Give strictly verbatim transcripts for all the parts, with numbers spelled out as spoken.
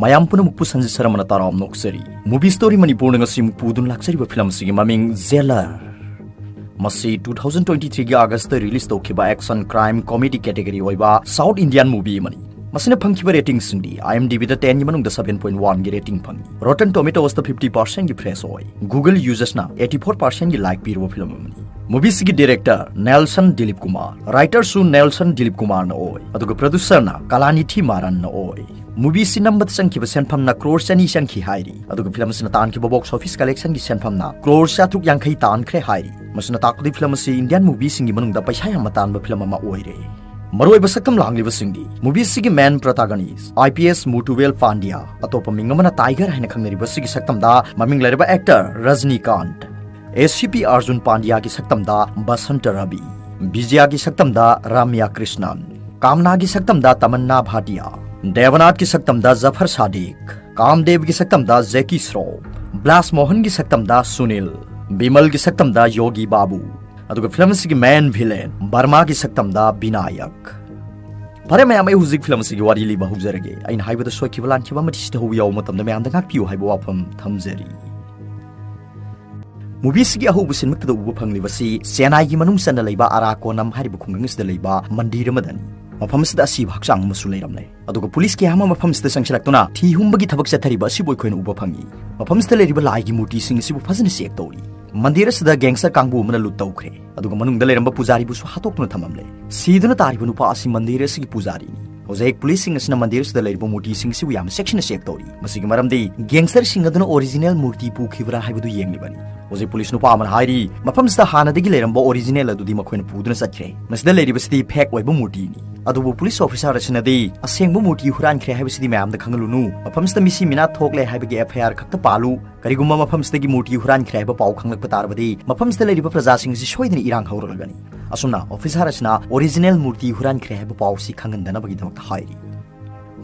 ꯃꯌꯥꯝ ꯄꯨꯝꯅꯃꯛꯄꯨ ꯁꯟꯖꯤꯠ ꯁꯔꯃꯅ ꯇꯔꯥꯝꯅ ꯑꯣꯛꯆꯔꯤ꯫ Movie Story ꯃꯅꯤꯄꯨꯔꯅ ꯉꯁꯤ ꯑꯃꯨꯛ ꯄꯨꯗꯨꯅ ꯂꯥꯛꯆꯔꯤꯕ ꯐꯤꯂꯝ ꯑꯁꯤꯒꯤ ꯃꯃꯤꯡ Jailer꯫ ꯃꯁꯤ two thousand twenty three ꯒꯤ August ꯇ release ꯇꯧꯈꯤꯕ action crime comedy category ꯑꯣꯏꯕ South Indian movie ꯑꯃꯅꯤ꯫ ꯃꯁꯤꯅ ꯐꯪꯈꯤꯕ rating ꯁꯤꯡꯗꯤ IMDb ꯗ ten ꯒꯤ ꯃꯅꯨꯡꯗ seven point one ꯒꯤ rating ꯐꯪꯉꯤ꯫ Rotten Tomatoes ꯇ fifty percent ꯒꯤ fresh ꯑꯣꯏ꯫ Google users ꯅ eighty four percent ꯒꯤ like ꯄꯤꯔꯨꯕ ꯐꯤꯂꯝ ꯑꯃꯅꯤ꯫ Movie ꯁꯤꯒꯤ director Nelson Dilip Kumar, writer ꯁꯨ Nelson Dilip Kumar ꯅ ꯑꯣꯏ, ꯑꯗꯨꯒ producer ꯅ Kalanithi Maran ꯅ ꯑꯣꯏ꯫ Movie ꯁꯤ ꯅꯝꯕꯗ ꯆꯪꯈꯤꯕ ꯁꯦꯟꯐꯝꯅ crore ꯆꯅꯤ ꯆꯪꯈꯤ ꯍꯥꯏꯔꯤ, ꯑꯗꯨꯒ ꯐꯤꯂꯝ ꯑꯁꯤꯅ ꯇꯥꯟꯈꯤꯕ box office collection ꯒꯤ ꯁꯦꯟꯐꯝꯅ crore ꯆꯥꯇ꯭ꯔꯨꯛ ꯌꯥꯡꯈꯩ ꯇꯥꯟꯈ꯭ꯔꯦ ꯍꯥꯏꯔꯤ꯫ ꯃꯁꯤꯅ ꯇꯥꯛꯄꯗꯤ ꯐꯤꯂꯝ ꯑꯁꯤ Indian movie ꯁꯤꯡꯒꯤ ꯃꯅꯨꯡꯗ ꯄꯩꯁꯥ ꯌꯥꯝꯅ ꯇꯥꯟꯕ ꯐꯤꯂꯝ ꯑꯃ ꯑꯣꯏꯔꯦ꯫ ꯃꯔꯨꯑꯣꯏꯕ ꯁꯛꯇꯝ ꯂꯥꯡꯂꯤꯕꯁꯤꯡꯗꯤ: Movie ꯁꯤꯒꯤ main protagonist IPS Mutuvel Pandya, ꯑꯇꯣꯞꯄ ꯃꯤꯡ ꯑꯃꯅ Tiger ꯍꯥꯏꯅ ꯈꯪꯅꯔꯤꯕ ꯁꯤꯒꯤ ꯁꯛꯇꯝꯗ ꯃꯃꯤꯡ ꯂꯩꯔꯕ actor ꯔꯖꯅꯤꯀꯥꯟꯠ, ACP Arjun Pandya ꯒꯤ ꯁꯛꯇꯝꯗ ꯕꯁꯟꯇ ꯔꯕꯤ, ꯕꯤꯖꯌꯥꯒꯤ ꯁꯛꯇꯝꯗ ꯔꯥꯝꯌꯥ ꯀ꯭ꯔꯤꯁꯅꯟ, ꯀꯥꯝꯅꯥꯒꯤ ꯁꯛꯇꯝꯗ ꯇꯃꯟꯅꯥ ꯚꯥꯇꯤꯌꯥ, ꯗꯦꯕꯅꯥꯊꯀꯤ ꯁꯛꯇꯝꯗ ꯖꯐꯔ ꯁꯥꯗꯤꯛ, ꯀꯥꯝꯗꯦꯕꯒꯤ ꯁꯛꯇꯝꯗ ꯖꯦꯀꯤ ꯁ꯭ꯔꯣꯐ, ꯕ꯭ꯂꯥꯁ ꯃꯣꯍꯟꯒꯤ ꯁꯛꯇꯝꯗ ꯁꯨꯅꯤꯜ, ꯕꯤꯃꯜꯒꯤ ꯁꯛꯇꯝꯗ ꯌꯣꯒꯤ ꯕꯥꯕꯨ, ꯑꯗꯨꯒ ꯐꯤꯂꯝ ꯑꯁꯤꯒꯤ main villain ꯕꯔꯃꯥꯒꯤ ꯁꯛꯇꯝꯗ ꯕꯤꯅꯥꯌꯛ꯫ ꯐꯔꯦ ꯃꯌꯥꯝ, ꯑꯩ ꯍꯧꯖꯤꯛ ꯐꯤꯂꯝ ꯑꯁꯤꯒꯤ ꯋꯥꯔꯤ ꯂꯤꯕ ꯍꯧꯖꯔꯒꯦ꯫ ꯑꯩꯅ ꯍꯥꯏꯕꯗ ꯁꯣꯏꯈꯤꯕ ꯂꯥꯟꯈꯤꯕ ꯑꯃꯗꯤ ꯁꯤꯗ ꯍꯧꯕ ꯌꯥꯎꯕ ꯃꯇꯝꯗ ꯃꯌꯥꯝꯗ ꯉꯥꯛꯄꯤꯌꯨ ꯍꯥꯏꯕ ꯋꯥꯐꯝ ꯊꯝꯖꯔꯤ꯫ Movie ꯁꯤꯒꯤ ꯑꯍꯧꯕ ꯁꯤꯟꯃꯛꯇꯗ ꯎꯕ ꯐꯪꯂꯤꯕꯁꯤ ꯆꯦꯟꯅꯥꯏꯒꯤ ꯃꯅꯨꯡ ꯆꯟꯅ ꯂꯩꯕ ꯑꯔꯥꯀꯣꯅꯝ ꯍꯥꯏꯔꯤꯕ ꯈꯨꯡꯒꯪ ꯑꯁꯤꯗ ꯂꯩꯕ ꯃꯟꯗꯤꯔ ꯑꯃꯗꯅꯤ꯫ ꯃꯐꯝ ꯑꯁꯤꯗ ꯑꯁꯤꯕ ꯍꯛꯆꯥꯡ ꯑꯃꯁꯨ ꯂꯩꯔꯝꯂꯦ꯫ ꯑꯗꯨꯒ ꯄꯨꯂꯤꯁ ꯀꯌꯥ ꯑꯃ ꯃꯐꯝ ꯑꯁꯤꯗ ꯆꯪꯁꯤꯜꯂꯛꯇꯨꯅ ꯊꯤ ꯍꯨꯝꯕꯒꯤ ꯊꯕꯛ ꯆꯠꯊꯔꯤꯕ ꯑꯁꯤꯕꯨ ꯑꯩꯈꯣꯏꯅ ꯎꯕ ꯐꯪꯏ꯫ ꯃꯐꯝ ꯑꯁꯤꯗ ꯂꯩꯔꯤꯕ ꯂꯥꯏꯒꯤ ꯃꯨꯔꯇꯤꯁꯤꯡ ꯑꯁꯤꯕꯨ ꯐꯖꯅ check ꯇꯧꯔꯤ꯫ ꯃꯟꯗꯤꯔ ꯑꯁꯤꯗ gangster ꯀꯥꯡꯕꯨ ꯑꯃꯅ loot ꯇꯧꯈ꯭ꯔꯦ, ꯑꯗꯨꯒ ꯃꯅꯨꯡꯗ ꯂꯩꯔꯝꯕ ꯄꯨꯖꯥꯔꯤꯕꯨꯁꯨ ꯍꯥꯠꯇꯣꯛꯇꯨꯅ ꯊꯝꯂꯝꯂꯦ꯫ ꯁꯤꯗꯨꯅ ꯇꯥꯔꯤꯕ ꯅꯨꯄꯥ ꯑꯁꯤ ꯃꯟꯗꯤꯔ ꯑꯁꯤꯒꯤ ꯄꯨꯖꯥꯔꯤꯅꯤ꯫ ꯍꯧꯖꯤꯛ ꯄꯨꯂꯤꯁꯁꯤꯡ ꯑꯁꯤꯅ ꯃꯟꯗꯤꯔ ꯑꯁꯤꯗ ꯂꯩꯔꯤꯕ ꯃꯨꯔꯇꯤꯁꯤꯡ ꯑꯁꯤꯕꯨ ꯌꯥꯝꯅ ꯆꯦꯛꯁꯤꯟꯅ check ꯇꯧꯔꯤ꯫ ꯃꯁꯤꯒꯤ ꯃꯔꯝꯗꯤ gangsterꯁꯤꯡ ꯑꯗꯨꯅ original ꯃꯨꯔꯇꯤ ꯄꯨꯈꯤꯕ꯭ꯔꯥ ꯍꯥꯏꯕꯗꯨ ꯌꯦꯡꯂꯤꯕꯅꯤ꯫ ꯍꯧꯖꯤꯛ ꯄꯨꯂꯤꯁ ꯅꯨꯄꯥ ꯑꯃꯅ ꯍꯥꯏꯔꯤ, ꯃꯐꯝꯁꯤꯗ ꯍꯥꯟꯅꯗꯒꯤ ꯂꯩꯔꯝꯕ original ꯑꯗꯨꯗꯤ ꯃꯈꯣꯏꯅ ꯄꯨꯗꯨꯅ ꯆꯠꯈ꯭ꯔꯦ꯫ ꯃꯁꯤꯗ ꯂꯩꯔꯤꯕꯁꯤꯗꯤ fake ꯑꯣꯏꯕ ꯃꯨꯔꯇꯤꯅꯤ꯫ ꯑꯗꯨꯕꯨ ꯄꯨꯂꯤꯁ officer ꯑꯁꯤꯅꯗꯤ ꯑꯁꯦꯡꯕ ꯃꯨꯔꯇꯤ ꯍꯨꯔꯥꯟꯈ꯭ꯔꯦ ꯍꯥꯏꯕꯁꯤꯗꯤ ꯃꯌꯥꯝꯗ ꯈꯪꯍꯜꯂꯨꯅꯨ꯫ ꯃꯐꯝꯁꯤꯗ ꯃꯤꯁꯤ ꯃꯤꯅꯥ ꯊꯣꯛꯂꯦ ꯍꯥꯏꯕꯒꯤ FIR ꯈꯛꯇ ꯄꯥꯜꯂꯨ꯫ ꯀꯔꯤꯒꯨꯝꯕ ꯃꯐꯝꯁꯤꯗꯒꯤ ꯃꯨꯔꯇꯤ ꯍꯨꯔꯥꯟꯈ꯭ꯔꯦ ꯍꯥꯏꯕ ꯄꯥꯎ ꯈꯪꯂꯛꯄ ꯇꯥꯔꯕꯗꯤ ꯃꯐꯝꯁꯤꯗ ꯂꯩꯔꯤꯕ ꯄ꯭ꯔꯖꯥꯁꯤꯡ ꯑꯁꯤ ꯁꯣꯏꯗꯅ ꯏꯔꯥꯡ ꯍꯧꯔꯛꯂꯒꯅꯤ꯫ ꯑꯁꯨꯝꯅ officer ꯑꯁꯤꯅ original ꯃꯨꯔꯇꯤ ꯍꯨꯔꯥꯟꯈ꯭ꯔꯦ ꯍꯥꯏꯕ ꯄꯥꯎ ꯑꯁꯤ ꯈꯪꯍꯟꯗꯅꯕꯒꯤꯗꯃꯛꯇ ꯍꯥꯏꯔꯤ꯫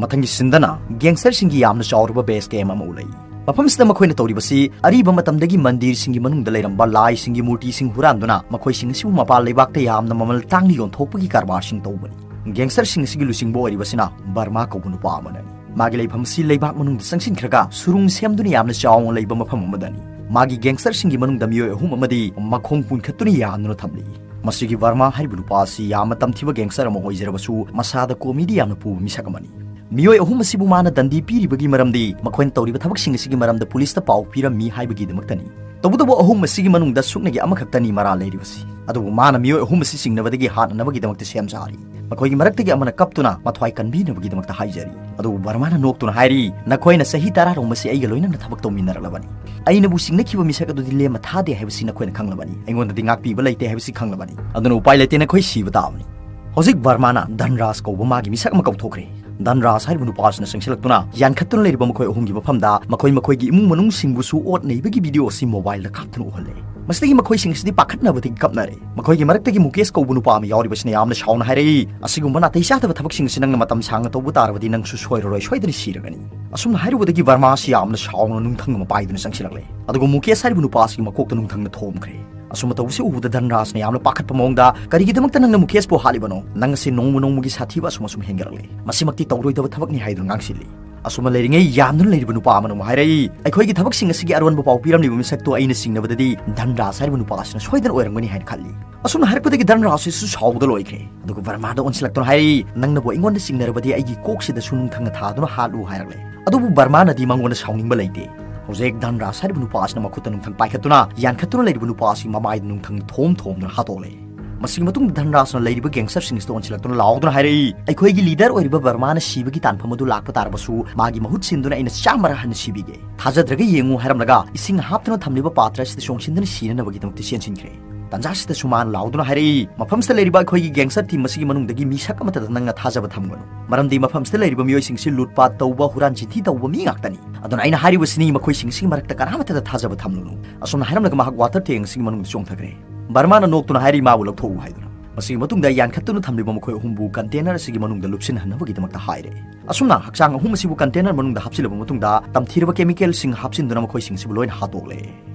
ꯃꯊꯪꯒꯤ ꯁꯤꯟꯗꯅ gangsterꯁꯤꯡꯒꯤ ꯌꯥꯝꯅ ꯆꯥꯎꯔꯕ base camp ꯑꯃ ꯎꯠꯂꯛꯏ꯫ ꯃꯐꯝꯁꯤꯗ ꯃꯈꯣꯏꯅ ꯇꯧꯔꯤꯕꯁꯤ ꯑꯔꯤꯕ ꯃꯇꯝꯗꯒꯤ ꯃꯟꯗꯤꯔꯁꯤꯡꯒꯤ ꯃꯅꯨꯡꯗ ꯂꯩꯔꯝꯕ ꯂꯥꯏꯁꯤꯡꯒꯤ ꯃꯨꯔꯇꯤꯁꯤꯡ ꯍꯨꯔꯥꯟꯗꯨꯅ ꯃꯈꯣꯏꯁꯤꯡ ꯑꯁꯤꯕꯨ ꯃꯄꯥꯟ ꯂꯩꯕꯥꯛꯇ ꯌꯥꯝꯅ ꯃꯃꯜ ꯇꯥꯡꯅ ꯌꯣꯟꯊꯣꯛꯄꯒꯤ ꯀꯔꯕꯥꯔꯁꯤꯡ ꯇꯧꯕꯅꯤ꯫ Gangsterꯁꯤꯡ ꯑꯁꯤꯒꯤ ꯂꯨꯆꯤꯡꯕ ꯑꯣꯏꯔꯤꯕꯁꯤꯅ ꯕꯔꯃꯥ ꯀꯧꯕ ꯅꯨꯄꯥ ꯑꯃꯅꯤ꯫ ꯃꯥꯒꯤ ꯂꯩꯐꯝ ꯑꯁꯤ ꯂꯩꯕꯥꯛ ꯃꯅꯨꯡꯗ ꯆꯪꯁꯤꯟꯈ꯭ꯔꯒ ꯁꯨꯔꯨꯡ ꯁꯦꯝꯗꯨꯅ ꯌꯥꯝꯅ ꯆꯥꯎꯅ ꯂꯩꯕ ꯃꯐꯝ ꯑꯃꯗꯅꯤ꯫ ꯃꯥꯒꯤ gangsterꯁꯤꯡꯒꯤ ꯃꯅꯨꯡꯗ ꯃꯤꯑꯣꯏ ꯑꯍꯨꯝ ꯑꯃꯗꯤ ꯃꯈꯣꯡ ꯄꯨꯟꯈꯠꯇꯨꯅ ꯌꯥꯟꯗꯨꯅ ꯊꯝꯂꯤ꯫ ꯃꯁꯤꯒꯤ ꯕꯔꯃꯥ ꯍꯥꯏꯔꯤꯕ ꯅꯨꯄꯥ ꯑꯁꯤ ꯌꯥꯝꯅ ꯇꯝꯊꯤꯕ gangster ꯑꯃ ꯑꯣꯏꯖꯔꯕꯁꯨ ꯃꯁꯥꯗ comedy ꯌꯥꯝꯅ ꯄꯨꯕ ꯃꯤꯁꯛ ꯑꯃꯅꯤ꯫ ꯃꯤꯑꯣꯏ ꯑꯍꯨꯝ ꯑꯁꯤꯕꯨ ꯃꯥꯅ ꯗꯟꯗꯤ ꯄꯤꯔꯤꯕꯒꯤ ꯃꯔꯝꯗꯤ ꯃꯈꯣꯏꯅ ꯇꯧꯔꯤꯕ ꯊꯕꯛꯁꯤꯡ ꯑꯁꯤꯒꯤ ꯃꯔꯝꯗ ꯄꯨꯂꯤꯁꯇ ꯄꯥꯎ ꯄꯤꯔꯝꯃꯤ ꯍꯥꯏꯕꯒꯤꯗꯃꯛꯇꯅꯤ꯫ ꯇꯧꯕꯇꯕꯨ ꯑꯍꯨꯝ ꯑꯁꯤꯒꯤ ꯃꯅꯨꯡꯗ ꯁꯨꯞꯅꯒꯤ ꯑꯃꯈꯛꯇꯅꯤ ꯃꯔꯥꯜ ꯂꯩꯔꯤꯕꯁꯤ꯫ ꯑꯗꯨꯕꯨ ꯃꯥꯅ ꯃꯤꯑꯣꯏ ꯑꯍꯨꯝ ꯑꯁꯤ ꯆꯤꯡꯅꯕꯗꯒꯤ ꯍꯥꯠꯅꯅꯕꯒꯤꯗꯃꯛꯇ ꯁꯦꯝ ꯁꯥꯔꯤ꯫ ꯃꯈꯣꯏꯒꯤ ꯃꯔꯛꯇꯒꯤ ꯑꯃꯅ ꯀꯞꯇꯨꯅ ꯃꯊ꯭ꯋꯥꯏ ꯀꯟꯕꯤꯅꯕꯒꯤꯗꯃꯛꯇ ꯍꯥꯏꯖꯔꯤ꯫ ꯑꯗꯨꯕꯨ ꯕꯔꯃꯥꯅ ꯅꯣꯛꯇꯨꯅ ꯍꯥꯏꯔꯤ, "ꯅꯈꯣꯏꯅ ꯆꯍꯤ ꯇꯔꯥꯔꯣꯝ ꯑꯁꯤ ꯑꯩꯒ ꯂꯣꯏꯅꯅ ꯊꯕꯛ ꯇꯧꯃꯤꯟꯅꯔꯛꯂꯕꯅꯤ꯫ ꯑꯩꯅꯕꯨ ꯆꯤꯡꯅꯈꯤꯕ ꯃꯤꯁꯛ ꯑꯗꯨꯗꯤ ꯂꯦꯝꯃ ꯊꯥꯗꯦ ꯍꯥꯏꯕꯁꯤ ꯅꯈꯣꯏꯅ ꯈꯪꯂꯕꯅꯤ꯫ ꯑꯩꯉꯣꯟꯗꯗꯤ ꯉꯥꯛꯄꯤꯕ ꯂꯩꯇꯦ ꯍꯥꯏꯕꯁꯤ ꯈꯪꯂꯕꯅꯤ꯫ ꯑꯗꯨꯅ ꯎꯄꯥꯏ ꯂꯩꯇꯦ, ꯅꯈꯣꯏ ꯁꯤꯕ ꯇꯥꯕꯅꯤ"꯫ ꯍꯧꯖꯤꯛ ꯕꯔꯃꯥꯅ ꯙꯟꯔꯥꯖ ꯀꯧꯕ ꯃꯥꯒꯤ ꯃꯤꯁꯛ ꯑꯃ ꯀꯧꯊꯣꯛꯈ꯭ꯔꯦ꯫ ꯙꯟꯔꯥꯖ ꯍꯥꯏꯔꯤꯕ ꯅꯨꯄꯥ ꯑꯁꯤꯅ ꯆꯪꯁꯤꯜꯂꯛꯇꯨꯅ ꯌꯥꯟꯈꯠꯇꯨꯅ ꯂꯩꯔꯤꯕ ꯃꯈꯣꯏ ꯑꯍꯨꯝꯒꯤ ꯃꯐꯝꯗ ꯃꯈꯣꯏ ꯃꯈꯣꯏꯒꯤ ꯏꯃꯨꯡ ꯃꯅꯨꯡꯁꯤꯡꯕꯨꯁꯨ ꯑꯣꯠ ꯅꯩꯕꯒꯤ video ꯑꯁꯤ mobileꯗ ꯀꯥꯞꯇꯨꯅ ꯎꯍꯜꯂꯦ꯫ ꯃꯁꯤꯗꯒꯤ ꯃꯈꯣꯏꯁꯤꯡ ꯑꯁꯤꯗꯤ ꯄꯥꯈꯠꯅꯕꯗꯒꯤ ꯀꯞꯅꯔꯦ꯫ ꯃꯈꯣꯏꯒꯤ ꯃꯔꯛꯇꯒꯤ ꯃꯨꯀꯦꯁ ꯀꯧꯕ ꯅꯨꯄꯥ ꯑꯃ ꯌꯥꯎꯔꯤꯕꯁꯤꯅ ꯌꯥꯝꯅ ꯁꯥꯎꯅ ꯍꯥꯏꯔꯛꯏ, "ꯑꯁꯤꯒꯨꯝꯕ ꯅꯥꯇꯩ ꯆꯥꯗꯕ ꯊꯕꯛꯁꯤꯡ ꯑꯁꯤ ꯅꯪꯅ ꯃꯇꯝ ꯁꯥꯡꯅ ꯇꯧꯕ ꯇꯥꯔꯕꯗꯤ ꯅꯪꯁꯨ ꯁꯣꯏꯔꯔꯣꯏ, ꯁꯣꯏꯗꯅ ꯁꯤꯔꯒꯅꯤ"꯫ ꯑꯁꯨꯝꯅ ꯍꯥꯏꯔꯨꯕꯗꯒꯤ ꯕꯔꯃꯥ ꯑꯁꯤ ꯌꯥꯝꯅ ꯁꯥꯎꯅ ꯅꯨꯡꯊꯪ ꯑꯃ ꯄꯥꯏꯗꯨꯅ ꯆꯪꯁꯤꯜꯂꯛꯂꯦ꯫ ꯑꯗꯨꯒ ꯃꯨꯀꯦꯁ ꯍꯥꯏꯔꯤꯕ ꯅꯨꯄꯥ ꯑꯁꯤꯒꯤ ꯃꯀꯣꯛꯇ ꯅꯨꯡꯊꯪꯅ ꯊꯣꯝꯈ꯭ꯔꯦ꯫ ꯑꯁꯨꯝꯅ ꯇꯧꯕꯁꯤ ꯎꯕꯗ ꯙꯟꯔꯥꯖꯅ ꯌꯥꯝꯅ ꯄꯥꯈꯠꯄ ꯃꯑꯣꯡꯗ, "ꯀꯔꯤꯒꯤꯗꯃꯛꯇ ꯅꯪꯅ ꯃꯨꯀꯦꯁꯄꯨ ꯍꯥꯠꯂꯤꯕꯅꯣ? ꯅꯪ ꯑꯁꯤ ꯅꯣꯡꯃ ꯅꯣꯡꯃꯒꯤ ꯁꯥꯊꯤꯕ ꯑꯁꯨꯝ ꯑꯁꯨꯝ ꯍꯦꯟꯒꯠꯂꯛꯂꯦ꯫ ꯃꯁꯤꯃꯛꯇꯤ ꯇꯧꯔꯣꯏꯗꯕ ꯊꯕꯛꯅꯤ" ꯍꯥꯏꯗꯨꯅ ꯉꯥꯡꯁꯤꯜꯂꯤ꯫ ꯑꯁꯨꯝꯅ ꯂꯩꯔꯤꯉꯩ ꯌꯥꯝꯗꯨꯅ ꯂꯩꯔꯤꯕ ꯅꯨꯄꯥ ꯑꯃꯅ ꯑꯃꯨꯛ ꯍꯥꯏꯔꯛꯏ, "ꯑꯩꯈꯣꯏꯒꯤ ꯊꯕꯛꯁꯤꯡ ꯑꯁꯤꯒꯤ ꯑꯔꯣꯟꯕ ꯄꯥꯎ ꯄꯤꯔꯝꯂꯤꯕ ꯃꯤꯁꯛꯇꯣ ꯑꯩꯅ ꯆꯤꯡꯅꯕꯗꯗꯤ ꯙꯟꯔꯥꯖ ꯍꯥꯏꯔꯤꯕ ꯅꯨꯄꯥ ꯑꯁꯤꯅ ꯁꯣꯏꯗꯅ ꯑꯣꯏꯔꯝꯒꯅꯤ" ꯍꯥꯏꯅ ꯈꯜꯂꯤ꯫ ꯑꯁꯨꯝꯅ ꯍꯥꯏꯔꯛꯄꯗꯒꯤ ꯙꯟꯔꯥꯖꯁꯤꯁꯨ ꯁꯥꯎꯕꯗ ꯂꯣꯏꯈ꯭ꯔꯦ꯫ ꯑꯗꯨꯒ ꯕꯔꯃꯥꯗ ꯑꯣꯟꯁꯤꯜꯂꯛꯇꯨꯅ ꯍꯥꯏꯔꯛꯏ, "ꯅꯪꯅꯕꯨ ꯑꯩꯉꯣꯟꯗ ꯆꯤꯡꯅꯔꯕꯗꯤ ꯑꯩꯒꯤ ꯀꯣꯛꯁꯤꯗꯁꯨ ꯅꯨꯡꯊꯪꯅ ꯊꯥꯗꯨꯅ ꯍꯥꯠꯂꯨ" ꯍꯥꯏꯔꯛꯂꯦ꯫ ꯑꯗꯨꯕꯨ ꯕꯔꯃꯥꯅꯗꯤ ꯃꯉꯣꯟꯗ ꯁꯥꯎꯅꯤꯡꯕ ꯂꯩꯇꯦ꯫ ꯍꯧꯖꯤꯛ ꯙꯟꯔꯥꯖ ꯍꯥꯏꯔꯤꯕ ꯅꯨꯄꯥ ꯑꯁꯤꯅ ꯃꯈꯨꯠꯇ ꯅꯨꯡꯊꯪ ꯄꯥꯏꯈꯠꯇꯨꯅ ꯌꯥꯟꯈꯠꯇꯨꯅ ꯂꯩꯔꯤꯕ ꯅꯨꯄꯥ ꯑꯁꯤ ꯃꯃꯥꯏꯗ ꯅꯨꯡꯊꯪ ꯊꯣꯝ ꯊꯣꯝꯗꯨꯅ ꯍꯥꯠꯇꯣꯛꯂꯦ꯫ ꯃꯁꯤꯒꯤ ꯃꯇꯨꯡꯗ ꯙꯟꯔꯥꯖꯅ ꯂꯩꯔꯤꯕ gangsterꯁꯤꯡ ꯑꯁꯤꯗ ꯑꯣꯟꯁꯤꯜꯂꯛꯇꯨꯅ ꯂꯥꯎꯗꯨꯅ ꯍꯥꯏꯔꯛꯏ, "ꯑꯩꯈꯣꯏꯒꯤ leader ꯑꯣꯏꯔꯤꯕ ꯕꯔꯃꯥꯅ ꯁꯤꯕꯒꯤ ꯇꯥꯟꯐꯝ ꯑꯗꯨ ꯂꯥꯛꯄ ꯇꯥꯔꯕꯁꯨ ꯃꯥꯒꯤ ꯃꯍꯨꯠ ꯁꯤꯟꯗꯨꯅ ꯑꯩꯅ ꯆꯥꯝꯃꯔꯛ ꯍꯟꯅ ꯁꯤꯕꯤꯒꯦ꯫ ꯊꯥꯖꯗ꯭ꯔꯒ ꯌꯦꯡꯉꯨ" ꯍꯥꯏꯔꯝꯂꯒ ꯏꯁꯤꯡ ꯍꯥꯞꯇꯨꯅ ꯊꯝꯂꯤꯕ ꯄꯥꯇ꯭ꯔ ꯑꯁꯤꯗ ꯆꯣꯡꯁꯤꯟꯗꯨꯅ ꯁꯤꯅꯅꯕꯒꯤꯗꯃꯛꯇ ꯆꯦꯟꯁꯤꯟꯈ꯭ꯔꯦ꯫ ꯇꯥꯟꯖꯥꯁꯤꯗꯁꯨ ꯃꯥꯅ ꯂꯥꯎꯗꯨꯅ ꯍꯥꯏꯔꯛꯏ, "ꯃꯐꯝꯁꯤꯗ ꯂꯩꯔꯤꯕ ꯑꯩꯈꯣꯏꯒꯤ gangster team ꯑꯁꯤꯒꯤ ꯃꯅꯨꯡꯗꯒꯤ ꯃꯤꯁꯛ ꯑꯃꯠꯇꯗ ꯅꯪꯅ ꯊꯥꯖꯕ ꯊꯝꯒꯅꯨ꯫ ꯃꯔꯝꯗꯤ ꯃꯐꯝꯁꯤꯗ ꯂꯩꯔꯤꯕ ꯃꯤꯑꯣꯏꯁꯤꯡꯁꯤ ꯂꯨꯠꯄꯥꯠ ꯇꯧꯕ, ꯍꯨꯔꯥꯟ ꯆꯤꯟꯊꯤ ꯇꯧꯕ ꯃꯤ ꯉꯥꯛꯇꯅꯤ꯫ ꯑꯗꯨꯅ ꯑꯩꯅ ꯍꯥꯏꯔꯤꯕꯁꯤꯅꯤ, ꯃꯈꯣꯏꯁꯤꯡꯁꯤꯒꯤ ꯃꯔꯛꯇ ꯀꯅꯥꯃꯠꯇꯗ ꯊꯥꯖꯕ ꯊꯝꯂꯨꯅꯨ"꯫ ꯑꯁꯨꯝꯅ ꯍꯥꯏꯔꯝꯂꯒ ꯃꯍꯥꯛ water tank ꯑꯁꯤꯒꯤ ꯃꯅꯨꯡꯗ ꯆꯣꯡꯊꯈ꯭ꯔꯦ꯫ ꯕꯔꯃꯥꯅ ꯅꯣꯛꯇꯨꯅ ꯍꯥꯏꯔꯤ, "ꯃꯥꯕꯨ ꯂꯧꯊꯣꯛꯎ" ꯍꯥꯏꯗꯨꯅ꯫ ꯃꯁꯤꯒꯤ ꯃꯇꯨꯡꯗ ꯌꯥꯟꯈꯠꯇꯨꯅ ꯊꯝꯂꯤꯕ ꯃꯈꯣꯏ ꯑꯍꯨꯝꯕꯨ container ꯑꯁꯤꯒꯤ ꯃꯅꯨꯡꯗ ꯂꯨꯞꯁꯤꯟꯍꯟꯅꯕꯒꯤꯗꯃꯛꯇ ꯍꯥꯏꯔꯦ꯫ ꯑꯁꯨꯝꯅ ꯍꯛꯆꯥꯡ ꯑꯍꯨꯝ ꯑꯁꯤꯕꯨ container ꯃꯅꯨꯡꯗ ꯍꯥꯞꯆꯤꯜꯂꯕ ꯃꯇꯨꯡꯗ ꯇꯝꯊꯤꯔꯕ chemicalꯁꯤꯡ ꯍꯥꯞꯆꯤꯟꯗꯨꯅ ꯃꯈꯣꯏꯁꯤꯡꯁꯤꯕꯨ ꯂꯣꯏꯅ ꯍꯥꯠꯇꯣꯛꯂꯦ꯫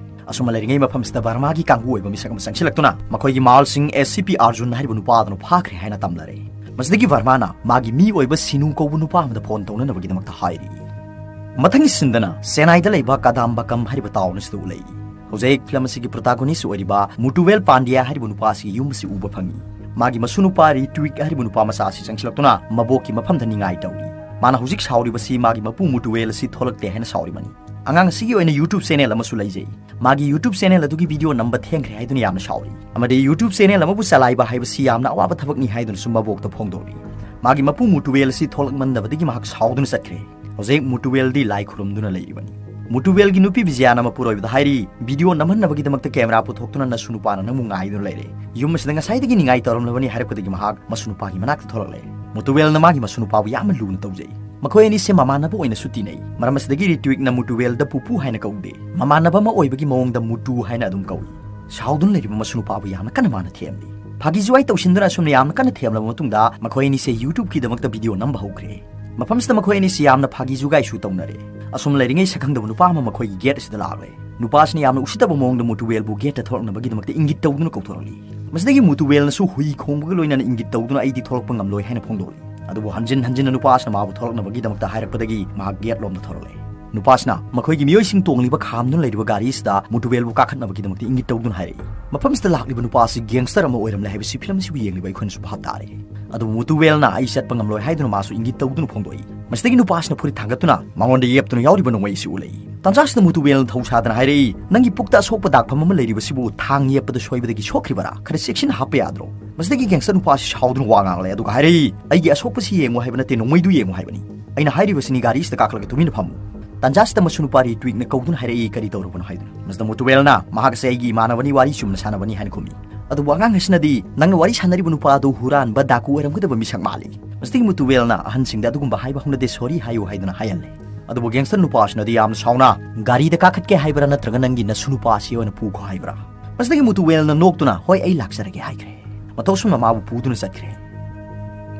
ꯑꯁꯨꯝꯅ ꯂꯩꯔꯤꯉꯩ ꯃꯐꯝꯁꯤꯗ ꯕꯔꯃꯥꯒꯤ ꯀꯥꯡꯕꯨ ꯑꯣꯏꯕ ꯃꯤꯁꯛ ꯑꯃ ꯆꯪꯁꯤꯜꯂꯛꯇꯨꯅ ꯃꯈꯣꯏꯒꯤ ꯃꯥꯜꯁꯤꯡ ꯑꯦꯁ ꯁꯤ ꯄꯤ ꯑꯥꯔꯖꯨꯟ ꯍꯥꯏꯔꯤꯕ ꯅꯨꯄꯥ ꯑꯗꯨꯅ ꯐꯥꯈ꯭ꯔꯦ ꯍꯥꯏꯅ ꯇꯝꯂꯔꯦ꯫ ꯃꯁꯤꯗꯒꯤ ꯚꯔꯃꯥꯅ ꯃꯥꯒꯤ ꯃꯤ ꯑꯣꯏꯕ ꯁꯤꯅꯨ ꯀꯧꯕ ꯅꯨꯄꯥ ꯑꯃꯗ ꯐꯣꯟ ꯇꯧꯅꯅꯕꯒꯤꯗꯃꯛꯇ ꯍꯥꯏꯔꯤ꯫ ꯃꯊꯪꯒꯤ ꯁꯤꯟꯗꯅ ꯆꯦꯟꯅꯥꯏꯗ ꯂꯩꯕ ꯀꯗꯥꯝꯕꯀꯝ ꯍꯥꯏꯔꯤꯕ ꯇꯥꯎꯟ ꯑꯁꯤꯗ ꯎꯠꯂꯛꯏ꯫ ꯍꯧꯖꯤꯛ ꯐꯤꯂꯝ ꯑꯁꯤꯒꯤ ꯄ꯭ꯔꯣꯇꯥꯒꯣꯅꯤꯁ ꯑꯣꯏꯔꯤꯕ ꯃꯨꯇꯨꯋꯦꯜ ꯄꯥꯟꯗ꯭ꯌꯥ ꯍꯥꯏꯔꯤꯕ ꯅꯨꯄꯥ ꯑꯁꯤꯒꯤ ꯌꯨꯝ ꯑꯁꯤ ꯎꯕ ꯐꯪꯏ꯫ ꯃꯥꯒꯤ ꯃꯁꯨ ꯅꯨꯄꯥ ꯔꯤꯇ꯭ꯋꯤꯛ ꯍꯥꯏꯔꯤꯕ ꯅꯨꯄꯥ ꯃꯆꯥ ꯑꯁꯤ ꯆꯪꯁꯤꯜꯂꯛꯇꯨꯅ ꯃꯕꯣꯛꯀꯤ ꯃꯐꯝꯗ ꯅꯤꯡꯉꯥꯏ ꯇꯧꯔꯤ꯫ ꯃꯥꯅ ꯍꯧꯖꯤꯛ ꯁꯥꯎꯔꯤꯕꯁꯤ ꯃꯥꯒꯤ ꯃꯄꯨ ꯃꯨꯇꯨꯋꯦꯜ ꯑꯁꯤ ꯊꯣꯛꯂꯛꯇꯦ ꯍꯥꯏꯅ ꯁꯥꯎꯔꯤꯕꯅꯤ꯫ ꯑꯉꯥꯡ ꯑꯁꯤꯒꯤ ꯑꯣꯏꯅ YouTube ꯆꯦꯅꯦꯜ ꯑꯃꯁꯨ ꯂꯩꯖꯩ꯫ ꯃꯥꯒꯤ YouTube ꯆꯦꯅꯦꯜ ꯑꯗꯨꯒꯤ ꯚꯤꯗꯤꯑꯣ ꯅꯝꯕ ꯊꯦꯡꯈ꯭ꯔꯦ ꯍꯥꯏꯗꯨꯅ ꯌꯥꯝꯅ ꯁꯥꯎꯔꯤ꯫ ꯑꯃꯗꯤ YouTube ꯆꯦꯅꯦꯜ ꯑꯃꯕꯨ ꯆꯂꯥꯏꯕ ꯍꯥꯏꯕꯁꯤ ꯌꯥꯝꯅ ꯑꯋꯥꯕ ꯊꯕꯛꯅꯤ ꯍꯥꯏꯗꯨꯅꯁꯨ ꯃꯕꯣꯛꯇ ꯐꯣꯡꯗꯣꯛꯂꯤ꯫ ꯃꯥꯒꯤ ꯃꯄꯨ ꯃꯨꯇꯨꯋꯦꯜ ꯑꯁꯤ ꯊꯣꯛꯂꯛꯃꯟꯗꯕꯗꯒꯤ ꯃꯍꯥꯛ ꯁꯥꯎꯗꯨꯅ ꯆꯠꯈ꯭ꯔꯦ꯫ ꯍꯧꯖꯤꯛ ꯃꯨꯇꯨꯋꯦꯜꯗꯤ ꯂꯥꯏ ꯈꯨꯔꯨꯝꯗꯨꯅ ꯂꯩꯔꯤꯕꯅꯤ꯫ ꯃꯨꯇꯨꯋꯦꯜꯒꯤ ꯅꯨꯄꯤ ꯕꯤꯖꯌꯥꯅ ꯃꯄꯨꯔꯣꯏꯕꯗ ꯍꯥꯏꯔꯤ, ꯚꯤꯗꯤꯑꯣ ꯅꯝꯍꯟꯅꯕꯒꯤꯗꯃꯛꯇ ꯀꯦꯃꯦꯔꯥ ꯄꯨꯊꯣꯛꯇꯨꯅ ꯅꯁꯨ ꯅꯨꯄꯥꯅ ꯅꯪꯕꯨ ꯉꯥꯏꯗꯨꯅ ꯂꯩꯔꯦ꯫ ꯌꯨꯝ ꯑꯁꯤꯗ ꯉꯁꯥꯏꯗꯒꯤ ꯅꯤꯡꯉꯥꯏ ꯇꯧꯔꯝꯂꯕꯅꯤ ꯍꯥꯏꯔꯛꯄꯗꯒꯤ ꯃꯍꯥꯛ ꯃꯁꯨ ꯅꯨꯄꯥꯒꯤ ꯃꯅꯥꯛꯇ ꯊꯣꯛꯂꯛꯂꯦ꯫ ꯃꯨꯇꯨꯋꯦꯜꯅ ꯃꯥꯒꯤ ꯃꯁꯨ ꯅꯨꯄꯥꯕꯨ ꯌꯥꯝꯅ ꯂꯨꯅ ꯇꯧꯖꯩ꯫ ꯃꯈꯣꯏ ꯑꯅꯤꯁꯦ ꯃꯃꯥꯟꯅꯕ ꯑꯣꯏꯅꯁꯨ ꯇꯤꯟꯅꯩ꯫ ꯃꯔꯝ ꯑꯁꯤꯗꯒꯤ ꯔꯤꯇ꯭ꯋꯤꯛꯅ ꯃꯨꯇꯨꯋꯦꯜꯗ ꯄꯨꯄꯨ ꯍꯥꯏꯅ ꯀꯧꯗꯦ꯫ ꯃꯃꯥꯟꯅꯕ ꯑꯃ ꯑꯣꯏꯕꯒꯤ ꯃꯑꯣꯡꯗ ꯃꯨꯇꯨ ꯍꯥꯏꯅ ꯑꯗꯨꯝ ꯀꯧꯏ꯫ ꯁꯥꯎꯗꯨꯅ ꯂꯩꯔꯤꯕ ꯃꯁꯨ ꯅꯨꯄꯥꯕꯨ ꯌꯥꯝꯅ ꯀꯟꯅ ꯃꯥꯅ ꯊꯦꯝꯂꯤ꯫ ꯐꯥꯒꯤ ꯖꯨꯒꯥꯏ ꯇꯧꯁꯤꯟꯗꯨꯅ ꯑꯁꯨꯝꯅ ꯌꯥꯝꯅ ꯀꯟꯅ ꯊꯦꯝꯂꯕ ꯃꯇꯨꯡꯗ ꯃꯈꯣꯏ ꯑꯅꯤꯁꯦ YouTubeꯀꯤꯗꯃꯛꯇ ꯚꯤꯗꯤꯑꯣ ꯅꯝꯕ ꯍꯧꯈ꯭ꯔꯦ꯫ ꯃꯐꯝꯁꯤꯗ ꯃꯈꯣꯏ ꯑꯅꯤꯁꯤ ꯌꯥꯝꯅ ꯐꯥꯒꯤ ꯖꯨꯒꯥꯏꯁꯨ ꯇꯧꯅꯔꯦ꯫ ꯑꯁꯨꯝ ꯂꯩꯔꯤꯉꯩ ꯁꯛꯈꯪꯗꯕ ꯅꯨꯄꯥ ꯑꯃ ꯃꯈꯣꯏꯒꯤ ꯒꯦꯠ ꯑꯁꯤꯗ ꯂꯥꯛꯂꯦ꯫ ꯅꯨꯄꯥꯁꯤꯅ ꯌꯥꯝꯅ ꯎꯁꯤꯠꯇꯕ ꯃꯑꯣꯡꯗ ꯃꯨꯇꯨꯋꯦꯜꯕꯨ ꯒꯦꯠꯇ ꯊꯣꯛꯂꯛꯅꯕꯒꯤꯗꯃꯛꯇ ꯏꯪꯒꯤꯠ ꯇꯧꯗꯨꯅ ꯀꯧꯊꯣꯔꯛꯂꯤ꯫ ꯃꯁꯤꯗꯒꯤ ꯃꯨꯇꯨꯋꯦꯜꯅꯁꯨ ꯍꯨꯏ ꯈꯣꯡꯕꯒ ꯂꯣꯏꯅꯅ ꯏꯪꯒꯤꯠ ꯇꯧꯗꯨꯅ ꯑꯩꯗꯤ ꯊꯣꯛꯂꯛꯄ ꯉꯝꯂꯣꯏ ꯍꯥꯏꯅ ꯐꯣꯡꯗꯣꯛꯂꯤ꯫ ꯑꯗꯨꯕꯨ ꯍꯟꯖꯤꯟ ꯍꯟꯖꯤꯟꯅ ꯅꯨꯄꯥꯁꯤꯅ ꯃꯥꯕꯨ ꯊꯣꯛꯂꯛꯅꯕꯒꯤꯗꯃꯛꯇ ꯍꯥꯏꯔꯛꯄꯗꯒꯤ ꯃꯍꯥꯛ ꯒꯦꯠ ꯂꯣꯝꯗ ꯊꯣꯔꯛꯂꯦ꯫ ꯅꯨꯄꯥꯁꯤꯅ ꯃꯈꯣꯏꯒꯤ ꯃꯤꯑꯣꯏꯁꯤꯡ ꯇꯣꯡꯂꯤꯕ ꯈꯥꯝꯗꯨꯅ ꯂꯩꯔꯤꯕ ꯒꯥꯔꯤꯁꯤꯗ ꯃꯨꯇꯨꯋꯦꯜꯕꯨ ꯀꯥꯈꯠꯅꯕꯒꯤꯗꯃꯛꯇ ꯏꯪꯒꯤꯠ ꯇꯧꯗꯨꯅ ꯍꯥꯏꯔꯛꯏ꯫ ꯃꯐꯝꯁꯤꯗ ꯂꯥꯛꯂꯤꯕ ꯅꯨꯄꯥ ꯑꯁꯤ ꯒꯦꯡꯁꯇꯔ ꯑꯃ ꯑꯣꯏꯔꯝꯂꯦ ꯍꯥꯏꯕꯁꯤ ꯐꯤꯂꯝ ꯑꯁꯤꯕꯨ ꯌꯦꯡꯂꯤꯕ ꯑꯩꯈꯣꯏꯅꯁꯨ ꯚꯥꯞ ꯇꯥꯔꯦ꯫ ꯑꯗꯨꯕꯨ ꯃꯨꯇꯨꯋꯦꯜꯅ ꯑꯩ ꯆꯠꯄ ꯉꯝꯂꯣꯏ ꯍꯥꯏꯗꯨꯅ ꯃꯥꯁꯨ ꯏꯪꯒꯤꯠ ꯇꯧꯗꯨꯅ ꯐꯣꯡꯗꯣꯛꯏ꯫ ꯃꯁꯤꯗꯒꯤ ꯅꯨꯄꯥꯁꯤꯅ ꯐꯨꯔꯤꯠ ꯊꯥꯡꯒꯠꯇꯨꯅ ꯃꯉꯣꯟꯗ ꯌꯦꯞꯇꯨꯅ ꯌꯥꯎꯔꯤꯕ ꯅꯣꯡꯃꯩ ꯑꯁꯤ ꯎꯠꯂꯛꯏ꯫ ꯇꯥꯟꯖꯥꯁꯤꯗ ꯃꯨꯇꯨꯋꯦꯜꯅ ꯊꯧ ꯁꯥꯗꯅ ꯍꯥꯏꯔꯛꯏ, "ꯅꯪꯒꯤ ꯄꯨꯛꯇ ꯑꯁꯣꯛꯄ ꯗꯥꯛꯐꯝ ꯑꯃ ꯂꯩꯔꯤꯕꯁꯤꯕꯨ ꯊꯥꯡ ꯌꯦꯞꯄꯗ ꯁꯣꯏꯕꯗꯒꯤ ꯁꯣꯛꯈ꯭ꯔꯤꯕꯔꯥ? ꯈꯔ ꯆꯦꯛꯁꯤꯟꯅ ꯍꯥꯞꯄ ꯌꯥꯗ꯭ꯔꯣ?" ꯃꯁꯤꯗꯒꯤ ꯒꯦꯡꯁꯇꯔ ꯅꯨꯄꯥ ꯑꯁꯤ ꯁꯥꯎꯗꯨꯅ ꯋꯥ ꯉꯥꯡꯂꯦ, ꯑꯗꯨꯒ ꯍꯥꯏꯔꯛꯏ, "ꯑꯩꯒꯤ ꯑꯁꯣꯛꯄꯁꯤ ꯌꯦꯡꯉꯨ ꯍꯥꯏꯕ ꯅꯠꯇꯦ, ꯅꯣꯡꯃꯩꯗꯨ ꯌꯦꯡꯉꯨ ꯍꯥꯏꯕꯅꯤ꯫ ꯑꯩꯅ ꯍꯥꯏꯔꯤꯕꯁꯤꯅꯤ ꯒꯥꯔꯤꯁꯤꯗ ꯀꯥꯈꯠꯂꯒ ꯇꯨꯃꯤꯟꯅ ꯐꯝꯃꯨ꯫" ꯇꯥꯟꯖꯥꯁꯤꯗ ꯃꯁꯨ ꯅꯨꯄꯥ ꯔꯤꯇ꯭ꯋꯤꯛꯅ ꯀꯧꯗꯨꯅ ꯍꯥꯏꯔꯛꯏ, "ꯀꯔꯤ ꯇꯧꯔꯕꯅꯣ?" ꯍꯥꯏꯗꯨꯅ꯫ ꯃꯁꯤꯗ ꯃꯨꯇꯨꯋꯦꯜꯅ, "ꯃꯍꯥꯛ ꯑꯁꯦ ꯑꯩꯒꯤ ꯏꯃꯥꯟꯅꯕꯅꯤ, ꯋꯥꯔꯤ ꯆꯨꯝꯅ ꯁꯥꯟꯅꯕꯅꯤ" ꯍꯥꯏꯅ ꯈꯨꯝꯃꯤ꯫ ꯑꯗꯨꯕꯨ ꯑꯉꯥꯡ ꯑꯁꯤꯅꯗꯤ, "ꯅꯪꯅ ꯋꯥꯔꯤ ꯁꯥꯟꯅꯔꯤꯕ ꯅꯨꯄꯥ ꯑꯗꯨ ꯍꯨꯔꯥꯟꯕ ꯗꯥꯀꯨ ꯑꯣꯏꯔꯝꯒꯗꯕ ꯃꯤꯁꯛ ꯃꯥꯜꯂꯤ꯫" ꯃꯁꯤꯗꯒꯤ ꯃꯨꯇꯨꯋꯦꯜꯅ, "ꯑꯍꯟꯁꯤꯡꯗ ꯑꯗꯨꯒꯨꯝꯕ ꯍꯥꯏꯕ ꯍꯧꯅꯗꯦ, ꯁꯣꯔꯤ ꯍꯥꯏꯌꯨ" ꯍꯥꯏꯗꯨꯅ ꯍꯥꯏꯍꯜꯂꯦ꯫ ꯑꯗꯨꯕꯨ ꯒꯦꯡꯁꯇꯔ ꯅꯨꯄꯥ ꯑꯁꯤꯅꯗꯤ ꯌꯥꯝꯅ ꯁꯥꯎꯅ, "ꯒꯥꯔꯤꯗ ꯀꯥꯈꯠꯀꯦ ꯍꯥꯏꯕ꯭ꯔꯥ ꯅꯠꯇ꯭ꯔꯒ ꯅꯪꯒꯤ ꯅꯁꯨ ꯅꯨꯄꯥ ꯑꯁꯤ ꯑꯣꯏꯅ ꯄꯨꯈꯣ ꯍꯥꯏꯕ꯭ꯔꯥ?" ꯃꯁꯤꯗꯒꯤ ꯃꯨꯇꯨꯋꯦꯜꯅ ꯅꯣꯛꯇꯨꯅ, "ꯍꯣꯏ, ꯑꯩ ꯂꯥꯛꯆꯔꯒꯦ" ꯍꯥꯏꯈ꯭ꯔꯦ꯫ ꯃꯇꯧ ꯑꯁꯨꯝꯅ ꯃꯥꯕꯨ ꯄꯨꯗꯨꯅ ꯆꯠꯈ꯭ꯔꯦ꯫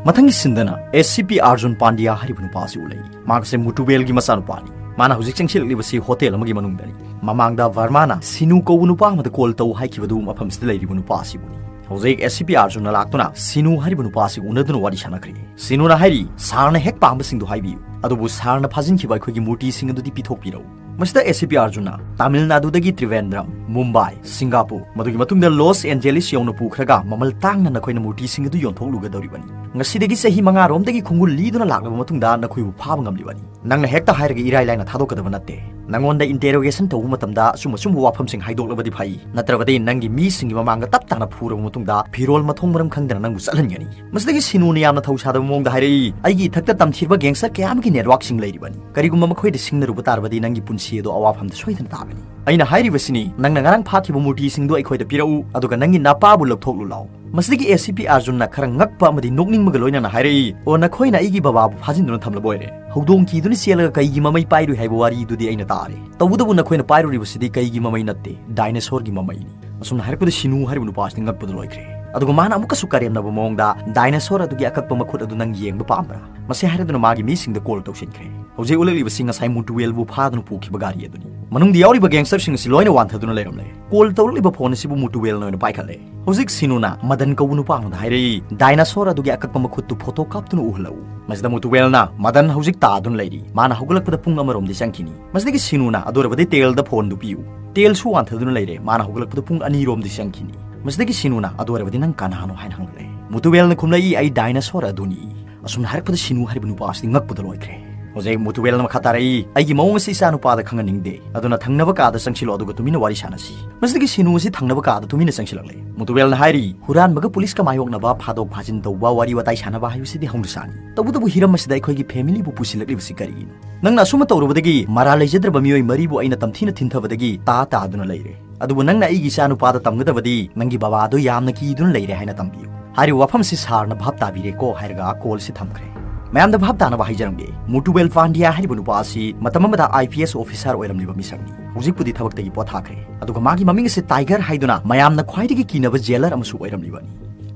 ꯃꯊꯪꯒꯤ ꯁꯤꯟꯗꯅ ꯑꯦꯁ ꯁꯤ ꯄꯤ ꯑꯥꯔꯖꯨꯟ ꯄꯥꯟꯗ꯭ꯌꯥ ꯍꯥꯏꯔꯤꯕ ꯅꯨꯄꯥ ꯑꯁꯤ ꯎꯠꯂꯛꯏ꯫ ꯃꯍꯥꯛ ꯑꯁꯤ ꯃꯨꯇꯨꯋꯦꯜꯒꯤ ꯃꯆꯥꯅꯨꯄꯥꯅꯤ꯫ ꯃꯥꯅ ꯍꯧꯖꯤꯛ ꯆꯪꯁꯤꯜꯂꯛꯂꯤꯕꯁꯤ ꯍꯣꯇꯦꯜ ꯑꯃꯒꯤ ꯃꯅꯨꯡꯗꯅꯤ꯫ ꯃꯃꯥꯡꯗ ꯚꯔꯃꯥꯅ ꯁꯤꯅꯨ ꯀꯧꯕ ꯅꯨꯄꯥ ꯑꯃꯗ ꯀꯣꯜ ꯇꯧ ꯍꯥꯏꯈꯤꯕꯗꯨ ꯃꯐꯝꯁꯤꯗ ꯂꯩꯔꯤꯕ ꯅꯨꯄꯥ ꯑꯁꯤꯕꯨꯅꯤ꯫ ꯍꯧꯖꯤꯛ ꯑꯦ ꯁꯤ ꯄꯤ ꯑꯥꯔꯖꯨꯟꯅ ꯂꯥꯛꯇꯨꯅ ꯁꯤꯅꯨ ꯍꯥꯏꯔꯤꯕ ꯅꯨꯄꯥ ꯑꯁꯤ ꯎꯅꯗꯨꯅ ꯋꯥꯔꯤ ꯁꯥꯟꯅꯈ꯭ꯔꯦ꯫ ꯁꯤꯅꯨꯅ ꯍꯥꯏꯔꯤ, "ꯁꯥꯔꯅ ꯍꯦꯛ ꯄꯥꯝꯕꯁꯤꯡꯗꯨ ꯍꯥꯏꯕꯤꯌꯨ, ꯑꯗꯨꯕꯨ ꯁꯥꯔꯅ ꯐꯥꯖꯤꯟꯈꯤꯕ ꯑꯩꯈꯣꯏꯒꯤ ꯃꯨꯔꯇꯤꯁꯤꯡ ꯑꯗꯨꯗꯤ ꯄꯤꯊꯣꯛꯄꯤꯔꯛꯎ"꯫ ꯃꯁꯤꯗ ꯑꯦ ꯁꯤ ꯄꯤ ꯑꯥꯔꯖꯨꯟꯅ, "ꯇꯥꯃꯤꯜ ꯅꯥꯗꯨꯗꯒꯤ ꯇ꯭ꯔꯤꯚꯦꯟꯗ꯭ꯔꯝ, ꯃꯨꯝꯕꯥꯏ, ꯁꯤꯡꯒꯥꯄꯨꯔ, ꯃꯗꯨꯒꯤ ꯃꯇꯨꯡꯗ ꯂꯣꯁ ꯑꯦꯟꯖꯦꯂꯤꯁ ꯌꯧꯅ ꯄꯨꯈ꯭ꯔꯒ ꯃꯃꯜ ꯇꯥꯡꯅ ꯅꯈꯣꯏꯅ ꯃꯨꯔꯇꯤꯁꯤꯡ ꯑꯗꯨ ꯌꯣꯟꯊꯣꯛꯂꯨꯒꯗꯧꯔꯤꯕꯅꯤ꯫ ꯉꯁꯤꯗꯒꯤ ꯆꯍꯤ ꯃꯉꯥꯔꯣꯝꯗꯒꯤ ꯈꯣꯡꯒꯨꯜ ꯂꯤꯗꯨꯅ ꯂꯥꯛꯂꯕ ꯃꯇꯨꯡꯗ ꯅꯈꯣꯏꯕꯨ ꯐꯥꯕ ꯉꯝꯂꯤꯕꯅꯤ꯫ ꯅꯪꯅ ꯍꯦꯛꯇ ꯍꯥꯏꯔꯒ ꯏꯔꯥꯏ ꯂꯥꯏꯅ ꯊꯥꯗꯣꯛꯀꯗꯕ ꯅꯠꯇꯦ꯫ ꯅꯪꯉꯣꯟꯗ ꯏꯟꯇꯦꯔꯣꯒꯦꯁꯟ ꯇꯧꯕ ꯃꯇꯝꯗ ꯑꯆꯨꯝ ꯑꯆꯨꯝꯕ ꯋꯥꯐꯝꯁꯤꯡ ꯍꯥꯏꯗꯣꯛꯂꯕꯗꯤ ꯐꯩ, ꯅꯠꯇ꯭ꯔꯕꯗꯤ ꯅꯪꯒꯤ ꯃꯤꯁꯤꯡꯒꯤ ꯃꯃꯥꯡꯗ ꯇꯞ ꯇꯥꯅ ꯐꯨꯔꯕ ꯃꯇꯨꯡꯗ ꯐꯤꯔꯣꯜ ꯃꯊꯣꯡ ꯃꯔꯝ ꯈꯪꯗꯅ ꯅꯪꯕꯨ ꯆꯠꯍꯟꯒꯅꯤ"꯫ ꯃꯁꯤꯗꯒꯤ ꯁꯤꯅꯨꯅ ꯌꯥꯝꯅ ꯊꯧꯁꯥꯗꯕ ꯃꯑꯣꯡꯗ ꯍꯥꯏꯔꯛꯏ, "ꯑꯩꯒꯤ ꯏꯊꯛꯇ ꯇꯝꯊꯤꯔꯕ ꯒꯦꯡꯁꯇꯔ ꯀꯌꯥ ꯑꯃꯒꯤ ꯅꯦꯠꯋꯥꯔꯛꯁꯤꯡ ꯂꯩꯔꯤꯕꯅꯤ꯫ ꯀꯔꯤꯒꯨꯝꯕ ꯃꯈꯣꯏꯗ ꯁꯤꯡꯅꯔꯨꯕ ꯇꯥꯔꯕꯗꯤ ꯅꯪꯒꯤ ꯄꯨꯟꯁꯤ ꯑꯗꯨ ꯑꯋꯥꯐꯝꯗ ꯁꯣꯏꯗꯅ ꯇꯥꯒꯅꯤ꯫ ꯑꯩꯅ ꯍꯥꯏꯔꯤꯕꯁꯤꯅꯤ, ꯅꯪꯅ ꯉꯔꯥꯡ ꯐꯥꯈꯤꯕ ꯃꯨꯔꯇꯤꯁꯤꯡꯗꯨ ꯑꯩꯈꯣꯏꯗ ꯄꯤꯔꯛꯎ, ꯑꯗꯨꯒ ꯅꯪꯒꯤ ꯅꯄꯥꯕꯨ ꯂꯧꯊꯣꯛꯂꯨ ꯂꯥꯎ"꯫ ꯃꯁꯤꯗꯒꯤ ꯑꯦ ꯁꯤ ꯄꯤ ꯑꯥꯔꯖꯨꯟꯅ ꯈꯔ ꯉꯛꯄ ꯑꯃꯗꯤ ꯅꯣꯛꯅꯤꯡꯕꯒ ꯂꯣꯏꯅꯅ ꯍꯥꯏꯔꯛꯏ, "ꯑꯣ, ꯅꯈꯣꯏꯅ ꯑꯩꯒꯤ ꯕꯕꯥꯕꯨ ꯐꯥꯖꯤꯟꯗꯨꯅ ꯊꯝꯂꯕ ꯑꯣꯏꯔꯦ? ꯍꯧꯗꯣꯡ ꯀꯤꯗꯨꯅ ꯆꯦꯜꯂꯒ ꯀꯩꯒꯤ ꯃꯃꯩ ꯄꯥꯏꯔꯨꯏ ꯍꯥꯏꯕ ꯋꯥꯔꯤꯗꯨꯗꯤ ꯑꯩꯅ ꯇꯥꯔꯦ꯫ ꯇꯧꯕꯇꯕꯨ ꯅꯈꯣꯏꯅ ꯄꯥꯏꯔꯨꯔꯤꯕꯁꯤꯗꯤ ꯀꯩꯒꯤ ꯃꯃꯩ ꯅꯠꯇꯦ, ꯗꯥꯏꯅꯣꯁꯣꯔꯒꯤ ꯃꯃꯩꯅꯤ"꯫ ꯑꯁꯨꯝꯅ ꯍꯥꯏꯔꯛꯄꯗ ꯁꯤꯅꯨ ꯍꯥꯏꯔꯤꯕ ꯅꯨꯄꯥ ꯑꯁꯤꯗꯤ ꯉꯛꯄꯗ ꯂꯣꯏꯈ꯭ꯔꯦ꯫ ꯑꯗꯨꯒ ꯃꯥꯅ ꯑꯃꯨꯛꯀꯁꯨ ꯀꯔꯦꯝꯅꯕ ꯃꯑꯣꯡꯗ, "ꯗꯥꯏꯅꯣꯁꯣꯔ ꯑꯗꯨꯒꯤ ꯑꯀꯛꯄ ꯃꯈꯨꯠ ꯑꯗꯨ ꯅꯪ ꯌꯦꯡꯕ ꯄꯥꯝꯕ꯭ꯔꯥ?" ꯃꯁꯤ ꯍꯥꯏꯔꯗꯨꯅ ꯃꯥꯒꯤ ꯃꯤꯁꯤꯡꯗ ꯀꯣꯜ ꯇꯧꯁꯤꯟꯈ꯭ꯔꯦ꯫ ꯍꯧꯖꯤꯛ ꯎꯠꯂꯛꯂꯤꯕꯁꯤ ꯉꯁꯥꯏ ꯃꯨꯇꯨꯋꯦꯜꯕꯨ ꯐꯥꯗꯨꯅ ꯄꯨꯈꯤꯕ ꯒꯥꯔꯤ ꯑꯗꯨꯅꯤ꯫ ꯃꯅꯨꯡꯗ ꯌꯥꯎꯔꯤꯕ ꯒꯦꯡꯁꯇꯔꯁꯤꯡ ꯑꯁꯤ ꯂꯣꯏꯅ ꯋꯥꯟꯊꯗꯨꯅ ꯂꯩꯔꯝꯂꯦ꯫ ꯀꯣꯜ ꯇꯧꯔꯛꯂꯤꯕ ꯐꯣꯟ ꯑꯁꯤꯕꯨ ꯃꯨꯇꯨꯋꯦꯜꯅ ꯑꯣꯏꯅ ꯄꯥꯏꯈꯠꯂꯦ꯫ ꯍꯧꯖꯤꯛ ꯁꯤꯅꯨꯅ ꯃꯗꯟ ꯀꯧꯕ ꯅꯨꯄꯥ ꯑꯃꯗ ꯍꯥꯏꯔꯛꯏ, "ꯗꯥꯏꯅꯣꯁꯣꯔ ꯑꯗꯨꯒꯤ ꯑꯀꯛꯄ ꯃꯈꯨꯠꯇꯨ ꯐꯣꯇꯣ ꯀꯥꯞꯇꯨꯅ ꯎꯍꯜꯂꯛꯎ"꯫ ꯃꯁꯤꯗ ꯃꯨꯇꯨꯋꯦꯜꯅ, "ꯃꯗꯟ ꯍꯧꯖꯤꯛ ꯇꯥꯗꯨꯅ ꯂꯩꯔꯤ, ꯃꯥꯅ ꯍꯧꯒꯠꯂꯛꯄꯗ ꯄꯨꯡ ꯑꯃꯔꯣꯝꯗꯤ ꯆꯪꯈꯤꯅꯤ"꯫ ꯃꯁꯤꯗꯒꯤ ꯁꯤꯅꯨꯅ, "ꯑꯗꯨ ꯑꯣꯏꯔꯕꯗꯤ ꯇꯦꯜꯗ ꯐꯣꯟꯗꯨ ꯄꯤꯌꯨ, ꯇꯦꯜꯁꯨ ꯋꯥꯟꯊꯗꯨꯅ ꯂꯩꯔꯦ, ꯃꯥꯅ ꯍꯧꯒꯠꯂꯛꯄꯗ ꯄꯨꯡ ꯑꯅꯤꯔꯣꯝꯗꯤ ꯆꯪꯈꯤꯅꯤ"꯫ ꯃꯁꯤꯗꯒꯤ ꯁꯤꯅꯨꯅ, "ꯑꯗꯨ ꯑꯣꯏꯔꯕꯗꯤ ꯅꯪ ꯀꯅꯥꯅꯣ?" ꯍꯥꯏꯅ ꯍꯪꯂꯛꯂꯦ꯫ ꯃꯨꯇꯨꯋꯦꯜꯅ ꯈꯨꯝꯂꯛꯏ, "ꯑꯩ ꯗꯥꯏꯅꯣꯁꯣꯔ ꯑꯗꯨꯅꯤ"꯫ ꯑꯁꯨꯝꯅ ꯍꯥꯏꯔꯛꯄꯗ ꯁꯤꯅꯨ ꯍꯥꯏꯔꯤꯕ ꯅꯨꯄꯥ ꯑꯁꯤꯗꯤ ꯉꯛꯄꯗ ꯂꯣꯏꯈ꯭ꯔꯦ꯫ ꯍꯧꯖꯤꯛ ꯃꯨꯇꯨꯋꯦꯜꯅ ꯃꯈꯥ ꯇꯥꯔꯛꯏ, "ꯑꯩꯒꯤ ꯃꯑꯣꯡ ꯑꯁꯤ ꯏꯆꯥ ꯅꯨꯄꯥꯗ ꯈꯪꯍꯟꯅꯤꯡꯗꯦ, ꯑꯗꯨꯅ ꯊꯪꯅꯕ ꯀꯥꯗ ꯆꯪꯁꯤꯜꯂꯣ, ꯑꯗꯨꯒ ꯇꯨꯃꯤꯟꯅ ꯋꯥꯔꯤ ꯁꯥꯟꯅꯁꯤ"꯫ ꯃꯁꯤꯗꯒꯤ ꯁꯤꯅꯨ ꯑꯁꯤ ꯊꯪꯅꯕ ꯀꯥꯗ ꯇꯨꯃꯤꯟꯅ ꯆꯪꯁꯤꯜꯂꯛꯂꯦ꯫ ꯃꯨꯇꯨꯋꯦꯜꯅ ꯍꯥꯏꯔꯤ, "ꯍꯨꯔꯥꯟꯕꯒ ꯄꯨꯂꯤꯁꯀ ꯃꯥꯌꯣꯛꯅꯕ, ꯐꯥꯗꯣꯛ ꯐꯥꯖꯤꯟ ꯇꯧꯕ, ꯋꯥꯔꯤ ꯋꯥꯇꯥꯏ ꯁꯥꯟꯅꯕ ꯍꯥꯏꯕꯁꯤꯗꯤ ꯍꯧꯅꯁꯥꯅꯤ꯫ ꯇꯧꯕꯇꯕꯨ ꯍꯤꯔꯝ ꯑꯁꯤꯗ ꯑꯩꯈꯣꯏꯒꯤ ꯐꯦꯃꯤꯂꯤꯕꯨ ꯄꯨꯁꯤꯜꯂꯛꯂꯤꯕꯁꯤ ꯀꯔꯤꯒꯤꯅꯣ? ꯅꯪꯅ ꯑꯁꯨꯝꯅ ꯇꯧꯔꯨꯕꯗꯒꯤ ꯃꯔꯥꯜ ꯂꯩꯖꯗ꯭ꯔꯕ ꯃꯤꯑꯣꯏ ꯃꯔꯤꯕꯨ ꯑꯩꯅ ꯇꯝꯊꯤꯅ ꯊꯤꯟꯊꯕꯗꯒꯤ ꯇꯥ ꯇꯥꯗꯨꯅ ꯂꯩꯔꯦ꯫ ꯑꯗꯨꯕꯨ ꯅꯪꯅ ꯑꯩꯒꯤ ꯏꯆꯥ ꯅꯨꯄꯥꯗ ꯇꯝꯒꯗꯕꯗꯤ ꯅꯪꯒꯤ ꯕꯕꯥꯗꯣ ꯌꯥꯝꯅ ꯀꯤꯗꯨꯅ ꯂꯩꯔꯦ ꯍꯥꯏꯅ ꯇꯝꯕꯤꯌꯨ꯫ ꯍꯥꯏꯔꯤꯕ ꯋꯥꯐꯝꯁꯤ ꯁꯥꯔꯅ ꯚꯥꯞ ꯇꯥꯕꯤꯔꯦꯀꯣ ꯍꯥꯏꯔꯒ ꯀꯣꯜꯁꯤ ꯊꯝꯈ꯭ꯔꯦ꯫ ꯃꯌꯥꯝꯗ ꯚꯥꯞ ꯇꯥꯅꯕ ꯍꯥꯏꯖꯔꯝꯒꯦ, ꯃꯨꯇꯨꯋꯦꯜ ꯄꯥꯟꯗ꯭ꯌꯥ ꯍꯥꯏꯔꯤꯕ ꯅꯨꯄꯥ ꯑꯁꯤ ꯃꯇꯝ ꯑꯃꯗ ꯑꯥꯏ ꯄꯤ ꯑꯦꯁ ꯑꯣꯐꯤꯁꯥꯔ ꯑꯣꯏꯔꯝꯂꯤꯕ ꯃꯤꯁꯛꯅꯤ꯫ ꯍꯧꯖꯤꯛꯄꯨꯗꯤ ꯊꯕꯛꯇꯒꯤ ꯄꯣꯊꯥꯈ꯭ꯔꯦ꯫ ꯑꯗꯨꯒ ꯃꯥꯒꯤ ꯃꯃꯤꯡ ꯑꯁꯤ ꯇꯥꯏꯒꯔ ꯍꯥꯏꯗꯨꯅ ꯃꯌꯥꯝꯅ ꯈ꯭ꯋꯥꯏꯗꯒꯤ ꯀꯤꯅꯕ ꯖꯦꯂꯔ ꯑꯃꯁꯨ ꯑꯣꯏꯔꯝꯂꯤꯕꯅꯤ꯫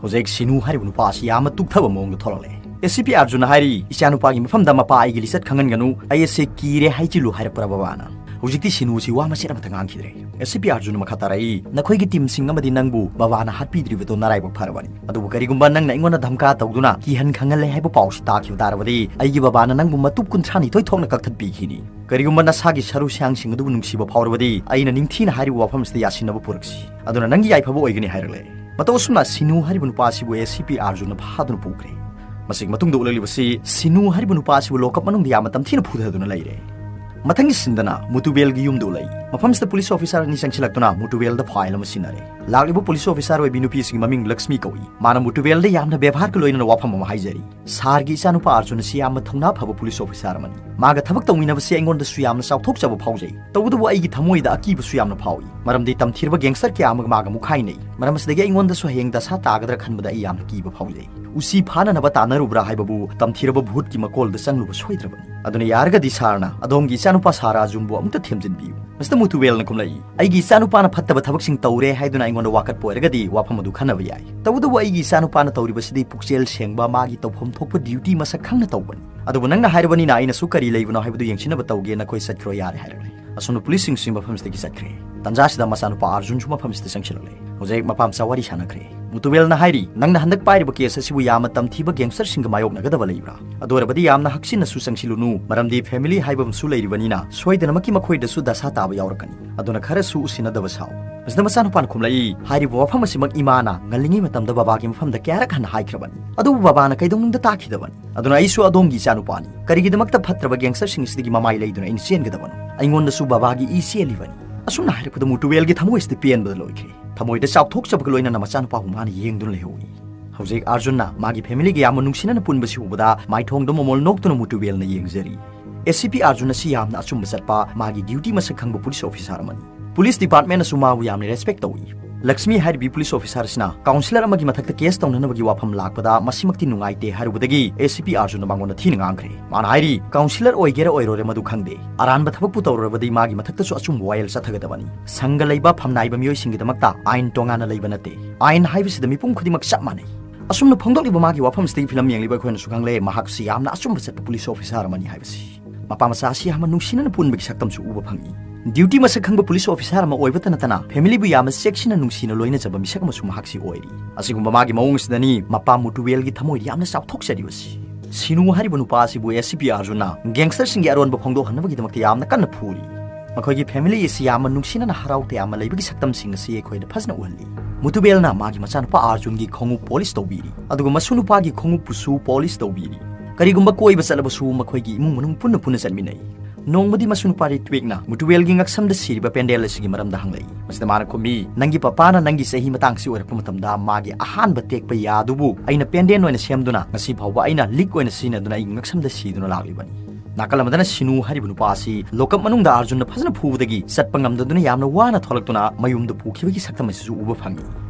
ꯍꯧꯖꯤꯛ ꯁꯤꯅꯨ ꯍꯥꯏꯔꯤꯕ ꯅꯨꯄꯥ ꯑꯁꯤ ꯌꯥꯝꯅ ꯇꯨꯛꯊꯕ ꯃꯑꯣꯡꯗ ꯊꯣꯛꯂꯛꯂꯦ꯫ ꯑꯦ ꯁꯤ ꯄꯤ ꯑꯥꯔꯖꯨꯟꯅ ꯍꯥꯏꯔꯤ, "ꯏꯆꯥꯅꯨꯄꯥꯒꯤ ꯃꯐꯝꯗ ꯃꯄꯥ ꯑꯩꯒꯤ ꯂꯤꯆꯠ ꯈꯪꯍꯟꯒꯅꯨ, ꯑꯩ ꯑꯁꯤ ꯀꯤꯔꯦ ꯍꯥꯏꯖꯤꯜꯂꯨ ꯍꯥꯏꯔꯛꯄ꯭ꯔꯥ ꯕꯕꯥꯅ?" ꯍꯧꯖꯤꯛꯇꯤ ꯁꯤꯅꯨꯁꯤ ꯋꯥ ꯃꯆꯦꯠ ꯑꯃꯠꯇ ꯉꯥꯡꯈꯤꯗ꯭ꯔꯦ꯫ ꯑꯦꯁꯤꯄꯤ ꯑꯥꯔꯖꯨꯟꯅ ꯃꯈꯥ ꯇꯥꯔꯛꯏ, "ꯅꯈꯣꯏꯒꯤ ꯇꯤꯝꯁꯤꯡ ꯑꯃꯗꯤ ꯅꯪꯕꯨ ꯕꯕꯥꯅ ꯍꯥꯠꯄꯤꯗ꯭ꯔꯤꯕꯗꯣ ꯅꯔꯥꯏꯕꯛ ꯐꯔꯕꯅꯤ꯫ ꯑꯗꯨꯕꯨ ꯀꯔꯤꯒꯨꯝꯕ ꯅꯪꯅ ꯑꯩꯉꯣꯟꯗ ꯙꯝꯀꯥ ꯇꯧꯗꯨꯅ ꯀꯤꯍꯟ ꯈꯪꯍꯜꯂꯦ ꯍꯥꯏꯕ ꯄꯥꯎꯁꯤ ꯇꯥꯈꯤꯕ ꯇꯥꯔꯕꯗꯤ ꯑꯩꯒꯤ ꯕꯕꯥꯅ ꯅꯪꯕꯨ ꯃꯇꯨꯞ ꯀꯨꯟꯊ꯭ꯔꯥꯅꯤꯊꯣꯏ ꯊꯣꯛꯅ ꯀꯛꯊꯠꯄꯤꯈꯤꯅꯤ꯫ ꯀꯔꯤꯒꯨꯝꯕ ꯅꯁꯥꯒꯤ ꯁꯔꯨ ꯁꯌꯥꯡꯁꯤꯡ ꯑꯗꯨꯕꯨ ꯅꯨꯡꯁꯤꯕ ꯐꯥꯎꯔꯕꯗꯤ ꯑꯩꯅ ꯅꯤꯡꯊꯤꯅ ꯍꯥꯏꯔꯤꯕ ꯋꯥꯐꯝ ꯑꯁꯤꯗ ꯌꯥꯁꯤꯟꯅꯕ ꯄꯨꯔꯛꯁꯤ꯫ ꯑꯗꯨꯅ ꯅꯪꯒꯤ ꯌꯥꯏꯐꯕ ꯑꯣꯏꯒꯅꯤ" ꯍꯥꯏꯔꯛꯂꯦ꯫ ꯃꯇꯧ ꯑꯁꯨꯝꯅ ꯁꯤꯅꯨ ꯍꯥꯏꯔꯤꯕ ꯅꯨꯄꯥ ꯑꯁꯤꯕꯨ ꯑꯦꯁꯤꯄꯤ ꯑꯥꯔꯖꯨꯟꯅ ꯐꯥꯗꯨꯅ ꯄꯨꯈ꯭ꯔꯦ꯫ ꯃꯁꯤꯒꯤ ꯃꯇꯨꯡꯗ ꯎꯠꯂꯛꯂꯤꯕꯁꯤ ꯁꯤꯅꯨ ꯍꯥꯏꯔꯤꯕ ꯅꯨꯄꯥ ꯑꯁꯤꯕꯨ ꯂꯣꯀꯞ ꯃꯅꯨꯡꯗ ꯌꯥꯝꯅ ꯇꯝꯊꯤꯅ ꯐꯨꯊꯗꯨꯅ ꯂꯩꯔꯦ꯫ ꯃꯊꯪꯒꯤ ꯁꯤꯟꯗꯅ ꯃꯨꯇꯨꯕꯦꯜꯒꯤ ꯌꯨꯝꯗ ꯎꯠꯂꯛꯏ꯫ ꯃꯐꯝꯁꯤꯗ ꯄꯨꯂꯤꯁ ꯑꯣꯐꯤꯁꯥꯔ ꯑꯅꯤ ꯆꯪꯁꯤꯜꯂꯛꯇꯨꯅ ꯃꯨꯇꯨꯕꯦꯜꯗ ꯐꯥꯏꯜ ꯑꯃ ꯁꯤꯟꯅꯔꯦ꯫ ꯂꯥꯛꯂꯤꯕ ꯄꯨꯂꯤꯁ ꯑꯣꯐꯤꯁꯥꯔ ꯑꯣꯏꯕꯤ ꯅꯨꯄꯤꯁꯤꯒꯤ ꯃꯃꯤꯡ ꯂꯛꯁꯃꯤ ꯀꯧꯏ꯫ ꯃꯥꯅ ꯃꯨꯇꯨꯕꯦꯜꯗ ꯌꯥꯝꯅ ꯕꯦꯕꯥꯔꯒ ꯂꯣꯏꯅꯅ ꯋꯥꯐꯝ ꯑꯃ ꯍꯥꯏꯖꯔꯤ꯫ "ꯁꯥꯔꯒꯤ ꯏꯆꯥꯅꯨꯄꯥ ꯑꯥꯔꯖꯨꯟ ꯑꯁꯤ ꯌꯥꯝꯅ ꯊꯧꯅꯥ ꯐꯕ ꯄꯨꯂꯤꯁ ꯑꯣꯐꯤꯁꯥꯔ ꯑꯃꯅꯤ꯫ ꯃꯥꯒ ꯊꯕꯛ ꯇꯧꯃꯤꯟꯅꯕꯁꯤ ꯑꯩꯉꯣꯟꯗꯁꯨ ꯌꯥꯝꯅ ꯆꯥꯎꯊꯣꯛꯆꯕ ꯐꯥꯎꯖꯩ꯫ ꯇꯧꯕꯇꯕꯨ ꯑꯩꯒꯤ ꯊꯃꯣꯏꯗ ꯑꯀꯤꯕꯁꯨ ꯌꯥꯝꯅ ꯐꯥꯎꯏ, ꯃꯔꯝꯗꯤ ꯇꯝꯊꯤꯔꯕ ꯒꯦꯡꯁꯇꯔ ꯀꯌꯥ ꯑꯃꯒ ꯃꯥꯒ ꯃꯨꯛꯈꯥꯏꯅꯩ꯫ ꯃꯔꯝ ꯑꯁꯤꯗꯒꯤ ꯑꯩꯉꯣꯟꯗꯁꯨ ꯍꯌꯦꯡ ꯗꯁꯥ ꯇꯥꯒꯗ꯭ꯔꯥ ꯈꯟꯕꯗ ꯑꯩ ꯌꯥꯝꯅ ꯀꯤꯕ ꯐꯥꯎꯖꯩ꯫ ꯎꯆꯤ ꯐꯥꯅꯅꯕ ꯇꯥꯟꯅꯔꯨꯕ꯭ꯔꯥ ꯍꯥꯏꯕꯕꯨ ꯇꯝꯊꯤꯔꯕ ꯚꯨꯠꯀꯤ ꯃꯀꯣꯜꯗ ꯆꯪꯂꯨꯕ ꯁꯣꯏꯗ꯭ꯔꯕꯅꯤ꯫ ꯑꯗꯨꯅ ꯌꯥꯔꯒꯗꯤ ꯁꯥꯔꯅ ꯑꯗꯣꯝꯒꯤ ꯏꯆꯥꯅꯨꯄꯥ ꯁꯥꯔ ꯑꯥꯔꯖꯨꯟꯕꯨ ꯑꯃꯨꯛꯇ ꯊꯦꯝꯖꯤꯟꯕꯤꯌꯨ꯫" ꯃꯤꯁꯇꯔ ꯃꯨꯇꯨꯕꯦꯜꯅ ꯈꯨꯝꯂꯛꯏ, "ꯑꯩꯒꯤ ꯏꯆꯥꯅꯨꯄꯥꯅ ꯐꯠꯇꯕ ꯊꯕꯛꯁꯤꯡ ꯇꯧꯔꯦ ꯍꯥꯏꯗꯨꯅ ꯑꯩꯉꯣꯟꯗ ꯋꯥꯀꯠꯄ ꯑꯣꯏꯔꯒꯗꯤ ꯋꯥꯐꯝ ꯑꯗꯨ ꯈꯟꯅꯕ ꯌꯥꯏ꯫ ꯇꯧꯕꯇꯕꯨ ꯑꯩꯒꯤ ꯏꯆꯥꯅꯨꯄꯥꯅ ꯇꯧꯔꯤꯕꯁꯤꯗꯤ ꯄꯨꯛꯆꯦꯜ ꯁꯦꯡꯕ, ꯃꯥꯒꯤ ꯇꯧꯐꯝ ꯊꯣꯛꯄ ꯗ꯭ꯌꯨꯇꯤ ꯃꯁꯛ ꯈꯪꯅ ꯇꯧꯕꯅꯤ꯫ ꯑꯗꯨꯕꯨ ꯅꯪꯅ ꯍꯥꯏꯔꯕꯅꯤꯅ ꯑꯩꯅꯁꯨ ꯀꯔꯤ ꯂꯩꯕꯅꯣ ꯍꯥꯏꯕꯗꯨ ꯌꯦꯡꯁꯤꯟꯅꯕ ꯇꯧꯒꯦ, ꯅꯈꯣꯏ ꯆꯠꯈ꯭ꯔꯣ ꯌꯥꯔꯦ" ꯍꯥꯏꯔꯛꯂꯦ꯫ ꯑꯁꯣꯝꯅ ꯄꯨꯂꯤꯁꯁꯤꯡꯁꯤ ꯃꯐꯝꯁꯤꯗꯒꯤ ꯆꯠꯈ꯭ꯔꯦ꯫ ꯇꯟꯖꯥꯁꯤꯗ ꯃꯆꯥꯅꯨꯄꯥ ꯑꯥꯔꯖꯨꯟꯁꯨ ꯃꯐꯝꯁꯤꯗ ꯆꯪꯁꯤꯜꯂꯛꯂꯦ꯫ ꯍꯧꯖꯤꯛ ꯃꯄꯥ ꯃꯆꯥ ꯋꯥꯔꯤ ꯁꯥꯟꯅꯈ꯭ꯔꯦ꯫ ꯃꯨꯇꯨꯕꯦꯜꯅ ꯍꯥꯏꯔꯤ, "ꯅꯪꯅ ꯍꯟꯗꯛ ꯄꯥꯏꯔꯤꯕ ꯀꯦꯁ ꯑꯁꯤꯕꯨ ꯌꯥꯝꯅ ꯇꯝꯊꯤꯕ ꯒꯦꯡꯁꯇꯔꯁꯤꯡꯒ ꯃꯥꯌꯣꯛꯅꯒꯗꯕ ꯂꯩꯕ꯭ꯔꯥ? ꯑꯗꯨ ꯑꯣꯏꯔꯕꯗꯤ ꯌꯥꯝꯅ ꯍꯛꯆꯤꯟꯅꯁꯨ ꯆꯪꯁꯤꯜꯂꯨꯅꯨ, ꯃꯔꯝꯗꯤ ꯐꯦꯃꯤꯂꯤ ꯍꯥꯏꯕ ꯑꯃꯁꯨ ꯂꯩꯔꯤꯕꯅꯤꯅ ꯁꯣꯏꯗꯅꯃꯛꯀꯤ ꯃꯈꯣꯏꯗꯁꯨ ꯗꯁꯥ ꯇꯥꯕ ꯌꯥꯎꯔꯛꯀꯅꯤ꯫ ꯑꯗꯨꯅ ꯈꯔꯁꯨ ꯎꯁꯤꯟꯅꯗꯕ ꯁꯥꯎ꯫" ꯃꯁꯤꯗ ꯃꯆꯥꯅꯨꯄꯥꯅ ꯈꯨꯝꯂꯛꯏ, "ꯍꯥꯏꯔꯤꯕ ꯋꯥꯐꯝ ꯑꯁꯤꯃꯛ ꯏꯃꯥꯅ ꯉꯜꯂꯤꯉꯩ ꯃꯇꯝꯗ ꯕꯕꯥꯒꯤ ꯃꯐꯝꯗ ꯀꯌꯥꯔꯛ ꯍꯟꯅ ꯍꯥꯏꯈ꯭ꯔꯕꯅꯤ, ꯑꯗꯨꯕꯨ ꯕꯕꯥꯅ ꯀꯩꯗꯧꯅꯨꯡꯗ ꯇꯥꯈꯤꯗꯕꯅꯤ꯫ ꯑꯗꯨꯅ ꯑꯩꯁꯨ ꯑꯗꯣꯝꯒꯤ ꯏꯆꯥꯅꯨꯄꯥꯅꯤ꯫ ꯀꯔꯤꯒꯤꯗꯃꯛꯇ ꯐꯠꯇ꯭ꯔꯕ ꯒꯦꯡꯁꯇꯔꯁꯤꯡ ꯑꯁꯤꯗꯒꯤ ꯃꯃꯥꯏ ꯂꯩꯗꯨꯅ ꯑꯩꯅ ꯆꯦꯟꯒꯗꯕꯅꯣ? ꯑꯩꯉꯣꯟꯗꯁꯨ ꯕꯕꯥꯒꯤ ꯏ ꯆꯦꯜꯂꯤꯕꯅꯤ꯫" ꯑꯁꯨꯝꯅ ꯍꯥꯏꯔꯛꯄꯗ ꯃꯨꯇꯨꯕꯦꯜꯒꯤ ꯊꯃꯣꯏꯁꯤꯗ ꯄꯦꯟꯕꯗ ꯂꯣꯏꯈ꯭ꯔꯦ꯫ ꯊꯃꯣꯏꯗ ꯆꯥꯎꯊꯣꯛꯆꯕꯒ ꯂꯣꯏꯅꯅ ꯃꯆꯥꯅꯨꯄꯥꯕꯨ ꯃꯥꯅ ꯌꯦꯡꯗꯨꯅ ꯂꯩꯍꯧꯏ꯫ ꯍꯧꯖꯤꯛ ꯑꯥꯔꯖꯨꯟꯅ ꯃꯥꯒꯤ ꯐꯦꯃꯤꯂꯤꯒ ꯌꯥꯝꯅ ꯅꯨꯡꯁꯤꯅꯅ ꯄꯨꯟꯕꯁꯤ ꯎꯕꯗ ꯃꯥꯏꯊꯣꯡꯗ ꯃꯣꯃꯣꯜ ꯅꯣꯛꯇꯨꯅ ꯃꯨꯇꯨꯕꯦꯜꯅ ꯌꯦꯡꯖꯔꯤ꯫ ꯑꯦꯁꯤꯄꯤ ꯑꯥꯔꯖꯨꯟ ꯑꯁꯤ ꯌꯥꯝꯅ ꯑꯆꯨꯝꯕ ꯆꯠꯄ, ꯃꯥꯒꯤ ꯗ꯭ꯌꯨꯇꯤ ꯃꯁꯛ ꯈꯪꯕ ꯄꯨꯂꯤꯁ ꯑꯣꯐꯤꯁꯥꯔ ꯑꯃꯅꯤ꯫ ꯄꯨꯂꯤꯁ ꯗꯤꯄꯥꯔꯠꯃꯦꯟꯅꯁꯨ ꯃꯥꯕꯨ ꯌꯥꯝꯅ ꯔꯦꯁꯄꯦꯛ ꯇꯧꯏ꯫ ꯂꯛꯁꯃꯤ ꯍꯥꯏꯔꯤꯕꯤ ꯄꯨꯂꯤꯁ ꯑꯣꯐꯤꯁꯥꯔ ꯑꯁꯤꯅ ꯀꯥꯎꯟꯁꯤꯂꯔ ꯑꯃꯒꯤ ꯃꯊꯛꯇ ꯀꯦꯁ ꯇꯧꯅꯅꯕꯒꯤ ꯋꯥꯐꯝ ꯂꯥꯛꯄꯗ ꯃꯁꯤꯃꯛꯇꯤ ꯅꯨꯡꯉꯥꯏꯇꯦ ꯍꯥꯏꯔꯨꯕꯗꯒꯤ ꯑꯦꯁꯤꯄꯤ ꯑꯥꯔꯖꯨꯟꯅ ꯃꯉꯣꯟꯗ ꯊꯤꯅ ꯉꯥꯡꯈ꯭ꯔꯦ꯫ ꯃꯥꯅ ꯍꯥꯏꯔꯤ, "ꯀꯥꯎꯟꯁꯤꯂꯔ ꯑꯣꯏꯒꯦꯔꯥ ꯑꯣꯏꯔꯣꯏꯔ ꯃꯗꯨ ꯈꯪꯗꯦ꯫ ꯑꯔꯥꯟꯕ ꯊꯕꯛꯄꯨ ꯇꯧꯔꯨꯔꯕꯗꯤ ꯃꯥꯒꯤ ꯃꯊꯛꯇꯁꯨ ꯑꯆꯨꯝꯕ ꯋꯥꯌꯦꯜ ꯆꯠꯊꯒꯗꯕꯅꯤ꯫ ꯁꯪꯒ ꯂꯩꯕ ꯐꯝꯅꯥꯏꯕ ꯃꯤꯑꯣꯏꯁꯤꯡꯒꯤꯗꯃꯛꯇ ꯑꯥꯏꯟ ꯇꯣꯉꯥꯟꯅ ꯂꯩꯕ ꯅꯠꯇꯦ꯫ ꯑꯥꯏꯟ ꯍꯥꯏꯕꯁꯤꯗ ꯃꯤꯄꯨꯝ ꯈꯨꯗꯤꯡꯃꯛ ꯆꯞ ꯃꯥꯟꯅꯩ꯫" ꯑꯁꯨꯝꯅ ꯐꯣꯡꯗꯣꯛꯂꯤꯕ ꯃꯥꯒꯤ ꯋꯥꯐꯝꯁꯤꯗꯒꯤ ꯐꯤꯂꯝ ꯌꯦꯡꯂꯤꯕ ꯑꯩꯈꯣꯏꯅꯁꯨ ꯈꯪꯂꯦ, ꯃꯍꯥꯛꯁꯤ ꯌꯥꯝꯅ ꯑꯆꯨꯝꯕ ꯆꯠꯄ ꯄꯨꯂꯤꯁ ꯑꯣꯐꯤꯁꯥꯔ ꯑꯃꯅꯤ ꯍꯥꯏꯕꯁꯤ꯫ ꯃꯄꯥ ꯃꯆꯥ ꯑꯁꯤ ꯌꯥꯝꯅ ꯅꯨꯡꯁꯤꯅꯅ ꯄꯨꯟꯕꯒꯤ ꯁꯛꯇꯝꯁꯨ ꯎꯕ ꯐꯪꯏ꯫ ꯗ꯭ꯌꯨꯇꯤ ꯃꯁꯛ ꯈꯪꯕ ꯄꯨꯂꯤꯁ ꯑꯣꯐꯤꯁꯥꯔ ꯑꯃ ꯑꯣꯏꯕꯇ ꯅꯠꯇꯅ, ꯐꯦꯃꯤꯂꯤꯕꯨ ꯌꯥꯝꯅ ꯆꯦꯛꯁꯤꯟꯅ ꯅꯨꯡꯁꯤꯅ ꯂꯣꯏꯅꯖꯕ ꯃꯤꯁꯛ ꯑꯃꯁꯨ ꯃꯍꯥꯛꯁꯤ ꯑꯣꯏꯔꯤ꯫ ꯑꯁꯤꯒꯨꯝꯕ ꯃꯥꯒꯤ ꯃꯑꯣꯡ ꯑꯁꯤꯗꯅꯤ ꯃꯄꯥ ꯃꯨꯇꯨꯋꯦꯜꯒꯤ ꯊꯃꯣꯏꯗ ꯌꯥꯝꯅ ꯆꯥꯎꯊꯣꯛꯆꯔꯤꯕꯁꯤ꯫ ꯁꯤꯅꯨ ꯍꯥꯏꯔꯤꯕ ꯅꯨꯄꯥ ꯑꯁꯤꯕꯨ ꯑꯦꯁꯤꯄꯤ ꯑꯥꯔꯖꯨꯟꯅ ꯒꯦꯡꯁꯇꯔꯁꯤꯡꯒꯤ ꯑꯔꯣꯟꯕ ꯐꯣꯡꯗꯣꯛꯍꯟꯅꯕꯒꯤꯗꯃꯛꯇ ꯌꯥꯝꯅ ꯀꯟꯅ ꯐꯨꯔꯤ꯫ ꯃꯈꯣꯏꯒꯤ ꯐꯦꯃꯤꯂꯤ ꯑꯁꯤ ꯌꯥꯝꯅ ꯅꯨꯡꯁꯤꯅꯅ ꯍꯔꯥꯎ ꯇꯌꯥꯝꯅ ꯂꯩꯕꯒꯤ ꯁꯛꯇꯝꯁꯤꯡ ꯑꯁꯤ ꯑꯩꯈꯣꯏꯗ ꯐꯖꯅ ꯎꯍꯜꯂꯤ꯫ ꯃꯨꯇꯨꯕꯦꯜꯅ ꯃꯥꯒꯤ ꯃꯆꯥꯅꯨꯄꯥ ꯑꯥꯔꯖꯨꯟꯒꯤ ꯈꯣꯡꯎꯞ ꯄꯣꯂꯤꯁ ꯇꯧꯕꯤꯔꯤ, ꯑꯗꯨꯒ ꯃꯁꯨ ꯅꯨꯄꯥꯒꯤ ꯈꯣꯡꯎꯞꯄꯨꯁꯨ ꯄꯣꯂꯤꯁ ꯇꯧꯕꯤꯔꯤ꯫ ꯀꯔꯤꯒꯨꯝꯕ ꯀꯣꯏꯕ ꯆꯠꯂꯕꯁꯨ ꯃꯈꯣꯏꯒꯤ ꯏꯃꯨꯡ ꯃꯅꯨꯡ ꯄꯨꯟꯅ ꯄꯨꯟꯅ ꯆꯠꯃꯤꯟꯅꯩ꯫ ꯅꯣꯡꯃꯗꯤ ꯃꯁꯨ ꯅꯨꯄꯥ ꯔꯤꯇ꯭ꯋꯤꯛꯅ ꯃꯨꯇꯨꯕꯦꯜꯒꯤ ꯉꯛꯁꯝꯗ ꯁꯤꯔꯤꯕ ꯄꯦꯟꯗꯦꯜ ꯑꯁꯤꯒꯤ ꯃꯔꯝꯗ ꯍꯪꯂꯛꯏ꯫ ꯃꯁꯤꯗ ꯃꯥꯅ ꯈꯨꯝꯃꯤ, "ꯅꯪꯒꯤ ꯄꯄꯥꯅ ꯅꯪꯒꯤ ꯆꯍꯤ ꯃꯇꯥꯡꯁꯤ ꯑꯣꯏꯔꯛꯄ ꯃꯇꯝꯗ ꯃꯥꯒꯤ ꯑꯍꯥꯟꯕ ꯇꯦꯛꯄ ꯌꯥ ꯑꯗꯨꯕꯨ ꯑꯩꯅ ꯄꯦꯟꯗꯦꯟ ꯑꯣꯏꯅ ꯁꯦꯝꯗꯨꯅ ꯉꯁꯤ ꯐꯥꯎꯕ ꯑꯩꯅ ꯂꯤꯛ ꯑꯣꯏꯅ ꯁꯤꯖꯤꯟꯅꯗꯨꯅ ꯑꯩꯒꯤ ꯉꯛꯁꯝꯗ ꯁꯤꯗꯨꯅ ꯂꯥꯛꯂꯤꯕꯅꯤ"꯫ ꯅꯥꯀꯜ ꯑꯃꯗꯅ ꯁꯤꯅꯨ ꯍꯥꯏꯔꯤꯕ ꯅꯨꯄꯥ ꯑꯁꯤ ꯂꯣꯀꯞ ꯃꯅꯨꯡꯗ ꯑꯥꯔꯖꯨꯟꯅ ꯐꯖꯅ ꯐꯨꯕꯗꯒꯤ ꯆꯠꯄ ꯉꯝꯗꯗꯨꯅ ꯌꯥꯝꯅ ꯋꯥꯅ ꯊꯣꯛꯂꯛꯇꯨꯅ ꯃꯌꯨꯝꯗ ꯄꯨꯈꯤꯕꯒꯤ ꯁꯛꯇꯝ ꯑꯁꯤꯁꯨ ꯎꯕ ꯐꯪꯏ꯫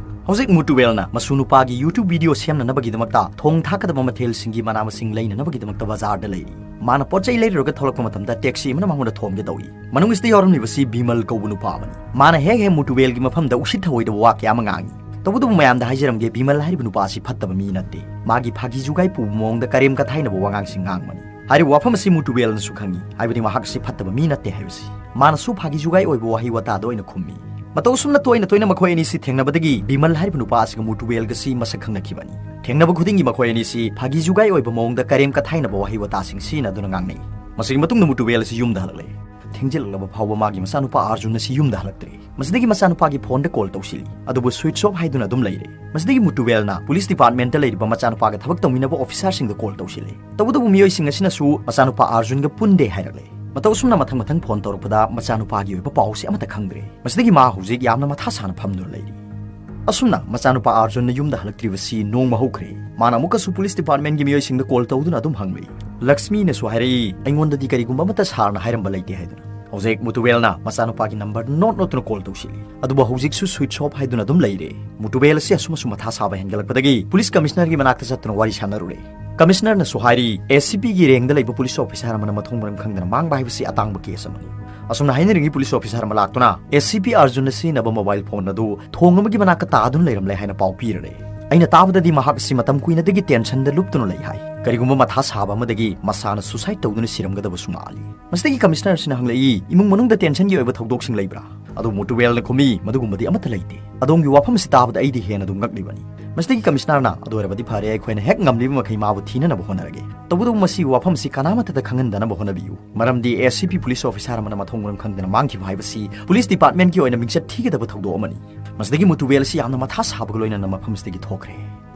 ꯍꯧꯖꯤꯛ ꯃꯨꯇꯨꯕꯦꯜꯅ ꯃꯁꯨ ꯅꯨꯄꯥꯒꯤ YouTube video ꯁꯦꯝꯅꯅꯕꯒꯤꯗꯃꯛꯇ ꯊꯣꯡ ꯊꯥꯛꯀꯗꯕ ꯃꯊꯦꯜꯁꯤꯡꯒꯤ ꯃꯅꯥ ꯃꯁꯤꯡ ꯂꯩꯅꯅꯕꯒꯤꯗꯃꯛꯇ ꯕꯖꯥꯔꯗ ꯂꯩꯔꯤ꯫ ꯃꯥꯅ ꯄꯣꯠ ꯆꯩ ꯂꯩꯔꯨꯔꯒ ꯊꯣꯛꯂꯛꯄ ꯃꯇꯝꯗ ꯇꯦꯛꯁꯤ ꯑꯃꯅ ꯃꯉꯣꯟꯗ ꯊꯣꯝꯒꯦ ꯇꯧꯏ꯫ ꯃꯅꯨꯡ ꯑꯁꯤꯗ ꯌꯥꯎꯔꯝꯂꯤꯕꯁꯤ ꯕꯤꯃꯜ ꯀꯧꯕ ꯅꯨꯄꯥ ꯑꯃꯅꯤ꯫ ꯃꯥꯅ ꯍꯦꯛ ꯍꯦꯛ ꯃꯨꯇꯨꯕꯦꯜꯒꯤ ꯃꯐꯝꯗ ꯎꯁꯤꯠ ꯊꯑꯣꯏꯗꯕ ꯋꯥ ꯀꯌꯥ ꯑꯃ ꯉꯥꯡꯏ꯫ ꯇꯧꯕꯇꯕꯨ ꯃꯌꯥꯝꯗ ꯍꯥꯏꯖꯔꯝꯒꯦ, ꯕꯤꯃꯜ ꯍꯥꯏꯔꯤꯕ ꯅꯨꯄꯥ ꯑꯁꯤ ꯐꯠꯇꯕ ꯃꯤ ꯅꯠꯇꯦ꯫ ꯃꯥꯒꯤ ꯐꯥꯒꯤ ꯖꯨꯒꯥꯏ ꯄꯨꯕ ꯃꯑꯣꯡꯗ ꯀꯔꯦꯝ ꯀꯊꯥꯏꯅꯕ ꯋꯥꯉꯥꯡꯁꯤꯡ ꯉꯥꯡꯕꯅꯤ꯫ ꯍꯥꯏꯔꯤꯕ ꯋꯥꯐꯝ ꯑꯁꯤ ꯃꯨꯇꯨꯕꯦꯜꯅꯁꯨ ꯈꯪꯏ, ꯍꯥꯏꯕꯗꯤ ꯃꯍꯥꯛ ꯑꯁꯤ ꯐꯠꯇꯕ ꯃꯤ ꯅꯠꯇꯦ ꯍꯥꯏꯕꯁꯤ꯫ ꯃꯥꯅꯁꯨ ꯐꯥꯒꯤ ꯖꯨꯒꯥꯏ ꯑꯣꯏꯕ ꯋꯥꯍꯩ ꯋꯥꯇꯥꯗ ꯑꯣꯏꯅ ꯈꯨꯝꯃꯤ꯫ ꯃꯇꯧ ꯑꯁꯨꯝꯅ ꯇꯣꯏꯅ ꯇꯣꯏꯅ ꯃꯈꯣꯏ ꯑꯅꯤꯁꯤ ꯊꯦꯡꯅꯕꯗꯒꯤ ꯕꯤꯃꯜ ꯍꯥꯏꯔꯤꯕ ꯅꯨꯄꯥ ꯑꯁꯤꯒ ꯃꯨꯇꯨꯕꯦꯜꯒꯁꯤ ꯃꯁꯛ ꯈꯪꯅꯈꯤꯕꯅꯤ꯫ ꯊꯦꯡꯅꯕ ꯈꯨꯗꯤꯡꯒꯤ ꯃꯈꯣꯏ ꯑꯅꯤꯁꯤ ꯐꯥꯒꯤ ꯖꯨꯒꯥꯏ ꯑꯣꯏꯕ ꯃꯑꯣꯡꯗ ꯀꯔꯦꯝ ꯀꯊꯥꯏꯅꯕ ꯋꯥꯍꯩ ꯋꯥꯇꯥꯁꯤꯡ ꯁꯤꯖꯤꯟꯅꯗꯨꯅ ꯉꯥꯡꯅꯩ꯫ ꯃꯁꯤꯒꯤ ꯃꯇꯨꯡꯗ ꯃꯨꯇꯨꯕꯦꯜ ꯑꯁꯤ ꯌꯨꯝꯗ ꯍꯜꯂꯛꯂꯦ꯫ ꯊꯦꯡꯖꯤꯜꯂꯛꯂꯕ ꯐꯥꯎꯕ ꯃꯥꯒꯤ ꯃꯆꯥꯅꯨꯄꯥ ꯑꯥꯔꯖꯨꯟ ꯑꯁꯤ ꯌꯨꯝꯗ ꯍꯜꯂꯛꯇ꯭ꯔꯦ꯫ ꯃꯁꯤꯗꯒꯤ ꯃꯆꯥꯅꯨꯄꯥꯒꯤ ꯐꯣꯟꯗ ꯀꯣꯜ ꯇꯧꯁꯤꯜꯂꯤ, ꯑꯗꯨꯕꯨ ꯁ꯭ꯋꯤꯆ ꯑꯣꯐ ꯍꯥꯏꯗꯨꯅ ꯑꯗꯨꯝ ꯂꯩꯔꯦ꯫ ꯃꯁꯤꯗꯒꯤ ꯃꯨꯇꯨꯕꯦꯜꯅ ꯄꯨꯂꯤꯁ ꯗꯤꯄꯥꯔꯠꯃꯦꯟꯇ ꯂꯩꯔꯤꯕ ꯃꯆꯥꯅꯨꯄꯥꯒ ꯊꯕꯛ ꯇꯧꯃꯤꯟꯅꯕ ꯑꯣꯐꯤꯁꯥꯔꯁꯤꯡꯗ ꯀꯣꯜ ꯇꯧꯁꯤꯜꯂꯤ꯫ ꯇꯧꯕꯇꯕꯨ ꯃꯤꯑꯣꯏꯁꯤꯡ ꯑꯁꯤꯅꯁꯨ ꯃꯆꯥꯅꯨꯄꯥ ꯑꯥꯔꯖꯨꯟꯒ ꯄꯨꯟꯗꯦ ꯍꯥꯏꯔꯛꯂꯦ꯫ ꯃꯇꯧ ꯑꯁꯨꯝꯅ ꯃꯊꯪ ꯃꯊꯪ ꯐꯣꯟ ꯇꯧꯔꯛꯄꯗ ꯃꯆꯥꯅꯨꯄꯥꯒꯤ ꯑꯣꯏꯕ ꯄꯥꯎꯁꯤ ꯑꯃꯠꯇ ꯈꯪꯗ꯭ꯔꯦ꯫ ꯃꯁꯤꯗꯒꯤ ꯃꯥ ꯍꯧꯖꯤꯛ ꯌꯥꯝꯅ ꯃꯊꯥ ꯁꯥꯅ ꯐꯝꯗꯨꯅ ꯂꯩꯔꯤ꯫ ꯑꯁꯨꯝꯅ ꯃꯆꯥꯅꯨꯄꯥ ꯑꯥꯔꯖꯨꯟꯅ ꯌꯨꯝꯗ ꯍꯜꯂꯛꯇ꯭ꯔꯤꯕꯁꯤ ꯅꯣꯡꯃ ꯍꯧꯈ꯭ꯔꯦ꯫ ꯃꯥꯅ ꯑꯃꯨꯛꯀꯁꯨ ꯄꯨꯂꯤꯁ ꯗꯤꯄꯥꯔꯠꯃꯦꯟꯒꯤ ꯃꯤꯑꯣꯏꯁꯤꯡꯗ ꯀꯣꯜ ꯇꯧꯗꯨꯅ ꯑꯗꯨꯝ ꯍꯪꯂꯤ꯫ ꯂꯛꯁꯃꯤꯅꯁꯨ ꯍꯥꯏꯔꯛꯏ, "ꯑꯩꯉꯣꯟꯗꯗꯤ ꯀꯔꯤꯒꯨꯝꯕ ꯑꯃꯠꯇ ꯁꯥꯔꯅ ꯍꯥꯏꯔꯝꯕ ꯂꯩꯇꯦ" ꯍꯥꯏꯗꯨꯅ꯫ ꯍꯧꯖꯤꯛ ꯃꯨꯇꯨꯕꯦꯜꯅ ꯃꯆꯥꯅꯨꯄꯥꯒꯤ ꯅꯝꯕꯔ ꯅꯣꯠ ꯅꯣꯠꯇꯨꯅ ꯀꯣꯜ ꯇꯧꯁꯤꯜꯂꯤ, ꯑꯗꯨꯕꯨ ꯍꯧꯖꯤꯛꯁꯨ ꯁ꯭ꯋꯤꯆ ꯑꯣꯐ ꯍꯥꯏꯗꯨꯅ ꯑꯗꯨꯝ ꯂꯩꯔꯦ꯫ ꯃꯨꯇꯨꯕꯦꯜ ꯑꯁꯤ ꯑꯁꯨꯝ ꯑꯁꯨꯝ ꯃꯊꯥ ꯁꯥꯕ ꯍꯦꯟꯒꯠꯂꯛꯄꯗꯒꯤ ꯄꯨꯂꯤꯁ ꯀꯃꯤꯁꯅꯔꯒꯤ ꯃꯅꯥꯛꯇ ꯆꯠꯇꯨꯅ ꯋꯥꯔꯤ ꯁꯥꯟꯅꯔꯨꯔꯦ꯫ ꯀꯃꯤꯁꯅꯔꯅꯁꯨ ꯍꯥꯏꯔꯤ, "ꯑꯦꯁꯤꯄꯤꯒꯤ ꯔꯦꯡꯗ ꯂꯩꯕ ꯄꯨꯂꯤꯁ ꯑꯣꯐꯤꯁꯥꯔ ꯑꯃꯅ ꯃꯊꯣꯡ ꯃꯔꯝ ꯈꯪꯗꯅ ꯃꯥꯡꯕ ꯍꯥꯏꯕꯁꯤ ꯑꯇꯥꯡꯕ ꯀꯦꯁ ꯑꯃꯅꯤ"꯫ ꯑꯁꯨꯝꯅ ꯍꯥꯏꯅꯔꯤꯉꯩ ꯄꯨꯂꯤꯁ ꯑꯣꯐꯤꯁꯥꯔ ꯑꯃ ꯂꯥꯛꯇꯨꯅ ꯑꯦꯁꯤꯄꯤ ꯑꯥꯔꯖꯨꯟꯅ ꯁꯤꯖꯤꯟꯅꯕ ꯃꯣꯕꯥꯏꯜ ꯐꯣꯟ ꯑꯗꯨ ꯊꯣꯡ ꯑꯃꯒꯤ ꯃꯅꯥꯛꯇ ꯇꯥꯗꯨꯅ ꯂꯩꯔꯝꯂꯦ ꯍꯥꯏꯅ ꯄꯥꯎ ꯄꯤꯔꯔꯦ꯫ ꯑꯩꯅ ꯇꯥꯕꯗꯗꯤ ꯃꯍꯥꯛ ꯑꯁꯤ ꯃꯇꯝ ꯀꯨꯏꯅꯗꯒꯤ ꯇꯦꯟꯁꯟꯗ ꯂꯨꯞꯇꯨꯅ ꯂꯩ ꯍꯥꯏ꯫ ꯀꯔꯤꯒꯨꯝꯕ ꯃꯊꯥ ꯁꯥꯕ ꯑꯃꯗꯒꯤ ꯃꯁꯥꯅ ꯁꯨꯁꯥꯏꯗ ꯇꯧꯗꯨꯅ ꯁꯤꯔꯝꯒꯗꯕꯁꯨ ꯃꯥꯜꯂꯤ꯫ ꯃꯁꯤꯗꯒꯤ ꯀꯃꯤꯁꯅꯔ ꯑꯁꯤꯅ ꯍꯪꯂꯛꯏ, "ꯏꯃꯨꯡ ꯃꯅꯨꯡꯗ ꯇꯦꯟꯁꯟꯒꯤ ꯑꯣꯏꯕ ꯊꯧꯗꯣꯛꯁꯤꯡ ꯂꯩꯕ꯭ꯔꯥ?" ꯑꯗꯨ ꯃꯨꯇꯨꯋꯦꯜꯅ ꯈꯨꯝꯃꯤ, "ꯃꯗꯨꯒꯨꯝꯕꯗꯤ ꯑꯃꯠꯇ ꯂꯩꯇꯦ꯫ ꯑꯗꯣꯝꯒꯤ ꯋꯥꯐꯝ ꯑꯁꯤ ꯇꯥꯕꯗ ꯑꯩꯗꯤ ꯍꯦꯟꯅ ꯑꯗꯨꯝ ꯉꯛꯂꯤꯕꯅꯤ꯫" ꯃꯁꯤꯗꯒꯤ ꯀꯃꯤꯁꯅꯔꯅ, "ꯑꯗꯨ ꯑꯣꯏꯔꯕꯗꯤ ꯐꯔꯦ, ꯑꯩꯈꯣꯏꯅ ꯍꯦꯛ ꯉꯝꯂꯤꯕ ꯃꯈꯩ ꯃꯥꯕꯨ ꯊꯤꯅꯅꯕ ꯍꯣꯠꯅꯔꯒꯦ꯫ ꯇꯧꯕꯇꯕꯨ ꯃꯁꯤꯒꯤ ꯋꯥꯐꯝ ꯑꯁꯤ ꯀꯅꯥꯃꯠꯇꯗ ꯈꯪꯍꯟꯗꯅꯕ ꯍꯣꯠꯅꯕꯤꯌꯨ꯫ ꯃꯔꯝꯗꯤ ꯑꯦ ꯁꯤ ꯄꯤ ꯄꯨꯂꯤꯁ ꯑꯣꯐꯤꯁꯥꯔ ꯑꯃꯅ ꯃꯊꯣꯡ ꯃꯔꯝ ꯈꯪꯗꯅ ꯃꯥꯡꯈꯤꯕ ꯍꯥꯏꯕꯁꯤ ꯄꯨꯂꯤꯁ ꯗꯤꯄꯥꯔꯠꯃꯦꯟꯠꯀꯤ ꯑꯣꯏꯅ ꯃꯤꯡꯆꯠ ꯊꯤꯒꯗꯕ ꯊꯧꯗꯣꯛ ꯑꯃꯅꯤ꯫" ꯃꯁꯤꯗꯒꯤ ꯃꯨꯇꯨꯋꯦꯜ ꯑꯁꯤ ꯌꯥꯝꯅ ꯃꯊꯥ ꯁꯥꯕꯒ ꯂꯣꯏꯅꯅ ꯃꯐꯝ ꯑꯁꯤꯗꯒꯤ ꯊꯣꯛꯈ꯭ꯔꯦ꯫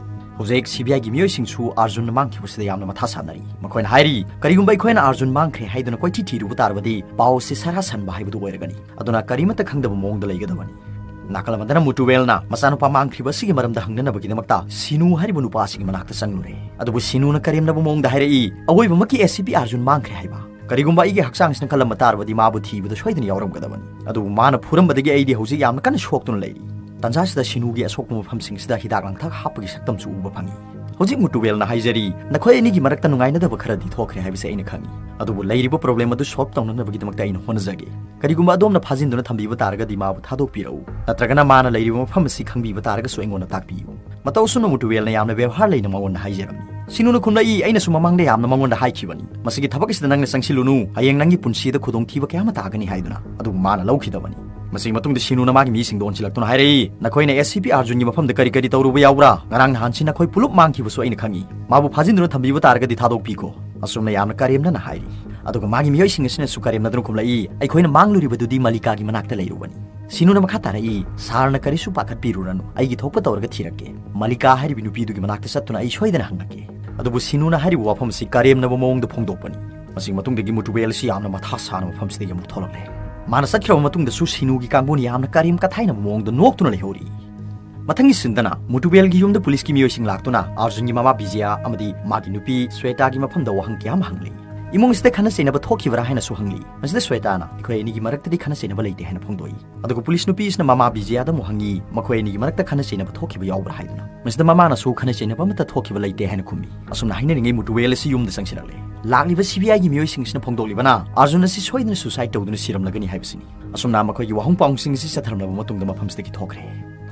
ꯍꯧꯖꯤꯛ ꯁꯤ ꯕꯤ ꯑꯥꯏꯒꯤ ꯃꯤꯑꯣꯏꯁꯤꯡꯁꯨ ꯑꯥꯔꯖꯨꯟ ꯃꯥꯡꯈꯤꯕꯁꯤꯗ ꯌꯥꯝꯅ ꯃꯊꯥ ꯁꯥꯅꯔꯤ꯫ ꯃꯈꯣꯏꯅ ꯍꯥꯏꯔꯤ, "ꯀꯔꯤꯒꯨꯝꯕ ꯑꯩꯈꯣꯏꯅ ꯑꯥꯔꯖꯨꯟ ꯃꯥꯡꯈ꯭ꯔꯦ ꯍꯥꯏꯗꯨꯅ ꯀꯣꯏꯊꯤ ꯊꯤꯔꯨꯕ ꯇꯥꯔꯕꯗꯤ ꯄꯥꯎ ꯑꯁꯤ ꯁꯔꯥ ꯁꯟꯕ ꯍꯥꯏꯕꯗꯨ ꯑꯣꯏꯔꯒꯅꯤ꯫ ꯑꯗꯨꯅ ꯀꯔꯤꯃꯠꯇ ꯈꯪꯗꯕ ꯃꯑꯣꯡꯗ ꯂꯩꯒꯗꯕꯅꯤ꯫" ꯅꯥꯀꯜ ꯑꯃꯗꯅ ꯃꯨꯇꯨꯋꯦꯜꯅ ꯃꯆꯥꯅꯨꯄꯥ ꯃꯥꯡꯈ꯭ꯔꯤꯕ ꯑꯁꯤꯒꯤ ꯃꯔꯝꯗ ꯍꯪꯅꯅꯕꯒꯤꯗꯃꯛꯇ ꯁꯤꯅꯨ ꯍꯥꯏꯔꯤꯕ ꯅꯨꯄꯥ ꯑꯁꯤꯒꯤ ꯃꯅꯥꯛꯇ ꯆꯪꯂꯨꯔꯦ꯫ ꯑꯗꯨꯕꯨ ꯁꯤꯅꯨꯅ ꯀꯔꯦꯝꯅꯕ ꯃꯑꯣꯡꯗ ꯍꯥꯏꯔꯛꯏ, "ꯑꯋꯣꯏꯕꯃꯛꯀꯤ ꯑꯦ ꯁꯤ ꯄꯤ ꯑꯥꯔꯖꯨꯟ ꯃꯥꯡꯈ꯭ꯔꯦ ꯍꯥꯏꯕ? ꯀꯔꯤꯒꯨꯝꯕ ꯑꯩꯒꯤ ꯍꯛꯆꯥꯡꯁꯤꯅ ꯀꯜꯂꯝꯕ ꯇꯥꯔꯕꯗꯤ ꯃꯥꯕꯨ ꯊꯤꯕꯗ ꯁꯣꯏꯗꯅ ꯌꯥꯎꯔꯝꯒꯗꯕꯅꯤ꯫ ꯑꯗꯨꯕꯨ ꯃꯥꯅ ꯐꯨꯔꯝꯕꯗꯒꯤ ꯑꯩꯗꯤ ꯍꯧꯖꯤꯛ ꯌꯥꯝꯅ ꯀꯟꯅ ꯁꯣꯛꯇꯨꯅ ꯂꯩꯔꯤ꯫" ꯇꯟꯖꯥꯁꯤꯗ ꯁꯤꯅꯨꯒꯤ ꯑꯁꯣꯛꯄ ꯃꯐꯝꯁꯤꯡꯁꯤꯗ ꯍꯤꯗꯥꯛ ꯂꯥꯡꯊꯛ ꯍꯥꯞꯄꯒꯤ ꯁꯛꯇꯝꯁꯨ ꯎꯕ ꯐꯪꯏ꯫ ꯍꯧꯖꯤꯛ ꯃꯨꯇꯨꯋꯦꯜꯅ ꯍꯥꯏꯖꯔꯤ, "ꯅꯈꯣꯏ ꯑꯅꯤꯒꯤ ꯃꯔꯛꯇ ꯅꯨꯡꯉꯥꯏꯅꯗꯕ ꯈꯔꯗꯤ ꯊꯣꯛꯈ꯭ꯔꯦ ꯍꯥꯏꯕꯁꯦ ꯑꯩꯅ ꯈꯪꯏ꯫ ꯑꯗꯨꯕꯨ ꯂꯩꯔꯤꯕ ꯄ꯭ꯔꯣꯕ꯭ꯂꯦꯝ ꯑꯗꯨ ꯁꯣꯜꯕ ꯇꯧꯅꯅꯕꯒꯤꯗꯃꯛꯇ ꯑꯩꯅ ꯍꯣꯠꯅꯖꯒꯦ꯫ ꯀꯔꯤꯒꯨꯝꯕ ꯑꯗꯣꯝꯅ ꯐꯥꯖꯤꯟꯗꯨꯅ ꯊꯝꯕꯤꯕ ꯇꯥꯔꯒꯗꯤ ꯃꯥꯕꯨ ꯊꯥꯗꯣꯛꯄꯤꯔꯛꯎ꯫ ꯅꯠꯇ꯭ꯔꯒꯅ ꯃꯥꯅ ꯂꯩꯔꯤꯕ ꯃꯐꯝ ꯑꯁꯤ ꯈꯪꯕꯤꯕ ꯇꯥꯔꯒꯁꯨ ꯑꯩꯉꯣꯟꯗ ꯇꯥꯛꯄꯤꯌꯨ꯫" ꯃꯇꯧ ꯑꯁꯨꯝꯅ ꯃꯨꯇꯨꯋꯦꯜꯅ ꯌꯥꯝꯅ ꯕꯦꯕꯥꯔ ꯂꯩꯅ ꯃꯉꯣꯟꯗ ꯍꯥꯏꯖꯔꯝꯃꯤ꯫ ꯁꯤꯅꯨꯅ ꯈꯨꯝꯂꯛꯏ, "ꯑꯩꯅꯁꯨ ꯃꯃꯥꯡꯗ ꯌꯥꯝꯅ ꯃꯉꯣꯟꯗ ꯍꯥꯏꯈꯤꯕꯅꯤ, 'ꯃꯁꯤꯒꯤ ꯊꯕꯛ ꯑꯁꯤꯗ ꯅꯪꯅ ꯆꯪꯁꯤꯜꯂꯨꯅꯨ, ꯍꯌꯦꯡ ꯅꯪꯒꯤ ꯄꯨꯟꯁꯤꯗ ꯈꯨꯗꯣꯡꯊꯤꯕ ꯀꯌꯥ ꯑꯃ ꯇꯥꯒꯅꯤ' ꯍꯥꯏꯗꯨꯅ꯫ ꯑꯗꯨꯕꯨ ꯃꯥꯅ ꯂꯧꯈꯤꯗꯕꯅꯤ꯫" ꯃꯁꯤꯒꯤ ꯃꯇꯨꯡꯗ ꯁꯤꯅꯨꯅ ꯃꯥꯒꯤ ꯃꯤꯁꯤꯡꯗ ꯑꯣꯟꯁꯤꯜꯂꯛꯇꯨꯅ ꯍꯥꯏꯔꯛꯏ, "ꯅꯈꯣꯏꯅ ꯑꯦꯁ ꯁꯤ ꯄꯤ ꯑꯥꯔꯖꯨꯟꯒꯤ ꯃꯐꯝꯗ ꯀꯔꯤ ꯀꯔꯤ ꯇꯧꯔꯨꯕ ꯌꯥꯎꯕ꯭ꯔꯥ? ꯉꯔꯥꯡ ꯅꯍꯥꯟꯁꯤ ꯅꯈꯣꯏ ꯄꯨꯂꯞ ꯃꯥꯡꯈꯤꯕꯁꯨ ꯑꯩꯅ ꯈꯪꯏ꯫ ꯃꯥꯕꯨ ꯐꯥꯖꯤꯟꯗꯨꯅ ꯊꯝꯕꯤꯕ ꯇꯥꯔꯒꯗꯤ ꯊꯥꯗꯣꯛꯄꯤꯈꯣ꯫" ꯑꯁꯨꯝꯅ ꯌꯥꯝꯅ ꯀꯔꯦꯝꯅꯅ ꯍꯥꯏꯔꯤ꯫ ꯑꯗꯨꯒ ꯃꯥꯒꯤ ꯃꯤꯑꯣꯏꯁꯤꯡ ꯑꯁꯤꯅꯁꯨ ꯀꯔꯦꯝꯅꯗꯨꯅ ꯈꯨꯝꯂꯛꯏ, "ꯑꯩꯈꯣꯏꯅ ꯃꯥꯡꯂꯨꯔꯤꯕꯗꯨꯗꯤ ꯃꯂꯤꯀꯥꯒꯤ ꯃꯅꯥꯛꯇ ꯂꯩꯔꯨꯕꯅꯤ꯫" ꯁꯤꯅꯨꯅ ꯃꯈꯥ ꯇꯥꯔꯛꯏ, "ꯁꯥꯔꯅ ꯀꯔꯤꯁꯨ ꯄꯥꯈꯠꯄꯤꯔꯨꯔꯅꯨ, ꯑꯩꯒꯤ ꯊꯣꯛꯄ ꯇꯧꯔꯒ ꯊꯤꯔꯛꯀꯦ꯫ ꯃꯂꯤꯀꯥ ꯍꯥꯏꯔꯤꯕꯤ ꯅꯨꯄꯤꯗꯨꯒꯤ ꯃꯅꯥꯛꯇ ꯆꯠꯇꯨꯅ ꯑꯩ ꯁꯣꯏꯗꯅ ꯍꯪꯂꯛꯀꯦ꯫" ꯑꯗꯨꯕꯨ ꯁꯤꯅꯨꯅ ꯍꯥꯏꯔꯤꯕ ꯋꯥꯐꯝ ꯑꯁꯤ ꯀꯔꯦꯝꯅꯕ ꯃꯑꯣꯡꯗ ꯐꯣꯡꯗꯣꯛꯄꯅꯤ꯫ ꯃꯁꯤꯒꯤ ꯃꯇꯨꯡꯗꯒꯤ ꯃꯨꯇꯨꯋꯦꯜ ꯑꯁꯤ ꯌꯥꯝꯅ ꯃꯊꯥ ꯁꯥꯅ ꯃꯐꯝꯁꯤꯗꯒꯤ ꯑꯃꯨꯛ ꯊꯣꯛꯂꯛꯂꯦ꯫ ꯃꯥꯅ ꯆꯠꯈ꯭ꯔꯕ ꯃꯇꯨꯡꯗꯁꯨ ꯁꯤꯅꯨꯒꯤ ꯀꯥꯡꯕꯨꯅ ꯌꯥꯝꯅ ꯀꯔꯦꯝ ꯀꯊꯥꯏꯅꯕ ꯃꯑꯣꯡꯗ ꯅꯣꯛꯇꯨꯅ ꯂꯩꯍꯧꯔꯤ꯫ ꯃꯊꯪꯒꯤ ꯁꯤꯟꯗꯅ ꯃꯨꯇꯨꯋꯦꯜꯒꯤ ꯌꯨꯝꯗ ꯄꯨꯂꯤꯁꯀꯤ ꯃꯤꯑꯣꯏꯁꯤꯡ ꯂꯥꯛꯇꯨꯅ ꯑꯥꯔꯖꯨꯟꯒꯤ ꯃꯃꯥ ꯕꯤꯖꯌꯥ ꯑꯃꯗꯤ ꯃꯥꯒꯤ ꯅꯨꯄꯤ ꯁ꯭ꯋꯦꯇꯥꯒꯤ ꯃꯐꯝꯗ ꯋꯥꯍꯪ ꯀꯌꯥ ꯑꯃ ꯍꯪꯂꯤ꯫ "ꯏꯃꯨꯡ ꯑꯁꯤꯗ ꯈꯠꯅ ꯆꯩꯅꯕ ꯊꯣꯛꯈꯤꯕ꯭ꯔꯥ?" ꯍꯥꯏꯅꯁꯨ ꯍꯪꯂꯤ꯫ ꯃꯁꯤꯗ ꯁ꯭ꯋꯦꯇꯥꯅ, "ꯑꯩꯈꯣꯏ ꯑꯅꯤꯒꯤ ꯃꯔꯛꯇꯗꯤ ꯈꯠꯅ ꯆꯩꯅꯕ ꯂꯩꯇꯦ" ꯍꯥꯏꯅ ꯐꯣꯡꯗꯣꯛꯏ꯫ ꯑꯗꯨꯒ ꯄꯨꯂꯤꯁ ꯅꯨꯄꯤ ꯑꯁꯤꯅ ꯃꯃꯥ ꯕꯤꯖꯌꯥꯗ ꯑꯃꯨꯛ ꯍꯪꯉꯤ, "ꯃꯈꯣꯏ ꯑꯅꯤꯒꯤ ꯃꯔꯛꯇ ꯈꯠꯅ ꯆꯩꯅꯕ ꯊꯣꯛꯈꯤꯕ ꯌꯥꯎꯕ꯭ꯔꯥ?" ꯍꯥꯏꯗꯨꯅ꯫ ꯃꯁꯤꯗ ꯃꯃꯥꯅꯁꯨ, "ꯈꯠꯅ ꯆꯩꯅꯕ ꯑꯃꯠꯇ ꯊꯣꯛꯈꯤꯕ ꯂꯩꯇꯦ" ꯍꯥꯏꯅ ꯈꯨꯝꯃꯤ꯫ ꯑꯁꯨꯝꯅ ꯍꯥꯏꯅꯔꯤꯉꯩ ꯃꯨꯇꯨꯋꯦꯜ ꯑꯁꯤ ꯌꯨꯝꯗ ꯆꯪꯁꯤꯜꯂꯛꯂꯦ꯫ ꯂꯥꯛꯂꯤꯕ ꯁꯤ ꯕꯤ ꯑꯥꯏꯒꯤ ꯃꯤꯑꯣꯏꯁꯤꯡ ꯑꯁꯤꯅ ꯐꯣꯡꯗꯣꯛꯂꯤꯕꯅ ꯑꯥꯔꯖꯨꯟ ꯑꯁꯤ ꯁꯣꯏꯗꯅ ꯁꯨꯁꯥꯏꯗ ꯇꯧꯗꯨꯅ ꯁꯤꯔꯝꯂꯒꯅꯤ ꯍꯥꯏꯕꯁꯤꯅꯤ꯫ ꯑꯁꯨꯝꯅ ꯃꯈꯣꯏꯒꯤ ꯋꯥꯍꯪ ꯄꯥꯎꯍꯪꯁꯤꯡ ꯑꯁꯤ ꯆꯠꯊꯔꯝꯂꯕ ꯃꯇꯨꯡꯗ ꯃꯐꯝꯁꯤꯗꯒꯤ ꯊꯣꯛꯈ꯭ꯔꯦ꯫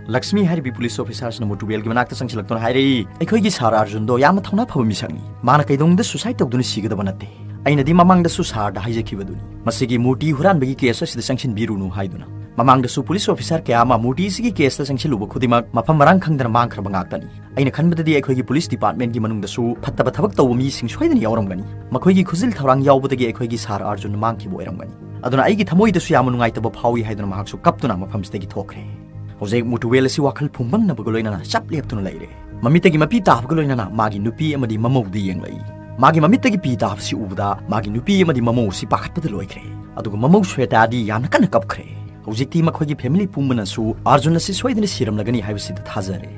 ꯂꯛꯁꯃꯤ ꯍꯥꯏꯔꯤꯕꯤ ꯄꯨꯂꯤꯁ ꯑꯣꯐꯤꯁꯥꯔꯁꯤꯅ ꯃꯨꯇꯨꯕꯦꯜꯒꯤ ꯃꯅꯥꯛꯇ ꯆꯪꯁꯤꯜꯂꯛꯇꯨꯅ ꯍꯥꯏꯔꯛꯏ, "ꯑꯩꯈꯣꯏꯒꯤ ꯁꯥꯔ ꯑꯥꯔꯖꯨꯟꯗꯣ ꯌꯥꯝꯅ ꯊꯧꯅꯥ ꯐꯕ ꯃꯤꯁꯛꯅꯤ꯫ ꯃꯥꯅ ꯀꯩꯗꯧꯅꯨꯡꯗ ꯁꯨꯁꯥꯏꯗ ꯇꯧꯗꯨꯅ ꯁꯤꯒꯗꯕ ꯅꯠꯇꯦ꯫ ꯑꯩꯅꯗꯤ ꯃꯃꯥꯡꯗꯁꯨ ꯁꯥꯔꯗ ꯍꯥꯏꯖꯈꯤꯕꯗꯨꯅꯤ, ꯃꯁꯤꯒꯤ ꯃꯨꯔꯇꯤ ꯍꯨꯔꯥꯟꯕꯒꯤ ꯀꯦꯁ ꯑꯁꯤꯗ ꯆꯪꯁꯤꯟꯕꯤꯔꯨꯅꯨ ꯍꯥꯏꯗꯨꯅ꯫ ꯃꯃꯥꯡꯗꯁꯨ ꯄꯨꯂꯤꯁ ꯑꯣꯐꯤꯁꯥꯔ ꯀꯌꯥ ꯑꯃ ꯃꯨꯔꯇꯤ ꯑꯁꯤꯒꯤ ꯀꯦꯁꯇ ꯆꯪꯁꯤꯜꯂꯨꯕ ꯈꯨꯗꯤꯡꯃꯛ ꯃꯐꯝ ꯃꯔꯥꯡ ꯈꯪꯗꯅ ꯃꯥꯡꯈ꯭ꯔꯕ ꯉꯥꯛꯇꯅꯤ꯫ ꯑꯩꯅ ꯈꯟꯕꯗꯗꯤ ꯑꯩꯈꯣꯏꯒꯤ ꯄꯨꯂꯤꯁ ꯗꯤꯄꯥꯔꯠꯃꯦꯟꯒꯤ ꯃꯅꯨꯡꯗꯁꯨ ꯐꯠꯇꯕ ꯊꯕꯛ ꯇꯧꯕ ꯃꯤꯁꯤꯡ ꯁꯣꯏꯗꯅ ꯌꯥꯎꯔꯝꯒꯅꯤ꯫ ꯃꯈꯣꯏꯒꯤ ꯈꯨꯖꯤꯜ ꯊꯧꯔꯥꯡ ꯌꯥꯎꯕꯗꯒꯤ ꯑꯩꯈꯣꯏꯒꯤ ꯁꯥꯔ ꯑꯥꯔꯖꯨꯟ ꯃꯥꯡꯈꯤꯕ ꯑꯣꯏꯔꯝꯒꯅꯤ꯫ ꯑꯗꯨꯅ ꯑꯩꯒꯤ ꯊꯃꯣꯏꯗꯁꯨ ꯌꯥꯝꯅ ꯅꯨꯡꯉꯥꯏꯇꯕ ꯐꯥꯎꯏ" ꯍꯥꯏꯗꯨꯅ ꯃꯍꯥꯛꯁꯨ ꯀꯞꯇꯨꯅ ꯃꯐꯝꯁꯤꯗꯒꯤ ꯊꯣꯛꯈ꯭ꯔꯦ꯫ ꯍꯧꯖꯤꯛ ꯃꯨꯇꯨꯋꯦꯜ ꯑꯁꯤ ꯋꯥꯈꯜ ꯐꯨꯝꯕꯪꯅꯕꯒ ꯂꯣꯏꯅꯅ ꯆꯞ ꯂꯦꯞꯇꯨꯅ ꯂꯩꯔꯦ꯫ ꯃꯃꯤꯠꯇꯒꯤ ꯃꯄꯤ ꯇꯥꯕꯒ ꯂꯣꯏꯅꯅ ꯃꯥꯒꯤ ꯅꯨꯄꯤ ꯑꯃꯗꯤ ꯃꯃꯧꯗ ꯌꯦꯡꯂꯛꯏ꯫ ꯃꯥꯒꯤ ꯃꯃꯤꯠꯇꯒꯤ ꯄꯤ ꯇꯥꯕꯁꯤ ꯎꯕꯗ ꯃꯥꯒꯤ ꯅꯨꯄꯤ ꯑꯃꯗꯤ ꯃꯃꯧ ꯑꯁꯤ ꯄꯥꯈꯠꯄꯗ ꯂꯣꯏꯈ꯭ꯔꯦ꯫ ꯑꯗꯨꯒ ꯃꯃꯧ ꯁ꯭ꯋꯦꯇꯥꯗꯤ ꯌꯥꯝꯅ ꯀꯟꯅ ꯀꯞꯈ꯭ꯔꯦ꯫ ꯍꯧꯖꯤꯛꯇꯤ ꯃꯈꯣꯏꯒꯤ ꯐꯦꯃꯤꯂꯤ ꯄꯨꯝꯕꯅꯁꯨ ꯑꯥꯔꯖꯨꯟ ꯑꯁꯤ ꯁꯣꯏꯗꯅ ꯁꯤꯔꯝꯂꯒꯅꯤ ꯍꯥꯏꯕꯁꯤꯗ ꯊꯥꯖꯔꯦ꯫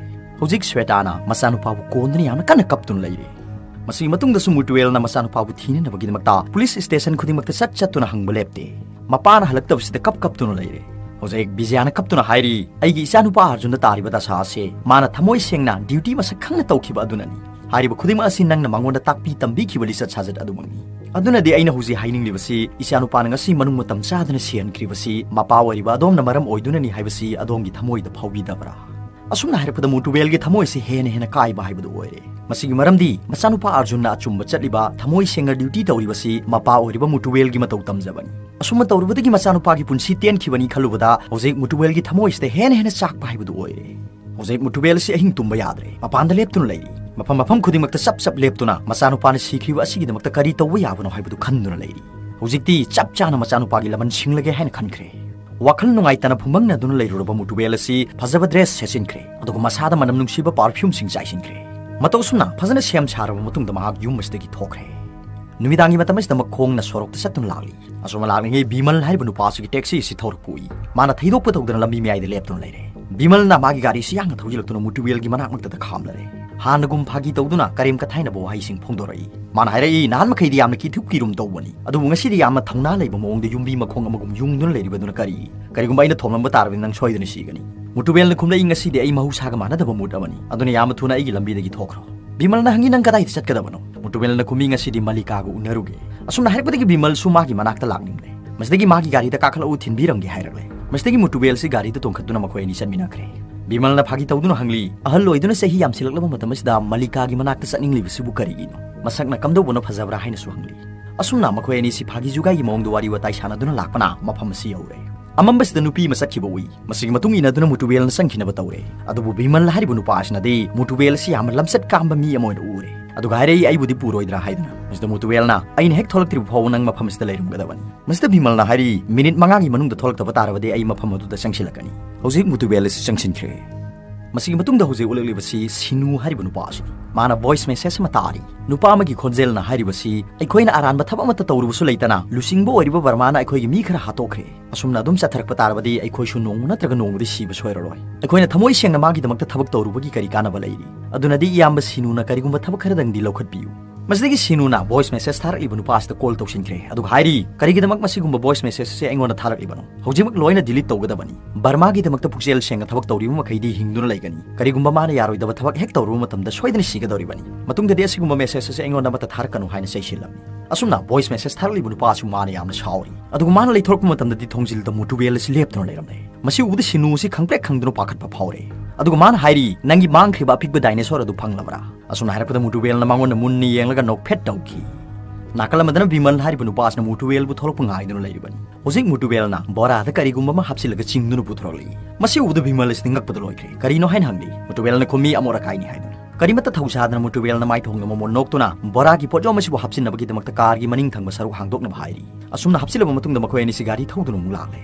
ꯍꯧꯖꯤꯛ ꯁ꯭ꯋꯦꯇꯥꯅ ꯃꯆꯥꯅꯨꯄꯥꯕꯨ ꯀꯣꯟꯗꯨꯅ ꯌꯥꯝꯅ ꯀꯟꯅ ꯀꯞꯇꯨꯅ ꯂꯩꯔꯦ꯫ ꯃꯁꯤꯒꯤ ꯃꯇꯨꯡꯗꯁꯨ ꯃꯨꯇꯨꯋꯦꯜꯅ ꯃꯆꯥꯅꯨꯄꯥꯕꯨ ꯊꯤꯅꯅꯕꯒꯤꯗꯃꯛꯇ ꯄꯨꯂꯤꯁ ꯁ꯭ꯇꯦꯁꯟ ꯈꯨꯗꯤꯡꯃꯛꯇ ꯆꯠ ꯆꯠꯇꯨꯅ ꯍꯪꯕ ꯂꯦꯞꯇꯦ꯫ ꯃꯄꯥꯅ ꯍꯜꯂꯛꯇꯕꯁꯤꯗ ꯀꯞ ꯀꯞꯇꯨꯅ ꯂꯩꯔꯦ꯫ ꯍꯧꯖꯤꯛ ꯕꯤꯖꯌꯥꯅ ꯀꯞꯇꯨꯅ ꯍꯥꯏꯔꯤ, "ꯑꯩꯒꯤ ꯏꯆꯥꯅꯨꯄꯥ ꯑꯥꯔꯖꯨꯟꯗ ꯇꯥꯔꯤꯕ ꯗꯁꯥ ꯑꯁꯦ ꯃꯥꯅ ꯊꯃꯣꯏ ꯁꯦꯡꯅ ꯗ꯭ꯌꯨꯇꯤ ꯃꯁꯛ ꯈꯪꯅ ꯇꯧꯈꯤꯕ ꯑꯗꯨꯅꯅꯤ꯫ ꯍꯥꯏꯔꯤꯕ ꯈꯨꯗꯤꯡꯃꯛ ꯑꯁꯤ ꯅꯪꯅ ꯃꯉꯣꯟꯗ ꯇꯥꯛꯄꯤ ꯇꯝꯕꯤꯈꯤꯕ ꯂꯤꯆꯠ ꯁꯥꯖꯠ ꯑꯗꯨꯃꯛꯅꯤ꯫ ꯑꯗꯨꯅꯗꯤ ꯑꯩꯅ ꯍꯧꯖꯤꯛ ꯍꯥꯏꯅꯤꯡꯂꯤꯕꯁꯤ, ꯏꯆꯥꯅꯨꯄꯥꯅ ꯉꯁꯤ ꯃꯅꯨꯡ ꯃꯇꯝ ꯆꯥꯗꯅ ꯁꯤꯍꯟꯈ꯭ꯔꯤꯕꯁꯤ ꯃꯄꯥ ꯑꯣꯏꯔꯤꯕ ꯑꯗꯣꯝꯅ ꯃꯔꯝ ꯑꯣꯏꯗꯨꯅꯅꯤ ꯍꯥꯏꯕꯁꯤ ꯑꯗꯣꯝꯒꯤ ꯊꯃꯣꯏꯗ ꯐꯥꯎꯕꯤꯗꯕ꯭ꯔꯥ?" ꯑꯁꯨꯝꯅ ꯍꯥꯏꯔꯛꯄꯗ ꯃꯨꯇꯨꯋꯦꯜꯒꯤ ꯊꯃꯣꯏꯁꯤ ꯍꯦꯟꯅ ꯍꯦꯟꯅ ꯀꯥꯏꯕ ꯍꯥꯏꯕꯗꯨ ꯑꯣꯏꯔꯦ꯫ ꯃꯁꯤꯒꯤ ꯃꯔꯝꯗꯤ ꯃꯆꯥꯅꯨꯄꯥ ꯑꯥꯔꯖꯨꯟꯅ ꯑꯆꯨꯝꯕ ꯆꯠꯂꯤꯕ, ꯊꯃꯣꯏ ꯁꯦꯡꯅ ꯗ꯭ꯌꯨꯇꯤ ꯇꯧꯔꯤꯕꯁꯤ ꯃꯄꯥ ꯑꯣꯏꯔꯤꯕ ꯃꯨꯇꯨꯋꯦꯜꯒꯤ ꯃꯇꯧ ꯇꯝꯖꯕꯅꯤ꯫ ꯑꯁꯨꯝꯅ ꯇꯧꯔꯨꯕꯗꯒꯤ ꯃꯆꯥꯅꯨꯄꯥꯒꯤ ꯄꯨꯟꯁꯤ ꯇꯦꯟꯈꯤꯕꯅꯤ ꯈꯜꯂꯨꯕꯗ ꯍꯧꯖꯤꯛ ꯃꯨꯇꯨꯋꯦꯜꯒꯤ ꯊꯃꯣꯏꯁꯤꯗ ꯍꯦꯟꯅ ꯍꯦꯟꯅ ꯆꯥꯛꯄ ꯍꯥꯏꯕꯗꯨ ꯑꯣꯏꯔꯦ꯫ ꯍꯧꯖꯤꯛ ꯃꯨꯇꯨꯋꯦꯜ ꯑꯁꯤ ꯑꯍꯤꯡ ꯇꯨꯝꯕ ꯌꯥꯗ꯭ꯔꯦ꯫ ꯃꯄꯥꯟꯗ ꯂꯦꯞꯇꯨꯅ ꯂꯩꯔꯤ꯫ ꯃꯐꯝ ꯃꯐꯝ ꯈꯨꯗꯤꯡꯃꯛꯇ ꯆꯞ ꯆꯞ ꯂꯦꯞꯇꯨꯅ ꯃꯆꯥꯅꯨꯄꯥꯅ ꯁꯤꯈ꯭ꯔꯤꯕ ꯑꯁꯤꯒꯤꯗꯃꯛꯇ ꯀꯔꯤ ꯇꯧꯕ ꯌꯥꯕꯅꯣ ꯍꯥꯏꯕꯗꯨ ꯈꯟꯗꯨꯅ ꯂꯩꯔꯤ꯫ ꯍꯧꯖꯤꯛꯇꯤ ꯆꯞ ꯆꯥꯅ ꯃꯆꯥꯅꯨꯄꯥꯒꯤ ꯂꯃꯟ ꯁꯤꯡꯂꯒꯦ ꯍꯥꯏꯅ ꯈꯟꯈ꯭ꯔꯦ꯫ ꯋꯥꯈꯜ ꯅꯨꯡꯉꯥꯏꯇꯅ ꯐꯨꯝꯕꯪꯅꯗꯨꯅ ꯂꯩꯔꯨꯔꯕ ꯃꯨꯇꯨꯋꯦꯜ ꯑꯁꯤ ꯐꯖꯕ ꯗ꯭ꯔꯦꯁ ꯁꯦꯠꯆꯤꯟꯈ꯭ꯔꯦ, ꯑꯗꯨꯒ ꯃꯁꯥꯗ ꯃꯅꯝ ꯅꯨꯡꯁꯤꯕ ꯄꯥꯔꯐ꯭ꯌꯨꯝꯁꯤꯡ ꯆꯥꯏꯁꯤꯟꯈ꯭ꯔꯦ꯫ ꯃꯇꯧ ꯑꯁꯨꯝꯅ ꯐꯖꯅ ꯁꯦꯝ ꯁꯥꯔꯕ ꯃꯇꯨꯡꯗ ꯃꯍꯥꯛ ꯌꯨꯝ ꯑꯁꯤꯗꯒꯤ ꯊꯣꯛꯈ꯭ꯔꯦ꯫ ꯅꯨꯃꯤꯗꯥꯡꯒꯤ ꯃꯇꯝ ꯑꯁꯤꯗ ꯃꯈꯣꯡꯅ ꯁꯣꯔꯣꯛꯇ ꯆꯠꯇꯨꯅ ꯂꯥꯛꯂꯤ꯫ ꯑꯁꯨꯝꯅ ꯂꯥꯛꯂꯤꯉꯩ ꯕꯤꯃꯜ ꯍꯥꯏꯔꯤꯕ ꯅꯨꯄꯥ ꯑꯁꯤꯒꯤ ꯇꯦꯛꯁꯤ ꯑꯁꯤ ꯊꯧꯔꯛꯄ ꯎꯏ꯫ ꯃꯥꯅ ꯊꯩꯗꯣꯛꯄ ꯇꯧꯗꯅ ꯂꯝꯕꯤ ꯃꯌꯥꯏꯗ ꯂꯦꯞꯇꯨꯅ ꯂꯩꯔꯦ꯫ ꯕꯤꯃꯜꯅ ꯃꯥꯒꯤ ꯒꯥꯔꯤꯁꯤ ꯌꯥꯡꯅ ꯊꯧꯖꯤꯜꯂꯛꯇꯨꯅ ꯃꯨꯇꯨꯋꯦꯜꯒꯤ ꯃꯅꯥꯛꯃꯛꯇꯗ ꯈꯥꯝꯂꯔꯦ꯫ ꯍꯥꯟꯅꯒꯨꯝ ꯐꯥꯒꯤ ꯇꯧꯗꯨꯅ ꯀꯔꯦꯝ ꯀꯊꯥꯏꯅꯕ ꯋꯥꯍꯩꯁꯤꯡ ꯐꯣꯡꯗꯣꯔꯛꯏ꯫ ꯃꯥꯅ ꯍꯥꯏꯔꯛꯏ, "ꯅꯍꯥꯟ ꯃꯈꯩꯗꯤ ꯌꯥꯝꯅ ꯀꯤꯊꯨ ꯀꯤꯔꯨꯝ ꯇꯧꯕꯅꯤ, ꯑꯗꯨꯕꯨ ꯉꯁꯤꯗꯤ ꯌꯥꯝꯅ ꯊꯧꯅꯥ ꯂꯩꯕ ꯃꯑꯣꯡꯗ ꯌꯨꯝꯕꯤ ꯃꯈꯣꯡ ꯑꯃꯒꯨꯝ ꯌꯨꯡꯗꯨꯅ ꯂꯩꯔꯤꯕꯗꯨꯅ ꯀꯔꯤ? ꯀꯔꯤꯒꯨꯝꯕ ꯑꯩꯅ ꯊꯣꯝꯂꯝꯕ ꯇꯥꯔꯕꯗꯤ ꯅꯪ ꯁꯣꯏꯗꯅ ꯁꯤꯒꯅꯤ꯫" ꯃꯨꯇꯨꯋꯦꯜꯅ ꯈꯨꯝꯂꯛꯏ, "ꯉꯁꯤꯗꯤ ꯑꯩ ꯃꯍꯧꯁꯥꯒ ꯃꯥꯟꯅꯗꯕ ꯃꯨꯠ ꯑꯃꯅꯤ, ꯑꯗꯨꯅ ꯌꯥꯝꯅ ꯊꯨꯅ ꯑꯩꯒꯤ ꯂꯝꯕꯤꯗꯒꯤ ꯊꯣꯛꯈ꯭ꯔꯣ꯫" ꯕꯤꯃꯜꯅ ꯍꯪꯉꯤ, "ꯅꯪ ꯀꯗꯥꯏꯗ ꯆꯠꯀꯗꯕꯅꯣ?" ꯃꯨꯇꯨꯋꯦꯜꯅ ꯈꯨꯝꯃꯤ, "ꯉꯁꯤꯗꯤ ꯃꯜꯂꯤꯀꯥꯒ ꯎꯅꯔꯨꯒꯦ꯫" ꯑꯁꯨꯝꯅ ꯍꯥꯏꯔꯛꯄꯗꯒꯤ ꯕꯤꯃꯜꯁꯨ ꯃꯥꯒꯤ ꯃꯅꯥꯛꯇ ꯂꯥꯛꯅꯤꯡꯂꯦ꯫ ꯃꯁꯤꯗꯒꯤ ꯃꯥꯒꯤ ꯒꯥꯔꯤꯗ ꯀꯥꯈꯠꯂꯛꯎ, ꯊꯤꯟꯕꯤꯔꯝꯒꯦ ꯍꯥꯏꯔꯛꯂꯦ꯫ ꯃꯁꯤꯗꯒꯤ ꯃꯨꯇꯨꯋꯦꯜꯁꯤ ꯒꯥꯔꯤꯗ ꯇꯣꯡꯈꯠꯇꯨꯅ ꯃꯈꯣꯏ ꯑꯅꯤ ꯆꯠꯃꯤꯟꯅꯈ꯭ꯔꯦ꯫ ꯕꯤꯃꯜꯅ ꯐꯥꯒꯤ ꯇꯧꯗꯨꯅ ꯍꯪꯂꯤ, "ꯑꯍꯜ ꯑꯣꯏꯗꯨꯅ ꯆꯍꯤ ꯌꯥꯝꯁꯤꯜꯂꯛꯂꯕ ꯃꯇꯝ ꯑꯁꯤꯗ ꯃꯜꯂꯤꯀꯥꯒꯤ ꯃꯅꯥꯛꯇ ꯆꯠꯅꯤꯡꯂꯤꯕꯁꯤꯕꯨ ꯀꯔꯤꯒꯤꯅꯣ? ꯃꯁꯛꯅ ꯀꯝꯗꯧꯕꯅ ꯐꯖꯕ꯭ꯔꯥ?" ꯍꯥꯏꯅꯁꯨ ꯍꯪꯂꯤ꯫ ꯑꯁꯨꯝꯅ ꯃꯈꯣꯏ ꯑꯅꯤꯁꯤ ꯐꯥꯒꯤ ꯖꯨꯒꯥꯏꯒꯤ ꯃꯑꯣꯡꯗ ꯋꯥꯔꯤ ꯋꯥꯇꯥꯏ ꯁꯥꯟꯅꯗꯨꯅ ꯂꯥꯛꯄꯅ ꯃꯐꯝ ꯑꯁꯤ ꯌꯧꯔꯦ꯫ ꯑꯃꯝꯕꯁꯤꯗ ꯅꯨꯄꯤ ꯑꯃ ꯆꯠꯈꯤꯕ ꯎꯏ꯫ ꯃꯁꯤꯒꯤ ꯃꯇꯨꯡ ꯏꯟꯅꯗꯨꯅ ꯃꯨꯇꯨꯕꯦꯜꯅ ꯆꯪꯈꯤꯅꯕ ꯇꯧꯔꯦ꯫ ꯑꯗꯨꯕꯨ ꯕꯤꯃꯜ ꯍꯥꯏꯔꯤꯕ ꯅꯨꯄꯥ ꯑꯁꯤꯅꯗꯤ ꯃꯨꯇꯨꯕꯦꯜ ꯑꯁꯤ ꯌꯥꯝꯅ ꯂꯝꯆꯠ ꯀꯥꯝꯕ ꯃꯤ ꯑꯃ ꯑꯣꯏꯅ ꯎꯔꯦ꯫ ꯑꯗꯨꯒ ꯍꯥꯏꯔꯛꯏ, "ꯑꯩꯕꯨꯗꯤ ꯄꯨꯔꯣꯏꯗ꯭ꯔꯥ?" ꯍꯥꯏꯗꯨꯅ꯫ ꯃꯁꯤꯗ ꯃꯨꯇꯨꯕꯦꯜꯅ, "ꯑꯩꯅ ꯍꯦꯛ ꯊꯣꯛꯂꯛꯇ꯭ꯔꯤꯕ ꯐꯥꯎꯕ ꯅꯪ ꯃꯐꯝ ꯑꯁꯤꯗ ꯂꯩꯔꯝꯒꯗꯕꯅꯤ"꯫ ꯃꯁꯤꯗ ꯕꯤꯃꯜꯅ ꯍꯥꯏꯔꯤ, "ꯃꯤꯅꯤꯠ ꯃꯉꯥꯒꯤ ꯃꯅꯨꯡꯗ ꯊꯣꯛꯂꯛꯇꯕ ꯇꯥꯔꯕꯗꯤ ꯑꯩ ꯃꯐꯝ ꯑꯗꯨꯗ ꯆꯪꯁꯤꯜꯂꯛꯀꯅꯤ"꯫ ꯍꯧꯖꯤꯛ ꯃꯨꯇꯨꯕꯦꯜ ꯑꯁꯤ ꯆꯪꯁꯤꯟꯈ꯭ꯔꯦ꯫ ꯃꯁꯤꯒꯤ ꯃꯇꯨꯡꯗ ꯍꯧꯖꯤꯛ ꯎꯠꯂꯛꯂꯤꯕꯁꯤ ꯁꯤꯅꯨ ꯍꯥꯏꯔꯤꯕ ꯅꯨꯄꯥ ꯑꯁꯤꯅꯤ꯫ ꯃꯥꯅ ꯚꯣꯏꯁ ꯃꯦꯁꯦꯖ ꯑꯃ ꯇꯥꯔꯤ꯫ ꯅꯨꯄꯥ ꯑꯃꯒꯤ ꯈꯣꯟꯖꯦꯜꯅ ꯍꯥꯏꯔꯤꯕꯁꯤ, "ꯑꯩꯈꯣꯏꯅ ꯑꯔꯥꯟꯕ ꯊꯕꯛ ꯑꯃꯠꯇ ꯇꯧꯔꯨꯕꯁꯨ ꯂꯩꯇꯅ ꯂꯨꯆꯤꯡꯕ ꯑꯣꯏꯔꯤꯕ ꯕꯔꯃꯥꯅ ꯑꯩꯈꯣꯏꯒꯤ ꯃꯤ ꯈꯔ ꯍꯥꯠꯇꯣꯛꯈ꯭ꯔꯦ꯫ ꯑꯁꯨꯝꯅ ꯑꯗꯨꯝ ꯆꯠꯊꯔꯛꯄ ꯇꯥꯔꯕꯗꯤ ꯑꯩꯈꯣꯏꯁꯨ ꯅꯣꯡꯃ ꯅꯠꯇ꯭ꯔꯒ ꯅꯣꯡꯃꯗꯤ ꯁꯤꯕ ꯁꯣꯏꯔꯔꯣꯏ꯫ ꯑꯩꯈꯣꯏꯅ ꯊꯃꯣꯏ ꯁꯦꯡꯅ ꯃꯥꯒꯤꯗꯃꯛꯇ ꯊꯕꯛ ꯇꯧꯔꯨꯕꯒꯤ ꯀꯔꯤ ꯀꯥꯟꯅꯕ ꯂꯩꯔꯤ? ꯑꯗꯨꯅꯗꯤ ꯏꯌꯥꯝꯕ ꯁꯤꯅꯨꯅ ꯀꯔꯤꯒꯨꯝꯕ ꯊꯕꯛ ꯈꯔꯗꯪꯗꯤ ꯂꯧꯈꯠꯄꯤꯌꯨ"꯫ ꯃꯁꯤꯗꯒꯤ ꯁꯤꯅꯨꯅ ꯚꯣꯏꯁ ꯃꯦꯁꯦꯖ ꯊꯥꯔꯛꯂꯤꯕ ꯅꯨꯄꯥ ꯑꯁꯤꯗ ꯀꯣꯜ ꯇꯧꯁꯤꯟꯈ꯭ꯔꯦ꯫ ꯑꯗꯨꯒ ꯍꯥꯏꯔꯤ, "ꯀꯔꯤꯒꯤꯗꯃꯛ ꯃꯁꯤꯒꯨꯝꯕ ꯚꯣꯏꯁ ꯃꯦꯁꯦꯖ ꯑꯁꯤ ꯑꯩꯉꯣꯟꯗ ꯊꯥꯔꯛꯂꯤꯕꯅꯣ? ꯍꯧꯖꯤꯛꯃꯛ ꯂꯣꯏꯅ ꯗꯤꯂꯤꯠ ꯇꯧꯒꯗꯕꯅꯤ꯫ ꯕꯔꯃꯥꯒꯤꯗꯃꯛꯇ ꯄꯨꯛꯆꯦꯜ ꯁꯦꯡꯅ ꯊꯕꯛ ꯇꯧꯔꯤꯕ ꯃꯈꯩꯗꯤ ꯍꯤꯡꯗꯨꯅ ꯂꯩꯒꯅꯤ꯫ ꯀꯔꯤꯒꯨꯝꯕ ꯃꯥꯅ ꯌꯥꯔꯣꯏꯗꯕ ꯊꯕꯛ ꯍꯦꯛ ꯇꯧꯔꯨꯕ ꯃꯇꯝꯗ ꯁꯣꯏꯗꯅ ꯁꯤꯒꯗꯧꯔꯤꯕꯅꯤ꯫ ꯃꯇꯨꯡꯗꯗꯤ ꯑꯁꯤꯒꯨꯝꯕ ꯃꯦꯁꯦꯖ ꯑꯁꯤ ꯑꯩꯉꯣꯟꯗ ꯑꯃꯠꯇ ꯊꯥꯔꯛꯀꯅꯨ" ꯍꯥꯏꯅ ꯆꯩꯁꯤꯜꯂꯝꯃꯤ꯫ ꯑꯁꯨꯝꯅ ꯚꯣꯏꯁ ꯃꯦꯁꯦꯖ ꯊꯥꯔꯛꯂꯤꯕ ꯅꯨꯄꯥ ꯑꯁꯤ ꯃꯥꯅ ꯌꯥꯝꯅ ꯁꯥꯎꯔꯤ꯫ ꯑꯗꯨꯒ ꯃꯥꯅ ꯂꯩꯊꯣꯔꯛꯄ ꯃꯇꯝꯗꯗꯤ ꯊꯣꯡꯖꯤꯜꯗ ꯃꯨꯇꯨꯕꯦꯜ ꯑꯁꯤ ꯂꯦꯞꯇꯨꯅ ꯂꯩꯔꯝꯂꯦ꯫ ꯃꯁꯤ ꯎꯕꯗ ꯁꯤꯅꯨ ꯑꯁꯤ ꯈꯪꯄ꯭ꯔꯦꯛ ꯈꯪꯗꯨꯅ ꯄꯥꯈꯠꯄ ꯐꯥꯎꯔꯦ꯫ ꯑꯗꯨꯒ ꯃꯥꯅ ꯍꯥꯏꯔꯤ, "ꯅꯪꯒꯤ ꯃꯥꯡꯈ꯭ꯔꯤꯕ ꯑꯄꯤꯛꯄ ꯗꯥꯏꯅꯣꯁꯣꯔ ꯑꯗꯨ ꯐꯪꯂꯕ꯭ꯔꯥ?" ꯑꯁꯨꯝꯅ ꯍꯥꯏꯔꯛꯄꯗ ꯃꯨꯇꯨꯕꯦꯜꯅ ꯃꯉꯣꯟꯗ ꯃꯨꯟꯅ ꯌꯦꯡꯂꯒ ꯅꯣꯛꯐꯦꯠ ꯇꯧꯈꯤ꯫ ꯅꯥꯀꯜ ꯑꯃꯗꯅ ꯕꯤꯃꯜ ꯍꯥꯏꯔꯤꯕ ꯅꯨꯄꯥ ꯑꯁꯤꯅ ꯃꯨꯇꯨꯕꯦꯜꯕꯨ ꯊꯣꯛꯂꯛꯄ ꯉꯥꯏꯗꯨꯅ ꯂꯩꯔꯤꯕꯅꯤ꯫ ꯍꯧꯖꯤꯛ ꯃꯨꯇꯨꯕꯦꯜꯅ ꯕꯣꯔꯥꯗ ꯀꯔꯤꯒꯨꯝꯕ ꯑꯃ ꯍꯥꯞꯆꯤꯜꯂꯒ ꯆꯤꯡꯗꯨꯅ ꯄꯨꯊꯣꯔꯛꯂꯤ꯫ ꯃꯁꯤ ꯎꯕꯗ ꯕꯤꯃꯜ ꯑꯁꯤꯗꯤ ꯉꯛꯄꯗ ꯂꯣꯏꯈ꯭ꯔꯦ꯫ "ꯀꯔꯤꯅꯣ?" ꯍꯥꯏꯅ ꯍꯪꯂꯤ꯫ ꯃꯨꯇꯨꯕꯦꯜꯅ ꯈꯨꯝꯃꯤ, "ꯑꯃꯣꯠ ꯑꯀꯥꯏꯅꯤ" ꯍꯥꯏꯗꯨꯅ꯫ ꯀꯔꯤꯃꯠꯇ ꯊꯧꯁꯥꯗꯅ ꯃꯨꯇꯨꯕꯦꯜꯅ ꯃꯥꯏꯊꯣꯡꯗ ꯃꯃꯣꯟ ꯅꯣꯛꯇꯨꯅ ꯕꯣꯔꯥꯒꯤ ꯄꯣꯠꯌꯣꯝ ꯑꯁꯤꯕꯨ ꯍꯥꯞꯆꯤꯟꯅꯕꯒꯤꯗꯃꯛꯇ ꯀꯥꯔꯒꯤ ꯃꯅꯤꯡ ꯊꯪꯕ ꯁꯔꯨꯛ ꯍꯥꯡꯗꯣꯛꯅꯕ ꯍꯥꯏꯔꯤ꯫ ꯑꯁꯨꯝꯅ ꯍꯥꯞꯆꯤꯜꯂꯕ ꯃꯇꯨꯡꯗ ꯃꯈꯣꯏ ꯑꯅꯤꯁꯤ ꯒꯥꯔꯤ ꯊꯧꯗꯨꯅ ꯑꯃꯨꯛ ꯂꯥꯛꯂꯦ꯫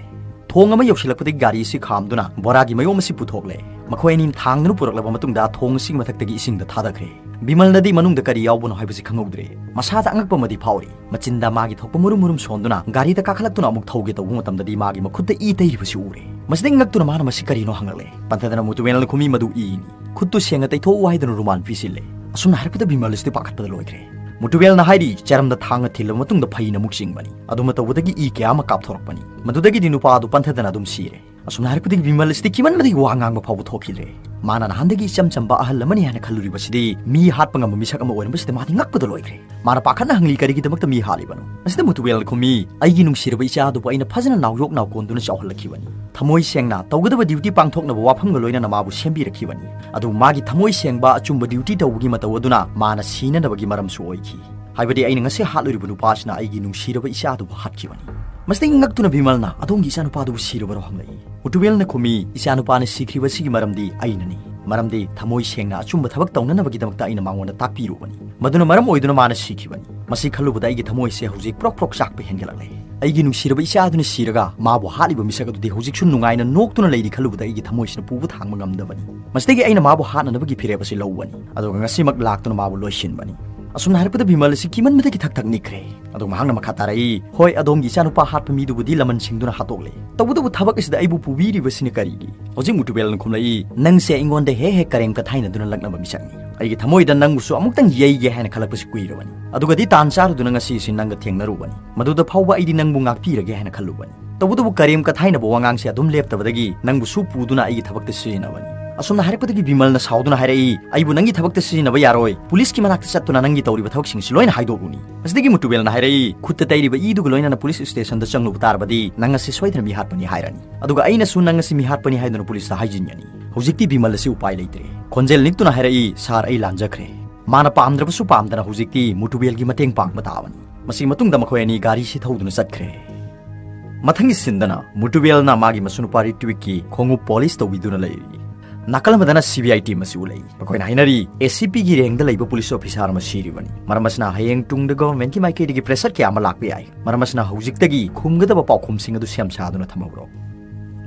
ꯊꯣꯡ ꯑꯃ ꯌꯧꯁꯤꯜꯂꯛꯄꯗꯒꯤ ꯒꯥꯔꯤ ꯑꯁꯤ ꯈꯥꯝꯗꯨꯅ ꯕꯣꯔꯥꯒꯤ ꯃꯌꯣꯝ ꯑꯁꯤ ꯄꯨꯊꯣꯛꯂꯦ꯫ ꯃꯈꯣꯏ ꯑꯅꯤ ꯊꯥꯡꯗꯨꯅ ꯄꯨꯔꯛꯂꯕ ꯃꯇꯨꯡꯗ ꯊꯣꯡ ꯑꯁꯤꯒꯤ ꯃꯊꯛꯇꯒꯤ ꯏꯁꯤꯡꯗ ꯊꯥꯗꯈ꯭ꯔꯦ꯫ ꯕꯤꯃꯜꯅꯗꯤ ꯃꯅꯨꯡꯗ ꯀꯔꯤ ꯌꯥꯎꯕꯅꯣ ꯍꯥꯏꯕꯁꯤ ꯈꯪꯍꯧꯗ꯭ꯔꯦ꯫ ꯃꯁꯥꯗ ꯑꯉꯛꯄ ꯑꯃꯗꯤ ꯐꯥꯎꯔꯤ꯫ ꯃꯆꯤꯟꯗ ꯃꯥꯒꯤ ꯊꯣꯛꯄ ꯃꯨꯔꯨꯝ ꯃꯨꯔꯨꯝ ꯁꯣꯟꯗꯨꯅ ꯒꯥꯔꯤꯗ ꯀꯥꯈꯠꯂꯛꯇꯨꯅ ꯑꯃꯨꯛ ꯊꯧꯒꯦ ꯇꯧꯕ ꯃꯇꯝꯗꯗꯤ ꯃꯥꯒꯤ ꯃꯈꯨꯠꯇ ꯏ ꯇꯩꯔꯤꯕꯁꯤ ꯎꯔꯦ꯫ ꯃꯁꯤꯗ ꯉꯛꯇꯨꯅ ꯃꯥꯅ "ꯃꯁꯤ ꯀꯔꯤꯅꯣ?" ꯍꯪꯂꯛꯂꯦ꯫ ꯄꯟꯊꯗꯅ ꯃꯨꯇꯨꯕꯦꯜꯅ ꯈꯨꯃꯤ, "ꯃꯗꯨ ꯏꯅꯤ꯫ ꯈꯨꯠꯇꯨ ꯁꯦꯡꯅ ꯇꯩꯊꯣꯛꯎ" ꯍꯥꯏꯗꯨꯅ ꯔꯨꯃꯥꯟ ꯄꯤꯁꯤꯜꯂꯦ꯫ ꯑꯁꯨꯝꯅ ꯍꯥꯏꯔꯛꯄꯗ ꯕꯤꯃꯜ ꯑꯁꯤꯗꯤ ꯄꯥꯈꯠꯄꯗ ꯂꯣꯏꯈ꯭ꯔꯦ꯫ ꯃꯨꯇꯨꯕꯦꯜꯅ ꯍꯥꯏꯔꯤ, "ꯆꯔꯝꯗ ꯊꯥꯡꯅ ꯊꯤꯜꯂꯕ ꯃꯇꯨꯡꯗ ꯐꯩꯅ ꯑꯃꯨꯛ ꯆꯤꯡꯕꯅꯤ꯫ ꯑꯗꯨ ꯇꯧꯕꯗꯒꯤ ꯏ ꯀꯌꯥ ꯑꯃ ꯀꯥꯞꯊꯣꯔꯛꯄꯅꯤ꯫ ꯃꯗꯨꯗꯒꯤꯗꯤ ꯅꯨꯄꯥ ꯑꯗꯨ ꯄꯟꯊꯗꯅ ꯑꯗꯨꯝ ꯁꯤꯔꯦ"꯫ ꯑꯁꯨꯝꯅ ꯍꯥꯏꯔꯛꯄꯗꯒꯤ ꯕꯤꯃꯜ ꯑꯁꯤꯗꯤ ꯀꯤꯃꯟꯕꯗꯒꯤ ꯋꯥ ꯉꯥꯡꯕ ꯐꯥꯎꯕ ꯊꯣꯛꯈꯤꯗ꯭ꯔꯦ꯫ ꯃꯥꯅ ꯅꯍꯥꯟꯗꯒꯤ ꯏꯆꯝ ꯆꯝꯕ ꯑꯍꯜ ꯑꯃꯅꯤ ꯍꯥꯏꯅ ꯈꯜꯂꯨꯔꯤꯕꯁꯤꯗꯤ ꯃꯤ ꯍꯥꯠꯄ ꯉꯝꯕ ꯃꯤꯁꯛ ꯑꯃ ꯑꯣꯏꯔꯝꯕꯁꯤꯗ ꯃꯥꯗꯤ ꯉꯛꯄꯗ ꯂꯣꯏꯈ꯭ꯔꯦ꯫ ꯃꯥꯅ ꯄꯥꯈꯠꯅ ꯍꯪꯂꯤ, "ꯀꯔꯤꯒꯤꯗꯃꯛꯇ ꯃꯤ ꯍꯥꯠꯂꯤꯕꯅꯣ?" ꯑꯁꯤꯗ ꯃꯨꯇꯨꯋꯦꯜꯅ ꯈꯨꯝꯃꯤ, "ꯑꯩꯒꯤ ꯅꯨꯡꯁꯤꯔꯕ ꯏꯆꯥ ꯑꯗꯨꯕꯨ ꯑꯩꯅ ꯐꯖꯅ ꯅꯥꯎꯌꯣꯛ ꯅꯥꯎꯀꯣꯟꯗꯨꯅ ꯆꯥꯎꯍꯜꯂꯛꯈꯤꯕꯅꯤ꯫ ꯊꯃꯣꯏ ꯁꯦꯡꯅ ꯇꯧꯒꯗꯕ ꯗ꯭ꯌꯨꯇꯤ ꯄꯥꯡꯊꯣꯛꯅꯕ ꯋꯥꯐꯝꯒ ꯂꯣꯏꯅꯅ ꯃꯥꯕꯨ ꯁꯦꯝꯕꯤꯔꯛꯈꯤꯕꯅꯤ꯫ ꯑꯗꯨꯕꯨ ꯃꯥꯒꯤ ꯊꯃꯣꯏ ꯁꯦꯡꯕ ꯑꯆꯨꯝꯕ ꯗ꯭ꯌꯨꯇꯤ ꯇꯧꯕꯒꯤ ꯃꯇꯧ ꯑꯗꯨꯅ ꯃꯥꯅ ꯁꯤꯅꯅꯕꯒꯤ ꯃꯔꯝꯁꯨ ꯑꯣꯏꯈꯤ꯫ ꯍꯥꯏꯕꯗꯤ ꯑꯩꯅ ꯉꯁꯤ ꯍꯥꯠꯂꯨꯔꯤꯕ ꯅꯨꯄꯥꯁꯤꯅ ꯑꯩꯒꯤ ꯅꯨꯡꯁꯤꯔꯕ ꯏꯆꯥ ꯑꯗꯨꯕꯨ ꯍꯥꯠꯈꯤꯕꯅꯤ꯫" ꯃꯁꯤꯗꯒꯤ ꯉꯛꯇꯨꯅ ꯕꯤꯃꯜꯅ, "ꯑꯗꯣꯝꯒꯤ ꯏꯆꯥꯅꯨꯄꯥꯗꯨꯕꯨ ꯁꯤꯔꯕꯔꯣ?" ꯍꯪꯂꯛꯏ꯫ ꯃꯨꯇꯨꯋꯦꯜꯅ ꯈꯨꯝꯃꯤ, "ꯏꯆꯥꯅꯨꯄꯥꯅ ꯁꯤꯈ꯭ꯔꯤꯕꯁꯤꯒꯤ ꯃꯔꯝꯗꯤ ꯑꯩꯅꯅꯤ꯫ ꯃꯔꯝꯗꯤ ꯊꯃꯣꯏ ꯁꯦꯡꯅ ꯑꯆꯨꯝꯕ ꯊꯕꯛ ꯇꯧꯅꯅꯕꯒꯤꯗꯃꯛꯇ ꯑꯩꯅ ꯃꯉꯣꯟꯗ ꯇꯥꯛꯄꯤꯔꯨꯕꯅꯤ꯫ ꯃꯗꯨꯅ ꯃꯔꯝ ꯑꯣꯏꯗꯨꯅ ꯃꯥꯅ ꯁꯤꯈꯤꯕꯅꯤ꯫ ꯃꯁꯤ ꯈꯜꯂꯨꯕꯗ ꯑꯩꯒꯤ ꯊꯃꯣꯏꯁꯦ ꯍꯧꯖꯤꯛ ꯄ꯭ꯔꯣꯛ ꯄ꯭ꯔꯣꯛ ꯆꯥꯛꯄ ꯍꯦꯟꯒꯠꯂꯛꯂꯦ꯫ ꯑꯩꯒꯤ ꯅꯨꯡꯁꯤꯔꯕ ꯏꯆꯥ ꯑꯗꯨꯅ ꯁꯤꯔꯒ ꯃꯥꯕꯨ ꯍꯥꯠꯂꯤꯕ ꯃꯤꯁꯛ ꯑꯗꯨꯗꯤ ꯍꯧꯖꯤꯛꯁꯨ ꯅꯨꯡꯉꯥꯏꯅ ꯅꯣꯛꯇꯨꯅ ꯂꯩꯔꯤ ꯈꯜꯂꯨꯕꯗ ꯑꯩꯒꯤ ꯊꯃꯣꯏꯁꯤꯅ ꯄꯨꯕ ꯊꯥꯡꯕ ꯉꯝꯗꯕꯅꯤ꯫ ꯃꯁꯤꯗꯒꯤ ꯑꯩꯅ ꯃꯥꯕꯨ ꯍꯥꯠꯅꯅꯕꯒꯤ ꯐꯤꯔꯦꯞ ꯑꯁꯤ ꯂꯧꯕꯅꯤ꯫ ꯑꯗꯨꯒ ꯉꯁꯤꯃꯛ ꯂꯥꯛꯇꯨꯅ ꯃꯥꯕꯨ ꯂꯣꯏꯁꯤꯟꯕꯅꯤ꯫" ꯑꯁꯨꯝꯅ ꯍꯥꯏꯔꯛꯄꯗ ꯕꯤꯃꯜ ꯑꯁꯤ ꯀꯤꯃꯟꯕꯗꯒꯤ ꯊꯛ ꯊꯛ ꯅꯤꯛꯈ꯭ꯔꯦ꯫ ꯑꯗꯨꯒ ꯃꯍꯥꯛꯅ ꯃꯈꯥ ꯇꯥꯔꯛꯏ, "ꯍꯣꯏ, ꯑꯗꯣꯝꯒꯤ ꯏꯆꯥꯅꯨꯄꯥ ꯍꯥꯠꯄ ꯃꯤꯗꯨꯕꯨꯗꯤ ꯂꯃꯟꯁꯤꯡꯗꯨꯅ ꯍꯥꯠꯇꯣꯛꯂꯦ꯫ ꯇꯧꯕꯇꯕꯨ ꯊꯕꯛ ꯑꯁꯤꯗ ꯑꯩꯕꯨ ꯄꯨꯕꯤꯔꯤꯕꯁꯤꯅ ꯀꯔꯤꯒꯤ?" ꯍꯧꯖꯤꯛ ꯃꯨꯇꯨꯋꯦꯜꯅ ꯈꯨꯝꯂꯛꯏ, "ꯅꯪꯁꯦ ꯑꯩꯉꯣꯟꯗ ꯍꯦꯛ ꯍꯦꯛ ꯀꯔꯦꯝ ꯀꯊꯥꯏꯅꯗꯨꯅ ꯂꯛꯅꯕ ꯃꯤꯁꯛꯅꯤ꯫ ꯑꯩꯒꯤ ꯊꯃꯣꯏꯗ ꯅꯪꯕꯨꯁꯨ ꯑꯃꯨꯛꯇꯪ ꯌꯩꯒꯦ ꯍꯥꯏꯅ ꯈꯜꯂꯛꯄꯁꯤ ꯀꯨꯏꯔꯕꯅꯤ꯫ ꯑꯗꯨꯒꯗꯤ ꯇꯥꯟ ꯆꯥꯔꯨꯗꯨꯅ ꯉꯁꯤꯁꯤ ꯅꯪꯒ ꯊꯦꯡꯅꯔꯨꯕꯅꯤ꯫ ꯃꯗꯨꯗ ꯐꯥꯎꯕ ꯑꯩꯗꯤ ꯅꯪꯕꯨ ꯉꯥꯛꯄꯤꯔꯒꯦ ꯍꯥꯏꯅ ꯈꯜꯂꯨꯕꯅꯤ꯫ ꯇꯧꯕꯇꯕꯨ ꯀꯔꯦꯝ ꯀꯊꯥꯏꯅꯕ ꯋꯥꯉꯥꯡꯁꯦ ꯑꯗꯨꯝ ꯂꯦꯞꯇꯕꯗꯒꯤ ꯅꯪꯕꯨꯁꯨ ꯄꯨꯗꯨꯅ ꯑꯩꯒꯤ ꯊꯕꯛꯇ ꯁꯤꯖꯤꯟꯅꯕꯅꯤ꯫" ꯑꯁꯨꯝꯅ ꯍꯥꯏꯔꯛꯄꯗꯒꯤ ꯕꯤꯃꯜꯅ ꯁꯥꯎꯗꯨꯅ ꯍꯥꯏꯔꯛꯏ, "ꯑꯩꯕꯨ ꯅꯪꯒꯤ ꯊꯕꯛꯇ ꯁꯤꯖꯤꯟꯅꯕ ꯌꯥꯔꯣꯏ꯫ ꯄꯨꯂꯤꯁꯀꯤ ꯃꯅꯥꯛꯇ ꯆꯠꯇꯨꯅ ꯅꯪꯒꯤ ꯇꯧꯔꯤꯕ ꯊꯕꯛꯁꯤꯡꯁꯤ ꯂꯣꯏꯅ ꯍꯥꯏꯗꯣꯛꯂꯨꯅꯤ꯫" ꯃꯁꯤꯗꯒꯤ ꯃꯨꯇꯨꯋꯦꯜꯅ ꯍꯥꯏꯔꯛꯏ, "ꯈꯨꯠꯇ ꯇꯩꯔꯤꯕ ꯏꯗꯨꯒ ꯂꯣꯏꯅꯅ ꯄꯨꯂꯤꯁ ꯁ꯭ꯇꯦꯁꯟꯗ ꯆꯪꯂꯨꯕ ꯇꯥꯔꯕꯗꯤ ꯅꯪ ꯑꯁꯤ ꯁꯣꯏꯗꯅ ꯃꯤꯍꯥꯠꯄꯅꯤ ꯍꯥꯏꯔꯅꯤ꯫ ꯑꯗꯨꯒ ꯑꯩꯅꯁꯨ ꯅꯪ ꯑꯁꯤ ꯃꯤꯍꯥꯠꯄꯅꯤ ꯍꯥꯏꯗꯨꯅ ꯄꯨꯂꯤꯁꯇ ꯍꯥꯏꯖꯤꯟꯒꯅꯤ꯫" ꯍꯧꯖꯤꯛꯇꯤ ꯕꯤꯃꯜ ꯑꯁꯤ ꯎꯄꯥꯏ ꯂꯩꯇ꯭ꯔꯦ꯫ ꯈꯣꯟꯖꯦꯜ ꯅꯤꯛꯇꯨꯅ ꯍꯥꯏꯔꯛꯏ, "ꯁꯥꯔ, ꯑꯩ ꯂꯥꯟꯖꯈ꯭ꯔꯦ꯫" ꯃꯥꯅ ꯄꯥꯝꯗ꯭ꯔꯕꯁꯨ ꯄꯥꯝꯗꯅ ꯍꯧꯖꯤꯛꯇꯤ ꯃꯨꯇꯨꯋꯦꯜꯒꯤ ꯃꯇꯦꯡ ꯄꯥꯡꯕ ꯇꯥꯕꯅꯤ꯫ ꯃꯁꯤꯒꯤ ꯃꯇꯨꯡꯗ ꯃꯈꯣꯏ ꯑꯅꯤ ꯒꯥꯔꯤꯁꯤ ꯊꯧꯗꯨꯅ ꯆꯠꯈ꯭ꯔꯦ꯫ ꯃꯊꯪꯒꯤ ꯁꯤꯟꯗꯅ ꯃꯨꯇꯨꯋꯦꯜꯅ ꯃꯥꯒꯤ ꯃꯁꯨꯅꯨꯄꯥ ꯔꯤꯇ꯭ꯋꯤꯛꯀꯤ ꯈꯣꯡꯎꯞ ꯄꯣꯂꯤꯁ ꯇꯧꯕꯤꯗꯨꯅ ꯂꯩꯔꯤ꯫ ꯅꯥꯀꯜ ꯑꯃꯗꯅ ꯁꯤ ꯕꯤ ꯑꯥꯏ ꯇꯤꯝ ꯑꯁꯤ ꯎꯠꯂꯛꯏ꯫ ꯃꯈꯣꯏꯅ ꯍꯥꯏꯅꯔꯤ, ꯑꯦ ꯁꯤ ꯄꯤꯒꯤ ꯔꯦꯡꯗ ꯂꯩꯕ ꯄꯨꯂꯤꯁ ꯑꯣꯐꯤꯁꯥꯔ ꯑꯃ ꯁꯤꯔꯤꯕꯅꯤ꯫ ꯃꯔꯝ ꯑꯁꯤꯅ ꯍꯌꯦꯡ ꯇꯨꯡꯗ ꯒꯚꯔꯟꯃꯦꯟꯠꯀꯤ ꯃꯥꯏꯀꯩꯗꯒꯤ ꯄ꯭ꯔꯦꯁꯔ ꯀꯌꯥ ꯑꯃ ꯂꯥꯛꯄ ꯌꯥꯏ꯫ ꯃꯔꯝ ꯑꯁꯤꯅ ꯍꯧꯖꯤꯛꯇꯒꯤ ꯈꯨꯝꯒꯗꯕ ꯄꯥꯎꯈꯨꯝꯁꯤꯡ ꯑꯗꯨ ꯁꯦꯝ ꯁꯥꯗꯨꯅ ꯊꯝꯍꯧꯔꯣ꯫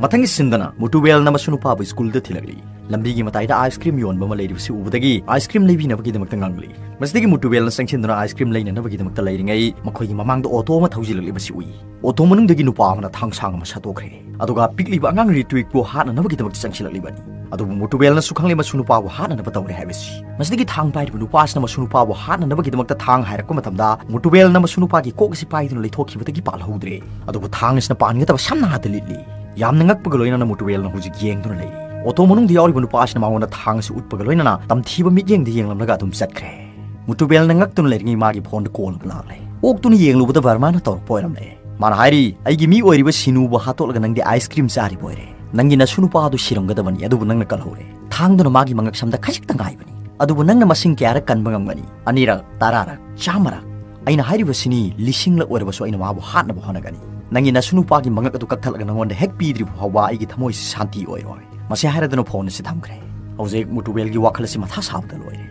ꯃꯊꯪꯒꯤ ꯁꯤꯟꯗꯅ ꯃꯨꯇꯨꯋꯦꯜꯅ ꯃꯁꯨꯅꯨꯄꯥꯕꯨ ꯁ꯭ꯀꯨꯜꯗ ꯊꯤꯜꯂꯛꯂꯤ꯫ ꯂꯝꯕꯤꯒꯤ ꯃꯇꯥꯏꯗ ꯑꯥꯏꯁ ꯀ꯭ꯔꯤꯝ ꯌꯣꯟꯕ ꯑꯃ ꯂꯩꯔꯤꯕꯁꯤ ꯎꯕꯗꯒꯤ ꯑꯥꯏꯁ ꯀ꯭ꯔꯤꯝ ꯂꯩꯕꯤꯅꯕꯒꯤꯗꯃꯛꯇ ꯉꯪꯂꯤ꯫ ꯃꯁꯤꯗꯒꯤ ꯃꯨꯇꯨꯋꯦꯜꯅ ꯆꯪꯁꯤꯟꯗꯨꯅ ꯑꯥꯏꯁ ꯀ꯭ꯔꯤꯝ ꯂꯩꯅꯅꯕꯒꯤꯗꯃꯛꯇ ꯂꯩꯔꯤꯉꯩ ꯃꯈꯣꯏꯒꯤ ꯃꯃꯥꯡꯗ ꯑꯣꯇꯣ ꯑꯃ ꯊꯧꯖꯤꯜꯂꯛꯂꯤꯕꯁꯤ ꯎꯏ꯫ ꯑꯣꯇꯣ ꯃꯅꯨꯡꯗꯒꯤ ꯅꯨꯄꯥ ꯑꯃꯅ ꯊꯥꯡ ꯁꯥꯡ ꯑꯃ ꯁꯠꯇꯣꯛꯈ꯭ꯔꯦ꯫ ꯑꯗꯨꯒ ꯄꯤꯛꯂꯤꯕ ꯑꯉꯥꯡ ꯔꯤꯇ꯭ꯋꯤꯛꯄꯨ ꯍꯥꯠꯅꯅꯕꯒꯤꯗꯃꯛꯇ ꯆꯪꯁꯤꯜꯂꯛꯂꯤꯕꯅꯤ꯫ ꯑꯗꯨꯕꯨ ꯃꯨꯇꯨꯋꯦꯜꯅꯁꯨ ꯈꯪꯂꯦ ꯃꯁꯨ ꯅꯨꯄꯥꯕꯨ ꯍꯥꯠꯅꯅꯕ ꯇꯧꯔꯦ ꯍꯥꯏꯕꯁꯤ꯫ ꯃꯁꯤꯗꯒꯤ ꯊꯥꯡ ꯄꯥꯏꯔꯤꯕ ꯅꯨꯄꯥꯁꯤꯅ ꯃꯁꯨ ꯅꯨꯄꯥꯕꯨ ꯍꯥꯠꯅꯅꯕꯒꯤꯗꯃꯛꯇ ꯊꯥꯡ ꯍꯥꯏꯔꯛꯄ ꯃꯇꯝꯗ ꯃꯨꯇꯨꯋꯦꯜꯅ ꯃꯁꯨ ꯅꯨꯄꯥꯒꯤ ꯀꯣꯛ ꯑꯁꯤ ꯄꯥꯏꯗꯨꯅ ꯂꯩꯊꯣꯛꯈꯤꯕꯗꯒꯤ ꯄꯥꯜꯍꯧꯗ꯭ꯔꯦ꯫ ꯑꯗꯨꯕꯨ ꯊꯥꯡ ꯑꯁꯤꯅ ꯄꯥꯟꯒꯗꯕ ꯁꯝ ꯅꯥꯗ ꯂꯤꯠꯂꯤ꯫ ꯌꯥꯝꯅ ꯉꯛꯄꯒ ꯂꯣꯏꯅꯅ ꯃꯨꯇꯨꯋꯦꯜꯅ ꯍꯧꯖꯤꯛ ꯌꯦꯡꯗꯨꯅ ꯂꯩꯔꯤ꯫ ꯑꯣꯇꯣ ꯃꯅꯨꯡꯗ ꯌꯥꯎꯔꯤꯕ ꯅꯨꯄꯥ ꯑꯁꯤꯅ ꯃꯉꯣꯟꯗ ꯊꯥꯡ ꯑꯁꯤ ꯎꯠꯄꯒ ꯂꯣꯏꯅꯅ ꯇꯝꯊꯤꯕ ꯃꯤꯠꯌꯦꯡꯗ ꯌꯦꯡꯂꯝꯂꯒ ꯑꯗꯨꯝ ꯆꯠꯈ꯭ꯔꯦ꯫ ꯃꯨꯇꯨꯕꯦꯜꯅ ꯉꯛꯇꯨꯅ ꯂꯩꯔꯤꯉꯩ ꯃꯥꯒꯤ ꯐꯣꯟꯗ ꯀꯣꯜ ꯑꯃ ꯂꯥꯛꯂꯦ꯫ ꯑꯣꯛꯇꯨꯅ ꯌꯦꯡꯂꯨꯕꯗ ꯕꯔꯃꯥꯅ ꯇꯧꯔꯛꯄ ꯑꯣꯏꯔꯝꯂꯦ꯫ ꯃꯥꯅ ꯍꯥꯏꯔꯤ, "ꯑꯩꯒꯤ ꯃꯤ ꯑꯣꯏꯔꯤꯕ ꯁꯤꯅꯨꯕꯨ ꯍꯥꯠꯇꯣꯛꯂꯒ ꯅꯪꯗꯤ ꯑꯥꯏꯁ ꯀ꯭ꯔꯤꯝ ꯆꯥꯔꯤꯕ ꯑꯣꯏꯔꯦ꯫ ꯅꯪꯒꯤ ꯅꯁꯨ ꯅꯨꯄꯥ ꯑꯗꯨ ꯁꯤꯔꯝꯒꯗꯕꯅꯤ, ꯑꯗꯨꯕꯨ ꯅꯪꯅ ꯀꯜꯍꯧꯔꯦ꯫ ꯊꯥꯡꯗꯨꯅ ꯃꯥꯒꯤ ꯃꯉꯛꯁꯝꯗ ꯈꯖꯤꯛꯇ ꯉꯥꯏꯕꯅꯤ, ꯑꯗꯨꯕꯨ ꯅꯪꯅ ꯃꯁꯤꯡ ꯀꯌꯥꯔꯛ ꯀꯟꯕ ꯉꯝꯒꯅꯤ? ꯑꯅꯤꯔꯛ, ꯇꯔꯥꯔꯛ, ꯆꯥꯝꯃꯔꯛ? ꯑꯩꯅ ꯍꯥꯏꯔꯤꯕꯁꯤꯅꯤ, ꯂꯤꯁꯤꯡꯂꯛ ꯑꯣꯏꯔꯕꯁꯨ ꯑꯩꯅ ꯃꯥꯕꯨ ꯍꯥꯠꯅꯕ ꯍꯣꯠꯅꯒꯅꯤ꯫ ꯅꯪꯒꯤ ꯅꯁꯨ ꯅꯨꯄꯥꯒꯤ ꯃꯉꯛ ꯑꯗꯨ ꯀꯛꯊꯠꯂꯒ ꯅꯉꯣꯟꯗ ꯍꯦꯛ ꯄꯤꯗ꯭ꯔꯤꯕ ꯐꯥꯎꯕ ꯑꯩꯒꯤ ꯊꯃꯣꯏꯁꯤ ꯁꯥꯟꯇꯤ ꯑꯣꯏꯔꯣꯏ"꯫ ꯃꯁꯤ ꯍꯥꯏꯔꯗꯨꯅ ꯐꯣꯟ ꯑꯁꯤ ꯊꯝꯈ꯭ꯔꯦ꯫ ꯍꯧꯖꯤꯛ ꯃꯨꯇꯨꯕꯦꯜꯒꯤ ꯋꯥꯈꯜ ꯑꯁꯤ ꯃꯊꯥ ꯁꯥꯕꯗ ꯂꯣꯏꯔꯦ꯫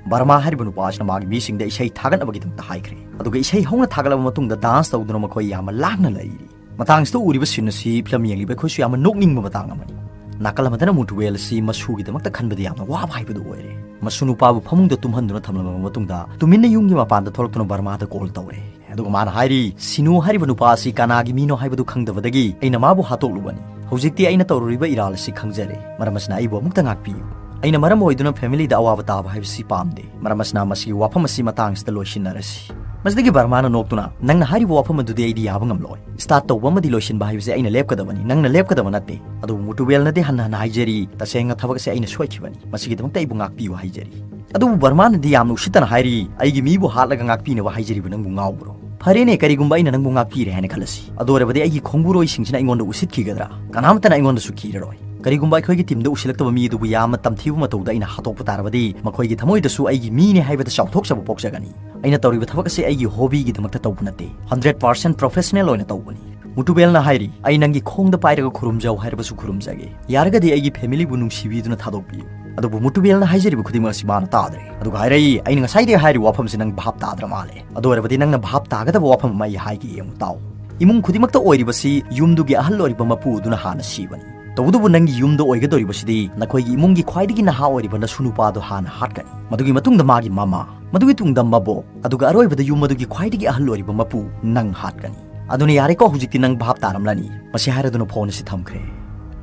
ꯕꯔꯃꯥ ꯍꯥꯏꯔꯤꯕ ꯅꯨꯄꯥ ꯑꯁꯤꯅ ꯃꯥꯒꯤ ꯃꯤꯁꯤꯡꯗ ꯏꯁꯩ ꯊꯥꯒꯠꯅꯕꯒꯤꯗꯃꯛꯇ ꯍꯥꯏꯈ꯭ꯔꯦ, ꯑꯗꯨꯒ ꯏꯁꯩ ꯍꯧꯅ ꯊꯥꯒꯠꯂꯕ ꯃꯇꯨꯡꯗ ꯗꯥꯟꯁ ꯇꯧꯗꯨꯅ ꯃꯈꯣꯏ ꯌꯥꯝꯅ ꯂꯥꯡꯅ ꯂꯩꯔꯤ꯫ ꯃꯇꯥꯡꯁꯤꯗ ꯎꯔꯤꯕ ꯁꯤꯟ ꯑꯁꯤ ꯐꯤꯂꯝ ꯌꯦꯡꯂꯤꯕ ꯑꯩꯈꯣꯏꯁꯨ ꯌꯥꯝꯅ ꯅꯣꯛꯅꯤꯡꯕ ꯃꯇꯥꯡ ꯑꯃꯅꯤ꯫ ꯅꯥꯀꯜ ꯑꯃꯗꯅ ꯃꯨꯇꯨꯕꯦꯜ ꯑꯁꯤ ꯃꯁꯨꯒꯤꯗꯃꯛꯇ ꯈꯟꯕꯗ ꯌꯥꯝꯅ ꯋꯥꯕ ꯍꯥꯏꯕꯗꯨ ꯑꯣꯏꯔꯦ꯫ ꯃꯁꯨ ꯅꯨꯄꯥꯕꯨ ꯐꯃꯨꯡꯗ ꯇꯨꯝꯍꯟꯗꯨꯅ ꯊꯝꯂꯕ ꯃꯇꯨꯡꯗ ꯇꯨꯃꯤꯟꯅ ꯌꯨꯝꯒꯤ ꯃꯄꯥꯟꯗ ꯊꯣꯛꯂꯛꯇꯨꯅ ꯕꯔꯃꯥꯗ ꯀꯣꯜ ꯇꯧꯔꯦ꯫ ꯑꯗꯨꯒ ꯃꯥꯅ ꯍꯥꯏꯔꯤ, "ꯁꯤꯅꯨ ꯍꯥꯏꯔꯤꯕ ꯅꯨꯄꯥ ꯑꯁꯤ ꯀꯅꯥꯒꯤ ꯃꯤꯅꯣ ꯍꯥꯏꯕꯗꯨ ꯈꯪꯗꯕꯗꯒꯤ ꯑꯩꯅ ꯃꯥꯕꯨ ꯍꯥꯠꯇꯣꯛꯂꯨꯕꯅꯤ꯫ ꯍꯧꯖꯤꯛꯇꯤ ꯑꯩꯅ ꯇꯧꯔꯨꯔꯤꯕ ꯏꯔꯥꯜ ꯑꯁꯤ ꯈꯪꯖꯔꯦ꯫ ꯃꯔꯝ ꯑꯁꯤꯅ ꯑꯩꯕꯨ ꯑꯃꯨꯛꯇ ꯉꯥꯛꯄꯤꯌꯨ꯫ ꯑꯩꯅ ꯃꯔꯝ ꯑꯣꯏꯗꯨꯅ ꯐꯦꯃꯤꯂꯤꯗ ꯑꯋꯥꯕ ꯇꯥꯕ ꯍꯥꯏꯕꯁꯤ ꯄꯥꯝꯗꯦ꯫ ꯃꯔꯝ ꯑꯁꯤꯅ ꯃꯁꯤꯒꯤ ꯋꯥꯐꯝ ꯑꯁꯤ ꯃꯇꯥꯡꯁꯤꯗ ꯂꯣꯏꯁꯤꯟꯅꯔꯁꯤ"꯫ ꯃꯁꯤꯗꯒꯤ ꯕꯔꯃꯥꯅ ꯅꯣꯛꯇꯨꯅ, "ꯅꯪꯅ ꯍꯥꯏꯔꯤꯕ ꯋꯥꯐꯝ ꯑꯗꯨꯗꯤ ꯑꯩꯗꯤ ꯌꯥꯕ ꯉꯝꯂꯣꯏ꯫ ꯁ꯭ꯇꯥꯔꯠ ꯇꯧꯕ ꯑꯃꯗꯤ ꯂꯣꯏꯁꯤꯟꯕ ꯍꯥꯏꯕꯁꯤ ꯑꯩꯅ ꯂꯦꯞꯀꯗꯕꯅꯤ, ꯅꯪꯅ ꯂꯦꯞꯀꯗꯕ ꯅꯠꯇꯦ꯫ ꯑꯗꯨꯕꯨ ꯃꯨꯇꯨꯕꯦꯜꯅꯗꯤ ꯍꯟꯅ ꯍꯟꯅ ꯍꯥꯏꯖꯔꯤ, ꯇꯁꯦꯡꯅ ꯊꯕꯛ ꯑꯁꯤ ꯑꯩꯅ ꯁꯣꯏꯈꯤꯕꯅꯤ꯫ ꯃꯁꯤꯒꯤꯗꯃꯛꯇ ꯑꯩꯕꯨ ꯉꯥꯛꯄꯤꯌꯨ ꯍꯥꯏꯖꯔꯤ"꯫ ꯑꯗꯨꯕꯨ ꯕꯔꯃꯥꯅꯗꯤ ꯌꯥꯝꯅ ꯎꯁꯤꯠꯇꯅ ꯍꯥꯏꯔꯤ, "ꯑꯩꯒꯤ ꯃꯤꯕꯨ ꯍꯥꯠꯂꯒ ꯉꯥꯛꯄꯤꯅꯕ ꯍꯥꯏꯖꯔꯤꯕ ꯅꯪꯕꯨ ꯉꯥꯎꯕ꯭ꯔꯣ? ꯐꯔꯦꯅꯦ, ꯀꯔꯤꯒꯨꯝꯕ ꯑꯩꯅ ꯅꯪꯕꯨ ꯉꯥꯛꯄꯤꯔꯦ ꯍꯥꯏꯅ ꯈꯜꯂꯁꯤ꯫ ꯑꯗꯨ ꯑꯣꯏꯔꯕꯗꯤ ꯑꯩꯒꯤ ꯈꯣꯡꯕꯨꯔꯣꯏꯁꯤꯡꯁꯤꯅ ꯑꯩꯉꯣꯟꯗ ꯎꯁꯤꯠꯈꯤꯒꯗ꯭ꯔꯥ? ꯀꯅꯥꯃꯠꯇꯅ ꯑꯩꯉꯣꯟꯗꯁꯨ ꯀꯤꯔꯔꯣꯏ꯫ ꯀꯔꯤꯒꯨꯝꯕ ꯑꯩꯈꯣꯏꯒꯤ ꯇꯤꯝꯗ ꯎꯁꯤꯜꯂꯛꯇꯕ ꯃꯤ ꯑꯗꯨꯕꯨ ꯌꯥꯝꯅ ꯇꯝꯊꯤꯕ ꯃꯇꯧꯗ ꯑꯩꯅ ꯍꯥꯠꯇꯣꯛꯄ ꯇꯥꯔꯕꯗꯤ, ꯃꯈꯣꯏꯒꯤ ꯊꯃꯣꯏꯗꯁꯨ ꯑꯩꯒꯤ ꯃꯤꯅꯦ ꯍꯥꯏꯕꯗ ꯆꯥꯎꯊꯣꯛꯆꯕ ꯄꯣꯛꯆꯒꯅꯤ꯫ ꯑꯩꯅ ꯇꯧꯔꯤꯕ ꯊꯕꯛ ꯑꯁꯤ ꯑꯩꯒꯤ ꯍꯣꯕꯤꯒꯤꯗꯃꯛꯇ ꯇꯧꯕ ꯅꯠꯇꯦ, ꯍꯟꯗ꯭ꯔꯦꯠ ꯄꯥꯔꯁꯦꯟ ꯄ꯭ꯔꯣꯐꯦꯁꯅꯦꯜ ꯑꯣꯏꯅ ꯇꯧꯕꯅꯤ"꯫ ꯃꯨꯇꯨꯕꯦꯜꯅ ꯍꯥꯏꯔꯤ, "ꯑꯩ ꯅꯪꯒꯤ ꯈꯣꯡꯗ ꯄꯥꯏꯔꯒ ꯈꯨꯔꯨꯝꯖꯧ ꯍꯥꯏꯔꯕꯁꯨ ꯈꯨꯔꯨꯝꯖꯒꯦ꯫ ꯌꯥꯔꯒꯗꯤ ꯑꯩꯒꯤ ꯐꯦꯃꯤꯂꯤꯕꯨ ꯅꯨꯡꯁꯤꯕꯤꯗꯨꯅ ꯊꯥꯗꯣꯛꯄꯤꯌꯨ"꯫ ꯑꯗꯨꯕꯨ ꯃꯨꯇꯨꯕꯦꯜꯅ ꯍꯥꯏꯖꯔꯤꯕ ꯈꯨꯗꯤꯡꯃꯛ ꯑꯁꯤ ꯃꯥꯅ ꯇꯥꯗ꯭ꯔꯦ꯫ ꯑꯗꯨꯒ ꯍꯥꯏꯔꯛꯏ, "ꯑꯩꯅ ꯉꯁꯥꯏꯗꯒꯤ ꯍꯥꯏꯔꯤꯕ ꯋꯥꯐꯝꯁꯤ ꯅꯪ ꯚꯥꯞ ꯇꯥꯗ꯭ꯔ ꯃꯥꯜꯂꯦ꯫ ꯑꯗꯨ ꯑꯣꯏꯔꯕꯗꯤ ꯅꯪꯅ ꯚꯥꯞ ꯇꯥꯒꯗꯕ ꯋꯥꯐꯝ ꯑꯃ ꯑꯩ ꯍꯥꯏꯒꯦ, ꯌꯦꯡꯉꯨ ꯇꯥꯎ꯫ ꯏꯃꯨꯡ ꯈꯨꯗꯤꯡꯃꯛꯇ ꯑꯣꯏꯔꯤꯕꯁꯤ ꯌꯨꯝꯗꯨꯒꯤ ꯑꯍꯜ ꯑꯣꯏꯔꯤꯕ ꯃꯄꯨ ꯑꯗꯨꯅ ꯍꯥꯟꯅ ꯁꯤꯕꯅꯤ꯫ ꯇꯧꯕꯇꯕꯨ ꯅꯪꯒꯤ ꯌꯨꯝꯗ ꯑꯣꯏꯒꯗꯧꯔꯤꯕꯁꯤꯗꯤ ꯅꯈꯣꯏꯒꯤ ꯏꯃꯨꯡꯒꯤ ꯈ꯭ꯋꯥꯏꯗꯒꯤ ꯅꯍꯥ ꯑꯣꯏꯔꯤꯕ ꯅꯁꯨ ꯅꯨꯄꯥꯗꯨ ꯍꯥꯟꯅ ꯍꯥꯠꯀꯅꯤ꯫ ꯃꯗꯨꯒꯤ ꯃꯇꯨꯡꯗ ꯃꯥꯒꯤ ꯃꯃꯥ, ꯃꯗꯨꯒꯤ ꯇꯨꯡꯗ ꯃꯕꯣꯛ, ꯑꯗꯨꯒ ꯑꯔꯣꯏꯕꯗ ꯌꯨꯝ ꯑꯗꯨꯒꯤ ꯈ꯭ꯋꯥꯏꯗꯒꯤ ꯑꯍꯜ ꯑꯣꯏꯔꯤꯕ ꯃꯄꯨ ꯅꯪ ꯍꯥꯠꯀꯅꯤ꯫ ꯑꯗꯨꯅ ꯌꯥꯔꯦꯀꯣ, ꯍꯧꯖꯤꯛꯇꯤ ꯅꯪ ꯚꯥꯞ ꯇꯥꯔꯝꯂꯅꯤ"꯫ ꯃꯁꯤ ꯍꯥꯏꯔꯗꯨꯅ ꯐꯣꯟ ꯑꯁꯤ ꯊꯝꯈ꯭ꯔꯦ꯫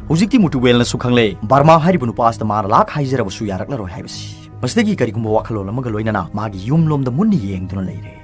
ꯍꯧꯖꯤꯛꯇꯤ ꯃꯨꯇꯨꯕꯦꯜꯅꯁꯨ ꯈꯪꯂꯦ, ꯕꯔꯃꯥ ꯍꯥꯏꯔꯤꯕ ꯅꯨꯄꯥ ꯑꯁꯤꯗ ꯃꯥꯅ ꯂꯥꯛ ꯍꯥꯏꯖꯔꯕꯁꯨ ꯌꯥꯔꯛꯂꯔꯣꯏ ꯍꯥꯏꯕꯁꯤ꯫ ꯃꯁꯤꯗꯒꯤ ꯀꯔꯤꯒꯨꯝꯕ ꯋꯥꯈꯜꯂꯣꯟ ꯑꯃꯒ ꯂꯣꯏꯅꯅ ꯃꯥꯒꯤ ꯌꯨꯝꯂꯣꯝꯗ ꯃꯨꯟꯅ ꯌꯦꯡꯗꯨꯅ ꯂꯩꯔꯦ꯫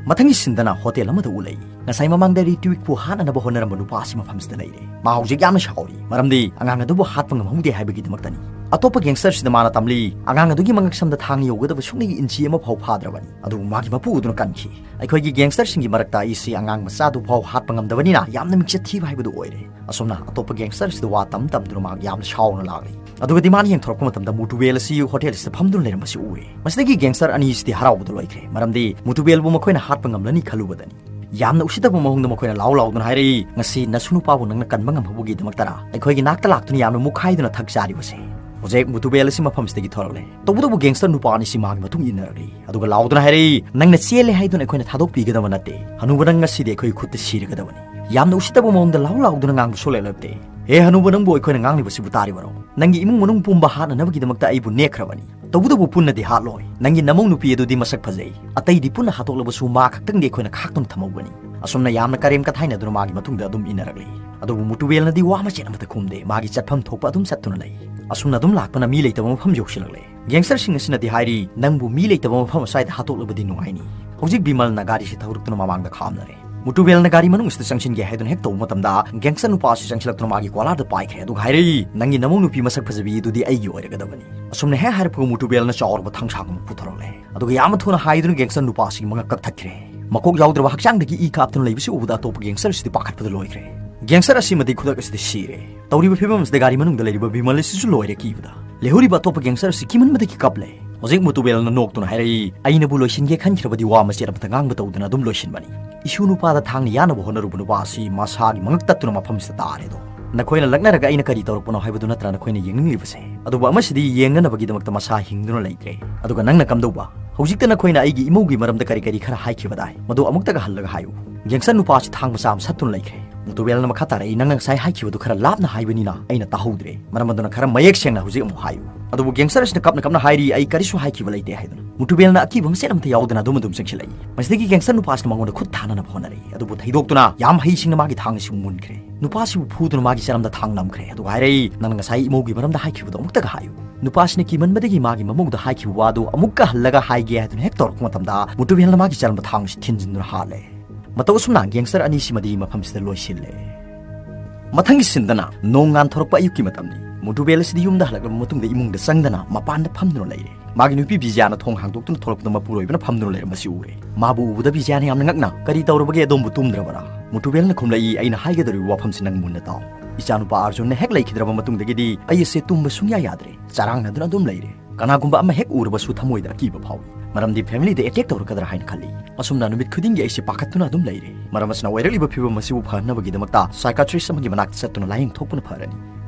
ꯃꯊꯪꯒꯤ ꯁꯤꯟꯗꯅ ꯍꯣꯇꯦꯜ ꯑꯃꯗ ꯎꯠꯂꯛꯏ꯫ ꯉꯁꯥꯏ ꯃꯃꯥꯡꯗ ꯔꯤꯇ꯭ꯋꯤꯛꯄꯨ ꯍꯥꯠꯅꯅꯕ ꯍꯣꯠꯅꯔꯝꯕ ꯅꯨꯄꯥ ꯑꯁꯤ ꯃꯐꯝꯁꯤꯗ ꯂꯩꯔꯦ꯫ ꯃꯥ ꯍꯧꯖꯤꯛ ꯌꯥꯝꯅ ꯁꯥꯎꯔꯤ, ꯃꯔꯝꯗꯤ ꯑꯉꯥꯡ ꯑꯗꯨꯕꯨ ꯍꯥꯠꯄ ꯉꯝꯍꯧꯗꯦ ꯍꯥꯏꯕꯒꯤꯗꯃꯛꯇꯅꯤ꯫ ꯑꯇꯣꯞꯄ ꯒꯦꯡꯁꯇꯔꯁꯤꯗ ꯃꯥꯅ ꯇꯝꯂꯤ, ꯑꯉꯥꯡ ꯑꯗꯨꯒꯤ ꯃꯉꯛꯁꯝꯗ ꯊꯥꯡ ꯌꯧꯒꯗꯕ ꯁꯨꯞꯅꯒꯤ ꯏꯟꯆꯤ ꯑꯃ ꯐꯥꯎ ꯐꯥꯗ꯭ꯔꯕꯅꯤ꯫ ꯑꯗꯨꯕꯨ ꯃꯥꯒꯤ ꯃꯄꯨ ꯑꯗꯨꯅ ꯀꯟꯈꯤ꯫ ꯑꯩꯈꯣꯏꯒꯤ ꯒꯦꯡꯁꯇꯔꯁꯤꯡꯒꯤ ꯃꯔꯛꯇ ꯑꯩꯁꯤ ꯑꯉꯥꯡ ꯃꯆꯥꯗꯨ ꯐꯥꯎ ꯍꯥꯠꯄ ꯉꯝꯗꯕꯅꯤꯅ ꯌꯥꯝꯅ ꯃꯤꯡꯆꯠ ꯊꯤꯕ ꯍꯥꯏꯕꯗꯨ ꯑꯣꯏꯔꯦ꯫ ꯑꯁꯨꯝꯅ ꯑꯇꯣꯞꯄ ꯒꯦꯡꯁꯇꯔꯁꯤꯗ ꯋꯥ ꯇꯝ ꯇꯝꯗꯨꯅ ꯃꯍꯥꯛ ꯌꯥꯝꯅ ꯁꯥꯎꯅ ꯂꯥꯛꯂꯤ꯫ ꯑꯗꯨꯒꯗꯤ ꯃꯥꯅ ꯌꯦꯡꯊꯣꯔꯛꯄ ꯃꯇꯝꯗ ꯃꯨꯇꯨꯕꯦꯜ ꯑꯁꯤ ꯍꯣꯇꯦꯜ ꯑꯁꯤꯗ ꯐꯝꯗꯨꯅ ꯂꯩꯔꯝꯕꯁꯤ ꯎꯔꯦ꯫ ꯃꯁꯤꯗꯒꯤ ꯒꯦꯡꯁꯇꯔ ꯑꯅꯤ ꯑꯁꯤꯗꯤ ꯍꯔꯥꯎꯕꯗ ꯂꯣꯏꯈ꯭ꯔꯦ, ꯃꯔꯝꯗꯤ ꯃꯨꯇꯨꯕꯦꯜꯕꯨ ꯃꯈꯣꯏꯅ ꯍꯥꯠꯄ ꯉꯝꯂꯅꯤ ꯈꯜꯂꯨꯕꯗꯅꯤ꯫ ꯌꯥꯝꯅ ꯎꯁꯤꯠꯇꯕ ꯃꯑꯣꯡꯗ ꯃꯈꯣꯏꯅ ꯂꯥꯎ ꯂꯥꯎꯗꯨꯅ ꯍꯥꯏꯔꯛꯏ, "ꯉꯁꯤ ꯅꯁꯨ ꯅꯨꯄꯥꯕꯨ ꯅꯪꯅ ꯀꯟꯕ ꯉꯝꯍꯧꯕꯒꯤꯗꯃꯛꯇꯔꯥ ꯑꯩꯈꯣꯏꯒꯤ ꯅꯥꯛꯇ ꯂꯥꯛꯇꯨꯅ ꯌꯥꯝꯅ ꯃꯨꯛꯈꯥꯏꯗꯨꯅ ꯊꯛ ꯆꯥꯔꯤꯕꯁꯦ?" ꯍꯧꯖꯤꯛ ꯃꯨꯇꯨꯕꯦꯜ ꯑꯁꯤ ꯃꯐꯝꯁꯤꯗꯒꯤ ꯊꯣꯔꯛꯂꯦ꯫ ꯇꯧꯕꯇꯕꯨ ꯒꯦꯡꯁꯇꯔ ꯅꯨꯄꯥ ꯑꯅꯤꯁꯤ ꯃꯥꯒꯤ ꯃꯇꯨꯡ ꯏꯟꯅꯔꯛꯂꯤ꯫ ꯑꯗꯨꯒ ꯂꯥꯎꯗꯨꯅ ꯍꯥꯏꯔꯛꯏ, "ꯅꯪꯅ ꯆꯦꯜꯂꯦ ꯍꯥꯏꯗꯨꯅ ꯑꯩꯈꯣꯏꯅ ꯊꯥꯗꯣꯛꯄꯤꯒꯗꯕ ꯅꯠꯇꯦ꯫ ꯍꯅꯨꯕ, ꯅꯪ ꯉꯁꯤꯗꯤ ꯑꯩꯈꯣꯏꯒꯤ ꯈꯨꯠꯇ ꯁꯤꯔꯒꯗꯕꯅꯤ꯫" ꯌꯥꯝꯅ ꯎꯁꯤꯠꯇꯕ ꯃꯑꯣꯡꯗ ꯂꯥꯎ ꯂꯥꯎꯗꯨꯅ ꯉꯥꯡꯕ ꯁꯨꯡꯂꯦꯞ ꯂꯦꯞꯇꯦ꯫ "ꯍꯦ ꯍꯅꯨꯕ, ꯅꯪꯕꯨ ꯑꯩꯈꯣꯏꯅ ꯉꯥꯡꯂꯤꯕꯁꯤꯕꯨ ꯇꯥꯔꯤꯕꯔꯣ? ꯅꯪꯒꯤ ꯏꯃꯨꯡ ꯃꯅꯨꯡ ꯄꯨꯝꯕ ꯍꯥꯠꯅꯅꯕꯒꯤꯗꯃꯛꯇ ꯑꯩꯕꯨ ꯅꯦꯛꯈ꯭ꯔꯕꯅꯤ꯫ ꯇꯧꯕꯇꯕꯨ ꯄꯨꯟꯅꯗꯤ ꯍꯥꯠꯂꯣꯏ꯫ ꯅꯪꯒꯤ ꯅꯃꯧ ꯅꯨꯄꯤ ꯑꯗꯨꯗꯤ ꯃꯁꯛ ꯐꯖꯩ꯫ ꯑꯇꯩꯗꯤ ꯄꯨꯟꯅ ꯍꯥꯠꯇꯣꯛꯂꯕꯁꯨ ꯃꯥ ꯈꯛꯇꯪꯗꯤ ꯑꯩꯈꯣꯏꯅ ꯈꯥꯛꯇꯨꯅ ꯊꯝꯍꯧꯒꯅꯤ꯫" ꯑꯁꯨꯝꯅ ꯌꯥꯝꯅ ꯀꯔꯦꯝ ꯀꯊꯥꯏꯅꯗꯨꯅ ꯃꯥꯒꯤ ꯃꯇꯨꯡꯗ ꯑꯗꯨꯝ ꯏꯟꯅꯔꯛꯂꯤ꯫ ꯑꯗꯨꯕꯨ ꯃꯨꯇꯨꯕꯦꯜꯅꯗꯤ ꯋꯥ ꯃꯆꯦꯠ ꯑꯃꯠꯇ ꯈꯨꯝꯗꯦ꯫ ꯃꯥꯒꯤ ꯆꯠꯐꯝ ꯊꯣꯛꯄ ꯑꯗꯨꯝ ꯆꯠꯇꯨꯅ ꯂꯩ꯫ ꯑꯁꯨꯝꯅ ꯑꯗꯨꯝ ꯂꯥꯛꯄꯅ ꯃꯤ ꯂꯩꯇꯕ ꯃꯐꯝ ꯌꯧꯁꯤꯜꯂꯛꯂꯦ꯫ ꯒꯦꯡꯁꯇꯔꯁꯤꯡ ꯑꯁꯤꯅꯗꯤ ꯍꯥꯏꯔꯤ, "ꯅꯪꯕꯨ ꯃꯤ ꯂꯩꯇꯕ ꯃꯐꯝ ꯑꯁ꯭ꯋꯥꯏꯗ ꯍꯥꯠꯇꯣꯛꯂꯕꯗꯤ ꯅꯨꯡꯉꯥꯏꯅꯤ꯫" ꯍꯧꯖꯤꯛ ꯕꯤꯃꯜꯅ ꯒꯥꯔꯤꯁꯤ ꯊꯧꯔꯛꯇꯨꯅ ꯃꯃꯥꯡꯗ ꯈꯥꯝꯅꯔꯦ꯫ ꯃꯨꯇꯨꯕꯦꯜꯅ ꯒꯥꯔꯤ ꯃꯅꯨꯡ ꯑꯁꯤꯗ ꯆꯪꯁꯤꯟꯒꯦ ꯍꯥꯏꯗꯨꯅ ꯍꯦꯛ ꯇꯧꯕ ꯃꯇꯝꯗ, ꯒꯦꯡꯁꯇꯔ ꯅꯨꯄꯥ ꯑꯁꯤ ꯆꯪꯁꯤꯜꯂꯛꯇꯨꯅ ꯃꯥꯒꯤ ꯀꯣꯂꯥꯔꯗ ꯄꯥꯏꯈ꯭ꯔꯦ꯫ ꯑꯗꯨꯒ ꯍꯥꯏꯔꯛꯏ, "ꯅꯪꯒꯤ ꯅꯃꯧ ꯅꯨꯄꯤ ꯃꯁꯛ ꯐꯖꯕꯤ ꯑꯗꯨꯗꯤ ꯑꯩꯒꯤ ꯑꯣꯏꯔꯒꯗꯕꯅꯤ꯫" ꯑꯁꯨꯝꯅ ꯍꯦꯛ ꯍꯥꯏꯔꯛꯄꯒ ꯃꯨꯇꯨꯕꯦꯜꯅ ꯆꯥꯎꯔꯕ ꯊꯥꯡꯁꯥꯡ ꯑꯃ ꯄꯨꯊꯣꯔꯛꯂꯦ꯫ ꯑꯗꯨꯒ ꯌꯥꯝꯅ ꯊꯨꯅ ꯍꯥꯏꯗꯨꯅ ꯒꯦꯡꯁꯇꯔ ꯅꯨꯄꯥ ꯑꯁꯤꯒꯤ ꯃꯉꯛ ꯀꯛꯊꯠꯈ꯭ꯔꯦ꯫ ꯃꯀꯣꯛ ꯌꯥꯎꯗ꯭ꯔꯕ ꯍꯛꯆꯥꯡꯗꯒꯤ ꯏ ꯀꯥꯞꯇꯨꯅ ꯂꯩꯕꯁꯤ ꯎꯕꯗ ꯑꯇꯣꯞꯄ ꯒꯦꯡꯁꯇꯔ ꯑꯁꯤꯗꯤ ꯄꯥꯈꯠꯄꯗ ꯂꯣꯏꯈ꯭ꯔꯦ꯫ ꯒꯦꯡꯁꯇꯔ ꯑꯁꯤꯃꯗꯤ ꯈꯨꯗꯛ ꯑꯁꯤꯗ ꯁꯤꯔꯦ꯫ ꯇꯧꯔꯤꯕ ꯐꯤꯕꯝ ꯑꯁꯤꯗ ꯒꯥꯔꯤ ꯃꯅꯨꯡꯗ ꯂꯩꯔꯤꯕ ꯕꯤꯃꯜ ꯑꯁꯤꯁꯨ ꯂꯣꯏꯔꯦ ꯀꯤꯕꯗ꯫ ꯂꯩꯍꯧꯔꯤꯕ ꯑꯇꯣꯞꯄ ꯒꯦꯡꯁꯇꯔ ꯑꯁꯤ ꯀꯤꯃꯟꯕꯗꯒꯤ ꯀꯞꯂꯦ꯫ ꯍꯧꯖꯤꯛ ꯃꯨꯇꯨꯕꯦꯜꯅ ꯅꯣꯛꯇꯨꯅ ꯍꯥꯏꯔꯛꯏ, "ꯑꯩꯅꯕꯨ ꯂꯣꯏꯁꯤꯟꯒꯦ ꯈꯟꯈ꯭ꯔꯕꯗꯤ ꯋꯥ ꯃꯆꯦꯠ ꯑꯃꯇ ꯉꯥꯡꯕ ꯇꯧꯗꯅ ꯑꯗꯨꯝ ꯂꯣꯏꯁꯤꯟꯕꯅꯤ꯫" ꯏꯁꯨ ꯅꯨꯄꯥꯗ ꯊꯥꯡꯅ ꯌꯥꯅꯕ ꯍꯣꯠꯅꯔꯨꯕ ꯅꯨꯄꯥ ꯑꯁꯤ ꯃꯁꯥꯒꯤ ꯃꯉꯛ ꯇꯠꯇꯨꯅ ꯃꯐꯝꯁꯤꯗ ꯇꯥꯔꯦꯗꯣ꯫ ꯅꯈꯣꯏꯅ ꯂꯛꯅꯔꯒ ꯑꯩꯅ ꯀꯔꯤ ꯇꯧꯔꯛꯄꯅꯣ ꯍꯥꯏꯕꯗꯨ ꯅꯠꯇ꯭ꯔꯥ ꯅꯈꯣꯏꯅ ꯌꯦꯡꯅꯤꯡꯂꯤꯕꯁꯦ? ꯑꯗꯨꯕꯨ ꯑꯃꯁꯤꯗꯤ ꯌꯦꯡꯅꯅꯕꯒꯤꯗꯃꯛꯇ ꯃꯁꯥ ꯍꯤꯡꯗꯨꯅ ꯂꯩꯇ꯭ꯔꯦ꯫ ꯑꯗꯨꯒ ꯅꯪꯅ ꯀꯝꯗꯧꯕ? ꯍꯧꯖꯤꯛꯇ ꯅꯈꯣꯏꯅ ꯑꯩꯒꯤ ꯏꯃꯧꯒꯤ ꯃꯔꯝꯗ ꯀꯔꯤ ꯀꯔꯤ ꯈꯔ ꯍꯥꯏꯈꯤꯕꯗꯥꯏ, ꯃꯗꯨ ꯑꯃꯨꯛꯇꯒ ꯍꯜꯂꯒ ꯍꯥꯏꯌꯨ꯫ ꯒꯦꯡꯁꯇꯔ ꯅꯨꯄꯥ ꯑꯁꯤ ꯊꯥꯡ ꯃꯆꯥ ꯑꯃ ꯁꯠꯇꯨꯅ ꯂꯩꯈ꯭ꯔꯦ꯫ ꯃꯨꯇꯨꯕꯦꯜꯅ ꯃꯈꯥ ꯇꯥꯔꯛꯏ, "ꯅꯪꯅ ꯉꯁꯥꯏ ꯍꯥꯏꯈꯤꯕꯗꯨ ꯈꯔ ꯂꯥꯞꯅ ꯍꯥꯏꯕꯅꯤꯅ ꯑꯩꯅ ꯇꯥꯍꯧꯗ꯭ꯔꯦ꯫ ꯃꯔꯝ ꯑꯗꯨꯅ ꯈꯔ ꯃꯌꯦꯛ ꯁꯦꯡꯅ ꯍꯧꯖꯤꯛ ꯑꯃꯨꯛ ꯍꯥꯏꯌꯨ꯫" ꯑꯗꯨꯕꯨ ꯒꯦꯡꯁꯇꯔ ꯑꯁꯤꯅ ꯀꯞꯅ ꯀꯞꯅ ꯍꯥꯏꯔꯤ, "ꯑꯩ ꯀꯔꯤꯁꯨ ꯍꯥꯏꯈꯤꯕ ꯂꯩꯇꯦ" ꯍꯥꯏꯗꯨꯅ꯫ ꯃꯨꯇꯨꯕꯦꯜꯅ ꯑꯀꯤꯕ ꯃꯆꯦꯠ ꯑꯃꯠꯇ ꯌꯥꯎꯗꯅ ꯑꯗꯨꯝ ꯑꯗꯨꯝ ꯆꯪꯁꯤꯜꯂꯛꯏ꯫ ꯃꯁꯤꯗꯒꯤ ꯒꯦꯡꯁꯇꯔ ꯅꯨꯄꯥꯁꯤꯅ ꯃꯉꯣꯟꯗ ꯈꯨꯠ ꯊꯥꯅꯅꯕ ꯍꯣꯠꯅꯔꯛꯏ꯫ ꯑꯗꯨꯕꯨ ꯊꯩꯗꯣꯛꯇꯨꯅ ꯌꯥꯝ ꯍꯩꯁꯤꯡꯅ ꯃꯥꯒꯤ ꯊꯥꯡ ꯑꯁꯤ ꯃꯨꯟꯈ꯭ꯔꯦ꯫ ꯅꯨꯄꯥꯁꯤꯕꯨ ꯐꯨꯗꯨꯅ ꯃꯥꯒꯤ ꯆꯔꯝꯗ ꯊꯥꯡ ꯅꯝꯈ꯭ꯔꯦ꯫ ꯑꯗꯨꯒ ꯍꯥꯏꯔꯛꯏ, "ꯅꯪꯅ ꯉꯁꯥꯏ ꯏꯃꯧꯒꯤ ꯃꯔꯝꯗ ꯍꯥꯏꯈꯤꯕꯗꯣ ꯑꯃꯨꯛꯇꯒ ꯍꯥꯏꯌꯨ꯫" ꯅꯨꯄꯥꯁꯤꯅ ꯀꯤꯃꯟꯕꯗꯒꯤ ꯃꯥꯒꯤ ꯃꯃꯧꯗ ꯍꯥꯏꯈꯤꯕ ꯋꯥꯗꯨ ꯑꯃꯨꯛꯀ ꯍꯜꯂꯒ ꯍꯥꯏꯒꯦ ꯍꯥꯏꯗꯨꯅ ꯍꯦꯛ ꯇꯧꯔꯛꯄ ꯃꯇꯝꯗ, ꯃꯨꯇꯨꯕꯦꯜꯅ ꯃꯥꯒꯤ ꯆꯔꯝꯕ ꯊꯥꯡꯁꯤ ꯊꯤꯟꯖꯤꯟꯗꯨꯅ ꯍꯥꯠꯂꯦ꯫ ꯃꯇꯧ ꯑꯁꯨꯝꯅ ꯒꯦꯡꯁꯇꯔ ꯑꯅꯤꯁꯤꯃꯗꯤ ꯃꯐꯝꯁꯤꯗ ꯂꯣꯏꯁꯤꯜꯂꯦ꯫ ꯃꯊꯪꯒꯤ ꯁꯤꯟꯗꯅ ꯅꯣꯡ ꯉꯥꯟꯊꯣꯔꯛꯄ ꯑꯌꯨꯛꯀꯤ ꯃꯇꯝꯅꯤ꯫ ꯃꯨꯇꯨꯕꯦꯜ ꯑꯁꯤꯗꯤ ꯌꯨꯝꯗ ꯍꯜꯂꯛꯂꯕ ꯃꯇꯨꯡꯗ ꯏꯃꯨꯡꯗ ꯆꯪꯗꯅ ꯃꯄꯥꯟꯗ ꯐꯝꯗꯨꯅ ꯂꯩꯔꯦ꯫ ꯃꯥꯒꯤ ꯅꯨꯄꯤ ꯕꯤꯖꯌꯥꯅ ꯊꯣꯡ ꯍꯥꯡꯗꯣꯛꯇꯨꯅ ꯊꯣꯛꯂꯛꯄꯗ ꯃꯄꯨꯔꯣꯏꯕꯅ ꯐꯝꯗꯨꯅ ꯂꯩꯔꯝꯕꯁꯤ ꯎꯔꯦ꯫ ꯃꯥꯕꯨ ꯎꯕꯗ ꯕꯤꯖꯌꯥꯅ ꯌꯥꯝꯅ ꯉꯛꯅ, "ꯀꯔꯤ ꯇꯧꯔꯕꯒꯦ, ꯑꯗꯣꯝꯕꯨ ꯇꯨꯝꯗ꯭ꯔꯕꯔꯥ?" ꯃꯨꯇꯨꯕꯦꯜꯅ ꯈꯨꯝꯂꯛꯏ, "ꯑꯩꯅ ꯍꯥꯏꯒꯗꯧꯔꯤꯕ ꯋꯥꯐꯝꯁꯤ ꯅꯪ ꯃꯨꯟꯅ ꯇꯥꯎ꯫ ꯏꯆꯥꯅꯨꯄꯥ ꯑꯥꯔꯖꯨꯟꯅ ꯍꯦꯛ ꯂꯩꯈꯤꯗ꯭ꯔꯕ ꯃꯇꯨꯡꯗꯒꯤꯗꯤ ꯑꯩ ꯑꯁꯦ ꯇꯨꯝꯕ ꯁꯨꯡꯌꯥ ꯌꯥꯗ꯭ꯔꯦ꯫ ꯆꯔꯥꯡꯅꯗꯨꯅ ꯑꯗꯨꯝ ꯂꯩꯔꯦ꯫ ꯀꯅꯥꯒꯨꯝꯕ ꯑꯃ ꯍꯦꯛ ꯎꯔꯕꯁꯨ ꯊꯃꯣꯏꯗ ꯑꯀꯤꯕ ꯐꯥꯎꯏ, ꯃꯔꯝꯗꯤ ꯐꯦꯃꯤꯂꯤꯗ ꯑꯦꯇꯦꯛ ꯇꯧꯔꯛꯀꯗ꯭ꯔꯥ ꯍꯥꯏꯅ ꯈꯜꯂꯤ꯫ ꯑꯁꯨꯝꯅ ꯅꯨꯃꯤꯠ ꯈꯨꯗꯤꯡꯒꯤ ꯑꯩꯁꯦ ꯄꯥꯈꯠꯇꯨꯅ ꯑꯗꯨꯝ ꯂꯩꯔꯦ꯫ ꯃꯔꯝ ꯑꯁꯤꯅ ꯑꯣꯏꯔꯛꯂꯤꯕ ꯐꯤꯕꯝ ꯑꯁꯤꯕꯨ ꯐꯍꯟꯅꯕꯒꯤꯗꯃꯛꯇ ꯁꯥꯏꯀꯥꯇ꯭ꯔꯤꯁ ꯑꯃꯒꯤ ꯃꯅꯥꯛꯇ ꯆꯠꯇꯨꯅ ꯂꯥꯌꯦꯡ ꯊꯣꯛꯄꯅ ꯐꯔꯅꯤ꯫"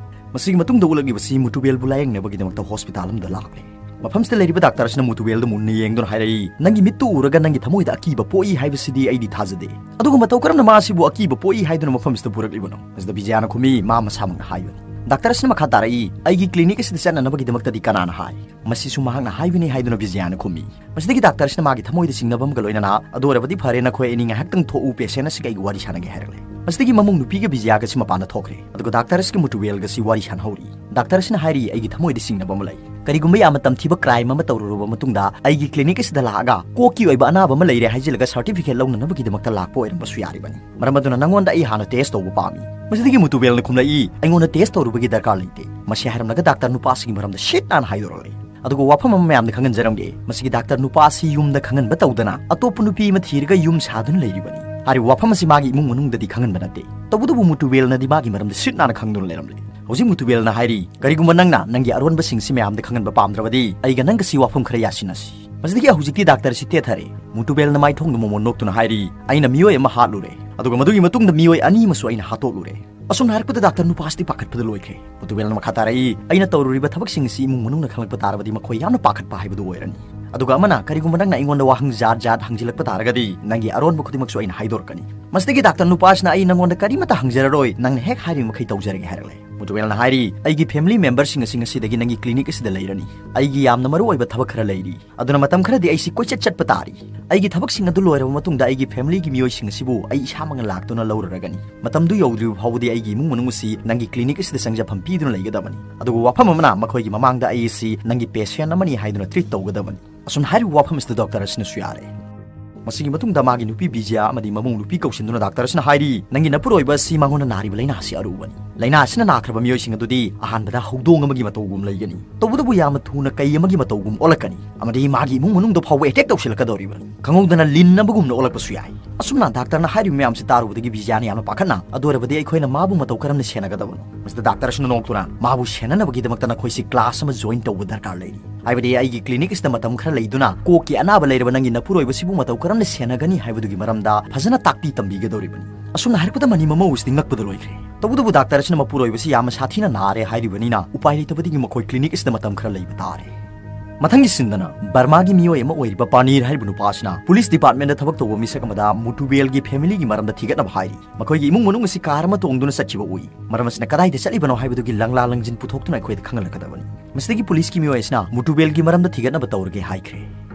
ꯃꯁꯤꯒꯤ ꯃꯇꯨꯡꯗ ꯎꯠꯂꯛꯂꯤꯕꯁꯤ ꯃꯨꯇꯨꯕꯦꯜꯕꯨ ꯂꯥꯌꯦꯡꯅꯕꯒꯤꯗꯃꯛꯇ ꯍꯣꯁꯄꯤꯇꯥꯜ ꯑꯃꯗ ꯂꯥꯛꯂꯦ꯫ ꯃꯐꯝꯁꯤꯗ ꯂꯩꯔꯤꯕ ꯗꯥꯛꯇꯔ ꯑꯁꯤꯅ ꯃꯨꯇꯨꯕꯦꯜꯗ ꯃꯨꯟꯅ ꯌꯦꯡꯗꯨꯅ ꯍꯥꯏꯔꯛꯏ, "ꯅꯪꯒꯤ ꯃꯤꯠꯇꯨ ꯎꯔꯒ ꯅꯪꯒꯤ ꯊꯃꯣꯏꯗ ꯑꯀꯤꯕ ꯄꯣꯛꯏ ꯍꯥꯏꯕꯁꯤꯗꯤ ꯑꯩꯗꯤ ꯊꯥꯖꯗꯦ꯫ ꯑꯗꯨꯒ ꯃꯇꯧ ꯀꯔꯝꯅ ꯃꯥ ꯑꯁꯤꯕꯨ ꯑꯀꯤꯕ ꯄꯣꯛꯏ ꯍꯥꯏꯗꯨꯅ ꯃꯐꯝꯁꯤꯗ ꯄꯨꯔꯛꯂꯤꯕꯅꯣ?" ꯃꯁꯤꯗ ꯕꯤꯖꯌꯥꯅ ꯈꯨꯝꯃꯤ, "ꯃꯥ ꯃꯁꯥꯃꯛꯅ ꯍꯥꯏꯕꯅꯤ꯫" ꯗꯥꯛꯇꯔ ꯑꯁꯤꯅ ꯃꯈꯥ ꯇꯥꯔꯛꯏ, "ꯑꯩꯒꯤ ꯀ꯭ꯂꯤꯅꯤꯛ ꯑꯁꯤꯗ ꯆꯠꯅꯅꯕꯒꯤꯗꯃꯛꯇꯗꯤ ꯀꯅꯥꯅ ꯍꯥꯏ? ꯃꯁꯤꯁꯨ ꯃꯍꯥꯛꯅ ꯍꯥꯏꯕꯅꯤ" ꯍꯥꯏꯗꯨꯅ ꯕꯤꯖꯌꯥꯅ ꯈꯨꯝꯃꯤ꯫ ꯃꯁꯤꯗꯒꯤ ꯗꯥꯛꯇꯔ ꯑꯁꯤꯅ ꯃꯥꯒꯤ ꯊꯃꯣꯏꯗ ꯆꯤꯡꯅꯕ ꯑꯃꯒ ꯂꯣꯏꯅꯅ, "ꯑꯗꯨ ꯑꯣꯏꯔꯕꯗꯤ ꯐꯔꯦ, ꯅꯈꯣꯏ ꯑꯅꯤ ꯉꯥꯏꯍꯥꯛꯇꯪ ꯊꯣꯛꯎ, ꯄꯦꯁꯦꯟ ꯑꯁꯤꯒ ꯑꯩꯒ ꯋꯥꯔꯤ ꯁꯥꯟꯅꯒꯦ" ꯍꯥꯏꯔꯛꯂꯦ꯫ ꯃꯁꯤꯗꯒꯤ ꯃꯃꯧ ꯅꯨꯄꯤꯒ ꯕꯤꯖꯌꯥꯒꯁꯤ ꯃꯄꯥꯟꯗ ꯊꯣꯛꯈ꯭ꯔꯦ꯫ ꯑꯗꯨꯒ ꯗꯥꯛꯇꯔ ꯑꯁꯤꯒ ꯃꯨꯇꯨꯕꯦꯜꯒꯁꯤ ꯋꯥꯔꯤ ꯁꯥꯟꯅꯍꯧꯔꯤ꯫ ꯗꯥꯛꯇꯔ ꯑꯁꯤꯅ ꯍꯥꯏꯔꯤ, "ꯑꯩꯒꯤ ꯊꯃꯣꯏꯗ ꯆꯤꯡꯅꯕ ꯑꯃ ꯂꯩ꯫ ꯀꯔꯤꯒꯨꯝꯕ ꯌꯥꯝꯅ ꯇꯝꯊꯤꯕ ꯀ꯭ꯔꯥꯏꯝ ꯑꯃ ꯇꯧꯔꯨꯔꯕ ꯃꯇꯨꯡꯗ ꯑꯩꯒꯤ ꯀ꯭ꯂꯤꯅꯤꯛ ꯑꯁꯤꯗ ꯂꯥꯛꯑꯒ ꯀꯣꯛꯀꯤ ꯑꯣꯏꯕ ꯑꯅꯥꯕ ꯑꯃ ꯂꯩꯔꯦ ꯍꯥꯏꯖꯤꯜꯂꯒ ꯁꯥꯔꯇꯤꯐꯤꯀꯦꯠ ꯂꯧꯅꯅꯕꯒꯤꯗꯃꯛꯇ ꯂꯥꯛꯄ ꯑꯣꯏꯔꯝꯕꯁꯨ ꯌꯥꯔꯤꯕꯅꯤ꯫ ꯃꯔꯝ ꯑꯗꯨꯅ ꯅꯪꯉꯣꯟꯗ ꯑꯩ ꯍꯥꯟꯅ ꯇꯦꯁ ꯇꯧꯕ ꯄꯥꯝꯃꯤ꯫" ꯃꯁꯤꯗꯒꯤ ꯃꯨꯇꯨꯕꯦꯜꯅ ꯈꯨꯝꯂꯛꯏ, "ꯑꯩꯉꯣꯟꯗ ꯇꯦꯁ ꯇꯧꯔꯨꯕꯒꯤ ꯗꯔꯀꯥꯔ ꯂꯩꯇꯦ꯫" ꯃꯁꯤ ꯍꯥꯏꯔꯝꯂꯒ ꯗꯥꯛꯇꯔ ꯅꯨꯄꯥ ꯑꯁꯤꯒꯤ ꯃꯔꯝꯗ ꯁꯤꯠ ꯅꯥꯟꯅ ꯍꯥꯏꯗꯣꯔꯛꯂꯦ꯫ ꯑꯗꯨꯒ ꯋꯥꯐꯝ ꯑꯃ ꯃꯌꯥꯝꯗ ꯈꯪꯍꯟꯖꯔꯝꯒꯦ, ꯃꯁꯤꯒꯤ ꯗꯥꯛꯇꯔ ꯅꯨꯄꯥ ꯑꯁꯤ ꯌꯨꯝꯗ ꯈꯪꯍꯟꯕ ꯇꯧꯗꯅ ꯑꯇꯣꯞꯄ ꯅꯨꯄꯤ ꯑꯃ ꯊꯤꯔꯒ ꯌꯨꯝ ꯁꯥꯗꯨꯅ ꯂꯩꯔꯤꯕꯅꯤ꯫ ꯍꯥꯏꯔꯤꯕ ꯋꯥꯐꯝ ꯑꯁꯤ ꯃꯥꯒꯤ ꯏꯃꯨꯡ ꯃꯅꯨꯡꯗꯗꯤ ꯈꯪꯍꯟꯕ ꯅꯠꯇꯦ꯫ ꯇꯧꯕꯇꯕꯨ ꯃꯨꯇꯨꯕꯦꯜꯅꯗꯤ ꯃꯥꯒꯤ ꯃꯔꯝꯗ ꯁꯤꯠ ꯅꯥꯟꯅ ꯈꯪꯗꯨꯅ ꯂꯩꯔꯝꯂꯦ꯫ ꯍꯧꯖꯤꯛ ꯃꯨꯇꯨꯕꯦꯜꯅ ꯍꯥꯏꯔꯤ, "ꯀꯔꯤꯒꯨꯝꯕ ꯅꯪꯅ ꯅꯪꯒꯤ ꯑꯔꯣꯟꯕꯁꯤꯡꯁꯤ ꯃꯌꯥꯝꯗ ꯈꯪꯍꯟꯕ ꯄꯥꯝꯗ꯭ꯔꯕꯗꯤ ꯑꯩꯒ ꯅꯪꯒꯁꯤ ꯋꯥꯐꯝ ꯈꯔ ꯌꯥꯁꯤꯟꯅꯁꯤ꯫" ꯃꯁꯤꯗꯒꯤ ꯍꯧꯖꯤꯛꯇꯤ ꯗꯥꯛꯇꯔ ꯑꯁꯤ ꯇꯦꯊꯔꯦ꯫ ꯃꯨꯇꯨꯕꯦꯜꯅ ꯃꯥꯏꯊꯣꯡꯗ ꯃꯣꯃꯣꯟ ꯅꯣꯛꯇꯨꯅ ꯍꯥꯏꯔꯤ, "ꯑꯩꯅ ꯃꯤꯑꯣꯏ ꯑꯃ ꯍꯥꯠꯂꯨꯔꯦ, ꯑꯗꯨꯒ ꯃꯗꯨꯒꯤ ꯃꯇꯨꯡꯗ ꯃꯤꯑꯣꯏ ꯑꯅꯤ ꯑꯃꯁꯨ ꯑꯩꯅ ꯍꯥꯠꯇꯣꯛꯂꯨꯔꯦ꯫" ꯑꯁꯨꯝꯅ ꯍꯥꯏꯔꯛꯄꯗ ꯗꯥꯛꯇꯔ ꯅꯨꯄꯥꯁꯤꯗꯤ ꯄꯥꯈꯠꯄꯗ ꯂꯣꯏꯈ꯭ꯔꯦ꯫ ꯃꯨꯇꯨꯕꯦꯜꯅ ꯃꯈꯥ ꯇꯥꯔꯛꯏ, "ꯑꯩꯅ ꯇꯧꯔꯨꯔꯤꯕ ꯊꯕꯛꯁꯤꯡ ꯑꯁꯤ ꯏꯃꯨꯡ ꯃꯅꯨꯡꯅ ꯈꯪꯂꯛꯄ ꯇꯥꯔꯕꯗꯤ ꯃꯈꯣꯏ ꯌꯥꯝꯅ ꯄꯥꯈꯠꯄ ꯍꯥꯏꯕꯗꯨ ꯑꯣꯏꯔꯅꯤ꯫ ꯑꯗꯨꯒ ꯑꯃꯅ ꯀꯔꯤꯒꯨꯝꯕ ꯅꯪꯅ ꯑꯩꯉꯣꯟꯗ ꯋꯥꯍꯪ ꯖꯥꯠ ꯖꯥꯠ ꯍꯪꯖꯤꯜꯂꯛꯄ ꯇꯥꯔꯒꯗꯤ ꯅꯪꯒꯤ ꯑꯔꯣꯟꯕ ꯈꯨꯗꯤꯡꯃꯛꯁꯨ ꯑꯩꯅ ꯍꯥꯏꯗꯣꯔꯛꯀꯅꯤ꯫" ꯃꯁꯤꯗꯒꯤ ꯗꯥꯛꯇꯔ ꯅꯨꯄꯥꯁꯤꯅ, "ꯑꯩ ꯅꯪꯉꯣꯟꯗ ꯀꯔꯤꯃꯠꯇ ꯍꯪꯖꯔꯔꯣꯏ, ꯅꯪꯅ ꯍꯦꯛ ꯍꯥꯏꯔꯤꯕ ꯃꯈꯩ ꯇꯧꯖꯔꯒꯦ" ꯍꯥꯏꯔꯛꯂꯦ꯫ ꯃꯨꯇꯨꯋꯦꯜꯅ ꯍꯥꯏꯔꯤ, "ꯑꯩꯒꯤ family memberꯁꯤꯡ ꯑꯁꯤ ꯉꯁꯤꯗꯒꯤ ꯅꯪꯒꯤ clinic ꯑꯁꯤꯗ ꯂꯩꯔꯅꯤ꯫ ꯑꯩꯒꯤ ꯌꯥꯝꯅ ꯃꯔꯨ ꯑꯣꯏꯕ ꯊꯕꯛ ꯈꯔ ꯂꯩꯔꯤ, ꯑꯗꯨꯅ ꯃꯇꯝ ꯈꯔꯗꯤ ꯑꯩꯁꯤ ꯀꯣꯏꯆꯠ ꯆꯠꯄ ꯇꯥꯔꯤ꯫ ꯑꯩꯒꯤ ꯊꯕꯛꯁꯤꯡ ꯑꯗꯨ ꯂꯣꯏꯔꯕ ꯃꯇꯨꯡꯗ ꯑꯩꯒꯤ familyꯒꯤ ꯃꯤꯑꯣꯏꯁꯤꯡ ꯑꯁꯤꯕꯨ ꯑꯩ ꯏꯁꯥꯃꯛꯅ ꯂꯥꯛꯇꯨꯅ ꯂꯧꯔꯨꯔꯒꯅꯤ꯫ ꯃꯇꯝꯗꯨ ꯌꯧꯗ꯭ꯔꯤꯕ ꯐꯥꯎꯕꯗꯤ ꯑꯩꯒꯤ ꯏꯃꯨꯡ ꯃꯅꯨꯡ ꯑꯁꯤ ꯅꯪꯒꯤ clinic ꯑꯁꯤꯗ ꯆꯪꯖꯐꯝ ꯄꯤꯗꯨꯅ ꯂꯩꯒꯗꯕꯅꯤ꯫ ꯑꯗꯨꯒ ꯋꯥꯐꯝ ꯑꯃꯅ, ꯃꯈꯣꯏꯒꯤ ꯃꯃꯥꯡꯗ ꯑꯩ ꯑꯁꯤ ꯅꯪꯒꯤ patient ꯑꯃꯅꯤ ꯍꯥꯏꯗꯨꯅ treat ꯇꯧꯒꯗꯕꯅꯤ"꯫ ꯑꯁꯨꯝꯅ ꯍꯥꯏꯔꯤꯕ ꯋꯥꯐꯝ ꯑꯁꯤꯗ ꯗꯣꯛꯇꯔ ꯑꯁꯤꯅꯁꯨ ꯌꯥꯔꯦ꯫ ꯃꯁꯤꯒꯤ ꯃꯇꯨꯡꯗ ꯃꯥꯒꯤ ꯅꯨꯄꯤ ꯕꯤꯖꯌꯥ ꯑꯃꯗꯤ ꯃꯃꯧ ꯅꯨꯄꯤ ꯀꯧꯁꯤꯟꯗꯨꯅ ꯗꯥꯛꯇꯔ ꯑꯁꯤꯅ ꯍꯥꯏꯔꯤ, "ꯅꯪꯒꯤ ꯅꯄꯨꯔꯣꯏꯕ ꯑꯁꯤ ꯃꯉꯣꯟꯗ ꯅꯥꯔꯤꯕ ꯂꯥꯏꯅꯥ ꯑꯁꯤ ꯑꯔꯨꯕꯅꯤ꯫ ꯂꯥꯏꯅꯥ ꯑꯁꯤꯅ ꯅꯥꯈ꯭ꯔꯕ ꯃꯤꯑꯣꯏꯁꯤꯡ ꯑꯗꯨꯗꯤ ꯑꯍꯥꯟꯕꯗ ꯍꯧꯗꯣꯡ ꯑꯃꯒꯤ ꯃꯇꯧꯒꯨꯝ ꯂꯩꯒꯅꯤ, ꯇꯧꯕꯇꯕꯨ ꯌꯥꯝꯅ ꯊꯨꯅ ꯀꯩ ꯑꯃꯒꯤ ꯃꯇꯧꯒꯨꯝ ꯑꯣꯜꯂꯛꯀꯅꯤ, ꯑꯃꯗꯤ ꯃꯥꯒꯤ ꯏꯃꯨꯡ ꯃꯅꯨꯡꯗ ꯐꯥꯎꯕ attack ꯇꯧꯁꯤꯜꯂꯛꯀꯗꯧꯔꯤꯕꯅꯤ꯫ ꯈꯪꯍꯧꯗꯅ ꯂꯤꯟ ꯑꯃꯒꯨꯝꯅ ꯑꯣꯜꯂꯛꯄꯁꯨ ꯌꯥꯏ"꯫ ꯑꯁꯨꯝꯅ ꯗꯥꯛꯇꯔꯅ ꯍꯥꯏꯔꯤꯕ ꯃꯌꯥꯝꯁꯤ ꯇꯥꯔꯨꯕꯗꯒꯤ ꯕꯤꯖꯌꯥꯅ ꯌꯥꯝꯅ ꯄꯥꯈꯠꯅ, "ꯑꯗꯨ ꯑꯣꯏꯔꯕꯗꯤ ꯑꯩꯈꯣꯏꯅ ꯃꯥꯕꯨ ꯃꯇꯧ ꯀꯔꯝꯅ ꯁꯦꯟꯅꯒꯗꯕꯅꯣ?" ꯃꯁꯤꯗ ꯗꯥꯛꯇꯔ ꯑꯁꯤꯅ ꯅꯣꯛꯇꯨꯅ, "ꯃꯥꯕꯨ ꯁꯦꯟꯅꯅꯕꯒꯤꯗꯃꯛꯇ ꯅꯈꯣꯏꯁꯤ class ꯑꯃ join ꯇꯧꯕ ꯗꯔꯀꯥꯔ ꯂꯩꯔꯤ꯫ ꯍꯥꯏꯕꯗꯤ ꯑꯩꯒꯤ clinic ꯑꯁꯤꯗ ꯃꯇꯝ ꯈꯔ ꯂꯩꯗꯨꯅ ꯀꯣꯛꯀꯤ ꯑꯅꯥꯕ ꯂꯩꯔꯕ ꯅꯪꯒꯤ ꯅꯄꯨꯔꯣꯏꯕꯁꯤꯕꯨ ꯃꯇꯧ ꯀꯔꯝꯅ ꯁꯦꯟꯅꯒꯅꯤ ꯍꯥꯏꯕꯗꯨꯒꯤ ꯃꯔꯝꯗ ꯐꯖꯅ ꯇꯥꯛꯄꯤ ꯇꯝꯕꯤꯒꯗꯧꯔꯤꯕꯅꯤ"꯫ ꯑꯁꯨꯝꯅ ꯍꯥꯏꯔꯛꯄꯗ ꯃꯅꯤ ꯃꯃꯧ ꯑꯁꯤꯗꯤ ꯉꯛꯄꯗ ꯂꯣꯏꯈ꯭ꯔꯦ꯫ ꯇꯧꯕꯇꯕꯨ ꯗꯥꯛꯇꯔ ꯑꯁꯤꯅ ꯃꯄꯨꯔꯣꯏꯕꯁꯤ ꯌꯥꯝꯅ ꯁꯥꯊꯤꯅ ꯅꯥꯔꯦ ꯍꯥꯏꯔꯤꯕꯅꯤꯅ ꯎꯄꯥꯏ ꯂꯩꯇꯕꯗꯒꯤ ꯃꯈꯣꯏ clinic ꯑꯁꯤꯗ ꯃꯇꯝ ꯈꯔ ꯂꯩꯕ ꯇꯥꯔꯦ꯫ ꯃꯊꯪꯒꯤ ꯁꯤꯟꯗꯅ ꯕꯔꯃꯥꯒꯤ ꯃꯤꯑꯣꯏ ꯑꯃ ꯑꯣꯏꯔꯤꯕ ꯄꯥꯅꯤꯔ ꯍꯥꯏꯔꯤꯕ ꯅꯨꯄꯥ ꯑꯁꯤꯅ police departmentꯗ ꯊꯕꯛ ꯇꯧꯕ ꯃꯤꯁꯛ ꯑꯃꯗ ꯃꯨꯇꯨꯕꯦꯜꯒꯤ familyꯒꯤ ꯃꯔꯝꯗ ꯊꯤꯒꯠꯅꯕ ꯍꯥꯏꯔꯤ꯫ ꯃꯈꯣꯏꯒꯤ ꯏꯃꯨꯡ ꯃꯅꯨꯡ ꯑꯁꯤ car ꯑꯃ ꯇꯣꯡꯗꯨꯅ ꯆꯠꯈꯤꯕ ꯎꯏ꯫ ꯃꯔꯝ ꯑꯁꯤꯅ ꯀꯗꯥꯏꯗ ꯆꯠꯂꯤꯕꯅꯣ ꯍꯥꯏꯕꯗꯨꯒꯤ ꯂꯪꯂꯥ ꯂꯪꯖꯤꯟ ꯄꯨꯊꯣꯛꯇꯨꯅ ꯑꯩꯈꯣꯏꯗ ꯈꯪꯍꯜꯂꯛꯀꯗꯕꯅꯤ꯫ ꯃꯁꯤꯗꯒꯤ policeꯀꯤ ꯃꯤꯑꯣꯏ ꯑꯁꯤꯅ ꯃꯨꯇꯨꯕꯦꯜꯒꯤ ꯃꯔꯝꯗ ꯊꯤꯒꯠꯅꯕ ꯇꯧꯔꯒꯦ ꯍꯥꯏꯈ꯭ꯔꯦ꯫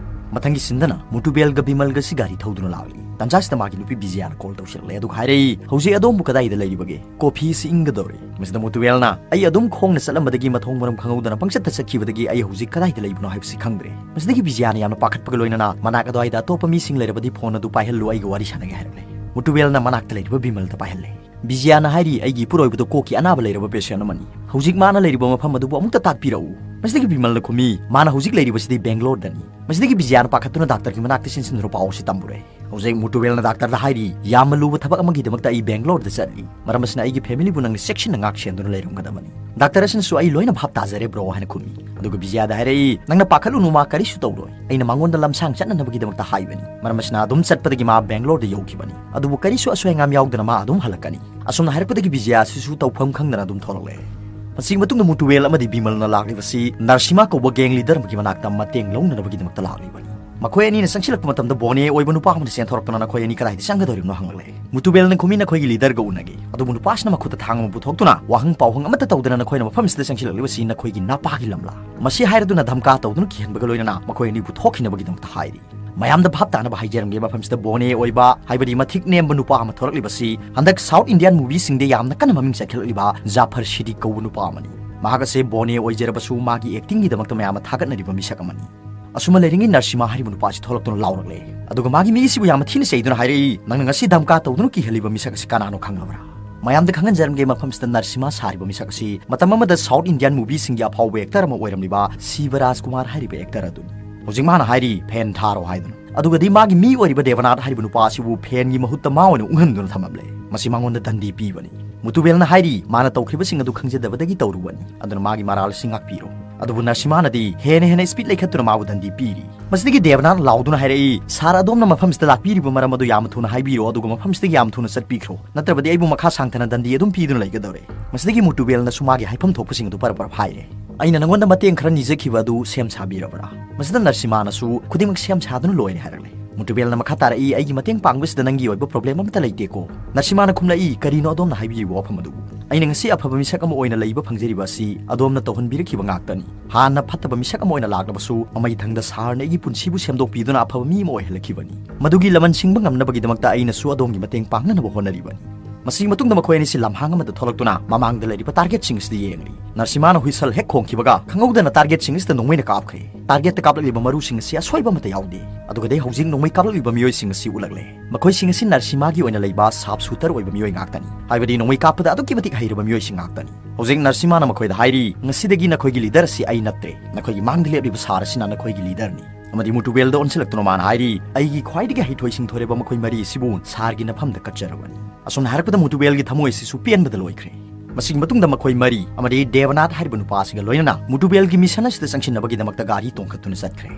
ꯃꯊꯪꯒꯤ ꯁꯤꯟꯗꯅ ꯃꯨꯇꯨꯕꯦꯜꯒ ꯕꯤꯃꯜꯒꯁꯤ ꯒꯥꯔꯤ ꯊꯧꯗꯨꯅ ꯂꯥꯛꯂꯤ꯫ ꯇꯟꯖꯥꯁꯤꯗ ꯃꯥꯒꯤ ꯅꯨꯄꯤ ꯕꯤꯖꯌꯥꯅ call ꯇꯧꯁꯤꯜꯂꯛꯂꯦ, ꯑꯗꯨꯒ ꯍꯥꯏꯔꯛꯏ, "ꯍꯧꯖꯤꯛ ꯑꯗꯣꯝꯕꯨ ꯀꯗꯥꯏꯗ ꯂꯩꯔꯤꯕꯒꯦ? Coffee ꯑꯁꯤ ꯏꯪꯒꯗꯧꯔꯦ"꯫ ꯃꯁꯤꯗ ꯃꯨꯇꯨꯕꯦꯜꯅ, "ꯑꯩ ꯑꯗꯨꯝ ꯈꯣꯡꯅ ꯆꯠꯂꯝꯕꯗꯒꯤ ꯃꯊꯣꯡ ꯃꯔꯝ ꯈꯪꯍꯧꯗꯅ ꯄꯪꯆꯠꯇ ꯆꯠꯈꯤꯕꯗꯒꯤ ꯑꯩ ꯍꯧꯖꯤꯛ ꯀꯗꯥꯏꯗ ꯂꯩꯕꯅꯣ ꯍꯥꯏꯕꯁꯤ ꯈꯪꯗ꯭ꯔꯦ"꯫ ꯃꯁꯤꯗꯒꯤ ꯕꯤꯖꯌꯥꯅ ꯌꯥꯝꯅ ꯄꯥꯈꯠꯄꯒ ꯂꯣꯏꯅꯅ, "ꯃꯅꯥꯛ ꯑꯗꯨꯋꯥꯏꯗ ꯑꯇꯣꯞꯄ ꯃꯤꯁꯤꯡ ꯂꯩꯔꯕꯗꯤ phone ꯑꯗꯨ ꯄꯥꯏꯍꯜꯂꯨ, ꯑꯩꯒ ꯋꯥꯔꯤ ꯁꯥꯟꯅꯒꯦ" ꯍꯥꯏꯔꯛꯂꯦ꯫ ꯃꯨꯇꯨꯕꯦꯜꯅ ꯃꯅꯥꯛꯇ ꯂꯩꯔꯤꯕ ꯕꯤꯃꯜꯗ ꯄꯥꯏꯍꯜꯂꯦ꯫ ꯕꯤꯖꯌꯥꯅ ꯍꯥꯏꯔꯤ, "ꯑꯩꯒꯤ ꯏꯄꯨꯔꯣꯏꯕꯗꯨ ꯀꯣꯛꯀꯤ ꯑꯅꯥꯕ ꯂꯩꯔꯕ patient ꯑꯃꯅꯤ꯫ ꯍꯧꯖꯤꯛ ꯃꯥꯅ ꯂꯩꯔꯤꯕ ꯃꯐꯝ ꯑꯗꯨꯕꯨ ꯑꯃꯨꯛꯇ ꯇꯥꯛꯄꯤꯔꯛꯎ"꯫ ꯃꯁꯤꯗꯒꯤ ꯕꯤꯃꯜꯅ ꯈꯨꯝꯃꯤ, "ꯃꯥꯅ ꯍꯧꯖꯤꯛ ꯂꯩꯔꯤꯕꯁꯤꯗꯤ ꯕꯦꯡꯒ꯭ꯂꯣꯔꯗꯅꯤ"꯫ ꯃꯁꯤꯗꯒꯤ ꯕꯤꯖꯌꯥꯅ ꯄꯥꯈꯠꯇꯨꯅ ꯗꯥꯛꯇꯔꯒꯤ ꯃꯅꯥꯛꯇ ꯆꯦꯟꯁꯤꯟꯗꯨꯅ ꯄꯥꯎ ꯑꯁꯤ ꯇꯝꯕꯨꯔꯦ꯫ ꯍꯧꯖꯤꯛ ꯃꯨꯇꯨꯕꯦꯜꯅ ꯗꯥꯛꯇꯔꯗ ꯍꯥꯏꯔꯤ, "ꯌꯥꯝꯅ ꯂꯨꯕ ꯊꯕꯛ ꯑꯃꯒꯤꯗꯃꯛꯇ ꯑꯩ ꯕꯦꯡꯒ꯭ꯂꯣꯔꯗ ꯆꯠꯂꯤ꯫ ꯃꯔꯝ ꯑꯁꯤꯅ ꯑꯩꯒꯤ familyꯕꯨ ꯅꯪꯅ ꯆꯦꯛꯁꯤꯟꯅ ꯉꯥꯛ ꯁꯦꯟꯗꯨꯅ ꯂꯩꯔꯝꯒꯗꯕꯅꯤ"꯫ ꯗꯥꯛꯇꯔ ꯑꯁꯤꯅꯁꯨ, "ꯑꯩ ꯂꯣꯏꯅ ꯚꯥꯞ ꯇꯥꯖꯔꯦ bro" ꯍꯥꯏꯅ ꯈꯨꯝꯃꯤ꯫ ꯑꯗꯨꯒ ꯕꯤꯖꯌꯥꯗ ꯍꯥꯏꯔꯛꯏ, "ꯅꯪꯅ ꯄꯥꯈꯠꯂꯨꯅꯨ, ꯃꯥ ꯀꯔꯤꯁꯨ ꯇꯧꯔꯣꯏ꯫ ꯑꯩꯅ ꯃꯉꯣꯟꯗ ꯂꯝꯁꯥꯡ ꯆꯠꯅꯅꯕꯒꯤꯗꯃꯛꯇ ꯍꯥꯏꯕꯅꯤ꯫ ꯃꯔꯝ ꯑꯁꯤꯅ ꯑꯗꯨꯝ ꯆꯠꯄꯗꯒꯤ ꯃꯥ ꯕꯦꯡꯒ꯭ꯂꯣꯔꯗ ꯌꯧꯈꯤꯕꯅꯤ꯫ ꯑꯗꯨꯕꯨ ꯀꯔꯤꯁꯨ ꯑꯁꯣꯏ ꯑꯉꯥꯝ ꯌꯥꯎꯗꯅ ꯃꯥ ꯑꯗꯨꯝ ꯍꯜꯂꯛꯀꯅꯤ"꯫ ꯑꯁꯨꯝꯅ ꯍꯥꯏꯔꯛꯄꯗꯒꯤ ꯕꯤꯖꯌꯥ ꯑꯁꯤꯁꯨ ꯇꯧꯐꯝ ꯈꯪꯗꯅ ꯑꯗꯨꯝ ꯊꯣꯛꯂꯛꯂꯦ꯫ ꯃꯁꯤꯒꯤ ꯃꯇꯨꯡꯗ ꯃꯨꯇꯨꯕꯦꯜ ꯑꯃꯗꯤ ꯕꯤꯃꯜꯅ ꯂꯥꯛꯂꯤꯕꯁꯤ ꯅꯔꯁꯤꯃꯥ ꯀꯧꯕ gang leader ꯑꯃꯒꯤ ꯃꯅꯥꯛꯇ ꯃꯇꯦꯡ ꯂꯧꯅꯅꯕꯒꯤꯗꯃꯛꯇ ꯂꯥꯛꯂꯤꯕꯅꯤ꯫ ꯃꯈꯣꯏ ꯑꯅꯤꯅ ꯆꯪꯁꯤꯜꯂꯛꯄ ꯃꯇꯝꯗ ꯕꯣꯅꯦ ꯑꯣꯏꯕ ꯅꯨꯄꯥ ꯑꯃꯅ ꯆꯦꯟꯊꯣꯔꯛꯇꯨꯅ "ꯅꯈꯣꯏ ꯑꯅꯤ ꯀꯗꯥꯏꯗ ꯆꯪꯒꯗꯧꯔꯤꯕꯅꯣ?" ꯍꯪꯂꯛꯂꯦ꯫ ꯃꯨꯇꯨꯕꯦꯜꯅ ꯈꯨꯝꯃꯤ, "ꯅꯈꯣꯏꯒꯤ ꯂꯤꯗꯔꯒ ꯎꯅꯒꯦ"꯫ ꯑꯗꯨꯕꯨ ꯅꯨꯄꯥꯁꯤꯅ ꯃꯈꯨꯠꯇ ꯊꯥꯡ ꯑꯃ ꯄꯨꯊꯣꯛꯇꯨꯅ ꯋꯥꯍꯪ ꯄꯥꯎꯍꯪ ꯑꯃꯠꯇ ꯇꯧꯗꯅ "ꯅꯈꯣꯏꯅ ꯃꯐꯝ ꯑꯁꯤꯗ ꯆꯪꯁꯤꯜꯂꯛꯂꯤꯕꯁꯤ ꯅꯈꯣꯏꯒꯤ ꯅꯄꯥꯒꯤ ꯂꯝꯂꯥ?" ꯃꯁꯤ ꯍꯥꯏꯔꯗꯨꯅ ꯙꯝꯀꯥ ꯇꯧꯗꯨꯅ ꯀꯤꯍꯟꯕꯒ ꯂꯣꯏꯅꯅ ꯃꯈꯣꯏ ꯑꯅꯤꯕꯨ ꯊꯣꯛꯈꯤꯅꯕꯒꯤꯗꯃꯛꯇ ꯍꯥꯏꯔꯤ꯫ ꯃꯌꯥꯝꯗ ꯚꯥꯞ ꯇꯥꯅꯕ ꯍꯥꯏꯖꯔꯝꯒꯦ, ꯃꯐꯝꯁꯤꯗ ꯕꯣꯅꯦ ꯑꯣꯏꯕ, ꯍꯥꯏꯕꯗꯤ ꯃꯊꯤꯛ ꯅꯦꯝꯕ ꯅꯨꯄꯥ ꯑꯃ ꯊꯣꯔꯛꯂꯤꯕꯁꯤ ꯍꯟꯗꯛ South Indian movieꯁꯤꯡꯗ ꯌꯥꯝꯅ ꯀꯟꯅ ꯃꯃꯤꯡ ꯆꯠꯈꯠꯂꯛꯂꯤꯕ ꯖꯥꯐꯔ ꯁꯤꯗꯤꯛ ꯀꯧꯕ ꯅꯨꯄꯥ ꯑꯃꯅꯤ꯫ ꯃꯍꯥꯛ ꯑꯁꯦ ꯕꯣꯅꯦ ꯑꯣꯏꯖꯔꯕꯁꯨ ꯃꯥꯒꯤ actingꯒꯤꯗꯃꯛꯇ ꯃꯌꯥꯝꯅ ꯊꯥꯒꯠꯅꯔꯤꯕ ꯃꯤꯁꯛ ꯑꯃꯅꯤ꯫ ꯑꯁꯨꯝꯅ ꯂꯩꯔꯤꯉꯩ ꯅꯔꯁꯤꯃꯥ ꯍꯥꯏꯔꯤꯕ ꯅꯨꯄꯥ ꯑꯁꯤ ꯊꯣꯛꯂꯛꯇꯨꯅ ꯂꯥꯎꯔꯛꯂꯦ꯫ ꯑꯗꯨꯒ ꯃꯥꯒꯤ ꯃꯤꯁꯤꯕꯨ ꯌꯥꯝꯅ ꯊꯤꯅ ꯆꯩꯗꯨꯅ ꯍꯥꯏꯔꯛꯏ, "ꯅꯪꯅ ꯉꯁꯤ ꯙꯝꯀꯥ ꯇꯧꯗꯨꯅ ꯀꯤꯍꯜꯂꯤꯕ ꯃꯤꯁꯛ ꯑꯁꯤ ꯀꯅꯥꯅꯣ ꯈꯪꯂꯕ꯭ꯔꯥ?" ꯃꯌꯥꯝꯗ ꯈꯪꯍꯟꯖꯔꯝꯒꯦ, ꯃꯐꯝꯁꯤꯗ ꯅꯔꯁꯤꯃꯥ ꯁꯥꯔꯤꯕ ꯃꯤꯁꯛ ꯑꯁꯤ ꯃꯇꯝ ꯑꯃꯗ South Indian movieꯁꯤꯡꯒꯤ ꯑꯐꯥꯎꯕ actor ꯑꯃ ꯑꯣꯏꯔꯝꯂꯤꯕ ꯁꯤꯕ ꯔꯥꯖꯀꯨꯃꯥꯔ ꯍꯥꯏꯔꯤꯕ actor ꯑꯗꯨꯅꯤ꯫ ꯍꯧꯖꯤꯛ ꯃꯥꯅ ꯍꯥꯏꯔꯤ, "Fan ꯊꯥꯔꯣ" ꯍꯥꯏꯗꯨꯅ꯫ ꯑꯗꯨꯒꯗꯤ ꯃꯥꯒꯤ ꯃꯤ ꯑꯣꯏꯔꯤꯕ ꯗꯦꯕꯅꯥꯊ ꯍꯥꯏꯔꯤꯕ ꯅꯨꯄꯥ ꯑꯁꯤꯕꯨ fanꯒꯤ ꯃꯍꯨꯠꯇ ꯃꯥ ꯑꯣꯏꯅ ꯎꯪꯍꯟꯗꯨꯅ ꯊꯝꯂꯝꯂꯦ꯫ ꯃꯁꯤ ꯃꯉꯣꯟꯗ ꯗꯟꯗꯤ ꯄꯤꯕꯅꯤ꯫ ꯃꯨꯇꯨꯕꯦꯜꯅ ꯍꯥꯏꯔꯤ, "ꯃꯥꯅ ꯇꯧꯈ꯭ꯔꯤꯕꯁꯤꯡ ꯑꯗꯨ ꯈꯪꯖꯗꯕꯗꯒꯤ ꯇꯧꯔꯨꯕꯅꯤ, ꯑꯗꯨꯅ ꯃꯥꯒꯤ ꯃꯔꯥꯜ ꯑꯁꯤ ꯉꯥꯛꯄꯤꯔꯣ"꯫ ꯑꯗꯨꯕꯨ ꯅꯔꯁꯤꯃꯥꯅꯗꯤ ꯍꯦꯟꯅ ꯍꯦꯟꯅ speed ꯂꯩꯈꯠꯇꯨꯅ ꯃꯥꯕꯨ ꯗꯟꯗꯤ ꯄꯤꯔꯤ꯫ ꯃꯁꯤꯗꯒꯤ ꯗꯦꯕꯅꯥꯊ ꯂꯥꯎꯗꯨꯅ ꯍꯥꯏꯔꯛꯏ, "ꯁꯥꯔ, ꯑꯗꯣꯝꯅ ꯃꯐꯝꯁꯤꯗ ꯂꯥꯛꯄꯤꯔꯤꯕ ꯃꯔꯝ ꯑꯗꯨ ꯌꯥꯝꯅ ꯊꯨꯅ ꯍꯥꯏꯕꯤꯔꯣ, ꯑꯗꯨꯒ ꯃꯐꯝꯁꯤꯗꯒꯤ ꯌꯥꯝꯅ ꯊꯨꯅ ꯆꯠꯄꯤꯈ꯭ꯔꯣ, ꯅꯠꯇ꯭ꯔꯕꯗꯤ ꯑꯩꯕꯨ ꯃꯈꯥ ꯁꯥꯡꯊꯅ ꯗꯟꯗꯤ ꯑꯗꯨꯝ ꯄꯤꯗꯨꯅ ꯂꯩꯒꯗꯧꯔꯦ"꯫ ꯃꯁꯤꯗꯒꯤ ꯃꯨꯇꯨꯕꯦꯜꯅꯁꯨ ꯃꯥꯒꯤ ꯍꯥꯏꯐꯝ ꯊꯣꯛꯄꯁꯤꯡ ꯑꯗꯨ ꯄꯔꯞ ꯄꯔꯞ ꯍꯥꯏꯔꯦ꯫ "ꯑꯩꯅ ꯅꯉꯣꯟꯗ ꯃꯇꯦꯡ ꯈꯔ ꯅꯤꯖꯈꯤꯕ ꯑꯗꯨ ꯁꯦꯝ ꯁꯥꯕꯤꯔꯕ꯭ꯔꯥ?" ꯃꯁꯤꯗ ꯅꯔꯁꯤꯃꯥꯅꯁꯨ, "ꯈꯨꯗꯤꯡꯃꯛ ꯁꯦꯝ ꯁꯥꯗꯨꯅ ꯂꯣꯏꯔꯦ" ꯍꯥꯏꯔꯛꯂꯦ꯫ ꯃꯨꯇꯨꯕꯦꯜꯅ ꯃꯈꯥ ꯇꯥꯔꯛꯏ, "ꯑꯩꯒꯤ ꯃꯇꯦꯡ ꯄꯥꯡꯕꯁꯤꯗ ꯅꯪꯒꯤ ꯑꯣꯏꯕ problem ꯑꯃꯠꯇ ꯂꯩꯇꯦꯀꯣ?" ꯅꯔꯁꯤꯃꯥꯅ ꯈꯨꯝꯂꯛꯏ, "ꯀꯔꯤꯅꯣ ꯑꯗꯣꯝꯅ ꯍꯥꯏꯕꯤꯔꯤꯕ ꯋꯥꯐꯝ ꯑꯗꯨꯕꯨ? ꯑꯩꯅ ꯉꯁꯤ ꯑꯐꯕ ꯃꯤꯁꯛ ꯑꯃ ꯑꯣꯏꯅ ꯂꯩꯕ ꯐꯪꯖꯔꯤꯕ ꯑꯁꯤ ꯑꯗꯣꯝꯅ ꯇꯧꯍꯟꯕꯤꯔꯛꯈꯤꯕ ꯉꯥꯛꯇꯅꯤ꯫ ꯍꯥꯟꯅ ꯐꯠꯇꯕ ꯃꯤꯁꯛ ꯑꯃ ꯑꯣꯏꯅ ꯂꯥꯛꯂꯕꯁꯨ, ꯃꯃꯩꯊꯪꯗ ꯁꯥꯔꯅ ꯑꯩꯒꯤ ꯄꯨꯟꯁꯤꯕꯨ ꯁꯦꯝꯗꯣꯛꯄꯤꯗꯨꯅ ꯑꯐꯕ ꯃꯤ ꯑꯃ ꯑꯣꯏꯍꯜꯂꯛꯈꯤꯕꯅꯤ꯫ ꯃꯗꯨꯒꯤ ꯂꯃꯟ ꯁꯤꯡꯕ ꯉꯝꯅꯕꯒꯤꯗꯃꯛꯇ ꯑꯩꯅꯁꯨ ꯑꯗꯣꯝꯒꯤ ꯃꯇꯦꯡ ꯄꯥꯡꯅꯅꯕ ꯍꯣꯠꯅꯔꯤꯕꯅꯤ"꯫ ꯃꯁꯤꯒꯤ ꯃꯇꯨꯡꯗ ꯃꯈꯣꯏ ꯑꯅꯤꯁꯤ ꯂꯝꯍꯥꯡ ꯑꯃꯗ ꯊꯣꯛꯂꯛꯇꯨꯅ ꯃꯃꯥꯡꯗ ꯂꯩꯔꯤꯕ targetꯁꯤꯡ ꯑꯁꯤꯗ ꯌꯦꯡꯂꯤ꯫ ꯅꯔꯁꯤꯃꯥꯅ ꯍꯨꯏꯁꯜ ꯍꯦꯛ ꯈꯣꯡꯈꯤꯕꯒ ꯈꯪꯍꯧꯗꯅ targetꯁꯤꯡ ꯑꯁꯤꯗ ꯅꯣꯡꯃꯩꯅ ꯀꯥꯞꯈ꯭ꯔꯦ꯫ Targetꯇ ꯀꯥꯞꯂꯛꯂꯤꯕ ꯃꯔꯨꯁꯤꯡ ꯑꯁꯤ ꯑꯁꯣꯏꯕ ꯑꯃꯠꯇ ꯌꯥꯎꯗꯦ꯫ ꯑꯗꯨꯒꯗꯤ ꯍꯧꯖꯤꯛ ꯅꯣꯡꯃꯩ ꯀꯥꯞꯂꯛꯂꯤꯕ ꯃꯤꯑꯣꯏꯁꯤꯡ ꯑꯁꯤ ꯎꯠꯂꯛꯂꯦ꯫ ꯃꯈꯣꯏꯁꯤꯡ ꯑꯁꯤ ꯅꯔꯁꯤꯃꯥꯒꯤ ꯑꯣꯏꯅ ꯂꯩꯕ sharpshooter ꯑꯣꯏꯕ ꯃꯤꯑꯣꯏ ꯉꯥꯛꯇꯅꯤ, ꯍꯥꯏꯕꯗꯤ ꯅꯣꯡꯃꯩ ꯀꯥꯞꯄꯗ ꯑꯗꯨꯛꯀꯤ ꯃꯇꯤꯛ ꯍꯩꯔꯕ ꯃꯤꯑꯣꯏꯁꯤꯡ ꯉꯥꯛꯇꯅꯤ꯫ ꯍꯧꯖꯤꯛ ꯅꯔꯁꯤꯃꯥꯅ ꯃꯈꯣꯏꯗ ꯍꯥꯏꯔꯤ, "ꯉꯁꯤꯗꯒꯤ ꯅꯈꯣꯏꯒꯤ leader ꯑꯁꯤ ꯑꯩ ꯅꯠꯇ꯭ꯔꯦ, ꯅꯈꯣꯏꯒꯤ ꯃꯥꯡꯗ ꯂꯦꯞꯂꯤꯕ ꯁꯥꯔ ꯑꯁꯤꯅ ꯅꯈꯣꯏꯒꯤ leaderꯅꯤ"꯫ ꯑꯃꯗꯤ ꯃꯨꯇꯨꯕꯦꯜꯗ ꯑꯣꯟꯁꯤꯜꯂꯛꯇꯨꯅ ꯃꯥꯅ ꯍꯥꯏꯔꯤ, "ꯑꯩꯒꯤ ꯈ꯭ꯋꯥꯏꯗꯒꯤ ꯍꯩꯊꯣꯏ ꯁꯤꯡꯊꯣꯏꯔꯕ ꯃꯈꯣꯏ ꯃꯔꯤ ꯑꯁꯤꯕꯨ ꯁꯥꯔꯒꯤ ꯅꯐꯝꯗ ꯀꯠꯆꯔꯕꯅꯤ"꯫ ꯑꯁꯨꯝꯅ ꯍꯥꯏꯔꯛꯄꯗ ꯃꯨꯇꯨꯕꯦꯜꯒꯤ ꯊꯃꯣꯏ ꯑꯁꯤꯁꯨ ꯄꯦꯟꯕꯗ ꯂꯣꯏꯈ꯭ꯔꯦ꯫ ꯃꯁꯤꯒꯤ ꯃꯇꯨꯡꯗ ꯃꯈꯣꯏ ꯃꯔꯤ ꯑꯃꯗꯤ ꯗꯦꯕꯅꯥꯊ ꯍꯥꯏꯔꯤꯕ ꯅꯨꯄꯥ ꯑꯁꯤꯒ ꯂꯣꯏꯅꯅ ꯃꯨꯇꯨꯕꯦꯜꯒꯤ mission ꯑꯁꯤꯗ ꯆꯪꯁꯤꯟꯅꯕꯒꯤꯗꯃꯛꯇ ꯒꯥꯔꯤ ꯇꯣꯡꯈꯠꯇꯨꯅ ꯆꯠꯈ꯭ꯔꯦ꯫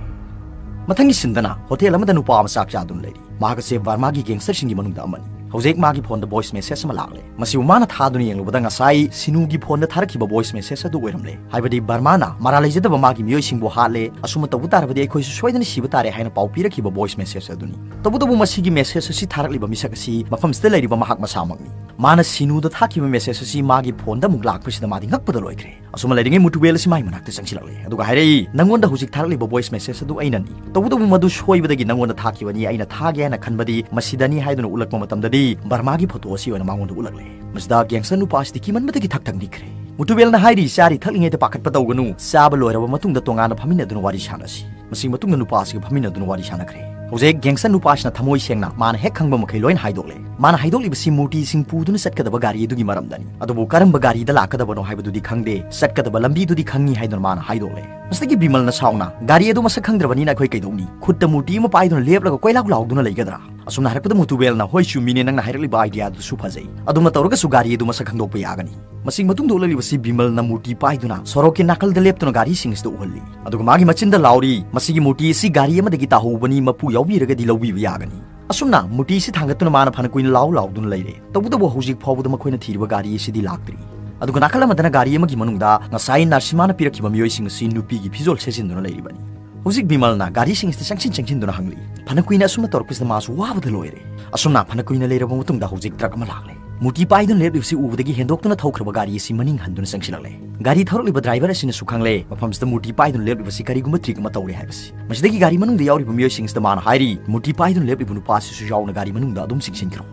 ꯃꯊꯪꯒꯤ sceneꯗꯅ hotel ꯑꯃꯗ ꯅꯨꯄꯥ ꯑꯃ ꯆꯥꯛ ꯆꯥꯗꯨꯅ ꯂꯩꯔꯤ꯫ ꯃꯍꯥꯛ ꯑꯁꯤ ꯕꯔꯃꯥꯒꯤ gangsterꯁꯤꯡꯒꯤ ꯃꯅꯨꯡꯗ ꯑꯃꯅꯤ꯫ ꯍꯧꯖꯤꯛ ꯃꯥꯒꯤ ꯐꯣꯟꯗ ꯚꯣꯏꯁ ꯃꯦꯁꯦꯖ ꯑꯃ ꯂꯥꯛꯂꯦ꯫ ꯃꯁꯤꯕꯨ ꯃꯥꯅ ꯊꯥꯗꯨꯅ ꯌꯦꯡꯂꯨꯕꯗ ꯉꯁꯥꯏ ꯁꯤꯅꯨꯒꯤ ꯐꯣꯟꯗ ꯊꯥꯔꯛꯈꯤꯕ ꯚꯣꯏꯁ ꯃꯦꯁꯦꯖ ꯑꯗꯨ ꯑꯣꯏꯔꯝꯂꯦ꯫ ꯍꯥꯏꯕꯗꯤ ꯕꯔꯃꯥꯅ ꯃꯔꯥꯜ ꯂꯩꯖꯗꯕ ꯃꯥꯒꯤ ꯃꯤꯑꯣꯏꯁꯤꯡꯕꯨ ꯍꯥꯠꯂꯦ, ꯑꯁꯨꯝꯅ ꯇꯧꯕ ꯇꯥꯔꯕꯗꯤ ꯑꯩꯈꯣꯏꯁꯨ ꯁꯣꯏꯗꯅ ꯁꯤꯕ ꯇꯥꯔꯦ ꯍꯥꯏꯅ ꯄꯥꯎ ꯄꯤꯔꯛꯈꯤꯕ ꯚꯣꯏꯁ ꯃꯦꯁꯦꯖ ꯑꯗꯨꯅꯤ꯫ ꯇꯧꯕꯇꯕꯨ ꯃꯁꯤꯒꯤ ꯃꯦꯁꯦꯖ ꯑꯁꯤ ꯊꯥꯔꯛꯂꯤꯕ ꯃꯤꯁꯛ ꯑꯁꯤ ꯃꯐꯝꯁꯤꯗ ꯂꯩꯔꯤꯕ ꯃꯍꯥꯛ ꯃꯁꯥꯃꯛꯅꯤ꯫ ꯃꯥꯅ ꯁꯤꯅꯨꯗ ꯊꯥꯈꯤꯕ ꯃꯦꯁꯦꯖ ꯑꯁꯤ ꯃꯥꯒꯤ ꯐꯣꯟꯗ ꯑꯃꯨꯛ ꯂꯥꯛꯄꯁꯤꯗ ꯃꯥꯗꯤ ꯉꯛꯄꯗ ꯂꯣꯏꯈ꯭ꯔꯦ꯫ ꯑꯁꯨꯝꯅ ꯂꯩꯔꯤꯉꯩ ꯃꯨꯇꯨꯕꯦꯜ ꯑꯁꯤ ꯃꯥꯒꯤ ꯃꯅꯥꯛꯇ ꯆꯪꯁꯤꯜꯂꯛꯂꯦ, ꯑꯗꯨꯒ ꯍꯥꯏꯔꯛꯏ, "ꯅꯪꯉꯣꯟꯗ ꯍꯧꯖꯤꯛ ꯊꯥꯔꯛꯂꯤꯕ ꯚꯣꯏꯁ ꯃꯦꯁꯦꯖ ꯑꯗꯨ ꯑꯩꯅꯅꯤ꯫ ꯇꯧꯕꯇꯕꯨ ꯃꯗꯨ ꯁꯣꯏꯕꯗꯒꯤ ꯅꯪꯉꯣꯟꯗ ꯊꯥꯈꯤꯕꯅꯤ, ꯑꯩꯅ ꯊꯥꯒꯦ ꯍꯥꯏꯅ ꯈꯟꯕꯗꯤ ꯃꯁꯤꯗꯅꯤ" ꯍꯥꯏꯗꯨꯅ ꯎꯠꯂꯛꯄ ꯃꯇꯝꯗꯗꯤ ꯕꯔꯃꯥꯒꯤ ꯐꯣꯇꯣ ꯑꯁꯤ ꯑꯣꯏꯅ ꯃꯉꯣꯟꯗ ꯎꯠꯂꯛꯂꯦ꯫ ꯃꯁꯤꯗ ꯒꯦꯡꯁꯇꯔ ꯅꯨꯄꯥ ꯑꯁꯤꯗꯤ ꯀꯤꯃꯟꯕꯗꯒꯤ ꯊꯛ ꯊꯛ ꯅꯤꯛꯈ꯭ꯔꯦ꯫ ꯃꯨꯇꯨꯕꯦꯜꯅ ꯍꯥꯏꯔꯤ, "ꯆꯥꯔꯤ ꯊꯛꯂꯤꯉꯩꯗ ꯄꯥꯈꯠꯄ ꯇꯧꯒꯅꯨ, ꯆꯥꯕ ꯂꯣꯏꯔꯕ ꯃꯇꯨꯡꯗ ꯇꯣꯉꯥꯟꯅ ꯐꯝꯃꯤꯟꯅꯗꯨꯅ ꯋꯥꯔꯤ ꯁꯥꯟꯅꯁꯤ"꯫ ꯃꯁꯤꯒꯤ ꯃꯇꯨꯡꯗ ꯅꯨꯄꯥ ꯑꯁꯤꯒ ꯐꯝꯃꯤꯟꯅꯗꯨꯅ ꯋꯥꯔꯤ ꯁꯥꯟꯅꯈ꯭ꯔꯦ꯫ ꯍꯧꯖꯤꯛ ꯒꯦꯡꯁꯇꯔ ꯅꯨꯄꯥ ꯑꯁꯤꯅ ꯊꯃꯣꯏ ꯁꯦꯡꯅ ꯃꯥꯅ ꯍꯦꯛ ꯈꯪꯕ ꯃꯈꯩ ꯂꯣꯏꯅ ꯍꯥꯏꯗꯣꯛꯂꯦ꯫ ꯃꯥꯅ ꯍꯥꯏꯗꯣꯛꯂꯤꯕꯁꯤ ꯃꯨꯔꯇꯤꯁꯤꯡ ꯄꯨꯗꯨꯅ ꯆꯠꯀꯗꯕ ꯒꯥꯔꯤ ꯑꯗꯨꯒꯤ ꯃꯔꯝꯗꯅꯤ꯫ ꯑꯗꯨꯕꯨ ꯀꯔꯝꯕ ꯒꯥꯔꯤꯗ ꯂꯥꯛꯀꯗꯕꯅꯣ ꯍꯥꯏꯕꯗꯨꯗꯤ ꯈꯪꯗꯦ, ꯆꯠꯀꯗꯕ ꯂꯝꯕꯤꯗꯨꯗꯤ ꯈꯪꯉꯤ ꯍꯥꯏꯗꯨꯅ ꯃꯥꯅ ꯍꯥꯏꯗꯣꯛꯂꯦ꯫ ꯃꯁꯤꯗꯒꯤ ꯕꯤꯃꯜꯅ ꯁꯥꯎꯅ, "ꯒꯥꯔꯤ ꯑꯗꯨ ꯃꯁꯛ ꯈꯪꯗ꯭ꯔꯕꯅꯤꯅ ꯑꯩꯈꯣꯏ ꯀꯩꯗꯧꯅꯤ? ꯈꯨꯠꯇ ꯃꯨꯔꯇꯤ ꯑꯃ ꯄꯥꯏꯗꯨꯅ ꯂꯦꯞꯂꯒ ꯀꯣꯏꯂꯥꯎ ꯂꯥꯎꯗꯨꯅ ꯂꯩꯒꯗ꯭ꯔꯥ?" ꯑꯁꯨꯝꯅ ꯍꯥꯏꯔꯛꯄꯗ ꯃꯨꯇꯨꯕꯦꯜꯅ, "ꯍꯣꯏ ꯆꯨꯝꯃꯤꯅꯦ, ꯅꯪꯅ ꯍꯥꯏꯔꯛꯂꯤꯕ ꯑꯥꯏꯗꯤꯌꯥꯗꯨꯁꯨ ꯐꯖꯩ꯫ ꯑꯗꯨꯝꯅ ꯇꯧꯔꯒꯁꯨ ꯒꯥꯔꯤ ꯑꯗꯨ ꯃꯁꯛ ꯈꯪꯗꯣꯛꯄ ꯌꯥꯒꯅꯤ"꯫ ꯃꯁꯤꯒꯤ ꯃꯇꯨꯡꯗ ꯎꯠꯂꯛꯂꯤꯕꯁꯤ ꯕꯤꯃꯜꯅ ꯃꯨꯔꯇꯤ ꯄꯥꯏꯗꯨꯅ ꯁꯣꯔꯣꯛꯀꯤ ꯅꯥꯀꯜꯗ ꯂꯦꯞꯇꯨꯅ ꯒꯥꯔꯤꯁꯤꯡ ꯑꯁꯤꯗ ꯎꯍꯜꯂꯤ꯫ ꯑꯗꯨꯒ ꯃꯥꯒꯤ ꯃꯆꯤꯟꯗ ꯂꯥꯎꯔꯤ, "ꯃꯁꯤꯒꯤ ꯃꯨꯔꯇꯤ ꯑꯁꯤ ꯒꯥꯔꯤ ꯑꯃꯗꯒꯤ ꯇꯥꯍꯧꯕꯅꯤ, ꯃꯄꯨ ꯌꯥꯎꯕꯤꯔꯒꯗꯤ ꯂꯧꯕꯤꯕ ꯌꯥꯒꯅꯤ"꯫ ꯑꯁꯨꯝꯅ ꯃꯨꯔꯇꯤ ꯑꯁꯤ ꯊꯥꯡꯒꯠꯇꯨꯅ ꯃꯥꯅ ꯐꯅ ꯀꯨꯏꯅ ꯂꯥꯎ ꯂꯥꯎꯗꯨꯅ ꯂꯩꯔꯦ꯫ ꯇꯧꯕꯇꯕꯨ ꯍꯧꯖꯤꯛ ꯐꯥꯎꯕꯗ ꯃꯈꯣꯏꯅ ꯊꯤꯔꯤꯕ ꯒꯥꯔꯤ ꯑꯁꯤꯗꯤ ꯂꯥꯛꯇ꯭ꯔꯤ꯫ ꯑꯗꯨꯒ ꯅꯥꯀꯜ ꯑꯃꯗꯅ ꯒꯥꯔꯤ ꯑꯃꯒꯤ ꯃꯅꯨꯡꯗ ꯉꯁꯥꯏ ꯅꯔꯁꯤꯃꯥꯅ ꯄꯤꯔꯛꯈꯤꯕ ꯃꯤꯑꯣꯏꯁꯤꯡ ꯑꯁꯤ ꯅꯨꯄꯤꯒꯤ ꯐꯤꯖꯣꯜ ꯁꯦꯠꯆꯤꯟꯗꯨꯅ ꯂꯩꯔꯤꯕꯅꯤ꯫ ꯍꯧꯖꯤꯛ ꯕꯤꯃꯜꯅ ꯒꯥꯔꯤꯁꯤꯡ ꯑꯁꯤꯗ ꯆꯪꯁꯤꯟ ꯆꯪꯁꯤꯟꯗꯨꯅ ꯍꯪꯂꯤ꯫ ꯐꯅ ꯀꯨꯏꯅ ꯑꯁꯨꯝꯅ ꯇꯧꯔꯛꯄꯁꯤꯗ ꯃꯥꯁꯨ ꯋꯥꯕꯗ ꯂꯣꯏꯔꯦ꯫ ꯑꯁꯨꯝꯅ ꯐꯅ ꯀꯨꯏꯅ ꯂꯩꯔꯕ ꯃꯇꯨꯡꯗ ꯍꯧꯖꯤꯛ ꯇ꯭ꯔꯛ ꯑꯃ ꯂꯥꯛꯂꯦ꯫ ꯃꯨꯔꯇꯤ ꯄꯥꯏꯗꯨꯅ ꯂꯦꯞꯂꯤꯕꯁꯤ ꯎꯕꯗꯒꯤ ꯍꯦꯟꯗꯣꯛꯇꯨꯅ ꯊꯧꯈ꯭ꯔꯕ ꯒꯥꯔꯤ ꯑꯁꯤ ꯃꯅꯤꯡ ꯍꯟꯗꯨꯅ ꯆꯪꯁꯤꯜꯂꯛꯂꯦ꯫ ꯒꯥꯔꯤ ꯊꯧꯔꯛꯂꯤꯕ ꯗ꯭ꯔꯥꯏꯚꯔ ꯑꯁꯤꯅꯁꯨ ꯈꯪꯂꯦ, ꯃꯐꯝꯁꯤꯗ ꯃꯨꯔꯇꯤ ꯄꯥꯏꯗꯨꯅ ꯂꯦꯞꯂꯤꯕꯁꯤ ꯀꯔꯤꯒꯨꯝꯕ ꯇ꯭ꯔꯤꯛ ꯑꯃ ꯇꯧꯔꯦ ꯍꯥꯏꯕꯁꯤ꯫ ꯃꯁꯤꯗꯒꯤ ꯒꯥꯔꯤ ꯃꯅꯨꯡꯗ ꯌꯥꯎꯔꯤꯕ ꯃꯤꯑꯣꯏꯁꯤꯡꯁꯤꯗ ꯃꯥꯅ ꯍꯥꯏꯔꯤ, "ꯃꯨꯔꯇꯤ ꯄꯥꯏꯗꯨꯅ ꯂꯦꯞꯂꯤꯕ ꯅꯨꯄꯥ ꯑꯁꯤꯁꯨ ꯌꯥꯎꯅ ꯒꯥꯔꯤ ꯃꯅꯨꯡꯗ ꯑꯗꯨꯝ ꯆꯤꯡꯁꯤꯟꯈ꯭ꯔꯣ"꯫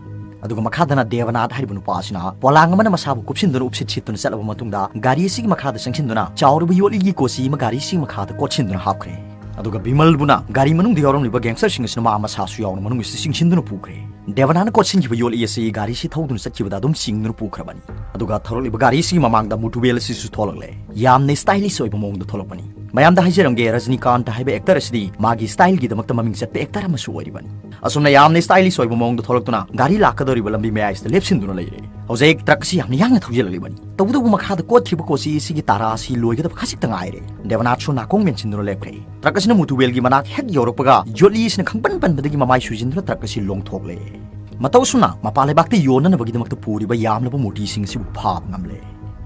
ꯑꯗꯨꯒ ꯃꯈꯥꯗꯅ ꯗꯦꯕꯅꯥꯊ ꯍꯥꯏꯔꯤꯕ ꯅꯨꯄꯥ ꯑꯁꯤꯅ ꯄꯣꯂꯥꯡ ꯑꯃꯅ ꯃꯁꯥꯕꯨ ꯀꯨꯞꯁꯤꯟꯗꯨꯅ ꯎꯞꯁꯤꯠ ꯁꯤꯠꯇꯨꯅ ꯆꯠꯂꯕ ꯃꯇꯨꯡꯗ ꯒꯥꯔꯤ ꯑꯁꯤꯒꯤ ꯃꯈꯥꯗ ꯆꯪꯁꯤꯟꯗꯨꯅ ꯆꯥꯎꯔꯕ ꯌꯣꯠꯂꯤꯒꯤ ꯀꯣꯆꯤ ꯑꯃ ꯒꯥꯔꯤꯁꯤꯒꯤ ꯃꯈꯥꯗ ꯀꯣꯠꯁꯤꯟꯗꯨꯅ ꯍꯥꯞꯈ꯭ꯔꯦ꯫ ꯑꯗꯨꯒ ꯕꯤꯃꯜꯕꯨꯅ ꯒꯥꯔꯤ ꯃꯅꯨꯡꯗ ꯌꯥꯎꯔꯝꯂꯤꯕ ꯒꯦꯡꯁꯇꯔꯁꯤꯡ ꯑꯁꯤꯅ ꯃꯥ ꯃꯁꯥꯁꯨ ꯌꯥꯎꯅ ꯃꯅꯨꯡ ꯑꯁꯤꯗ ꯆꯤꯡꯁꯤꯟꯗꯨꯅ ꯄꯨꯈ꯭ꯔꯦ꯫ ꯗꯦꯕꯅꯥꯅ ꯀꯣꯠꯁꯤꯟꯈꯤꯕ ꯌꯣꯠꯂꯤ ꯑꯁꯤ ꯒꯥꯔꯤꯁꯤ ꯊꯧꯗꯨꯅ ꯆꯠꯈꯤꯕꯗ ꯑꯗꯨꯝ ꯆꯤꯡꯗꯨꯅ ꯄꯨꯈ꯭ꯔꯕꯅꯤ꯫ ꯑꯗꯨꯒ ꯊꯧꯔꯛꯂꯤꯕ ꯒꯥꯔꯤꯁꯤꯒꯤ ꯃꯃꯥꯡꯗ ꯃꯨꯇꯨꯕꯦꯜ ꯑꯁꯤꯁꯨ ꯊꯣꯛꯂꯛꯂꯦ꯫ ꯌꯥꯝꯅ ꯁ꯭ꯇꯥꯏꯂꯤꯁ ꯑꯣꯏꯕ ꯃꯑꯣꯡꯗ ꯊꯣꯛꯂꯛꯄꯅꯤ꯫ ꯃꯌꯥꯝꯗ ꯍꯥꯏꯖꯔꯝꯒꯦ, ꯔꯖꯅꯤꯀꯥꯟꯇ ꯍꯥꯏꯕ ꯑꯦꯛꯇꯔ ꯑꯁꯤꯗꯤ ꯃꯥꯒꯤ ꯁ꯭ꯇꯥꯏꯜꯒꯤꯗꯃꯛꯇ ꯃꯃꯤꯡ ꯆꯠꯄ ꯑꯦꯛꯇꯔ ꯑꯃꯁꯨ ꯑꯣꯏꯔꯤꯕꯅꯤ꯫ ꯑꯁꯨꯝꯅ ꯌꯥꯝꯅ ꯁ꯭ꯇꯥꯏꯂꯤꯁ ꯑꯣꯏꯕ ꯃꯑꯣꯡꯗ ꯊꯣꯛꯂꯛꯇꯨꯅ ꯒꯥꯔꯤ ꯂꯥꯛꯀꯗꯧꯔꯤꯕ ꯂꯝꯕꯤ ꯃꯌꯥꯏꯁꯤꯗ ꯂꯦꯞꯁꯤꯟꯗꯨꯅ ꯂꯩꯔꯦ꯫ ꯍꯧꯖꯤꯛ ꯇ꯭ꯔꯛ ꯑꯁꯤ ꯌꯥꯝꯅ ꯌꯥꯡꯅ ꯊꯧꯖꯤꯜꯂꯛꯂꯤꯕꯅꯤ꯫ ꯇꯧꯕꯇꯕꯨ ꯃꯈꯥꯗ ꯀꯣꯠꯈꯤꯕ ꯀꯣꯆꯤ ꯑꯁꯤꯒꯤ ꯇꯥꯔꯥ ꯑꯁꯤ ꯂꯣꯏꯒꯗꯕ ꯈꯖꯤꯛꯇ ꯉꯥꯏꯔꯦ꯫ ꯗꯦꯕꯅꯥꯊꯁꯨ ꯅꯥꯀꯣꯡ ꯃꯦꯟꯁꯤꯟꯗꯨꯅ ꯂꯦꯞꯈ꯭ꯔꯦ꯫ ꯇ꯭ꯔꯛ ꯑꯁꯤꯅ ꯃꯨꯇꯨꯕꯦꯜꯒꯤ ꯃꯅꯥꯛ ꯍꯦꯛ ꯌꯧꯔꯛꯄꯒ ꯌꯣꯠꯂꯤ ꯑꯁꯤꯅ ꯈꯪꯄꯟ ꯄꯟꯕꯗꯒꯤ ꯃꯃꯥꯏ ꯁꯨꯖꯤꯟꯗꯨꯅ ꯇ꯭ꯔꯛ ꯑꯁꯤ ꯂꯣꯡꯊꯣꯛꯂꯦ꯫ ꯃꯇꯧ ꯑꯁꯨꯝꯅ ꯃꯄꯥꯟ ꯂꯩꯕꯥꯛꯇ ꯌꯣꯟꯅꯅꯕꯒꯤꯗꯃꯛꯇ ꯄꯨꯔꯤꯕ ꯌꯥꯝꯂꯕ ꯃꯨꯔꯇꯤꯁꯤꯡ ꯑꯁꯤꯕꯨ ꯐꯥꯕ ꯉꯝꯂꯦ꯫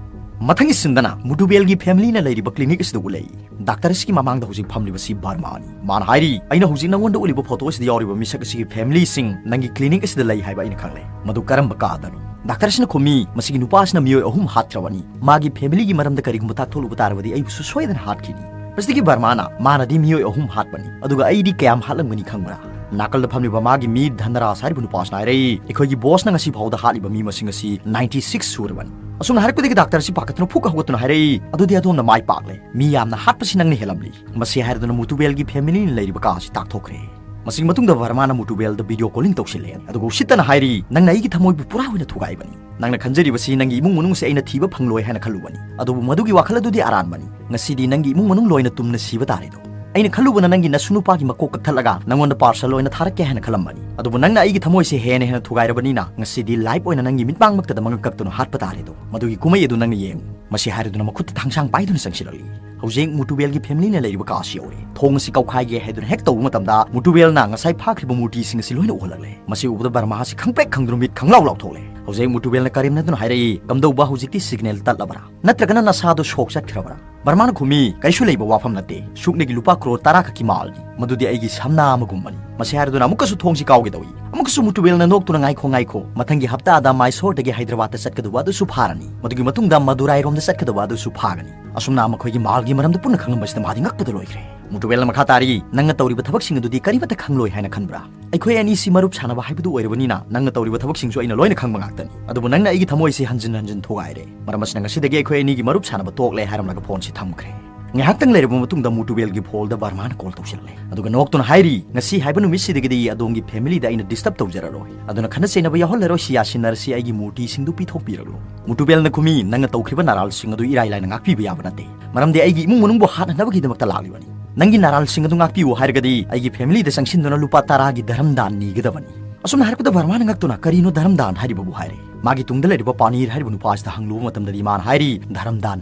ꯃꯊꯪꯒꯤ ꯁꯤꯟꯗꯅ ꯃꯨꯇꯨꯕꯦꯜꯒꯤ ꯐꯦꯃꯤꯂꯤꯅ ꯂꯩꯔꯤꯕ ꯀ꯭ꯂꯤꯅꯤꯛ ꯑꯁꯤꯗ ꯎꯠꯂꯛꯏ꯫ ꯗꯥꯛꯇꯔ ꯑꯁꯤꯒꯤ ꯃꯃꯥꯡꯗ ꯍꯧꯖꯤꯛ ꯐꯝꯂꯤꯕꯁꯤ ꯕꯔꯃꯥꯅꯤ꯫ ꯃꯥꯅ ꯍꯥꯏꯔꯤ, "ꯑꯩꯅ ꯍꯧꯖꯤꯛ ꯅꯉꯣꯟꯗ ꯎꯠꯂꯤꯕ ꯐꯣꯇꯣ ꯑꯁꯤꯗ ꯌꯥꯎꯔꯤꯕ ꯃꯤꯁꯛ ꯑꯁꯤꯒꯤ ꯐꯦꯃꯤꯂꯤꯁꯤꯡ ꯅꯪꯒꯤ ꯀ꯭ꯂꯤꯅꯤꯛ ꯑꯁꯤꯗ ꯂꯩ ꯍꯥꯏꯕ ꯑꯩꯅ ꯈꯪꯂꯦ꯫ ꯃꯗꯨ ꯀꯔꯝꯕ ꯀꯥꯗꯅꯣ?" ꯗꯥꯛꯇꯔ ꯑꯁꯤꯅ ꯈꯨꯝꯃꯤ, "ꯃꯁꯤꯒꯤ ꯅꯨꯄꯥ ꯑꯁꯤꯅ ꯃꯤꯑꯣꯏ ꯑꯍꯨꯝ ꯍꯥꯠꯈ꯭ꯔꯕꯅꯤ꯫ ꯃꯥꯒꯤ ꯐꯦꯃꯤꯂꯤꯒꯤ ꯃꯔꯝꯗ ꯀꯔꯤꯒꯨꯝꯕ ꯇꯥꯛꯊꯣꯛꯂꯨꯕ ꯇꯥꯔꯕꯗꯤ ꯑꯩꯕꯨꯁꯨ ꯁꯣꯏꯗꯅ ꯍꯥꯠꯈꯤꯅꯤ꯫" ꯃꯁꯤꯗꯒꯤ ꯕꯔꯃꯥꯅ, "ꯃꯥꯅꯗꯤ ꯃꯤꯑꯣꯏ ꯑꯍꯨꯝ ꯍꯥꯠꯄꯅꯤ, ꯑꯗꯨꯒ ꯑꯩꯗꯤ ꯀꯌꯥꯝ ꯍꯥꯠꯂꯝꯒꯅꯤ ꯈꯪꯕ꯭ꯔꯥ?" ꯅꯥꯀꯜꯗ ꯐꯝꯂꯤꯕ ꯃꯥꯒꯤ ꯃꯤ ꯙꯟꯗꯔꯥꯖ ꯍꯥꯏꯔꯤꯕ ꯅꯨꯄꯥꯁꯤꯅ ꯍꯥꯏꯔꯛꯏ, "ꯑꯩꯈꯣꯏꯒꯤ ꯕꯣꯁꯅ ꯉꯁꯤ ꯐꯥꯎꯗ ꯍꯥꯠꯂꯤꯕ ꯃꯤ ꯃꯁꯤꯡ ꯑꯁꯤ ninety six ꯁꯨꯔꯕꯅꯤ꯫" ꯑꯁꯨꯝꯅ ꯍꯥꯏꯔꯛꯄꯗꯒꯤ ꯗꯥꯛꯇꯔ ꯑꯁꯤ ꯄꯥꯈꯠꯇꯨꯅ ꯐꯨꯛ ꯍꯧꯒꯠꯇꯨꯅ ꯍꯥꯏꯔꯛꯏ, "ꯑꯗꯨꯗꯤ ꯑꯗꯣꯝꯅ ꯃꯥꯏ ꯄꯥꯛꯂꯦ꯫ ꯃꯤ ꯌꯥꯝꯅ ꯍꯥꯠꯄꯁꯤ ꯅꯪꯅ ꯍꯦꯜꯂꯝꯂꯤ꯫" ꯃꯁꯤ ꯍꯥꯏꯔꯗꯨꯅ ꯃꯨꯇꯨꯕꯦꯜꯒꯤ ꯐꯦꯃꯤꯂꯤꯅ ꯂꯩꯔꯤꯕ ꯀꯥ ꯑꯁꯤ ꯇꯥꯛꯊꯣꯛꯈ꯭ꯔꯦ꯫ ꯃꯁꯤꯒꯤ ꯃꯇꯨꯡꯗ ꯕꯔꯃꯥꯅ ꯃꯨꯇꯨꯕꯦꯜꯗ ꯚꯤꯗꯤꯑꯣ ꯀꯣꯂꯤꯡ ꯇꯧꯁꯤꯜꯂꯦ, ꯑꯗꯨꯒ ꯎꯁꯤꯠꯇꯅ ꯍꯥꯏꯔꯤ, "ꯅꯪꯅ ꯑꯩꯒꯤ ꯊꯃꯣꯏꯕꯨ ꯄꯨꯔꯥ ꯑꯣꯏꯅ ꯊꯨꯒꯥꯏꯕꯅꯤ꯫ ꯅꯪꯅ ꯈꯟꯖꯔꯤꯕꯁꯤ ꯅꯪꯒꯤ ꯏꯃꯨꯡ ꯃꯅꯨꯡꯁꯦ ꯑꯩꯅ ꯊꯤꯕ ꯐꯪꯂꯣꯏ ꯍꯥꯏꯅ ꯈꯜꯂꯨꯕꯅꯤ꯫ ꯑꯗꯨꯕꯨ ꯃꯗꯨꯒꯤ ꯋꯥꯈꯜ ꯑꯗꯨꯗꯤ ꯑꯔꯥꯟꯕꯅꯤ꯫ ꯉꯁꯤꯗꯤ ꯅꯪꯒꯤ ꯏꯃꯨꯡ ꯃꯅꯨꯡ ꯂꯣꯏꯅ ꯇꯨꯝꯅ ꯁꯤꯕ ꯇꯥꯔꯦꯗꯣ꯫ ꯑꯩꯅ ꯈꯜꯂꯨꯕꯅ ꯅꯪꯒꯤ ꯅꯁꯨ ꯅꯨꯄꯥꯒꯤ ꯃꯀꯣꯛ ꯀꯛꯊꯠꯂꯒ ꯅꯪꯉꯣꯟꯗ ꯄꯥꯔꯁꯦꯜ ꯑꯣꯏꯅ ꯊꯥꯔꯛꯀꯦ ꯍꯥꯏꯅ ꯈꯜꯂꯝꯕꯅꯤ꯫ ꯑꯗꯨꯕꯨ ꯅꯪꯅ ꯑꯩꯒꯤ ꯊꯃꯣꯏꯁꯦ ꯍꯦꯟꯅ ꯍꯦꯟꯅ ꯊꯨꯒꯥꯏꯔꯕꯅꯤꯅ ꯉꯁꯤꯗꯤ ꯂꯥꯏꯚ ꯑꯣꯏꯅ ꯅꯪꯒꯤ ꯃꯤꯠꯃꯥꯡꯃꯛꯇꯗ ꯃꯉꯛ ꯀꯛꯇꯨꯅ ꯍꯥꯠꯄ ꯇꯥꯔꯦꯗꯣ꯫ ꯃꯗꯨꯒꯤ ꯀꯨꯝꯍꯩ ꯑꯗꯨ ꯅꯪꯅ ꯌꯦꯡꯉꯨ꯫" ꯃꯁꯤ ꯍꯥꯏꯔꯗꯨꯅ ꯃꯈꯨꯠꯇ ꯊꯥꯡꯁꯥꯡ ꯄꯥꯏꯗꯨꯅ ꯆꯪꯁꯤꯜꯂꯛꯂꯤ꯫ ꯍꯧꯖꯤꯛ ꯃꯨꯇꯨꯕꯦꯜꯒꯤ ꯐꯦꯃꯤꯂꯤꯅ ꯂꯩꯔꯤꯕ ꯀꯥ ꯑꯁꯤ ꯌꯧꯔꯦ꯫ ꯊꯣꯡ ꯑꯁꯤ ꯀꯧꯈꯥꯏꯒꯦ ꯍꯥꯏꯗꯨꯅ ꯍꯦꯛ ꯇꯧꯕ ꯃꯇꯝꯗ ꯃꯨꯇꯨꯕꯦꯜꯅ ꯉꯁꯥꯏ ꯐꯥꯈ꯭ꯔꯤꯕ ꯃꯨꯔꯇꯤꯁꯤꯡ ꯑꯁꯤ ꯂꯣꯏꯅ ꯎꯍꯜꯂꯛꯂꯦ꯫ ꯃꯁꯤ ꯎꯕꯗ ꯕꯔꯃꯥ ꯑꯁꯤ ꯈꯪꯄ꯭ꯔꯦꯛ ꯈꯪꯗꯨꯅ ꯃꯤꯠ ꯈꯪꯂꯥꯎ ꯂꯥꯎꯊꯣꯛꯂꯦ꯫ ꯍꯧꯖꯤꯛ ꯃꯨꯇꯨꯕꯦꯜꯅ ꯀꯔꯦꯝꯅꯗꯨꯅ ꯍꯥꯏꯔꯛꯏ, "ꯀꯝꯗꯧꯕ, ꯍꯧꯖꯤꯛꯇꯤ ꯁꯤꯒꯅꯦꯜ ꯇꯠꯂꯕ꯭ꯔꯥ? ꯅꯠꯇ꯭ꯔꯒꯅ ꯅꯁꯥꯗꯣ ꯁꯣꯛ ꯆꯠꯈ꯭ꯔꯕ꯭ꯔꯥ?" ꯕꯔꯃꯥꯅ ꯈꯨꯝꯃꯤ, "ꯀꯩꯁꯨ ꯂꯩꯕ ꯋꯥꯐꯝ ꯅꯠꯇꯦ꯫ ꯁꯨꯞꯅꯒꯤ ꯂꯨꯄꯥ ꯀ꯭ꯔꯣꯔ ꯇꯔꯥ ꯈꯛꯀꯤ ꯃꯥꯜꯅꯤ꯫ ꯃꯗꯨꯗꯤ ꯑꯩꯒꯤ ꯁꯝꯅꯥ ꯑꯃꯒꯨꯝꯕꯅꯤ꯫" ꯃꯁꯤ ꯍꯥꯏꯔꯗꯨꯅ ꯑꯃꯨꯛꯀꯁꯨ ꯊꯣꯡꯁꯤ ꯀꯥꯎꯒꯦ ꯇꯧꯏ꯫ ꯑꯃꯨꯛꯀꯁꯨ ꯃꯨꯇꯨꯕꯦꯜꯅ ꯅꯣꯛꯇꯨꯅ, "ꯉꯥꯏꯈꯣ, ꯉꯥꯏꯈꯣ꯫ ꯃꯊꯪꯒꯤ ꯍꯞꯇꯥꯗ ꯃꯥꯏꯁꯣꯔꯗꯒꯤ ꯍꯥꯏꯗ꯭ꯔꯕꯥꯗꯇ ꯆꯠꯀꯗꯧꯕ ꯑꯗꯨꯁꯨ ꯐꯥꯔꯅꯤ꯫ ꯃꯗꯨꯒꯤ ꯃꯇꯨꯡꯗ ꯃꯗꯨꯔꯥꯏꯔꯣꯝꯗ ꯆꯠꯀꯗꯧꯕ ꯑꯗꯨꯁꯨ ꯐꯥꯒꯅꯤ꯫" ꯑꯁꯨꯝꯅ ꯃꯈꯣꯏꯒꯤ ꯃꯥꯜꯒꯤ ꯃꯔꯝꯗ ꯄꯨꯟꯅ ꯈꯪꯂꯝꯕꯁꯤꯗ ꯃꯥꯗꯤ ꯉꯛꯄꯗ ꯂꯣꯏꯈ꯭ꯔꯦ꯫ ꯃꯨꯇꯨꯕꯦꯜꯅ ꯃꯈꯥ ꯇꯥꯔꯤ, "ꯅꯪꯅ ꯇꯧꯔꯤꯕ ꯊꯕꯛꯁꯤꯡ ꯑꯗꯨꯗꯤ ꯀꯔꯤꯃꯠꯇ ꯈꯪꯂꯣꯏ ꯍꯥꯏꯅ ꯈꯟꯕ꯭ꯔꯥ? ꯑꯩꯈꯣꯏ ꯑꯅꯤꯁꯤ ꯃꯔꯨꯞ ꯁꯥꯟꯅꯕ ꯍꯥꯏꯕꯗꯨ ꯑꯣꯏꯔꯕꯅꯤꯅ ꯅꯪꯅ ꯇꯧꯔꯤꯕ ꯊꯕꯛꯁꯤꯡꯁꯨ ꯑꯩꯅ ꯂꯣꯏꯅ ꯈꯪꯕ ꯉꯥꯛꯇꯅꯤ꯫ ꯑꯗꯨꯕꯨ ꯅꯪꯅ ꯑꯩꯒꯤ ꯊꯃꯣꯏꯁꯤ ꯍꯟꯖꯤꯟ ꯍꯟꯖꯤꯟ ꯊꯨꯒꯥꯏꯔꯦ꯫ ꯃꯔꯝ ꯑꯁꯤꯅ ꯉꯁꯤꯗꯒꯤ ꯑꯩꯈꯣꯏ ꯑꯅꯤꯒꯤ ꯃꯔꯨꯞ ꯁꯥꯟꯅꯕ ꯇꯣꯛꯂꯦ" ꯍꯥꯏꯔꯝꯂꯒ ꯐꯣꯟꯁꯤ ꯊꯝꯈ꯭ꯔꯦ꯫ ꯉꯥꯏꯍꯥꯛꯇꯪ ꯂꯩꯔꯕ ꯃꯇꯨꯡꯗ ꯃꯨꯇꯨꯕꯦꯜꯒꯤ ꯐꯣꯜꯗ ꯕꯔꯃꯥꯅ ꯀꯣꯜ ꯇꯧꯁꯤꯜꯂꯛꯂꯦ꯫ ꯑꯗꯨꯒ ꯅꯣꯛꯇꯨꯅ ꯍꯥꯏꯔꯤ, "ꯉꯁꯤ ꯍꯥꯏꯕ ꯅꯨꯃꯤꯠꯁꯤꯗꯒꯤꯗꯤ ꯑꯗꯣꯝꯒꯤ ꯐꯦꯃꯤꯂꯤꯗ ꯑꯩꯅ ꯗꯤꯁꯇꯔꯕ ꯇꯧꯖꯔꯔꯣꯏ꯫ ꯑꯗꯨꯅ ꯈꯠꯅ ꯆꯩꯅꯕ ꯌꯥꯎꯍꯜꯂꯔꯣꯏ, ꯁꯤ ꯌꯥꯁꯤꯟꯅꯔꯁꯤ, ꯑꯩꯒꯤ ꯃꯨꯔꯇꯤꯁꯤꯡꯗꯨ ꯄꯤꯊꯣꯛꯄꯤꯔꯛꯂꯣ꯫" ꯃꯨꯇꯨꯕꯦꯜꯅ ꯈꯨꯝꯃꯤ, "ꯅꯪꯅ ꯇꯧꯈ꯭ꯔꯤꯕ ꯅꯥꯔꯥꯜꯁꯤꯡ ꯑꯗꯨ ꯏꯔꯥꯏ ꯂꯥꯏꯅ ꯉꯥꯛꯄꯤꯕ ꯌꯥꯕ ꯅꯠꯇꯦ꯫ ꯃꯔꯝꯗꯤ ꯑꯩꯒꯤ ꯏꯃꯨꯡ ꯃꯅꯨꯡꯕꯨ ꯍꯥꯠꯅꯅꯕꯒꯤꯗꯃꯛꯇ ꯂꯥꯛꯂꯤꯕꯅꯤ꯫ ꯅꯪꯒꯤ ꯅꯥꯔꯥꯜꯁꯤꯡ ꯑꯗꯨ ꯉꯥꯛꯄꯤꯌꯨ ꯍꯥꯏꯔꯒꯗꯤ ꯑꯩꯒꯤ ꯐꯦꯃꯤꯂꯤꯗ ꯆꯪꯁꯤꯟꯗꯨꯅ ꯂꯨꯄꯥ ꯇꯔꯥꯒꯤ ꯙꯔꯝ ꯗꯥꯟ ꯅꯤꯒꯗꯕꯅꯤ꯫" ꯑꯁꯨꯝꯅ ꯍꯥꯏꯔꯛꯄꯗ ꯕꯔꯃꯥꯅ ꯉꯛꯇꯨꯅ, "ꯀꯔꯤꯅꯣ ꯙꯔꯝ ꯗꯥꯟ ꯍꯥꯏꯔꯤꯕꯕꯨ?" ꯍꯥꯏꯔꯦ꯫ ꯃꯥꯒꯤ ꯇꯨꯡꯗ ꯂꯩꯔꯤꯕ ꯄꯥꯅꯤꯔ ꯍꯥꯏꯔꯤꯕ ꯅꯨꯄꯥ ꯑꯁꯤꯗ ꯍꯪꯂꯨꯕ ꯃꯇꯝꯗꯗꯤ ꯃꯥꯅ ꯍꯥꯏꯔꯤ, "ꯙꯔꯝ ꯗꯥꯟ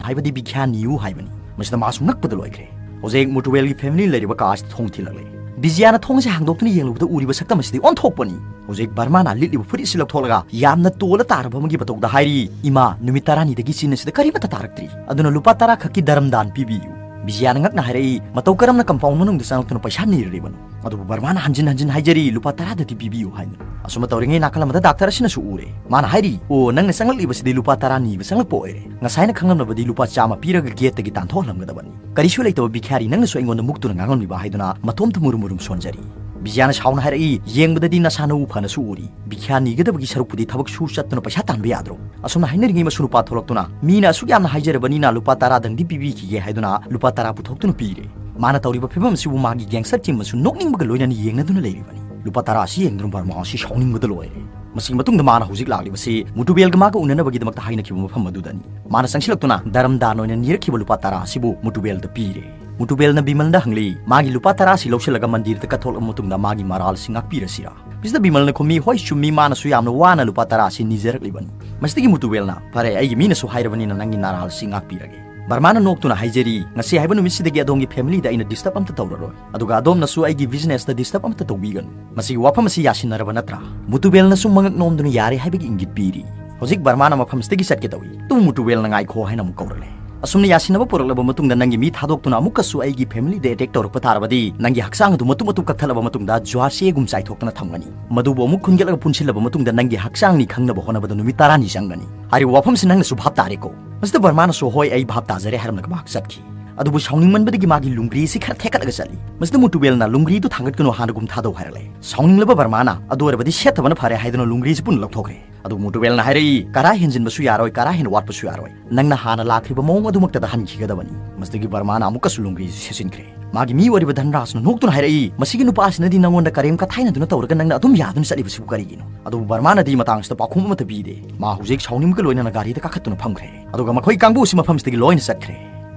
ꯍꯥꯏꯕꯗꯤ ꯚꯤꯈ꯭ꯌꯥ ꯅꯤꯌꯨ ꯍꯥꯏꯕꯅꯤ꯫" ꯃꯁꯤꯗ ꯃꯥꯁꯨ ꯉꯛꯄꯗ ꯂꯣꯏꯈ꯭ꯔꯦ꯫ ꯍꯧꯖꯤꯛ ꯃꯨꯇꯨꯕꯦꯜꯒꯤ ꯐꯦꯃꯤꯂꯤ ꯂꯩꯔꯤꯕ ꯀꯥ ꯑꯁꯤꯗ ꯊꯣꯡ ꯊꯤꯜꯂꯛꯂꯦ꯫ ꯕꯤꯖꯤꯌꯥꯅ ꯊꯣꯡꯁꯦ ꯍꯥꯡꯗꯣꯛꯇꯨꯅ ꯌꯦꯡꯂꯨꯕꯗ ꯎꯔꯤꯕ ꯁꯛꯇꯝ ꯑꯁꯤꯗꯤ ꯑꯣꯟꯊꯣꯛꯄꯅꯤ꯫ ꯍꯧꯖꯤꯛ ꯕꯔꯃꯥꯅ ꯂꯤꯠꯂꯤꯕ ꯐꯨꯔꯤꯠ ꯑꯁꯤ ꯂꯧꯊꯣꯛꯂꯒ ꯌꯥꯝꯅ ꯇꯣꯜꯂ ꯇꯥꯔꯕ ꯑꯃꯒꯤ ꯃꯇꯧꯗ ꯍꯥꯏꯔꯤ, "ꯏꯃꯥ, ꯅꯨꯃꯤꯠ ꯇꯔꯥꯅꯤꯗꯒꯤ ꯆꯤꯟ ꯑꯁꯤꯗ ꯀꯔꯤꯃꯠꯇ ꯇꯥꯔꯛꯇ꯭ꯔꯤ꯫ ꯑꯗꯨꯅ ꯂꯨꯄꯥ ꯇꯔꯥ ꯈꯛꯀꯤ ꯗꯔꯝꯗꯥꯟ ꯄꯤꯕꯤꯌꯨ"꯫ ꯕꯤꯖꯤꯌꯥꯅ ꯉꯛꯅ ꯍꯥꯏꯔꯛꯏ, "ꯃꯇꯧ ꯀꯔꯝꯅ ꯀꯝꯄꯥꯎꯟ ꯃꯅꯨꯡꯗ ꯆꯪꯂꯛꯇꯨꯅ ꯄꯩꯁꯥ ꯅꯤꯔꯨꯔꯤꯕꯅꯣ?" ꯑꯗꯨꯕꯨ ꯕꯔꯃꯥꯅ ꯍꯟꯖꯤꯟ ꯍꯟꯖꯤꯟ ꯍꯥꯏꯖꯔꯤ, "ꯂꯨꯄꯥ ꯇꯔꯥꯗꯗꯤ ꯄꯤꯕꯤꯌꯨ" ꯍꯥꯏꯅ꯫ ꯑꯁꯨꯝꯅ ꯇꯧꯔꯤꯉꯩ ꯅꯥꯀꯜ ꯑꯃꯗ ꯗꯥꯛꯇꯔ ꯑꯁꯤꯅꯁꯨ ꯎꯔꯦ꯫ ꯃꯥꯅ ꯍꯥꯏꯔꯤ, "ꯑꯣ, ꯅꯪꯅ ꯆꯪꯂꯛꯂꯤꯕꯁꯤꯗꯤ ꯂꯨꯄꯥ ꯇꯔꯥ ꯅꯤꯕ ꯆꯪꯂꯛꯄ ꯑꯣꯏꯔꯦ꯫ ꯉꯁꯥꯏꯅ ꯈꯪꯂꯝꯂꯕꯗꯤ ꯂꯨꯄꯥ ꯆꯥꯝꯃ ꯄꯤꯔꯒ ꯒꯦꯠꯇꯒꯤ ꯇꯥꯟꯊꯣꯛꯍꯜꯂꯝꯒꯗꯕꯅꯤ꯫ ꯀꯔꯤꯁꯨ ꯂꯩꯇꯕ ꯚꯤꯈ꯭ꯌꯥꯔꯤ ꯅꯪꯅꯁꯨ ꯑꯩꯉꯣꯟꯗ ꯃꯨꯛꯇꯨꯅ ꯉꯥꯡꯂꯝꯂꯤꯕ" ꯍꯥꯏꯗꯨꯅ ꯃꯇꯣꯝꯇ ꯃꯨꯔꯨꯝ ꯃꯨꯔꯨꯝ ꯁꯣꯟꯖꯔꯤ꯫ ꯕꯤꯖꯤꯌꯥꯅ ꯁꯥꯎꯅ ꯍꯥꯏꯔꯛꯏ, "ꯌꯦꯡꯕꯗꯗꯤ ꯅꯁꯥ ꯅꯎ ꯐꯅꯁꯨ ꯎꯔꯤ꯫ ꯚꯤꯈ꯭ꯌꯥ ꯅꯤꯒꯗꯕꯒꯤ ꯁꯔꯨꯛꯄꯨꯗꯤ ꯊꯕꯛ ꯁꯨ ꯆꯠꯇꯨꯅ ꯄꯩꯁꯥ ꯇꯥꯟꯕ ꯌꯥꯗ꯭ꯔꯣ?" ꯑꯁꯨꯝꯅ ꯍꯥꯏꯅꯔꯤꯉꯩ ꯃꯁꯨ ꯅꯨꯄꯥ ꯊꯣꯛꯂꯛꯇꯨꯅ, "ꯃꯤꯅ ꯑꯁꯨꯛ ꯌꯥꯝꯅ ꯍꯥꯏꯖꯔꯕꯅꯤꯅ ꯂꯨꯄꯥ ꯇꯔꯥꯗꯪꯗꯤ ꯄꯤꯕꯤꯈꯤꯒꯦ" ꯍꯥꯏꯗꯨꯅ ꯂꯨꯄꯥ ꯇꯔꯥ ꯄꯨꯊꯣꯛꯇꯨꯅ ꯄꯤꯔꯦ꯫ ꯃꯥꯅ ꯇꯧꯔꯤꯕ ꯐꯤꯕꯝ ꯑꯁꯤꯕꯨ ꯃꯥꯒꯤ ꯒꯦꯡꯁꯇꯔ ꯇꯤꯝ ꯑꯃꯁꯨ ꯅꯣꯛꯅꯤꯡꯕꯒ ꯂꯣꯏꯅꯅ ꯌꯦꯡꯅꯗꯨꯅ ꯂꯩꯔꯤꯕꯅꯤ꯫ ꯂꯨꯄꯥ ꯇꯔꯥ ꯑꯁꯤ ꯌꯦꯡꯗꯨꯅ ꯕꯔꯃꯥ ꯑꯁꯤ ꯁꯥꯎꯅꯤꯡꯕꯗ ꯂꯣꯏꯔꯦ꯫ ꯃꯁꯤꯒꯤ ꯃꯇꯨꯡꯗ ꯃꯥꯅ ꯍꯧꯖꯤꯛ ꯂꯥꯛꯂꯤꯕꯁꯤ ꯃꯨꯇꯨꯕꯦꯜꯒ ꯃꯥꯒ ꯎꯅꯅꯕꯒꯤꯗꯃꯛꯇ ꯍꯥꯏꯅꯈꯤꯕ ꯃꯐꯝ ꯑꯗꯨꯗꯅꯤ꯫ ꯃꯥꯅ ꯆꯪꯁꯤꯜꯂꯛꯇꯨꯅ ꯗꯔꯝꯗꯥꯟ ꯑꯣꯏꯅ ꯅꯤꯔꯛꯈꯤꯕ ꯂꯨꯄꯥ ꯇꯔꯥ ꯑꯁꯤꯕꯨ ꯃꯨꯇꯨꯕꯦꯜꯗ ꯄꯤꯔꯦ꯫ ꯃꯨꯇꯨꯕꯦꯜꯅ ꯕꯤꯃꯜꯗ ꯍꯪꯂꯤ, "ꯃꯥꯒꯤ ꯂꯨꯄꯥ ꯇꯔꯥ ꯑꯁꯤ ꯂꯧꯁꯤꯜꯂꯒ ꯃꯟꯗꯤꯔꯗ ꯀꯠꯊꯣꯛꯂꯕ ꯃꯇꯨꯡꯗ ꯃꯥꯒꯤ ꯃꯔꯥꯜ ꯑꯁꯤ ꯉꯥꯛꯄꯤꯔꯁꯤꯔꯥ?" ꯃꯤꯁꯇꯔ ꯕꯤꯃꯜꯅ ꯈꯨꯝꯃꯤ, "ꯍꯣꯏ, ꯆꯨꯝꯃꯤ, ꯃꯥꯅꯁꯨ ꯌꯥꯝꯅ ꯋꯥꯅ ꯂꯨꯄꯥ ꯇꯔꯥ ꯑꯁꯤ ꯅꯤꯖꯔꯛꯂꯤꯕꯅꯤ"꯫ ꯃꯁꯤꯗꯒꯤ ꯃꯨꯇꯨꯕꯦꯜꯅ, "ꯐꯔꯦ, ꯑꯩꯒꯤ ꯃꯤꯅꯁꯨ ꯍꯥꯏꯔꯕꯅꯤꯅ ꯅꯪꯒꯤ ꯅꯔꯥꯜ ꯑꯁꯤ ꯉꯥꯛꯄꯤꯔꯒꯦ"꯫ ꯕꯔꯃꯥꯅ ꯅꯣꯛꯇꯨꯅ ꯍꯥꯏꯖꯔꯤ, "ꯉꯁꯤ ꯍꯥꯏꯕ ꯅꯨꯃꯤꯠꯁꯤꯗꯒꯤ ꯑꯗꯣꯝꯒꯤ ꯐꯦꯃꯤꯂꯤꯗ ꯑꯩꯅ ꯗꯤꯁꯇꯔꯕ ꯑꯝꯇ ꯇꯧꯔꯔꯣꯏ꯫ ꯑꯗꯨꯒ ꯑꯗꯣꯝꯅꯁꯨ ꯑꯩꯒꯤ ꯕꯤꯖꯤꯅꯦꯁꯇ ꯗꯤꯁꯇꯔꯕ ꯑꯃꯠꯇ ꯇꯧꯕꯤꯒꯅꯨ꯫ ꯃꯁꯤꯒꯤ ꯋꯥꯐꯝ ꯑꯁꯤ ꯌꯥꯁꯤꯟꯅꯔꯕ ꯅꯠꯇ꯭ꯔꯥ?" ꯃꯨꯇꯨꯕꯦꯜꯅꯁꯨ ꯃꯉꯛ ꯅꯣꯝꯗꯨꯅ ꯌꯥꯔꯦ ꯍꯥꯏꯕꯒꯤ ꯏꯪꯒꯤꯠ ꯄꯤꯔꯤ꯫ ꯍꯧꯖꯤꯛ ꯕꯔꯃꯥꯅ ꯃꯐꯝꯁꯤꯗꯒꯤ ꯆꯠꯀꯦ ꯇꯧꯏ꯫ ꯑꯗꯨꯕꯨ ꯃꯨꯇꯨꯕꯦꯜꯅ "ꯉꯥꯏꯈꯣ" ꯍꯥꯏꯅ ꯑꯃꯨꯛ ꯀꯧꯔꯛꯂꯦ꯫ "ꯑꯁꯨꯝꯅ ꯌꯥꯁꯤꯟꯅꯕ ꯄꯨꯔꯛꯂꯕ ꯃꯇꯨꯡꯗ ꯅꯪꯒꯤ ꯃꯤ ꯊꯥꯗꯣꯛꯇꯨꯅ ꯑꯃꯨꯛꯀꯁꯨ ꯑꯩꯒꯤ ꯐꯦꯃꯤꯂꯤꯗ ꯑꯦꯇꯦꯛ ꯇꯧꯔꯛꯄ ꯇꯥꯔꯕꯗꯤ ꯅꯪꯒꯤ ꯍꯛꯆꯥꯡ ꯑꯗꯨ ꯃꯇꯨꯝ ꯃꯇꯨꯝ ꯀꯛꯊꯠꯂꯕ ꯃꯇꯨꯡꯗ ꯖꯨꯍꯥꯔ ꯆꯦꯒꯨꯝ ꯆꯥꯏꯊꯣꯛꯇꯅ ꯊꯝꯒꯅꯤ꯫ ꯃꯗꯨꯕꯨ ꯑꯃꯨꯛ ꯈꯨꯟꯒꯠꯂꯒ ꯄꯨꯟꯁꯤꯜꯂꯕ ꯃꯇꯨꯡꯗ ꯅꯪꯒꯤ ꯍꯛꯆꯥꯡꯅꯤ ꯈꯪꯅꯕ ꯍꯣꯠꯅꯕꯗ ꯅꯨꯃꯤꯠ ꯇꯔꯥꯅꯤ ꯆꯪꯒꯅꯤ꯫ ꯍꯥꯏꯔꯤꯕ ꯋꯥꯐꯝꯁꯤ ꯅꯪꯅꯁꯨ ꯚꯥꯞ ꯇꯥꯔꯦꯀꯣ?" ꯃꯁꯤꯗ ꯕꯔꯃꯥꯅꯁꯨ, "ꯍꯣꯏ, ꯑꯩ ꯚꯥꯞ ꯇꯥꯖꯔꯦ" ꯍꯥꯏꯔꯝꯂꯒ ꯃꯍꯥꯛ ꯆꯠꯈꯤ꯫ ꯑꯗꯨꯕꯨ ꯁꯥꯎꯅꯤꯡꯃꯟꯕꯗꯒꯤ ꯃꯥꯒꯤ ꯂꯨꯡꯒ꯭ꯔꯤ ꯑꯁꯤ ꯈꯔ ꯊꯦꯛꯀꯠꯂꯒ ꯆꯠꯂꯤ꯫ ꯃꯁꯤꯗ ꯃꯨꯇꯨꯕꯦꯜꯅ, "ꯂꯨꯡꯒ꯭ꯔꯤꯗꯨ ꯊꯥꯡꯒꯠꯀꯅꯨ, ꯍꯥꯟꯅꯒꯨꯝ ꯊꯥꯗꯧ" ꯍꯥꯏꯔꯛꯂꯦ꯫ ꯁꯥꯎꯅꯤꯡꯂꯕ ꯕꯔꯃꯥꯅ, "ꯑꯗꯨ ꯑꯣꯏꯔꯕꯗꯤ ꯁꯦꯠꯇꯕꯅ ꯐꯔꯦ" ꯍꯥꯏꯗꯨꯅ ꯂꯨꯡꯒ꯭ꯔꯤꯁꯤ ꯄꯨꯟꯅ ꯂꯧꯊꯣꯛꯈ꯭ꯔꯦ꯫ ꯑꯗꯨꯕꯨ ꯃꯨꯇꯨꯕꯦꯜꯅ ꯍꯥꯏꯔꯛꯏ, "ꯀꯔꯥ ꯍꯦꯟꯖꯤꯟꯕꯁꯨ ꯌꯥꯔꯣꯏ, ꯀꯔꯥ ꯍꯦꯟꯅ ꯋꯥꯠꯄꯁꯨ ꯌꯥꯔꯣꯏ꯫ ꯅꯪꯅ ꯍꯥꯟꯅ ꯂꯥꯛꯈ꯭ꯔꯤꯕ ꯃꯑꯣꯡ ꯑꯗꯨꯃꯛꯇꯗ ꯍꯟꯈꯤꯒꯗꯕꯅꯤ"꯫ ꯃꯁꯤꯗꯒꯤ ꯕꯔꯃꯥꯅ ꯑꯃꯨꯛꯀꯁꯨ ꯂꯨꯡꯒ꯭ꯔꯤꯁꯤ ꯁꯦꯠꯆꯤꯟꯈ꯭ꯔꯦ꯫ ꯃꯥꯒꯤ ꯃꯤ ꯑꯣꯏꯔꯤꯕ ꯙꯟꯔꯥꯖꯅ ꯅꯣꯛꯇꯨꯅ ꯍꯥꯏꯔꯛꯏ, "ꯃꯁꯤꯒꯤ ꯅꯨꯄꯥꯁꯤꯅꯗꯤ ꯅꯉꯣꯟꯗ ꯀꯔꯦꯝ ꯀꯊꯥꯏꯅꯗꯨꯅ ꯇꯧꯔꯒ ꯅꯪꯅ ꯑꯗꯨꯝ ꯌꯥꯗꯨꯅ ꯆꯠꯂꯤꯕꯁꯤꯕꯨ ꯀꯔꯤꯒꯤꯅꯣ?" ꯑꯗꯨꯕꯨ ꯕꯔꯃꯥꯅꯗꯤ ꯃꯇꯥꯡꯁꯤꯗ ꯄꯥꯎꯈꯨꯝ ꯑꯃꯠꯇ ꯄꯤꯗꯦ꯫ ꯃꯥ ꯍꯧꯖꯤꯛ ꯁꯥꯎꯅꯤꯡꯕꯒ ꯂꯣꯏꯅꯅ ꯒꯥꯔꯤꯗ ꯀꯥꯈꯠꯇꯨꯅ ꯐꯝꯈ꯭ꯔꯦ꯫ ꯑꯗꯨꯒ ꯃꯈꯣꯏ ꯀꯥꯡꯕꯨ ꯑꯁꯤ ꯃꯐꯝꯁꯤꯗꯒꯤ ꯂꯣꯏꯅ ꯆꯠꯈ꯭ꯔꯦ꯫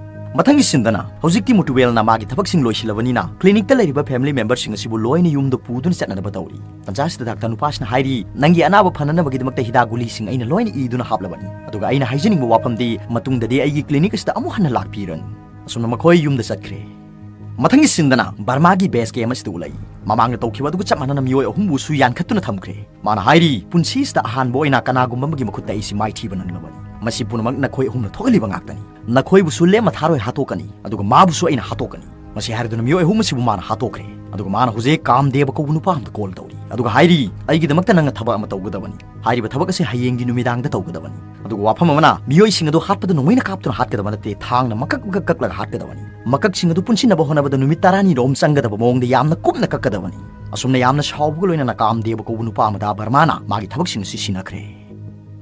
ꯃꯊꯪꯒꯤ ꯁꯤꯟꯗꯅ ꯍꯧꯖꯤꯛꯇꯤ ꯃꯨꯇꯨꯕꯦꯜꯅ ꯃꯥꯒꯤ ꯊꯕꯛꯁꯤꯡ ꯂꯣꯏꯁꯤꯜꯂꯕꯅꯤꯅ ꯀ꯭ꯂꯤꯅꯤꯛꯇ ꯂꯩꯔꯤꯕ ꯐꯦꯃꯤꯂꯤ ꯃꯦꯝꯕꯔꯁꯤꯡ ꯑꯁꯤꯕꯨ ꯂꯣꯏꯅ ꯌꯨꯝꯗ ꯄꯨꯗꯨꯅ ꯆꯠꯅꯅꯕ ꯇꯧꯔꯤ꯫ ꯇꯟꯖꯥꯁꯤꯗ ꯗꯥꯛꯇꯔ ꯅꯨꯄꯥꯁꯤꯅ ꯍꯥꯏꯔꯤ, "ꯅꯪꯒꯤ ꯑꯅꯥꯕ ꯐꯅꯅꯕꯒꯤꯗꯃꯛꯇ ꯍꯤꯗꯥꯛ ꯒꯨꯂꯤꯁꯤꯡ ꯑꯩꯅ ꯂꯣꯏꯅ ꯏꯗꯨꯅ ꯍꯥꯞꯂꯕꯅꯤ꯫ ꯑꯗꯨꯒ ꯑꯩꯅ ꯍꯥꯏꯖꯅꯤꯡꯕ ꯋꯥꯐꯝꯗꯤ ꯃꯇꯨꯡꯗꯗꯤ ꯑꯩꯒꯤ ꯀ꯭ꯂꯤꯅꯤꯛ ꯑꯁꯤꯗ ꯑꯃꯨꯛ ꯍꯟꯅ ꯂꯥꯛꯄꯤꯔꯅꯨ"꯫ ꯑꯁꯨꯝꯅ ꯃꯈꯣꯏ ꯌꯨꯝꯗ ꯆꯠꯈ꯭ꯔꯦ꯫ ꯃꯊꯪꯒꯤ ꯁꯤꯟꯗꯅ ꯕꯔꯃꯥꯒꯤ ꯕꯦꯁ ꯀꯦꯝ ꯑꯁꯤꯗ ꯎꯠꯂꯛꯏ꯫ ꯃꯃꯥꯡꯗ ꯇꯧꯈꯤꯕ ꯑꯗꯨꯒ ꯆꯞ ꯃꯥꯟꯅꯅ ꯃꯤꯑꯣꯏ ꯑꯍꯨꯝꯕꯨꯁꯨ ꯌꯥꯟꯈꯠꯇꯨꯅ ꯊꯝꯈ꯭ꯔꯦ꯫ ꯃꯥꯅ ꯍꯥꯏꯔꯤ, "ꯄꯨꯟꯁꯤꯁꯤꯗ ꯑꯍꯥꯟꯕ ꯑꯣꯏꯅ ꯀꯅꯥꯒꯨꯝꯕ ꯑꯃꯒꯤ ꯃꯈꯨꯠꯇ ꯑꯩꯁꯤ ꯃꯥꯏꯊꯤꯕ ꯅꯪꯂꯕꯅꯤ꯫ ꯃꯁꯤ ꯄꯨꯝꯅꯃꯛ ꯅꯈꯣꯏ ꯑꯍꯨꯝꯅ ꯊꯣꯛꯍꯜꯂꯤꯕ ꯉꯥꯛꯇꯅꯤ꯫ ꯅꯈꯣꯏꯕꯨꯁꯨ ꯂꯦꯝꯅ ꯊꯥꯔꯣꯏ ꯍꯥꯠꯇꯣꯛꯀꯅꯤ, ꯑꯗꯨꯒ ꯃꯥꯕꯨꯁꯨ ꯑꯩꯅ ꯍꯥꯠꯇꯣꯛꯀꯅꯤ"꯫ ꯃꯁꯤ ꯍꯥꯏꯔꯗꯨꯅ ꯃꯤꯑꯣꯏ ꯑꯍꯨꯝ ꯑꯁꯤꯕꯨ ꯃꯥꯅ ꯍꯥꯠꯇꯣꯛꯈ꯭ꯔꯦ꯫ ꯑꯗꯨꯒ ꯃꯥꯅ ꯍꯧꯖꯤꯛ ꯀꯥꯝꯗꯦꯕ ꯀꯧꯕ ꯅꯨꯄꯥ ꯑꯃꯗ ꯀꯣꯜ ꯇꯧꯔꯤ꯫ ꯑꯗꯨꯒ ꯍꯥꯏꯔꯤ, "ꯑꯩꯒꯤꯗꯃꯛꯇ ꯅꯪꯅ ꯊꯕꯛ ꯑꯃ ꯇꯧꯒꯗꯕꯅꯤ꯫ ꯍꯥꯏꯔꯤꯕ ꯊꯕꯛ ꯑꯁꯤ ꯍꯌꯦꯡꯒꯤ ꯅꯨꯃꯤꯗꯥꯡꯗ ꯇꯧꯒꯗꯕꯅꯤ꯫ ꯑꯗꯨꯒ ꯋꯥꯐꯝ ꯑꯃꯅ, ꯃꯤꯑꯣꯏꯁꯤꯡ ꯑꯗꯨ ꯍꯥꯠꯄꯗ ꯅꯣꯡꯃꯩꯅ ꯀꯥꯞꯇꯨꯅ ꯍꯥꯠꯀꯗꯕ ꯅꯠꯇꯦ, ꯊꯥꯡꯅ ꯃꯀꯛ ꯃꯀꯛ ꯀꯛꯂꯒ ꯍꯥꯠꯀꯗꯕꯅꯤ꯫ ꯃꯀꯛꯁꯤꯡ ꯑꯗꯨ ꯄꯨꯟꯁꯤꯟꯅꯕ ꯍꯣꯠꯅꯕꯗ ꯅꯨꯃꯤꯠ ꯇꯔꯥꯅꯤꯔꯣꯝ ꯆꯪꯒꯗꯕ ꯃꯑꯣꯡꯗ ꯌꯥꯝꯅ ꯀꯨꯞꯅ ꯀꯛꯀꯗꯕꯅꯤ"꯫ ꯑꯁꯨꯝꯅ ꯌꯥꯝꯅ ꯁꯥꯎꯕꯒ ꯂꯣꯏꯅꯅ ꯀꯥꯝꯗꯦꯕ ꯀꯧꯕ ꯅꯨꯄꯥ ꯑꯃꯗ ꯕꯔꯃꯥꯅ ꯃꯥꯒꯤ ꯊꯕꯛꯁꯤꯡ ꯑꯁꯤ ꯁꯤꯟꯅꯈ꯭ꯔꯦ꯫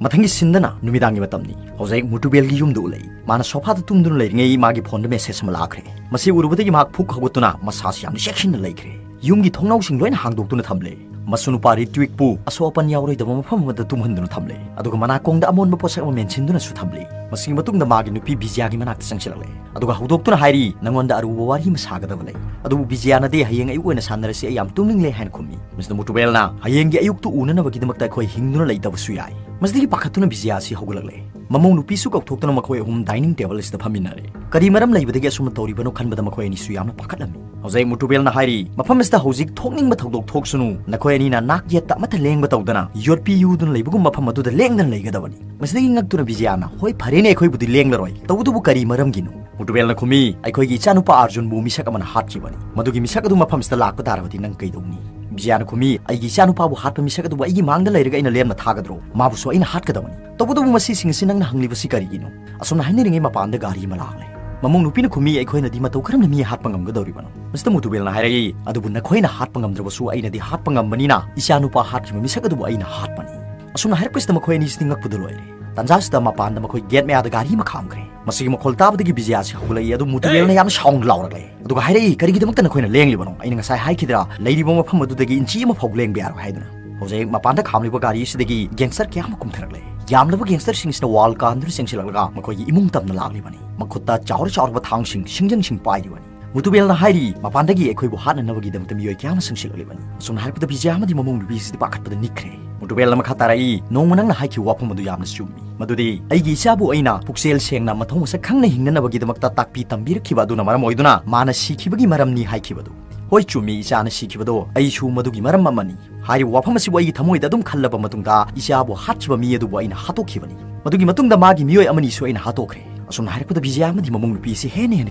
ꯃꯊꯪꯒꯤ ꯁꯤꯟꯗꯅ ꯅꯨꯃꯤꯗꯥꯡꯒꯤ ꯃꯇꯝꯅꯤ꯫ ꯍꯧꯖꯤꯛ ꯃꯨꯇꯨꯕꯦꯜꯒꯤ ꯌꯨꯝꯗ ꯎꯠꯂꯛꯏ꯫ ꯃꯥꯅ ꯁꯣꯐꯥꯗ ꯇꯨꯝꯗꯨꯅ ꯂꯩꯔꯤꯉꯩ ꯃꯥꯒꯤ ꯐꯣꯟꯗ ꯃꯦꯁꯦꯖ ꯑꯃ ꯂꯥꯛꯈ꯭ꯔꯦ꯫ ꯃꯁꯤ ꯎꯔꯨꯕꯗꯒꯤ ꯃꯍꯥꯛ ꯐꯨꯛ ꯍꯧꯒꯠꯇꯨꯅ ꯃꯁꯥꯁꯤ ꯌꯥꯝꯅ ꯆꯦꯛꯁꯤꯟꯅ ꯂꯩꯈ꯭ꯔꯦ꯫ ꯌꯨꯝꯒꯤ ꯊꯣꯡꯅꯥꯎꯁꯤꯡ ꯂꯣꯏꯅ ꯍꯥꯡꯗꯣꯛꯇꯨꯅ ꯊꯝꯂꯦ꯫ ꯃꯁꯨꯅꯨꯄꯥ ꯔꯤꯇ꯭ꯋꯤꯛꯄꯨ ꯑꯁꯣꯛ ꯑꯄꯟ ꯌꯥꯎꯔꯣꯏꯗꯕ ꯃꯐꯝ ꯑꯃꯗ ꯇꯨꯝꯍꯟꯗꯨꯅ ꯊꯝꯂꯦ꯫ ꯑꯗꯨꯒ ꯃꯅꯥꯀꯣꯡꯗ ꯑꯃꯣꯟꯕ ꯄꯣꯠꯁꯛ ꯑꯃ ꯃꯦꯟꯁꯤꯟꯗꯨꯅꯁꯨ ꯊꯝꯂꯦ꯫ ꯃꯁꯤꯒꯤ ꯃꯇꯨꯡꯗ ꯃꯥꯒꯤ ꯅꯨꯄꯤ ꯕꯤꯖꯤꯌꯥꯒꯤ ꯃꯅꯥꯛꯇ ꯆꯪꯁꯤꯜꯂꯛꯂꯦ꯫ ꯑꯗꯨꯒ ꯍꯧꯗꯣꯛꯇꯨꯅ ꯍꯥꯏꯔꯤ, "ꯅꯉꯣꯟꯗ ꯑꯔꯨꯕ ꯋꯥꯔꯤ ꯑꯃ ꯁꯥꯒꯗꯕ ꯂꯩ"꯫ ꯑꯗꯨꯕꯨ ꯕꯤꯖꯤꯌꯥꯅꯗꯤ, "ꯍꯌꯦꯡ ꯑꯌꯨꯛ ꯑꯣꯏꯅ ꯁꯥꯟꯅꯔꯁꯤ, ꯑꯩ ꯌꯥꯝ ꯇꯨꯝꯅꯤꯡꯂꯦ" ꯍꯥꯏꯅ ꯈꯨꯝꯃꯤ꯫ ꯃꯤꯁꯇꯔ ꯃꯨꯇꯨꯕꯦꯜꯅ, "ꯍꯌꯦꯡꯒꯤ ꯑꯌꯨꯛꯇꯨ ꯎꯅꯅꯕꯒꯤꯗꯃꯛꯇ ꯑꯩꯈꯣꯏ ꯍꯤꯡꯗꯨꯅ ꯂꯩꯇꯕꯁꯨ ꯌꯥꯏ"꯫ ꯃꯁꯤꯗꯒꯤ ꯄꯥꯈꯠꯇꯨꯅ ꯕꯤꯖꯤꯌꯥ ꯑꯁꯤ ꯍꯧꯒꯠꯂꯛꯂꯦ꯫ ꯃꯃꯧ ꯅꯨꯄꯤꯁꯨ ꯀꯧꯊꯣꯛꯇꯨꯅ ꯃꯈꯣꯏ ꯑꯍꯨꯝ ꯗꯥꯏꯅꯤꯡ ꯇꯦꯕꯜ ꯑꯁꯤꯗ ꯐꯝꯃꯤꯟꯅꯔꯦ꯫ ꯀꯔꯤ ꯃꯔꯝ ꯂꯩꯕꯗꯒꯤ ꯑꯁꯨꯝꯅ ꯇꯧꯔꯤꯕꯅꯣ ꯈꯟꯕꯗ ꯃꯈꯣꯏ ꯑꯅꯤꯁꯨ ꯌꯥꯝꯅ ꯄꯥꯈꯠꯂꯝꯃꯤ꯫ ꯍꯧꯖꯤꯛ ꯃꯨꯇꯨꯕꯦꯜꯅ ꯍꯥꯏꯔꯤ, "ꯃꯐꯝ ꯑꯁꯤꯗ ꯍꯧꯖꯤꯛ ꯊꯣꯛꯅꯤꯡꯕ ꯊꯧꯗꯣꯛ ꯊꯣꯛꯁꯅꯨ, ꯅꯈꯣꯏ ꯑꯅꯤꯅ ꯅꯥꯛ ꯌꯦꯠꯇ ꯑꯃꯠꯇ ꯂꯦꯡꯕ ꯇꯧꯗꯅ ꯌꯣꯠꯄꯤ ꯌꯨꯗꯨꯅ ꯂꯩꯕꯒꯨꯝꯕ ꯃꯐꯝ ꯑꯗꯨꯗ ꯂꯦꯡꯗꯅ ꯂꯩꯒꯗꯕꯅꯤ"꯫ ꯃꯁꯤꯗꯒꯤ ꯉꯛꯇꯨꯅ ꯕꯤꯖꯤꯌꯥꯅ, "ꯍꯣꯏ, ꯐꯔꯦꯅꯦ, ꯑꯩꯈꯣꯏꯕꯨꯗꯤ ꯂꯦꯡꯂꯔꯣꯏ, ꯇꯧꯕꯇꯕꯨ ꯀꯔꯤ ꯃꯔꯝꯒꯤꯅꯣ?" ꯃꯨꯇꯨꯕꯦꯜꯅ ꯈꯨꯝꯃꯤ, "ꯑꯩꯈꯣꯏꯒꯤ ꯏꯆꯥꯅꯨꯄꯥ ꯑꯥꯔꯖꯨꯟꯕꯨ ꯃꯤꯁꯛ ꯑꯃꯅ ꯍꯥꯠꯈꯤꯕꯅꯤ꯫ ꯃꯗꯨꯒꯤ ꯃꯤꯁꯛ ꯑꯗꯨ ꯃꯐꯝꯁꯤꯗ ꯂꯥꯛꯄ ꯇꯥꯔꯕꯗꯤ ꯅꯪ ꯀꯩꯗꯧꯅꯤ?" ꯕꯤꯖꯤꯌꯥꯅ ꯈꯨꯝꯃꯤ, "ꯑꯩꯒꯤ ꯏꯆꯥꯅꯨꯄꯥꯕꯨ ꯍꯥꯠꯄ ꯃꯤꯁꯛ ꯑꯗꯨꯕꯨ ꯑꯩꯒꯤ ꯃꯥꯡꯗ ꯂꯩꯔꯒ ꯑꯩꯅ ꯂꯦꯝꯅ ꯊꯥꯒꯗ꯭ꯔꯣ? ꯃꯥꯕꯨꯁꯨ ꯑꯩꯅ ꯍꯥꯠꯀꯗꯕꯅꯤ꯫ ꯇꯧꯕꯇꯕꯨ ꯃꯁꯤꯁꯤꯡ ꯑꯁꯤ ꯅꯪꯅ ꯍꯪꯂꯤꯕꯁꯤ ꯀꯔꯤꯒꯤꯅꯣ?" ꯑꯁꯨꯝꯅ ꯍꯥꯏꯅꯔꯤꯉꯩ ꯃꯄꯥꯟꯗ ꯒꯥꯔꯤ ꯑꯃ ꯂꯥꯛꯂꯦ꯫ ꯃꯃꯧ ꯅꯨꯄꯤꯅ ꯈꯨꯝꯃꯤ, "ꯑꯩꯈꯣꯏꯅꯗꯤ ꯃꯇꯧ ꯀꯔꯝꯅ ꯃꯤ ꯍꯥꯠꯄ ꯉꯝꯒꯗꯧꯔꯤꯕꯅꯣ?" ꯃꯤꯁꯇꯔ ꯃꯨꯇꯨꯕꯦꯜꯅ ꯍꯥꯏꯔꯛꯏ, "ꯑꯗꯨꯕꯨ ꯅꯈꯣꯏꯅ ꯍꯥꯠꯄ ꯉꯝꯗ꯭ꯔꯕꯁꯨ ꯑꯩꯅꯗꯤ ꯍꯥꯠꯄ ꯉꯝꯕꯅꯤꯅ ꯏꯆꯥꯅꯨꯄꯥ ꯍꯥꯠꯈꯤꯕ ꯃꯤꯁꯛ ꯑꯗꯨꯕꯨ ꯑꯩꯅ ꯍꯥꯠꯄꯅꯤ"꯫ ꯑꯁꯨꯝꯅ ꯍꯥꯏꯔꯛꯄꯁꯤꯗ ꯃꯈꯣꯏ ꯑꯅꯤꯁꯤꯗꯤ ꯉꯛꯄꯗ ꯂꯣꯏꯔꯦ꯫ ꯇꯥꯟꯖꯥꯁꯤꯗ ꯃꯄꯥꯟꯗ ꯃꯈꯣꯏ ꯒꯦꯠ ꯃꯌꯥꯗ ꯒꯥꯔꯤ ꯑꯃ ꯈꯥꯝꯈ꯭ꯔꯦ꯫ ꯃꯁꯤꯒꯤ ꯃꯈꯣꯜ ꯇꯥꯕꯗꯒꯤ ꯕꯤꯖꯤꯌꯥꯁꯤ ꯍꯧꯒꯠꯂꯛꯏ, ꯑꯗꯨ ꯃꯨꯇꯨꯕꯦꯜꯅ ꯌꯥꯝꯅ ꯁꯥꯎꯅ ꯂꯥꯎꯔꯛꯂꯦ꯫ ꯑꯗꯨꯒ ꯍꯥꯏꯔꯛꯏ, "ꯀꯔꯤꯒꯤꯗꯃꯛꯇ ꯅꯈꯣꯏꯅ ꯂꯦꯡꯂꯤꯕꯅꯣ? ꯑꯩꯅ ꯉꯁꯥꯏ ꯍꯥꯏꯈꯤꯗ꯭ꯔꯥ, ꯂꯩꯔꯤꯕ ꯃꯐꯝ ꯑꯗꯨꯗꯒꯤ ꯏꯟꯆꯤ ꯑꯃ ꯐꯥꯎ ꯂꯦꯡꯕ ꯌꯥꯔꯣꯏ ꯍꯥꯏꯗꯨꯅ?" ꯍꯧꯖꯤꯛ ꯃꯄꯥꯟꯗ ꯈꯥꯝꯂꯤꯕ ꯒꯥꯔꯤ ꯑꯁꯤꯗꯒꯤ ꯒꯦꯡꯁꯇꯔ ꯀꯌꯥ ꯑꯃ ꯀꯨꯝꯊꯔꯛꯂꯦ꯫ ꯌꯥꯝꯂꯕ ꯒꯦꯡꯁꯇꯔꯁꯤꯡꯁꯤꯅ ꯋꯥꯜ ꯀꯥꯟꯗꯨꯅ ꯆꯦꯟꯁꯤꯜꯂꯛꯂꯒ ꯃꯈꯣꯏꯒꯤ ꯏꯃꯨꯡ ꯇꯝꯅ ꯂꯥꯛꯂꯤꯕꯅꯤ꯫ ꯃꯈꯨꯠꯇ ꯆꯥꯎꯔ ꯆꯥꯎꯔꯕ ꯊꯥꯡꯁꯤꯡ, ꯁꯤꯡꯖꯪꯁꯤꯡ ꯄꯥꯏꯔꯤꯕꯅꯤ꯫ ꯃꯨꯇꯨꯕꯦꯜꯅ ꯍꯥꯏꯔꯤ, "ꯃꯄꯥꯟꯗꯒꯤ ꯑꯩꯈꯣꯏꯕꯨ ꯍꯥꯠꯅꯅꯕꯒꯤꯗꯃꯛꯇ ꯃꯤꯑꯣꯏ ꯀꯌꯥ ꯑꯃ ꯆꯪꯁꯤꯜꯂꯛꯂꯤꯕꯅꯤ"꯫ ꯑꯁꯨꯝꯅ ꯍꯥꯏꯔꯛꯄꯗ ꯕꯤꯖꯌꯥ ꯑꯃꯗꯤ ꯃꯃꯧ ꯅꯨꯄꯤ ꯑꯁꯤꯗꯤ ꯄꯥꯈꯠꯄꯗ ꯅꯤꯛꯈ꯭ꯔꯦ꯫ ꯃꯨꯇꯨꯕꯦꯜꯅ ꯃꯈꯥ ꯇꯥꯔꯛꯏ, "ꯅꯣꯡꯃ ꯅꯪꯅ ꯍꯥꯏꯈꯤꯕ ꯋꯥꯐꯝ ꯑꯗꯨ ꯌꯥꯝꯅ ꯆꯨꯝꯃꯤ꯫ ꯃꯗꯨꯗꯤ ꯑꯩꯒꯤ ꯏꯆꯥꯕꯨ ꯑꯩꯅ ꯄꯨꯛꯆꯦꯜ ꯁꯦꯡꯅ ꯃꯊꯧ ꯃꯁꯛ ꯈꯪꯅ ꯍꯤꯡꯅꯅꯕꯒꯤꯗꯃꯛꯇ ꯇꯥꯛꯄꯤ ꯇꯝꯕꯤꯔꯛꯈꯤꯕ ꯑꯗꯨꯅ ꯃꯔꯝ ꯑꯣꯏꯗꯨꯅ ꯃꯥꯅ ꯁꯤꯈꯤꯕꯒꯤ ꯃꯔꯝꯅꯤ" ꯍꯥꯏꯈꯤꯕꯗꯨ꯫ ꯍꯣꯏ, ꯆꯨꯝꯃꯤ, ꯏꯆꯥꯅ ꯁꯤꯈꯤꯕꯗꯣ ꯑꯩꯁꯨ ꯃꯗꯨꯒꯤ ꯃꯔꯝ ꯑꯃꯅꯤ꯫ ꯍꯥꯏꯔꯤꯕ ꯋꯥꯐꯝ ꯑꯁꯤꯕꯨ ꯑꯩꯒꯤ ꯊꯃꯣꯏꯗ ꯑꯗꯨꯝ ꯈꯜꯂꯕ ꯃꯇꯨꯡꯗ ꯏꯆꯥꯕꯨ ꯍꯥꯠꯈꯤꯕ ꯃꯤ ꯑꯗꯨꯕꯨ ꯑꯩꯅ ꯍꯥꯠꯇꯣꯛꯈꯤꯕꯅꯤ꯫ ꯃꯗꯨꯒꯤ ꯃꯇꯨꯡꯗ ꯃꯥꯒꯤ ꯃꯤꯑꯣꯏ ꯑꯃꯅꯤꯁꯨ ꯑꯩꯅ ꯍꯥꯠꯇꯣꯛꯈ꯭ꯔꯦ꯫ ꯑꯁꯨꯝꯅ ꯍꯥꯏꯔꯛꯄꯗ ꯕꯤꯖꯌꯥ ꯑꯃꯗꯤ ꯃꯃꯧ ꯅꯨꯄꯤ ꯑꯁꯤ ꯍꯦꯟꯅ ꯍꯦꯟꯅ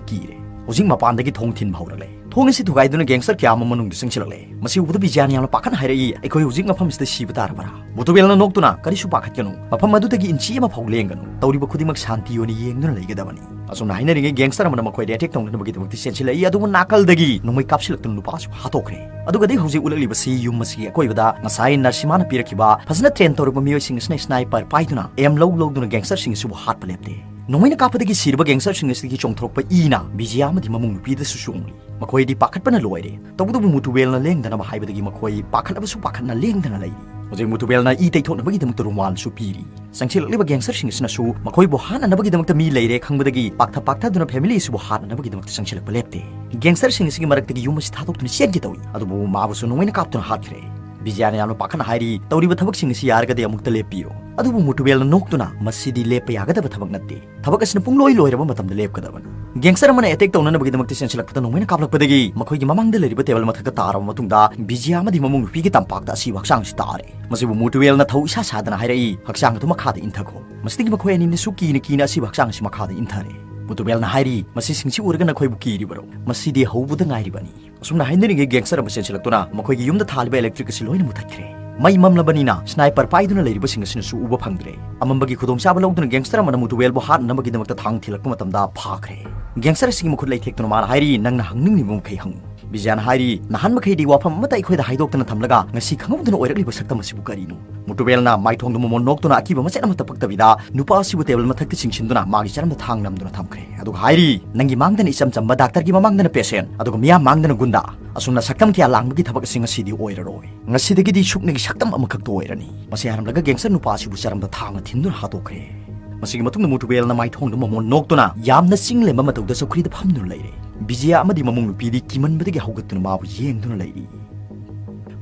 ꯀꯤꯔꯦ꯫ ꯍꯧꯖꯤꯛ ꯃꯄꯥꯟꯗꯒꯤ ꯊꯣꯡ ꯊꯤꯟꯕ ꯍꯧꯔꯛꯂꯦ꯫ ꯊꯣꯡ ꯑꯁꯤ ꯊꯨꯒꯥꯏꯗꯨꯅ ꯒꯦꯡꯁꯇꯔ ꯀꯌꯥ ꯑꯃ ꯃꯅꯨꯡꯗ ꯆꯪꯁꯤꯜꯂꯛꯂꯦ꯫ ꯃꯁꯤ ꯎꯕꯗ ꯕꯤꯖꯌꯥꯅ ꯌꯥꯝꯅ ꯄꯥꯈꯠꯅ ꯍꯥꯏꯔꯛꯏ, "ꯑꯩꯈꯣꯏ ꯍꯧꯖꯤꯛ ꯃꯐꯝꯁꯤꯗ ꯁꯤꯕ ꯇꯥꯔꯕ꯭ꯔꯥ?" ꯃꯨꯇꯨꯕꯦꯜꯅ ꯅꯣꯛꯇꯨꯅ, "ꯀꯔꯤꯁꯨ ꯄꯥꯈꯠꯀꯅꯨ, ꯃꯐꯝ ꯑꯗꯨꯗꯒꯤ ꯏꯟꯆꯤ ꯑꯃ ꯐꯥꯎ ꯂꯦꯡꯒꯅꯨ, ꯇꯧꯔꯤꯕ ꯈꯨꯗꯤꯡꯃꯛ ꯁꯥꯟꯇꯤ ꯑꯣꯏꯅ ꯌꯦꯡꯗꯨꯅ ꯂꯩꯒꯗꯕꯅꯤ"꯫ ꯑꯁꯨꯝꯅ ꯍꯥꯏꯅꯔꯤꯉꯩ ꯒꯦꯡꯁꯇꯔ ꯑꯃꯅ ꯃꯈꯣꯏꯗ ꯑꯦꯇꯦꯛ ꯇꯧꯅꯅꯕꯒꯤꯗꯃꯛꯇ ꯆꯦꯟꯁꯤꯜꯂꯛꯏ, ꯑꯗꯨꯕꯨ ꯅꯥꯀꯜꯗꯒꯤ ꯅꯣꯡꯃꯩ ꯀꯥꯞꯁꯤꯜꯂꯛꯇꯨꯅ ꯅꯨꯄꯥ ꯑꯁꯤꯕꯨ ꯍꯥꯠꯇꯣꯛꯈ꯭ꯔꯦ꯫ ꯑꯗꯨꯒꯗꯤ ꯍꯧꯖꯤꯛ ꯎꯠꯂꯛꯂꯤꯕꯁꯤ ꯌꯨꯝ ꯑꯁꯤꯒꯤ ꯑꯀꯣꯏꯕꯗ ꯉꯁꯥꯏ ꯅꯔꯁꯤꯃꯥꯅ ꯄꯤꯔꯛꯈꯤꯕ ꯐꯖꯅ ꯇ꯭ꯔꯦꯟ ꯇꯧꯔꯕ ꯃꯤꯑꯣꯏꯁꯤꯡ ꯑꯁꯤꯅ ꯁ꯭ꯅꯥꯏꯄꯔ ꯄꯥꯏꯗꯨꯅ ꯑꯦꯝ ꯂꯧ ꯂꯧꯗꯨꯅ ꯒꯦꯡꯁꯇꯔꯁꯤꯡ ꯑꯁꯤꯕꯨ ꯍꯥꯠꯄ ꯂꯦꯞꯇꯦ꯫ ꯅꯣꯡꯃꯩꯅ ꯀꯥꯞꯄꯗꯒꯤ ꯁꯤꯔꯕ ꯒꯦꯡꯁꯇꯔꯁꯤꯡ ꯑꯁꯤꯗꯒꯤ ꯆꯣꯡꯊꯣꯔꯛꯄ ꯏꯅ ꯕꯤꯖꯌꯥ ꯑꯃꯗꯤ ꯃꯃꯧ ꯅꯨꯄꯤꯗꯁꯨ ꯆꯣꯡꯂꯤ꯫ ꯃꯈꯣꯏꯗꯤ ꯄꯥꯈꯠꯄꯅ ꯂꯣꯏꯔꯦ꯫ ꯇꯧꯕꯇꯕꯨ ꯃꯨꯇꯨꯕꯦꯜꯅ ꯂꯦꯡꯗꯅꯕ ꯍꯥꯏꯕꯗꯒꯤ ꯃꯈꯣꯏ ꯄꯥꯈꯠꯂꯕꯁꯨ ꯄꯥꯈꯠꯅ ꯂꯦꯡꯗꯅ ꯂꯩꯔꯤ꯫ ꯍꯧꯖꯤꯛ ꯃꯨꯇꯨꯕꯦꯜꯅ ꯏ ꯇꯩꯊꯣꯛꯅꯕꯒꯤꯗꯃꯛꯇ ꯔꯨꯃꯥꯜꯁꯨ ꯄꯤꯔꯤ꯫ ꯆꯪꯁꯤꯜꯂꯛꯂꯤꯕ ꯒꯦꯡꯁꯇꯔꯁꯤꯡ ꯑꯁꯤꯅꯁꯨ ꯃꯈꯣꯏꯕꯨ ꯍꯥꯠꯅꯅꯕꯒꯤꯗꯃꯛꯇ ꯃꯤ ꯂꯩꯔꯦ ꯈꯪꯕꯗꯒꯤ ꯄꯥꯛꯊ ꯄꯥꯛꯊꯗꯨꯅ ꯐꯦꯃꯤꯂꯤ ꯑꯁꯤꯕꯨ ꯍꯥꯠꯅꯅꯕꯒꯤꯗꯃꯛꯇ ꯆꯪꯁꯤꯜꯂꯛꯄ ꯂꯦꯞꯇꯦ꯫ ꯒꯦꯡꯁꯇꯔꯁꯤꯡ ꯑꯁꯤꯒꯤ ꯃꯔꯛꯇꯒꯤ ꯌꯨꯝ ꯑꯁꯤ ꯊꯥꯗꯣꯛꯇꯨꯅ ꯆꯦꯟꯒꯦ ꯇꯧꯏ, ꯑꯗꯨꯕꯨ ꯃꯥꯕꯨꯁꯨ ꯅꯣꯡꯃꯩꯅ ꯀꯥꯞꯇꯨꯅ ꯍꯥꯠꯈ꯭ꯔꯦ꯫ ꯕꯤꯖꯌꯥꯅ ꯌꯥꯝꯅ ꯄꯥꯈꯠꯅ ꯍꯥꯏꯔꯤ, "ꯇꯧꯔꯤꯕ ꯊꯕꯛꯁꯤꯡ ꯑꯁꯤ ꯌꯥꯔꯒꯗꯤ ꯑꯃꯨꯛꯇ ꯂꯦꯞꯄꯤꯌꯨ"꯫ ꯑꯗꯨꯕꯨ ꯃꯨꯇꯨꯕꯦꯜꯅ ꯅꯣꯛꯇꯨꯅ, "ꯃꯁꯤꯗꯤ ꯂꯦꯞꯄ ꯌꯥꯒꯗꯕ ꯊꯕꯛ ꯅꯠꯇꯦ꯫ ꯊꯕꯛ ꯑꯁꯤꯅ ꯄꯨꯡꯂꯣꯏ ꯂꯣꯏꯔꯕ ꯃꯇꯝꯗ ꯂꯦꯞꯀꯗꯕꯅꯤ"꯫ ꯒꯦꯡꯁꯇꯔ ꯑꯃꯅ ꯑꯦꯇꯦꯛ ꯇꯧꯅꯅꯕꯒꯤꯗꯃꯛꯇ ꯆꯦꯟꯁꯤꯜꯂꯛꯄꯗ ꯅꯣꯡꯃꯩꯅ ꯀꯥꯞꯂꯛꯄꯗꯒꯤ ꯃꯈꯣꯏꯒꯤ ꯃꯃꯥꯡꯗ ꯂꯩꯔꯤꯕ ꯇꯦꯕꯜ ꯃꯊꯛꯇ ꯇꯥꯔꯕ ꯃꯇꯨꯡꯗ ꯕꯤꯖꯌꯥ ꯑꯃꯗꯤ ꯃꯃꯧ ꯅꯨꯄꯤꯒꯤ ꯇꯝꯄꯥꯛꯇ ꯑꯁꯤꯕ ꯍꯛꯆꯥꯡꯁꯤ ꯇꯥꯔꯦ꯫ ꯃꯁꯤꯕꯨ ꯃꯨꯇꯨꯕꯦꯜꯅ ꯊꯧ ꯏꯁꯥ ꯁꯥꯗꯅ ꯍꯥꯏꯔꯛꯏ, "ꯍꯛꯆꯥꯡ ꯑꯗꯨ ꯃꯈꯥꯗ ꯏꯟꯊꯈꯣ"꯫ ꯃꯁꯤꯗꯒꯤ ꯃꯈꯣꯏ ꯑꯅꯤꯅꯁꯨ ꯀꯤꯅ ꯀꯤꯅ ꯑꯁꯤꯕ ꯍꯛꯆꯥꯡ ꯑꯁꯤ ꯃꯈꯥꯗ ꯏꯟꯊꯔꯦ꯫ ꯃꯨꯇꯨꯕꯦꯜꯅ ꯍꯥꯏꯔꯤ, "ꯃꯁꯤꯁꯤꯡꯁꯤ ꯎꯔꯒ ꯅꯈꯣꯏꯕꯨ ꯀꯤꯔꯤꯕꯔꯣ? ꯃꯁꯤꯗꯤ ꯍꯧꯕꯗ ꯉꯥꯏꯔꯤꯕꯅꯤ"꯫ ꯑꯁꯨꯝꯅ ꯍꯥꯏꯅꯔꯤꯉꯩ ꯒꯦꯡꯁꯇꯔ ꯑꯃ ꯆꯦꯟꯁꯤꯜꯂꯛꯇꯨꯅ ꯃꯈꯣꯏꯒꯤ ꯌꯨꯝꯗ ꯊꯥꯜꯂꯤꯕ ꯏꯂꯦꯛꯇ꯭ꯔꯤꯛ ꯑꯁꯤ ꯂꯣꯏꯅ ꯃꯨꯊꯠꯈ꯭ꯔꯦ꯫ ꯃꯩ ꯃꯝꯂꯕꯅꯤꯅ ꯁ꯭ꯅꯥꯏꯄꯔ ꯄꯥꯏꯗꯨꯅ ꯂꯩꯔꯤꯕꯁꯤꯡ ꯑꯁꯤꯅꯁꯨ ꯎꯕ ꯐꯪꯗ꯭ꯔꯦ꯫ ꯑꯃꯝꯕꯒꯤ ꯈꯨꯗꯣꯡꯆꯥꯕ ꯂꯧꯗꯨꯅ ꯒꯦꯡꯁꯇꯔ ꯑꯃꯅ ꯃꯨꯇꯨꯕꯦꯜꯕꯨ ꯍꯥꯠꯅꯅꯕꯒꯤꯗꯃꯛꯇ ꯊꯥꯡ ꯊꯤꯜꯂꯛꯄ ꯃꯇꯝꯗ ꯐꯥꯈ꯭ꯔꯦ꯫ ꯒꯦꯡꯁꯇꯔ ꯑꯁꯤꯒꯤ ꯃꯈꯨꯠ ꯂꯩꯊꯦꯛꯇꯨꯅ ꯃꯥꯅ ꯍꯥꯏꯔꯤ, "ꯅꯪꯅ ꯍꯪꯅꯤꯡꯂꯤꯕ ꯃꯈꯩ ꯍꯪꯉꯨ"꯫ ꯕꯤꯖꯌꯥꯅ ꯍꯥꯏꯔꯤ, "ꯅꯍꯥꯟ ꯃꯈꯩꯗꯤ ꯋꯥꯐꯝ ꯑꯃꯠꯇ ꯑꯩꯈꯣꯏꯗ ꯍꯥꯏꯗꯣꯛꯇꯅ ꯊꯝꯂꯒ ꯉꯁꯤ ꯈꯪꯍꯧꯗꯅ ꯑꯣꯏꯔꯛꯂꯤꯕ ꯁꯛꯇꯝ ꯑꯁꯤꯕꯨ ꯀꯔꯤꯅꯣ?" ꯃꯨꯇꯨꯕꯦꯜꯅ ꯃꯥꯏꯊꯣꯡꯗ ꯃꯣꯃꯣꯟ ꯅꯣꯛꯇꯨꯅ ꯑꯀꯤꯕ ꯃꯆꯦꯠ ꯑꯃꯠꯇ ꯄꯛꯇꯕꯤꯗ ꯅꯨꯄꯥ ꯑꯁꯤꯕꯨ ꯇꯦꯕꯜ ꯃꯊꯛꯇ ꯆꯤꯡꯁꯤꯟꯗꯨꯅ ꯃꯥꯒꯤ ꯆꯔꯝꯗ ꯊꯥꯡ ꯅꯝꯗꯨꯅ ꯊꯝꯈ꯭ꯔꯦ꯫ ꯑꯗꯨꯒ ꯍꯥꯏꯔꯤ, "ꯅꯪꯒꯤ ꯃꯥꯡꯗꯅ ꯏꯆꯝ ꯆꯝꯕ ꯗꯥꯛꯇꯔꯒꯤ ꯃꯃꯥꯡꯗꯅ ꯄꯦꯁꯦꯟ, ꯑꯗꯨꯒ ꯃꯤꯌꯥꯝ ꯃꯥꯡꯗꯅ ꯒꯨꯟꯗꯥ꯫ ꯑꯁꯨꯝꯅ ꯁꯛꯇꯝ ꯀꯌꯥ ꯂꯥꯡꯕꯒꯤ ꯊꯕꯛ ꯑꯁꯤ ꯉꯁꯤꯗꯤ ꯑꯣꯏꯔꯔꯣꯏ꯫ ꯉꯁꯤꯗꯒꯤꯗꯤ ꯁꯨꯞꯅꯒꯤ ꯁꯛꯇꯝ ꯑꯃꯈꯛꯇ ꯑꯣꯏꯔꯅꯤ"꯫ ꯃꯁꯤ ꯍꯥꯏꯔꯝꯂꯒ ꯒꯦꯡꯁꯇꯔ ꯅꯨꯄꯥ ꯑꯁꯤꯕꯨ ꯆꯔꯝꯗ ꯊꯥꯡꯅ ꯊꯤꯟꯗꯨꯅ ꯍꯥꯠꯇꯣꯛꯈ꯭ꯔꯦ꯫ ꯃꯁꯤꯒꯤ ꯃꯇꯨꯡꯗ ꯃꯨꯇꯨꯕꯦꯜꯅ ꯃꯥꯏꯊꯣꯡꯗ ꯃꯣꯃꯣꯟ ꯅꯣꯛꯇꯨꯅ ꯌꯥꯝꯅ ꯆꯤꯡ ꯂꯦꯝꯕ ꯃꯇꯧꯗ ꯆꯧꯀ꯭ꯔꯤꯗ ꯐꯝꯗꯨꯅ ꯂꯩꯔꯦ꯫ ꯕꯤꯖꯌꯥ ꯑꯃꯗꯤ ꯃꯃꯧ ꯅꯨꯄꯤꯗꯤ ꯀꯤꯃꯟꯕꯗꯒꯤ ꯍꯧꯒꯠꯇꯨꯅ ꯃꯥꯕꯨ ꯌꯦꯡꯗꯨꯅ ꯂꯩꯔꯤ꯫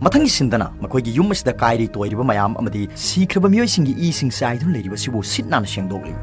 ꯃꯊꯪꯒꯤ ꯁꯤꯟꯗꯅ ꯃꯈꯣꯏꯒꯤ ꯌꯨꯝ ꯑꯁꯤꯗ ꯀꯥꯏꯔꯤ ꯇꯣꯏꯔꯤꯕ ꯃꯌꯥꯝ ꯑꯃꯗꯤ ꯁꯤꯈ꯭ꯔꯕ ꯃꯤꯑꯣꯏꯁꯤꯡꯒꯤ ꯏꯁꯤꯡ ꯆꯥꯏꯗꯨꯅ ꯂꯩꯔꯤꯕꯁꯤꯕꯨ ꯁꯤꯠ ꯅꯥꯟꯅ ꯁꯦꯡꯗꯣꯛꯂꯤ꯫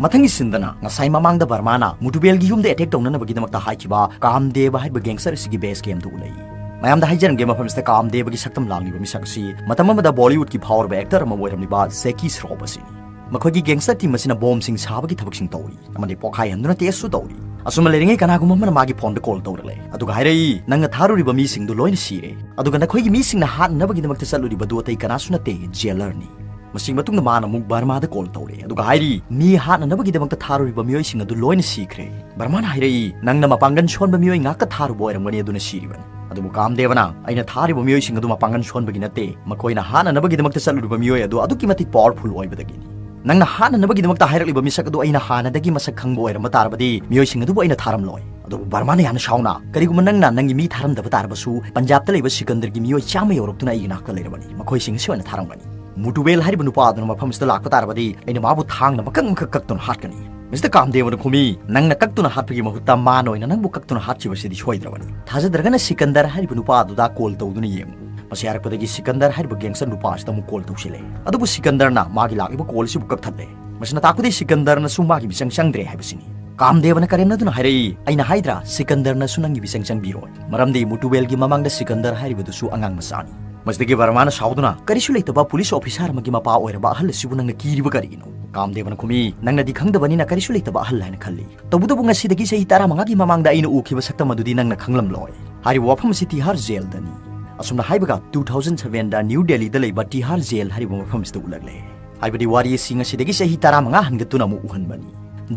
ꯃꯊꯪꯒꯤ ꯁꯤꯟꯗꯅ ꯉꯁꯥꯏ ꯃꯃꯥꯡꯗ ꯕꯔꯃꯥꯅ ꯃꯨꯇꯨꯕꯦꯜꯒꯤ ꯌꯨꯝꯗ ꯑꯦꯇꯦꯛ ꯇꯧꯅꯅꯕꯒꯤꯗꯃꯛꯇ ꯍꯥꯏꯈꯤꯕ ꯀꯥꯝꯗꯦꯕ ꯍꯥꯏꯕ ꯒꯦꯡꯁꯇꯔ ꯑꯁꯤꯒꯤ ꯕꯦꯁ ꯀꯦꯝꯗꯨ ꯎꯠꯂꯛꯏ꯫ ꯃꯌꯥꯝꯗ ꯍꯥꯏꯖꯔꯝꯒꯦ, ꯃꯐꯝꯁꯤꯗ ꯀꯥꯝꯗꯦꯕꯒꯤ ꯁꯛꯇꯝ ꯂꯥꯡꯂꯤꯕ ꯃꯤꯁꯛ ꯑꯁꯤ ꯃꯇꯝ ꯑꯃꯗ ꯕꯣꯂꯤꯋꯨꯗꯀꯤ ꯐꯥꯎꯔꯕ ꯑꯦꯛꯇꯔ ꯑꯃ ꯑꯣꯏꯔꯝꯂꯤꯕ ꯖꯦꯀꯤ ꯁ꯭ꯔꯣꯐ ꯑꯁꯤꯅꯤ꯫ ꯃꯈꯣꯏꯒꯤ ꯒꯦꯡꯁꯇꯔ ꯇꯤꯝ ꯑꯁꯤꯅ ꯕꯣꯝꯁꯤꯡ ꯁꯥꯕꯒꯤ ꯊꯕꯛꯁꯤꯡ ꯇꯧꯔꯤ ꯑꯃꯗꯤ ꯄꯣꯈꯥꯏꯍꯟꯗꯨꯅ ꯇꯦꯁꯁꯨ ꯇꯧꯔꯤ꯫ ꯑꯁꯨꯝꯅ ꯂꯩꯔꯤꯉꯩ ꯀꯅꯥꯒꯨꯝꯕ ꯑꯃꯅ ꯃꯥꯒꯤ ꯐꯣꯟꯗ ꯀꯣꯜ ꯇꯧꯔꯛꯂꯦ, ꯑꯗꯨꯒ ꯍꯥꯏꯔꯛꯏ, "ꯅꯪꯅ ꯊꯥꯔꯨꯔꯤꯕ ꯃꯤꯁꯤꯡꯗꯨ ꯂꯣꯏꯅ ꯁꯤꯔꯦ, ꯑꯗꯨꯒ ꯅꯈꯣꯏꯒꯤ ꯃꯤꯁꯤꯡꯅ ꯍꯥꯠꯅꯅꯕꯒꯤꯗꯃꯛꯇ ꯆꯠꯂꯨꯔꯤꯕꯗꯨ ꯑꯇꯩ ꯀꯅꯥꯁꯨ ꯅꯠꯇꯦ, ꯖꯦꯂꯔꯅꯤ"꯫ ꯃꯁꯤꯒꯤ ꯃꯇꯨꯡꯗ ꯃꯥꯅ ꯑꯃꯨꯛ ꯕꯔꯃꯥꯗ ꯀꯣꯜ ꯇꯧꯔꯦ, ꯑꯗꯨꯒ ꯍꯥꯏꯔꯤ, "ꯃꯤ ꯍꯥꯠꯅꯅꯕꯒꯤꯗꯃꯛꯇ ꯊꯥꯔꯨꯔꯤꯕ ꯃꯤꯑꯣꯏꯁꯤꯡ ꯑꯗꯨ ꯂꯣꯏꯅ ꯁꯤꯈ꯭ꯔꯦ"꯫ ꯕꯔꯃꯥꯅ ꯍꯥꯏꯔꯛꯏ, "ꯅꯪꯅ ꯃꯄꯥꯡꯒꯜ ꯁꯣꯟꯕ ꯃꯤꯑꯣꯏ ꯉꯥꯛꯇ ꯊꯥꯔꯨꯕ ꯑꯣꯏꯔꯝꯒꯅꯤ, ꯑꯗꯨꯅ ꯁꯤꯔꯤꯕꯅꯤ"꯫ ꯑꯗꯨꯕꯨ ꯀꯥꯝꯗꯦꯕꯅ, "ꯑꯩꯅ ꯊꯥꯔꯤꯕ ꯃꯤꯑꯣꯏꯁꯤꯡ ꯑꯗꯨ ꯃꯄꯥꯡꯒꯜ ꯁꯣꯟꯕꯒꯤ ꯅꯠꯇꯦ, ꯃꯈꯣꯏꯅ ꯍꯥꯠꯅꯅꯕꯒꯤꯗꯃꯛꯇ ꯆꯠꯂꯨꯔꯤꯕ ꯃꯤꯑꯣꯏ ꯑꯗꯨ ꯑꯗꯨꯛꯀꯤ ꯃꯇꯤꯛ ꯄꯥꯋꯔꯐꯨꯜ ꯑꯣꯏꯕꯗꯒꯤꯅꯤ꯫ ꯅꯪꯅ ꯍꯥꯠꯅꯅꯕꯒꯤꯗꯃꯛꯇ ꯍꯥꯏꯔꯛꯂꯤꯕ ꯃꯤꯁꯛ ꯑꯗꯨ ꯑꯩꯅ ꯍꯥꯟꯅꯗꯒꯤ ꯃꯁꯛ ꯈꯪꯕ ꯑꯣꯏꯔꯝꯕ ꯇꯥꯔꯕꯗꯤ ꯃꯤꯑꯣꯏꯁꯤꯡ ꯑꯗꯨꯕꯨ ꯑꯩꯅ ꯊꯥꯔꯝꯂꯣꯏ"꯫ ꯑꯗꯨꯕꯨ ꯕꯔꯃꯥꯅ ꯌꯥꯝꯅ ꯁꯥꯎꯅ, "ꯀꯔꯤꯒꯨꯝꯕ ꯅꯪꯅ ꯅꯪꯒꯤ ꯃꯤ ꯊꯥꯔꯝꯗꯕ ꯇꯥꯔꯕꯁꯨ ꯄꯟꯖꯥꯕꯇ ꯂꯩꯕ ꯁꯤꯀꯟꯗꯔꯒꯤ ꯃꯤꯑꯣꯏ ꯆꯥꯝꯃ ꯌꯧꯔꯛꯇꯨꯅ ꯑꯩꯒꯤ ꯅꯥꯛꯇ ꯂꯩꯔꯕꯅꯤ, ꯃꯈꯣꯏꯁꯤꯡ ꯑꯁꯤ ꯑꯣꯏꯅ ꯊꯥꯔꯝꯒꯅꯤ꯫ ꯃꯨꯇꯨꯕꯦꯜ ꯍꯥꯏꯔꯤꯕ ꯅꯨꯄꯥ ꯑꯗꯨꯅ ꯃꯐꯝꯁꯤꯗ ꯂꯥꯛꯄ ꯇꯥꯔꯕꯗꯤ ꯑꯩꯅ ꯃꯥꯕꯨ ꯊꯥꯡꯅ ꯃꯀꯛ ꯃꯀꯛ ꯀꯛꯇꯨꯅ ꯍꯥꯠꯀꯅꯤ"꯫ ꯃꯤꯁꯇꯔ ꯀꯥꯝꯗꯦꯕꯅ ꯈꯨꯝꯃꯤ, "ꯅꯪꯅ ꯀꯛꯇꯨꯅ ꯍꯥꯠꯄꯒꯤ ꯃꯍꯨꯠꯇ ꯃꯥꯅ ꯑꯣꯏꯅ ꯅꯪꯕꯨ ꯀꯛꯇꯨꯅ ꯍꯥꯠꯈꯤꯕꯁꯤꯗꯤ ꯁꯣꯏꯗ꯭ꯔꯕꯅꯤ꯫ ꯊꯥꯖꯗ꯭ꯔꯒꯅ ꯁꯤꯀꯟꯗꯔ ꯍꯥꯏꯔꯤꯕ ꯅꯨꯄꯥ ꯑꯗꯨꯗ ꯀꯣꯜ ꯇꯧꯗꯨꯅ ꯌꯦꯡꯉꯨ"꯫ ꯃꯁꯤ ꯍꯥꯏꯔꯛꯄꯗꯒꯤ ꯁꯤꯀꯟꯗꯔ ꯍꯥꯏꯔꯤꯕ ꯒꯦꯡꯁꯇꯔ ꯅꯨꯄꯥ ꯑꯁꯤꯗ ꯑꯃꯨꯛ ꯀꯣꯜ ꯇꯧꯁꯤꯜꯂꯦ꯫ ꯑꯗꯨꯕꯨ ꯁꯤꯀꯟꯗꯔꯅ ꯃꯥꯒꯤ ꯂꯥꯛꯂꯤꯕ ꯀꯣꯜ ꯑꯁꯤꯕꯨ ꯀꯛꯊꯠꯂꯦ꯫ ꯃꯁꯤꯅ ꯇꯥꯛꯄꯗꯤ ꯁꯤꯀꯟꯗꯔꯅꯁꯨ ꯃꯥꯒꯤ ꯃꯤꯆꯪ ꯆꯪꯗ꯭ꯔꯦ ꯍꯥꯏꯕꯁꯤꯅꯤ꯫ ꯀꯥꯝꯗꯦꯕꯅ ꯀꯔꯦꯝꯅꯗꯨꯅ ꯍꯥꯏꯔꯛꯏ, "ꯑꯩꯅ ꯍꯥꯏꯗ꯭ꯔꯥ, ꯁꯤꯀꯟꯗꯔꯅꯁꯨ ꯅꯪꯒꯤ ꯃꯤꯆꯪ ꯆꯪꯕꯤꯔꯣꯏ, ꯃꯔꯝꯗꯤ ꯃꯨꯇꯨꯕꯦꯜꯒꯤ ꯃꯃꯥꯡꯗ ꯁꯤꯀꯟꯗꯔ ꯍꯥꯏꯔꯤꯕꯗꯨꯁꯨ ꯑꯉꯥꯡ ꯃꯆꯥꯅꯤ"꯫ ꯃꯁꯤꯗꯒꯤ ꯕꯔꯃꯥꯅ ꯁꯥꯎꯗꯨꯅ, "ꯀꯔꯤꯁꯨ ꯂꯩꯇꯕ ꯄꯨꯂꯤꯁ ꯑꯣꯐꯤꯁꯥꯔ ꯑꯃꯒꯤ ꯃꯄꯥ ꯑꯣꯏꯔꯕ ꯑꯍꯜ ꯑꯁꯤꯕꯨ ꯅꯪꯅ ꯀꯤꯔꯤꯕ ꯀꯔꯤꯒꯤꯅꯣ?" ꯀꯥꯝꯗꯦꯕꯅ ꯈꯨꯝꯃꯤ, "ꯅꯪꯅꯗꯤ ꯈꯪꯗꯕꯅꯤꯅ ꯀꯔꯤꯁꯨ ꯂꯩꯇꯕ ꯑꯍꯜ ꯍꯥꯏꯅ ꯈꯜꯂꯤ꯫ ꯇꯧꯕꯇꯕꯨ ꯉꯁꯤꯗꯒꯤ ꯆꯍꯤ ꯇꯔꯥꯃꯉꯥꯒꯤ ꯃꯃꯥꯡꯗ ꯑꯩꯅ ꯎꯈꯤꯕ ꯁꯛꯇꯝ ꯑꯗꯨꯗꯤ ꯅꯪꯅ ꯈꯪꯂꯝꯂꯣꯏ"꯫ ꯍꯥꯏꯔꯤꯕ ꯋꯥꯐꯝ ꯑꯁꯤ ꯇꯤꯍꯥꯔ ꯖꯦꯜꯗꯅꯤ꯫ ꯑꯁꯨꯝꯅ ꯍꯥꯏꯕꯒ two thousand sevenꯗ ꯅ꯭ꯌꯨ ꯗꯦꯜꯂꯤꯗ ꯂꯩꯕ ꯇꯤꯍꯥꯔ ꯖꯦꯜ ꯍꯥꯏꯔꯤꯕ ꯃꯐꯝ ꯑꯁꯤꯗ ꯎꯠꯂꯛꯂꯦ꯫ ꯍꯥꯏꯕꯗꯤ ꯋꯥꯔꯤ ꯑꯁꯤ ꯉꯁꯤꯗꯒꯤ ꯆꯍꯤ ꯇꯔꯥꯃꯉꯥ ꯍꯟꯒꯠꯇꯨꯅ ꯑꯃꯨꯛ ꯎꯍꯟꯕꯅꯤ꯫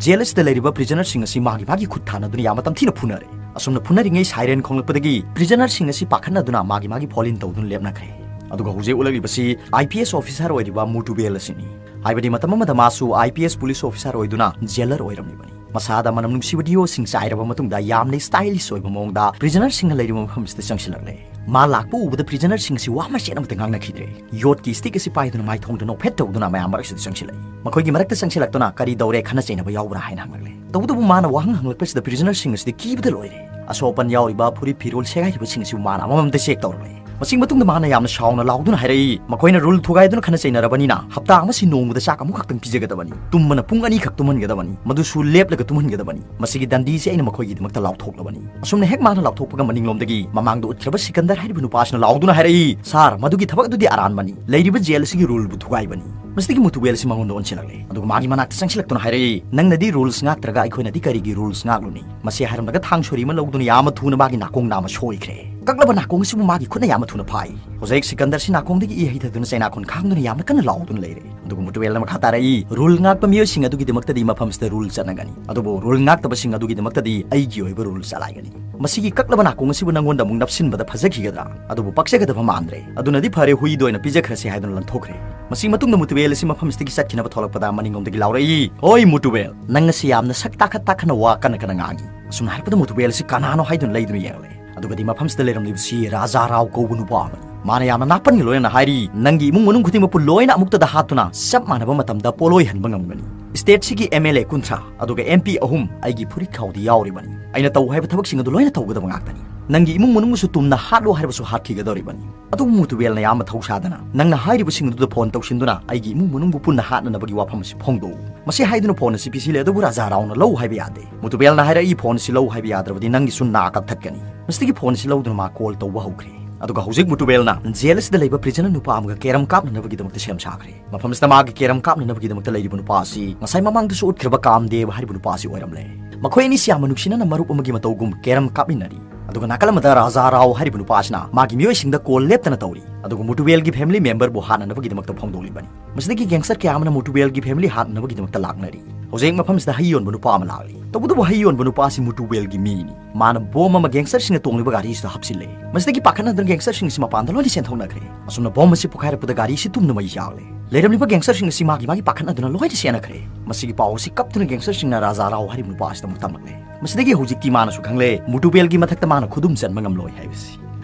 ꯖꯦꯜ ꯑꯁꯤꯗ ꯂꯩꯔꯤꯕ ꯄ꯭ꯔꯤꯖꯅꯔꯁꯤꯡ ꯑꯁꯤ ꯃꯥꯒꯤ ꯃꯥꯒꯤ ꯈꯨꯠ ꯊꯥꯅꯗꯨꯅ ꯌꯥꯝꯅ ꯇꯝꯊꯤꯅ ꯐꯨꯅꯔꯦ꯫ ꯑꯁꯨꯝꯅ ꯐꯨꯅꯔꯤꯉꯩ ꯁꯥꯏꯔꯦꯟ ꯈꯣꯡꯂꯛꯄꯗꯒꯤ ꯄ꯭ꯔꯤꯖꯅꯔꯁꯤꯡ ꯑꯁꯤ ꯄꯥꯈꯠꯅꯗꯨꯅ ꯃꯥꯒꯤ ꯃꯥꯒꯤ ꯐꯣꯂꯤꯟ ꯇꯧꯗꯨꯅ ꯂꯦꯞꯅꯈ꯭ꯔꯦ꯫ ꯑꯗꯨꯒ ꯍꯧꯖꯤꯛ ꯎꯠꯂꯛꯂꯤꯕꯁꯤ IPS officer ꯑꯣꯏꯔꯤꯕ ꯃꯨꯇꯨꯕꯦꯜ ꯑꯁꯤꯅꯤ꯫ ꯍꯥꯏꯕꯗꯤ ꯃꯇꯝ ꯑꯃꯗ ꯃꯥꯁꯨ IPS police officer ꯑꯣꯏꯗꯨꯅ ꯖꯦꯂꯔ ꯑꯣꯏꯔꯝꯂꯤꯕꯅꯤ꯫ ꯃꯁꯥꯗ ꯃꯅꯝ ꯅꯨꯡꯁꯤꯕ ꯗꯤꯑꯣꯁꯤꯡ ꯆꯥꯏꯔꯕ ꯃꯇꯨꯡꯗ ꯌꯥꯝꯅ stylish ꯑꯣꯏꯕ ꯃꯑꯣꯡꯗ ꯄ꯭ꯔꯤꯖꯅꯔꯁꯤꯡꯅ ꯂꯩꯔꯤꯕ ꯃꯐꯝꯁꯤꯗ ꯆꯪꯁꯤꯜꯂꯛꯂꯦ꯫ ꯃꯥ ꯂꯥꯛꯄ ꯎꯕꯗ ꯄ꯭ꯔꯤꯖꯅꯔꯁꯤꯡ ꯑꯁꯤ ꯋꯥ ꯃꯆꯦꯠ ꯑꯃꯠꯇ ꯉꯥꯡꯅꯈꯤꯗ꯭ꯔꯦ꯫ ꯌꯣꯠꯀꯤ ꯁ꯭ꯇꯤꯛ ꯑꯁꯤ ꯄꯥꯏꯗꯨꯅ ꯃꯥꯏꯊꯣꯡꯗ ꯅꯣꯛꯐꯦꯠ ꯇꯧꯗꯨꯅ ꯃꯌꯥꯝ ꯃꯔꯛꯁꯤꯗ ꯆꯪꯁꯤꯜꯂꯛꯏ꯫ ꯃꯈꯣꯏꯒꯤ ꯃꯔꯛꯇ ꯆꯪꯁꯤꯜꯂꯛꯇꯨꯅ "ꯀꯔꯤ ꯇꯧꯔꯦ, ꯈꯠꯅ ꯆꯩꯅꯕ ꯌꯥꯎꯕ꯭ꯔꯥ?" ꯍꯥꯏꯅ ꯍꯪꯂꯛꯂꯦ꯫ ꯇꯧꯕꯇꯕꯨ ꯃꯥꯅ ꯋꯥꯍꯪ ꯍꯪꯂꯛꯄꯁꯤꯗ ꯄ꯭ꯔꯤꯖꯅꯔꯁꯤꯡ ꯑꯁꯤꯗꯤ ꯀꯤꯕꯗ ꯂꯣꯏꯔꯦ꯫ ꯑꯁꯣꯛ ꯑꯄꯟ ꯌꯥꯎꯔꯤꯕ ꯐꯨꯔꯤꯠ ꯐꯤꯔꯣꯜ ꯁꯦꯒꯥꯏꯔꯤꯕꯁꯤꯡ ꯑꯁꯤ ꯃꯥꯅ ꯑꯃꯃꯝꯇ ꯆꯦꯛ ꯇꯧꯔꯛꯂꯦ꯫ ꯃꯁꯤꯒꯤ ꯃꯇꯨꯡꯗ ꯃꯥꯅ ꯌꯥꯝꯅ ꯁꯥꯎꯅ ꯂꯥꯎꯗꯨꯅ ꯍꯥꯏꯔꯛꯏ, "ꯃꯈꯣꯏꯅ ꯔꯨꯜ ꯊꯨꯒꯥꯏꯗꯨꯅ ꯈꯠꯅ ꯆꯩꯅꯔꯕꯅꯤꯅ ꯍꯞꯇꯥ ꯑꯃꯁꯤ ꯅꯣꯡꯃꯗ ꯆꯥꯛ ꯑꯃꯈꯛꯇꯪ ꯄꯤꯖꯒꯗꯕꯅꯤ, ꯇꯨꯝꯕꯅ ꯄꯨꯡ ꯑꯅꯤꯈꯛ ꯇꯨꯝꯍꯟꯒꯗꯕꯅꯤ, ꯃꯗꯨꯁꯨ ꯂꯦꯞꯂꯒ ꯇꯨꯝꯍꯟꯒꯗꯕꯅꯤ꯫ ꯃꯁꯤꯒꯤ ꯗꯟꯗꯤꯁꯤ ꯑꯩꯅ ꯃꯈꯣꯏꯒꯤꯗꯃꯛꯇ ꯂꯥꯎꯊꯣꯛꯂꯕꯅꯤ"꯫ ꯑꯁꯨꯝꯅ ꯍꯦꯛ ꯃꯥꯅ ꯂꯥꯎꯊꯣꯛꯄꯒ ꯃꯅꯤꯡꯂꯣꯝꯗꯒꯤ ꯃꯃꯥꯡꯗ ꯎꯠꯈ꯭ꯔꯕ ꯁꯤꯀꯟꯗꯔ ꯍꯥꯏꯔꯤꯕ ꯅꯨꯄꯥꯁꯤꯅ ꯂꯥꯎꯗꯨꯅ ꯍꯥꯏꯔꯛꯏ, "ꯁꯥꯔ, ꯃꯗꯨꯒꯤ ꯊꯕꯛ ꯑꯗꯨꯗꯤ ꯑꯔꯥꯟꯕꯅꯤ, ꯂꯩꯔꯤꯕ ꯖꯦꯜ ꯑꯁꯤꯒꯤ ꯔꯨꯜꯕꯨ ꯊꯨꯒꯥꯏꯕꯅꯤ"꯫ ꯃꯁꯤꯗꯒꯤ ꯃꯨꯇꯨꯋꯦꯜ ꯑꯁꯤ ꯃꯉꯣꯟꯗ ꯑꯣꯟꯁꯤꯜꯂꯛꯂꯦ, ꯑꯗꯨꯒ ꯃꯥꯒꯤ ꯃꯅꯥꯛꯇ ꯆꯪꯁꯤꯜꯂꯛꯇꯨꯅ ꯍꯥꯏꯔꯛꯏ, "ꯅꯪꯅꯗꯤ ꯔꯨꯜꯁ ꯉꯥꯛꯇ꯭ꯔꯒ ꯑꯩꯈꯣꯏꯅꯗꯤ ꯀꯔꯤꯒꯤ ꯔꯨꯜꯁ ꯉꯥꯛꯂꯨꯅꯤ?" ꯃꯁꯤ ꯍꯥꯏꯔꯝꯂꯒ ꯊꯥꯡ ꯁꯣꯔꯤ ꯑꯃ ꯂꯧꯗꯨꯅ ꯌꯥꯝꯅ ꯊꯨꯅ ꯃꯥꯒꯤ ꯅꯥꯀꯣꯡ ꯅꯥꯝꯃ ꯁꯣꯏꯈ꯭ꯔꯦ꯫ ꯀꯛꯂꯕ ꯅꯥꯀꯣꯡ ꯑꯁꯤꯕꯨ ꯃꯥꯒꯤ ꯈꯨꯠꯅ ꯌꯥꯝꯅ ꯊꯨꯅ ꯐꯥꯏ꯫ ꯍꯧꯖꯤꯛ ꯁꯤꯀꯟꯗꯔꯁꯤ ꯅꯥꯀꯣꯡꯗꯒꯤ ꯏ ꯍꯩꯊꯗꯨꯅ ꯆꯩꯅꯥꯈꯣꯟ ꯈꯥꯡꯗꯨꯅ ꯌꯥꯝꯅ ꯀꯟꯅ ꯂꯥꯎꯗꯨꯅ ꯂꯩꯔꯦ꯫ ꯑꯗꯨꯒ ꯃꯨꯇꯨꯋꯦꯜꯅ ꯃꯈꯥ ꯇꯥꯔꯛꯏ, "ꯔꯨꯜ ꯉꯥꯛꯄ ꯃꯤꯑꯣꯏꯁꯤꯡ ꯑꯗꯨꯒꯤꯗꯃꯛꯇꯗꯤ ꯃꯐꯝꯁꯤꯗ ꯔꯨꯜ ꯆꯠꯅꯒꯅꯤ, ꯑꯗꯨꯕꯨ ꯔꯨꯜ ꯉꯥꯛꯇꯕꯁꯤꯡ ꯑꯗꯨꯒꯤꯗꯃꯛꯇꯗꯤ ꯑꯩꯒꯤ ꯑꯣꯏꯕ ꯔꯨꯜ ꯆꯂꯥꯏꯒꯅꯤ꯫ ꯃꯁꯤꯒꯤ ꯀꯛꯂꯕ ꯅꯥꯀꯣꯡ ꯑꯁꯤꯕꯨ ꯅꯪꯉꯣꯟꯗ ꯑꯃꯨꯛ ꯅꯞꯁꯤꯟꯕꯗ ꯐꯖꯈꯤꯒꯗ꯭ꯔꯥ? ꯑꯗꯨꯕꯨ ꯄꯛꯆꯒꯗꯕ ꯃꯥꯟꯗ꯭ꯔꯦ꯫ ꯑꯗꯨꯅꯗꯤ ꯐꯔꯦ, ꯍꯨꯏꯗ ꯑꯣꯏꯅ ꯄꯤꯖꯈ꯭ꯔꯁꯤ" ꯍꯥꯏꯗꯨꯅ ꯂꯪꯊꯣꯛꯈ꯭ꯔꯦ꯫ ꯃꯁꯤ ꯃꯇꯨꯡꯗ ꯃꯨꯇꯨꯋꯦꯜ ꯑꯁꯤ ꯃꯐꯝꯁꯤꯗꯒꯤ ꯆꯠꯈꯤꯅꯕ ꯊꯣꯛꯂꯛꯄꯗ ꯃꯅꯤꯡꯂꯣꯝꯗꯒꯤ ꯂꯥꯎꯔꯛꯏ, "ꯍꯣꯏ ꯃꯨꯇꯨꯋꯦꯜ, ꯅꯪ ꯑꯁꯤ ꯌꯥꯝꯅ ꯁꯛ ꯇꯥꯈꯠ ꯇꯥꯈꯠꯅ ꯋꯥ ꯀꯟꯅ ꯀꯟꯅ ꯉꯥꯡꯉꯤ"꯫ ꯑꯁꯨꯝꯅ ꯍꯥꯏꯔꯛꯄꯗ ꯃꯨꯇꯨꯋꯦꯜ ꯑꯁꯤ ꯀꯅꯥꯅꯣ ꯍꯥꯏꯗꯨꯅ ꯂꯩꯗꯨꯅ ꯌꯦꯡꯂꯦ꯫ ꯑꯗꯨꯒꯗꯤ ꯃꯐꯝꯁꯤꯗ ꯂꯩꯔꯝꯂꯤꯕꯁꯤ ꯔꯥꯖꯥ ꯔꯥꯎ ꯀꯧꯕ ꯅꯨꯄꯥ ꯑꯃꯅꯤ꯫ ꯃꯥꯅ ꯌꯥꯝꯅ ꯅꯥꯄꯟꯒ ꯂꯣꯏꯅꯅ ꯍꯥꯏꯔꯤ, "ꯅꯪꯒꯤ ꯏꯃꯨꯡ ꯃꯅꯨꯡ ꯈꯨꯗꯤꯡꯃꯛꯄꯨ ꯂꯣꯏꯅ ꯑꯃꯨꯛꯇꯗ ꯍꯥꯠꯇꯨꯅ ꯆꯞ ꯃꯥꯟꯅꯕ ꯃꯇꯝꯗ ꯄꯣꯠꯂꯣꯏꯍꯟꯕ ꯉꯝꯒꯅꯤ꯫ ꯁ꯭ꯇꯦꯠꯁꯤꯒꯤ ꯑꯦꯝ ꯑꯦꯜ ꯑꯦ ꯀꯨꯟꯊ꯭ꯔꯥ ꯑꯗꯨꯒ ꯑꯦꯝ ꯄꯤ ꯑꯍꯨꯝ ꯑꯩꯒꯤ ꯐꯨꯔꯤꯠ ꯈꯥꯎꯗ ꯌꯥꯎꯔꯤꯕꯅꯤ꯫ ꯑꯩꯅ ꯇꯧ ꯍꯥꯏꯕ ꯊꯕꯛꯁꯤꯡ ꯑꯗꯨ ꯂꯣꯏꯅ ꯇꯧꯒꯗꯕ ꯉꯥꯛꯇꯅꯤ꯫ ꯅꯪꯒꯤ ꯏꯃꯨꯡ ꯃꯅꯨꯡꯕꯨꯁꯨ ꯇꯨꯝꯅ ꯍꯥꯠꯂꯣ ꯍꯥꯏꯔꯕꯁꯨ ꯍꯥꯠꯈꯤꯒꯗꯧꯔꯤꯕꯅꯤ"꯫ ꯑꯗꯨꯕꯨ ꯃꯨꯇꯨꯋꯦꯜꯅ ꯌꯥꯝꯅ ꯊꯧꯁꯥꯗꯅ, "ꯅꯪꯅ ꯍꯥꯏꯔꯤꯕꯁꯤꯡ ꯑꯗꯨꯗ ꯐꯣꯟ ꯇꯧꯁꯤꯟꯗꯨꯅ ꯑꯩꯒꯤ ꯏꯃꯨꯡ ꯃꯅꯨꯡꯕꯨ ꯄꯨꯟꯅ ꯍꯥꯠꯅꯅꯕꯒꯤ ꯋꯥꯐꯝ ꯑꯁꯤ ꯐꯣꯡꯗꯣꯛꯎ"꯫ ꯃꯁꯤ ꯍꯥꯏꯗꯨꯅ ꯐꯣꯟ ꯑꯁꯤ ꯄꯤꯁꯤꯜꯂꯦ, ꯑꯗꯨꯕꯨ ꯔꯥꯖꯥ ꯔꯥꯎꯅ ꯂꯧ ꯍꯥꯏꯕ ꯌꯥꯗꯦ꯫ ꯃꯨꯇꯨꯋꯦꯜꯅ ꯍꯥꯏꯔꯛꯏ, "ꯐꯣꯟ ꯑꯁꯤ ꯂꯧ ꯍꯥꯏꯕ ꯌꯥꯗ꯭ꯔꯕꯗꯤ ꯅꯪꯒꯤꯁꯨ ꯅꯥ ꯀꯛꯊꯠꯀꯅꯤ"꯫ ꯃꯁꯤꯗꯒꯤ ꯐꯣꯟ ꯑꯁꯤ ꯂꯧꯗꯨꯅ ꯃꯥ ꯀꯣꯜ ꯇꯧꯕ ꯍꯧꯈ꯭ꯔꯦ꯫ ꯑꯗꯨꯒ ꯍꯧꯖꯤꯛ ꯃꯨꯇꯨꯋꯦꯜꯅ ꯖꯦꯜ ꯑꯁꯤꯗ ꯂꯩꯕ ꯄ꯭ꯔꯤꯖꯅꯔ ꯅꯨꯄꯥ ꯑꯃꯒ ꯀꯦꯔꯝ ꯀꯥꯞꯅꯅꯕꯒꯤꯗꯃꯛꯇ ꯁꯦꯝ ꯁꯥꯈ꯭ꯔꯦ꯫ ꯃꯐꯝꯁꯤꯗ ꯃꯥꯒꯤ ꯀꯦꯔꯝ ꯀꯥꯞꯅꯅꯕꯒꯤꯗꯃꯛꯇ ꯂꯩꯔꯤꯕ ꯅꯨꯄꯥ ꯑꯁꯤ ꯉꯁꯥꯏ ꯃꯃꯥꯡꯗꯁꯨ ꯎꯠꯈ꯭ꯔꯕ ꯀꯥꯝꯗꯦꯕ ꯍꯥꯏꯔꯤꯕ ꯅꯨꯄꯥ ꯑꯁꯤ ꯑꯣꯏꯔꯝꯂꯦ꯫ ꯃꯈꯣꯏ ꯑꯅꯤꯁꯤ ꯌꯥꯝꯅ ꯅꯨꯡꯁꯤꯅꯅ ꯃꯔꯨꯞ ꯑꯃꯒꯤ ꯃꯇꯧꯒꯨꯝ ꯀꯦꯔꯝ ꯀꯥꯞꯃꯤꯟꯅꯔꯤ꯫ ꯑꯗꯨꯒ ꯅꯥꯀꯜ ꯑꯃꯗ ꯔꯥꯖꯥ ꯔꯥꯎ ꯍꯥꯏꯔꯤꯕ ꯅꯨꯄꯥ ꯑꯁꯤꯅ ꯃꯥꯒꯤ ꯃꯤꯑꯣꯏꯁꯤꯡꯗ ꯀꯣꯜ ꯂꯦꯞꯇꯅ ꯇꯧꯔꯤ꯫ ꯑꯗꯨꯒ ꯃꯨꯇꯨꯋꯦꯜꯒꯤ ꯐꯦꯃꯤꯂꯤ ꯃꯦꯝꯕꯔꯕꯨ ꯍꯥꯠꯅꯅꯕꯒꯤꯗꯃꯛꯇ ꯐꯣꯡꯗꯣꯛꯂꯤꯕꯅꯤ꯫ ꯃꯁꯤꯗꯒꯤ ꯒꯦꯡꯁꯇꯔ ꯀꯌꯥ ꯑꯃꯅ ꯃꯨꯇꯨꯋꯦꯜꯒꯤ ꯐꯦꯃꯤꯂꯤ ꯍꯥꯠꯅꯅꯕꯒꯤꯗꯃꯛꯇ ꯂꯥꯛꯅꯔꯤ꯫ ꯍꯧꯖꯤꯛ ꯃꯐꯝꯁꯤꯗ ꯍꯩ ꯌꯣꯟꯕ ꯅꯨꯄꯥ ꯑꯃ ꯂꯥꯛꯂꯤ꯫ ꯇꯧꯕꯇꯕꯨ ꯍꯩ ꯌꯣꯟꯕ ꯅꯨꯄꯥ ꯑꯁꯤ ꯃꯨꯇꯨꯋꯦꯜꯒꯤ ꯃꯤꯅꯤ꯫ ꯃꯥꯅ ꯕꯣꯝ ꯑꯃ ꯒꯦꯡꯁꯇꯔꯁꯤꯡꯅ ꯇꯣꯡꯂꯤꯕ ꯒꯥꯔꯤꯁꯤꯗ ꯍꯥꯞꯆꯤꯜꯂꯦ꯫ ꯃꯁꯤꯗꯒꯤ ꯄꯥꯈꯠꯅꯗꯨꯅ ꯒꯦꯡꯁꯇꯔꯁꯤꯡ ꯑꯁꯤ ꯃꯄꯥꯟꯗ ꯂꯣꯏꯅ ꯆꯦꯟꯊꯣꯛꯅꯈ꯭ꯔꯦ꯫ ꯑꯁꯨꯝꯅ ꯕꯣꯝ ꯑꯁꯤ ꯄꯣꯈꯥꯏꯔꯛꯄꯗ ꯒꯥꯔꯤ ꯑꯁꯤ ꯇꯨꯝꯅ ꯃꯩ ꯆꯥꯛꯂꯦ꯫ ꯂꯩꯔꯝꯂꯤꯕ ꯒꯦꯡꯁꯇꯔꯁꯤꯡ ꯑꯁꯤ ꯃꯥꯒꯤ ꯃꯥꯒꯤ ꯄꯥꯈꯠꯅꯗꯨꯅ ꯂꯣꯏꯅ ꯆꯦꯟꯅꯈ꯭ꯔꯦ꯫ ꯃꯁꯤꯒꯤ ꯄꯥꯎ ꯑꯁꯤ ꯀꯞꯇꯨꯅ ꯒꯦꯡꯁꯇꯔꯁꯤꯡꯅ ꯔꯥꯖꯥ ꯔꯥꯎ ꯍꯥꯏꯔꯤꯕ ꯅꯨꯄꯥ ꯑꯁꯤꯗ ꯑꯃꯨꯛ ꯇꯝꯂꯛꯂꯦ꯫ ꯃꯁꯤꯗꯒꯤ ꯍꯧꯖꯤꯛꯇꯤ ꯃꯥꯅꯁꯨ ꯈꯪꯂꯦ, ꯃꯨꯇꯨꯕꯦꯜꯒꯤ ꯃꯊꯛꯇ ꯃꯥꯅ ꯈꯨꯗꯨꯝ ꯆꯟꯕ ꯉꯝꯂꯣꯏ ꯍꯥꯏꯕꯁꯤ꯫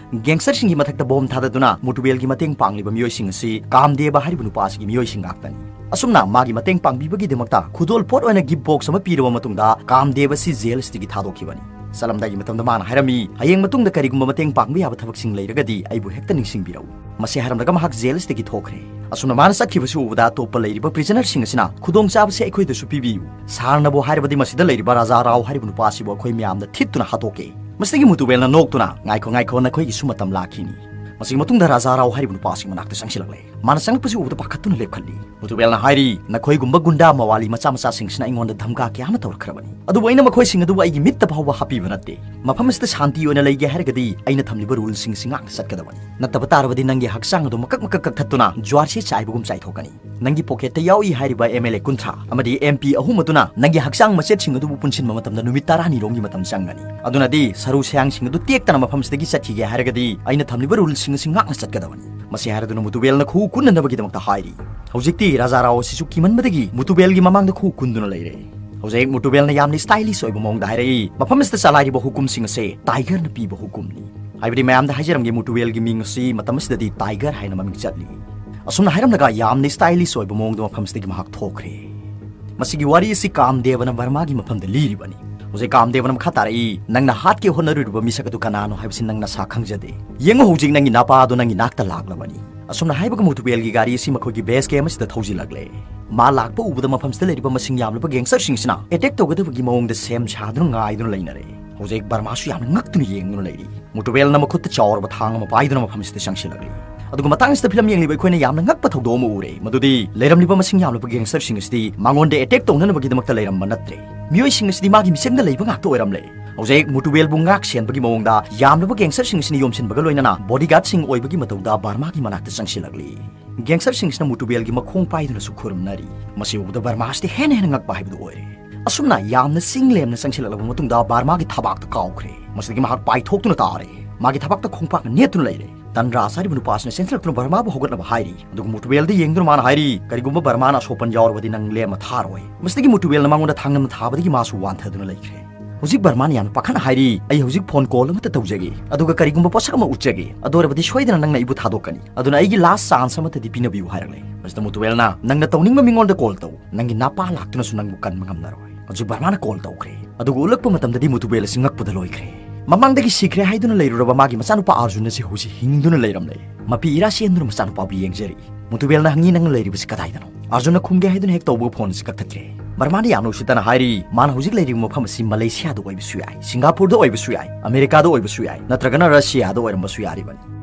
ꯒꯦꯡꯁꯇꯔꯁꯤꯡꯒꯤ ꯃꯊꯛꯇ ꯕꯣꯝ ꯊꯥꯗꯗꯨꯅ ꯃꯨꯇꯨꯕꯦꯜꯒꯤ ꯃꯇꯦꯡ ꯄꯥꯡꯂꯤꯕ ꯃꯤꯑꯣꯏꯁꯤꯡ ꯑꯁꯤ ꯀꯥꯝꯗꯦꯕ ꯍꯥꯏꯔꯤꯕ ꯅꯨꯄꯥ ꯑꯁꯤꯒꯤ ꯃꯤꯑꯣꯏꯁꯤꯡ ꯉꯥꯛꯇꯅꯤ꯫ ꯑꯁꯨꯝꯅ ꯃꯥꯒꯤ ꯃꯇꯦꯡ ꯄꯥꯡꯕꯤꯕꯒꯤꯗꯃꯛꯇ ꯈꯨꯗꯣꯜ ꯄꯣꯠ ꯑꯣꯏꯅ ꯒꯤꯐ ꯕꯣꯛꯁ ꯑꯃ ꯄꯤꯔꯕ ꯃꯇꯨꯡꯗ ꯀꯥꯝꯗꯦꯕ ꯑꯁꯤ ꯖꯦꯜ ꯑꯁꯤꯗꯒꯤ ꯊꯥꯗꯣꯛꯈꯤꯕꯅꯤ꯫ ꯆꯠꯂꯝꯗꯥꯏꯒꯤ ꯃꯇꯝꯗ ꯃꯥꯅ ꯍꯥꯏꯔꯝꯃꯤ, "ꯍꯌꯦꯡ ꯃꯇꯨꯡꯗ ꯀꯔꯤꯒꯨꯝꯕ ꯃꯇꯦꯡ ꯄꯥꯡꯕ ꯌꯥꯕ ꯊꯕꯛꯁꯤꯡ ꯂꯩꯔꯒꯗꯤ ꯑꯩꯕꯨ ꯍꯦꯛꯇ ꯅꯤꯡꯁꯤꯡꯕꯤꯔꯛꯎ"꯫ ꯃꯁꯤ ꯍꯥꯏꯔꯝꯂꯒ ꯃꯍꯥꯛ ꯖꯦꯜꯁꯤꯗꯒꯤ ꯊꯣꯛꯈ꯭ꯔꯦ꯫ ꯑꯁꯨꯝꯅ ꯃꯥꯅ ꯆꯠꯈꯤꯕꯁꯤ ꯎꯕꯗ ꯑꯇꯣꯞꯄ ꯂꯩꯔꯤꯕ ꯄ꯭ꯔꯤꯖꯅꯔꯁꯤꯡ ꯑꯁꯤꯅ, "ꯈꯨꯗꯣꯡꯆꯥꯕꯁꯤ ꯑꯩꯈꯣꯏꯗꯁꯨ ꯄꯤꯕꯤꯌꯨ꯫ ꯁꯥꯔꯅꯕꯨ ꯍꯥꯏꯔꯕꯗꯤ ꯃꯁꯤꯗ ꯂꯩꯔꯤꯕ ꯔꯥꯖꯥ ꯔꯥꯎ ꯍꯥꯏꯔꯤꯕ ꯅꯨꯄꯥ ꯑꯁꯤꯕꯨ ꯑꯩꯈꯣꯏ ꯃꯌꯥꯝꯅ ꯊꯤꯠꯇꯨꯅ ꯍꯥꯠꯇꯣꯛꯀꯦ"꯫ ꯃꯁꯤꯗꯒꯤ ꯃꯨꯇꯨꯕꯦꯜꯅ ꯅꯣꯛꯇꯨꯅ, "ꯉꯥꯏꯈꯣ, ꯉꯥꯏꯈꯣ, ꯅꯈꯣꯏꯒꯤꯁꯨ ꯃꯇꯝ ꯂꯥꯛꯈꯤꯅꯤ"꯫ ꯃꯁꯤꯒꯤ ꯃꯇꯨꯡꯗ ꯔꯥꯖꯥ ꯔꯥꯎ ꯍꯥꯏꯔꯤꯕ ꯅꯨꯄꯥꯁꯤꯡ ꯃꯅꯥꯛꯇ ꯆꯪꯁꯤꯜꯂꯛꯂꯦ꯫ ꯃꯥꯅ ꯆꯪꯂꯛꯄꯁꯤ ꯎꯕꯗ ꯄꯥꯈꯠꯇꯨꯅ ꯂꯦꯞꯈꯠꯂꯤ꯫ ꯃꯨꯇꯨꯕꯦꯜꯅ ꯍꯥꯏꯔꯤ, "ꯅꯈꯣꯏꯒꯨꯝꯕ ꯒꯨꯟꯗꯥ ꯃꯋꯥꯂꯤ ꯃꯆꯥ ꯃꯆꯥꯁꯤꯡꯁꯤꯅ ꯑꯩꯉꯣꯟꯗ ꯙꯝꯀꯥ ꯀꯌꯥ ꯑꯃ ꯇꯧꯔꯛꯈ꯭ꯔꯕꯅꯤ, ꯑꯗꯨꯕꯨ ꯑꯩꯅ ꯃꯈꯣꯏꯁꯤꯡ ꯑꯗꯨꯕꯨ ꯑꯩꯒꯤ ꯃꯤꯠꯇ ꯐꯥꯎꯕ ꯍꯥꯞꯄꯤꯕ ꯅꯠꯇꯦ꯫ ꯃꯐꯝ ꯑꯁꯤꯗ ꯁꯥꯟꯇꯤ ꯑꯣꯏꯅ ꯂꯩꯒꯦ ꯍꯥꯏꯔꯒꯗꯤ ꯑꯩꯅ ꯊꯝꯂꯤꯕ ꯔꯨꯜꯁꯤꯡ ꯑꯁꯤ ꯉꯥꯛꯅ ꯆꯠꯀꯗꯕꯅꯤ꯫ ꯅꯠꯇꯕ ꯇꯥꯔꯕꯗꯤ ꯅꯪꯒꯤ ꯍꯛꯆꯥꯡ ꯑꯗꯨ ꯃꯀꯛ ꯃꯀꯛ ꯀꯛꯊꯠꯇꯨꯅ ꯖ꯭ꯋꯥꯔꯁꯦ ꯆꯥꯏꯕꯒꯨꯝ ꯆꯥꯏꯊꯣꯛꯀꯅꯤ꯫ ꯅꯪꯒꯤ ꯄꯣꯀꯦꯠꯇ ꯌꯥꯎꯏ ꯍꯥꯏꯔꯤꯕ ꯑꯦꯝ ꯑꯦꯜ ꯑꯦ ꯀꯨꯟꯊ꯭ꯔꯥ ꯑꯃꯗꯤ ꯑꯦꯝ ꯄꯤ ꯑꯍꯨꯝ ꯑꯗꯨꯅ ꯅꯪꯒꯤ ꯍꯛꯆꯥꯡ ꯃꯆꯦꯠꯁꯤꯡ ꯑꯗꯨꯕꯨ ꯄꯨꯟꯁꯤꯟꯕ ꯃꯇꯝꯗ ꯅꯨꯃꯤꯠ ꯇꯔꯥꯅꯤꯔꯣꯝꯒꯤ ꯃꯇꯝ ꯆꯪꯒꯅꯤ꯫ ꯑꯗꯨꯅꯗꯤ ꯁꯔꯨ ꯁꯌꯥꯡꯁꯤꯡ ꯑꯗꯨ ꯇꯦꯛꯇꯅ ꯃꯐꯝꯁꯤꯗꯒꯤ ꯆꯠꯈꯤꯒꯦ ꯍꯥꯏꯔꯒꯗꯤ ꯑꯩꯅ ꯊꯝꯂꯤꯕ ꯔꯨꯜꯁꯤꯡ ꯑꯁꯤ ꯉꯥꯛꯅ ꯆꯠꯀꯗꯕꯅꯤ"꯫ ꯃꯁꯤ ꯍꯥꯏꯔꯗꯨꯅ ꯃꯨꯇꯨꯕꯦꯜꯅ ꯈꯨꯎ ꯀꯨꯟꯅꯅꯕꯒꯤꯗꯃꯛꯇ ꯍꯥꯏꯔꯤ꯫ ꯍꯧꯖꯤꯛꯇꯤ ꯔꯥꯖꯥ ꯔꯥꯎ ꯑꯁꯤꯁꯨ ꯀꯤꯃꯟꯕꯗꯒꯤ ꯃꯨꯇꯨꯕꯦꯜꯒꯤ ꯃꯃꯥꯡꯗ ꯈꯨꯎ ꯀꯨꯟꯗꯨꯅ ꯂꯩꯔꯦ꯫ ꯍꯧꯖꯤꯛ ꯃꯨꯇꯨꯕꯦꯜꯅ ꯌꯥꯝꯅ ꯁ꯭ꯇꯥꯏꯂꯤꯁ ꯑꯣꯏꯕ ꯃꯑꯣꯡꯗ ꯍꯥꯏꯔꯛꯏ, "ꯃꯐꯝ ꯑꯁꯤꯗ ꯆꯂꯥꯏꯔꯤꯕ ꯍꯨꯀꯨꯝꯁꯤꯡ ꯑꯁꯦ ꯇꯥꯏꯒꯔꯅ ꯄꯤꯕ ꯍꯨꯀꯨꯝꯅꯤ"꯫ ꯍꯥꯏꯕꯗꯤ ꯃꯌꯥꯝꯗ ꯍꯥꯏꯖꯔꯝꯒꯦ, ꯃꯨꯇꯨꯕꯦꯜꯒꯤ ꯃꯤꯡ ꯑꯁꯤ ꯃꯇꯝ ꯑꯁꯤꯗꯗꯤ ꯇꯥꯏꯒꯔ ꯍꯥꯏꯅ ꯃꯃꯤꯡ ꯆꯠꯂꯤ꯫ ꯑꯁꯨꯝꯅ ꯍꯥꯏꯔꯝꯂꯒ ꯌꯥꯝꯅ ꯁ꯭ꯇꯥꯏꯂꯤꯁ ꯑꯣꯏꯕ ꯃꯑꯣꯡꯗ ꯃꯐꯝꯁꯤꯗꯒꯤ ꯃꯍꯥꯛ ꯊꯣꯛꯈ꯭ꯔꯦ꯫ ꯃꯁꯤꯒꯤ ꯋꯥꯔꯤ ꯑꯁꯤ ꯀꯥꯝꯗꯦꯕꯅ ꯕꯔꯃꯥꯒꯤ ꯃꯐꯝꯗ ꯂꯤꯔꯤꯕꯅꯤ꯫ ꯍꯧꯖꯤꯛ ꯀꯥꯝꯗꯦꯕꯅ ꯃꯈꯥ ꯇꯥꯔꯛꯏ, "ꯅꯪꯅ ꯍꯥꯠꯀꯦ ꯍꯣꯠꯅꯔꯨꯔꯤꯕ ꯃꯤꯁꯛ ꯑꯗꯨ ꯀꯅꯥꯅꯣ ꯍꯥꯏꯕꯁꯤ ꯅꯪ ꯅꯁꯥ ꯈꯪꯖꯗꯦ꯫ ꯌꯦꯡꯉꯨ, ꯍꯧꯖꯤꯛ ꯅꯪꯒꯤ ꯅꯄꯥ ꯑꯗꯨ ꯅꯪꯒꯤ ꯅꯥꯛꯇ ꯂꯥꯛꯂꯕꯅꯤ"꯫ ꯑꯁꯨꯝꯅ ꯍꯥꯏꯕꯒ ꯃꯨꯇꯨꯕꯦꯜꯒꯤ ꯒꯥꯔꯤ ꯑꯁꯤ ꯃꯈꯣꯏꯒꯤ ꯕꯦꯁ ꯀꯦꯝ ꯑꯁꯤꯗ ꯊꯧꯖꯤꯜꯂꯛꯂꯦ꯫ ꯃꯥ ꯂꯥꯛꯄ ꯎꯕꯗ ꯃꯐꯝꯁꯤꯗ ꯂꯩꯔꯤꯕ ꯃꯁꯤꯡ ꯌꯥꯝꯂꯕ ꯒꯦꯡꯁꯇꯔꯁꯤꯡ ꯑꯁꯤꯅ ꯑꯦꯇꯦꯛ ꯇꯧꯒꯗꯕꯒꯤ ꯃꯑꯣꯡꯗ ꯁꯦꯝ ꯁꯥꯗꯨꯅ ꯉꯥꯏꯗꯨꯅ ꯂꯩꯅꯔꯦ꯫ ꯍꯧꯖꯤꯛ ꯕꯔꯃꯥꯁꯨ ꯌꯥꯝꯅ ꯉꯛꯇꯨꯅ ꯌꯦꯡꯗꯨꯅ ꯂꯩꯔꯤ꯫ ꯃꯨꯇꯨꯕꯦꯜꯅ ꯃꯈꯨꯠꯇ ꯆꯥꯎꯔꯕ ꯊꯥꯡ ꯑꯃ ꯄꯥꯏꯗꯨꯅ ꯃꯐꯝꯁꯤꯗ ꯆꯪꯁꯤꯜꯂꯛꯂꯤ꯫ ꯑꯗꯨꯒ ꯃꯇꯥꯡ ꯑꯁꯤꯗ ꯐꯤꯂꯝ ꯌꯦꯡꯂꯤꯕ ꯑꯩꯈꯣꯏꯅ ꯌꯥꯝꯅ ꯉꯛꯄ ꯊꯧꯗꯣꯛ ꯑꯃ ꯎꯔꯦ, ꯃꯗꯨꯗꯤ ꯂꯩꯔꯝꯂꯤꯕ ꯃꯁꯤꯡ ꯌꯥꯝꯂꯕ ꯒꯦꯡꯁꯇꯔꯁꯤꯡ ꯑꯁꯤꯗꯤ ꯃꯉꯣꯟꯗ ꯑꯦꯇꯦꯛ ꯇꯧꯅꯅꯕꯒꯤꯗꯃꯛꯇ ꯂꯩꯔꯝꯕ ꯅꯠꯇ꯭ꯔꯦ꯫ ꯃꯤꯑꯣꯏꯁꯤꯡ ꯑꯁꯤꯗꯤ ꯃꯥꯒꯤ ꯃꯤꯆꯪꯗ ꯂꯩꯕ ꯉꯥꯛꯇ ꯑꯣꯏꯔꯝꯂꯦ꯫ ꯍꯧꯖꯤꯛ ꯃꯨꯇꯨꯕꯦꯜꯕꯨ ꯉꯥꯛ ꯁꯦꯟꯕꯒꯤ ꯃꯑꯣꯡꯗ ꯌꯥꯝꯂꯕ ꯒꯦꯡꯁꯇꯔꯁꯤꯡ ꯑꯁꯤꯅ ꯌꯣꯝꯁꯤꯟꯕꯒ ꯂꯣꯏꯅꯅ ꯕꯣꯗꯤꯒꯥꯔꯗꯁꯤꯡ ꯑꯣꯏꯕꯒꯤ ꯃꯇꯧꯗ ꯕꯔꯃꯥꯒꯤ ꯃꯅꯥꯛꯇ ꯆꯪꯁꯤꯜꯂꯛꯂꯤ꯫ ꯒꯦꯡꯁꯇꯔꯁꯤꯡꯁꯤꯅ ꯃꯨꯇꯨꯕꯦꯜꯒꯤ ꯃꯈꯣꯡ ꯄꯥꯏꯗꯨꯅꯁꯨ ꯈꯨꯔꯨꯝꯅꯔꯤ꯫ ꯃꯁꯤ ꯎꯕꯗ ꯕꯔꯃꯥꯁꯤꯗꯤ ꯍꯦꯟꯅ ꯍꯦꯟꯅ ꯉꯛꯄ ꯍꯥꯏꯕꯗꯨ ꯑꯣꯏꯔꯦ꯫ ꯑꯁꯨꯝꯅ ꯌꯥꯝꯅ ꯆꯤꯡ ꯂꯦꯝꯅ ꯆꯪꯁꯤꯜꯂꯛꯂꯕ ꯃꯇꯨꯡꯗ ꯕꯔꯃꯥꯒꯤ ꯊꯕꯥꯛꯇ ꯀꯥꯎꯈ꯭ꯔꯦ꯫ ꯃꯁꯤꯗꯒꯤ ꯃꯍꯥꯛ ꯄꯥꯏꯊꯣꯛꯇꯨꯅ ꯇꯥꯔꯦ꯫ ꯃꯥꯒꯤ ꯊꯕꯥꯛꯇ ꯈꯣꯡꯄꯥꯛꯅ ꯅꯦꯠꯇꯨꯅ ꯂꯩꯔꯦ꯫ ꯇꯟꯔꯥꯖ ꯍꯥꯏꯔꯤꯕ ꯅꯨꯄꯥ ꯑꯁꯤꯅ ꯆꯦꯟꯁꯤꯜꯂꯛꯇꯨꯅ ꯕꯔꯃꯥꯕꯨ ꯍꯧꯒꯠꯅꯕ ꯍꯥꯏꯔꯤ꯫ ꯑꯗꯨꯒ ꯃꯨꯇꯨꯕꯦꯜꯗ ꯌꯦꯡꯗꯨꯅ ꯃꯥꯅ ꯍꯥꯏꯔꯤ, "ꯀꯔꯤꯒꯨꯝꯕ ꯕꯔꯃꯥꯅ ꯑꯁꯣꯛꯄꯟ ꯌꯥꯎꯔꯕꯗꯤ ꯅꯪ ꯂꯦꯝꯅ ꯊꯥꯔꯣꯏ"꯫ ꯃꯁꯤꯗꯒꯤ ꯃꯨꯇꯨꯕꯦꯜꯅ ꯃꯉꯣꯟꯗ ꯊꯥꯡꯅꯝꯅ ꯊꯥꯕꯗꯒꯤ ꯃꯥꯁꯨ ꯋꯥꯟꯊꯗꯨꯅ ꯂꯩꯈ꯭ꯔꯦ꯫ ꯍꯧꯖꯤꯛ ꯕꯔꯃꯥꯅ ꯌꯥꯝꯅ ꯄꯥꯈꯠꯅ ꯍꯥꯏꯔꯤ, "ꯑꯩ ꯍꯧꯖꯤꯛ ꯐꯣꯟ ꯀꯣꯜ ꯑꯃꯠꯇ ꯇꯧꯖꯒꯦ, ꯑꯗꯨꯒ ꯀꯔꯤꯒꯨꯝꯕ ꯄꯣꯠꯁꯛ ꯑꯃ ꯎꯠꯆꯒꯦ, ꯑꯗꯨ ꯑꯣꯏꯔꯕꯗꯤ ꯁꯣꯏꯗꯅ ꯅꯪꯅ ꯑꯩꯕꯨ ꯊꯥꯗꯣꯛꯀꯅꯤ꯫ ꯑꯗꯨꯅ ꯑꯩꯒꯤ ꯂꯥꯁ ꯆꯥꯟꯁ ꯑꯃꯠꯇꯗꯤ ꯄꯤꯅꯕꯤꯌꯨ" ꯍꯥꯏꯔꯛꯂꯦ꯫ ꯃꯁꯤꯗ ꯃꯨꯇꯨꯕꯦꯜꯅ, "ꯅꯪꯅ ꯇꯧꯅꯤꯡꯕ ꯃꯤꯉꯣꯟꯗ ꯀꯣꯜ ꯇꯧ, ꯅꯪꯒꯤ ꯅꯄꯥ ꯂꯥꯛꯇꯨꯅꯁꯨ ꯅꯪꯕꯨ ꯀꯟꯕ ꯉꯝꯂꯔꯣꯏ"꯫ ꯍꯧꯖꯤꯛ ꯕꯔꯃꯥꯅ ꯀꯣꯜ ꯇꯧꯈ꯭ꯔꯦ꯫ ꯑꯗꯨꯒ ꯎꯠꯂꯛꯄ ꯃꯇꯝꯗꯗꯤ ꯃꯨꯇꯨꯕꯦꯜ ꯑꯁꯤ ꯉꯛꯄꯗ ꯂꯣꯏꯈ꯭ꯔꯦ꯫ ꯃꯃꯥꯡꯗꯒꯤ ꯁꯤꯈ꯭ꯔꯦ ꯍꯥꯏꯗꯨꯅ ꯂꯩꯔꯨꯔꯕ ꯃꯥꯒꯤ ꯃꯆꯥꯅꯨꯄꯥ ꯑꯥꯔꯖꯨꯟ ꯑꯁꯤ ꯍꯧꯖꯤꯛ ꯍꯤꯡꯗꯨꯅ ꯂꯩꯔꯝꯂꯦ꯫ ꯃꯄꯤ ꯏꯔꯥ ꯆꯦꯟꯗꯨꯅ ꯃꯆꯥꯅꯨꯄꯥꯕꯨ ꯌꯦꯡꯖꯔꯛꯏ꯫ ꯃꯨꯇꯨꯕꯦꯜꯅ ꯍꯪꯉꯤ, "ꯅꯪ ꯂꯩꯔꯤꯕꯁꯤ ꯀꯗꯥꯏꯗꯅꯣ?" ꯑꯥꯔꯖꯨꯟꯅ ꯈꯨꯝꯒꯦ ꯍꯥꯏꯗꯨꯅ ꯍꯦꯛ ꯇꯧꯕꯒ ꯐꯣꯟ ꯑꯁꯤ ꯀꯛꯊꯠꯈ꯭ꯔꯦ꯫ ꯕꯔꯃꯥꯅ ꯌꯥꯝꯅ ꯎꯁꯤꯠꯇꯅ ꯍꯥꯏꯔꯤ, ꯃꯥꯅ ꯍꯧꯖꯤꯛ ꯂꯩꯔꯤꯕ ꯃꯐꯝ ꯑꯁꯤ ꯃꯂꯦꯁꯤꯌꯥꯗ ꯑꯣꯏꯕꯁꯨ ꯌꯥꯏ, ꯁꯤꯡꯒꯥꯄꯨꯔꯗ ꯑꯣꯏꯕꯁꯨ ꯌꯥꯏ, ꯑꯃꯦꯔꯤꯀꯥꯗ ꯑꯣꯏꯕꯁꯨ ꯌꯥꯏ, ꯅꯠꯇ꯭ꯔꯒꯅ ꯔꯁꯤꯌꯥꯗ ꯑꯣꯏꯔꯝꯕꯁꯨ ꯌꯥꯔꯤꯕꯅꯤ꯫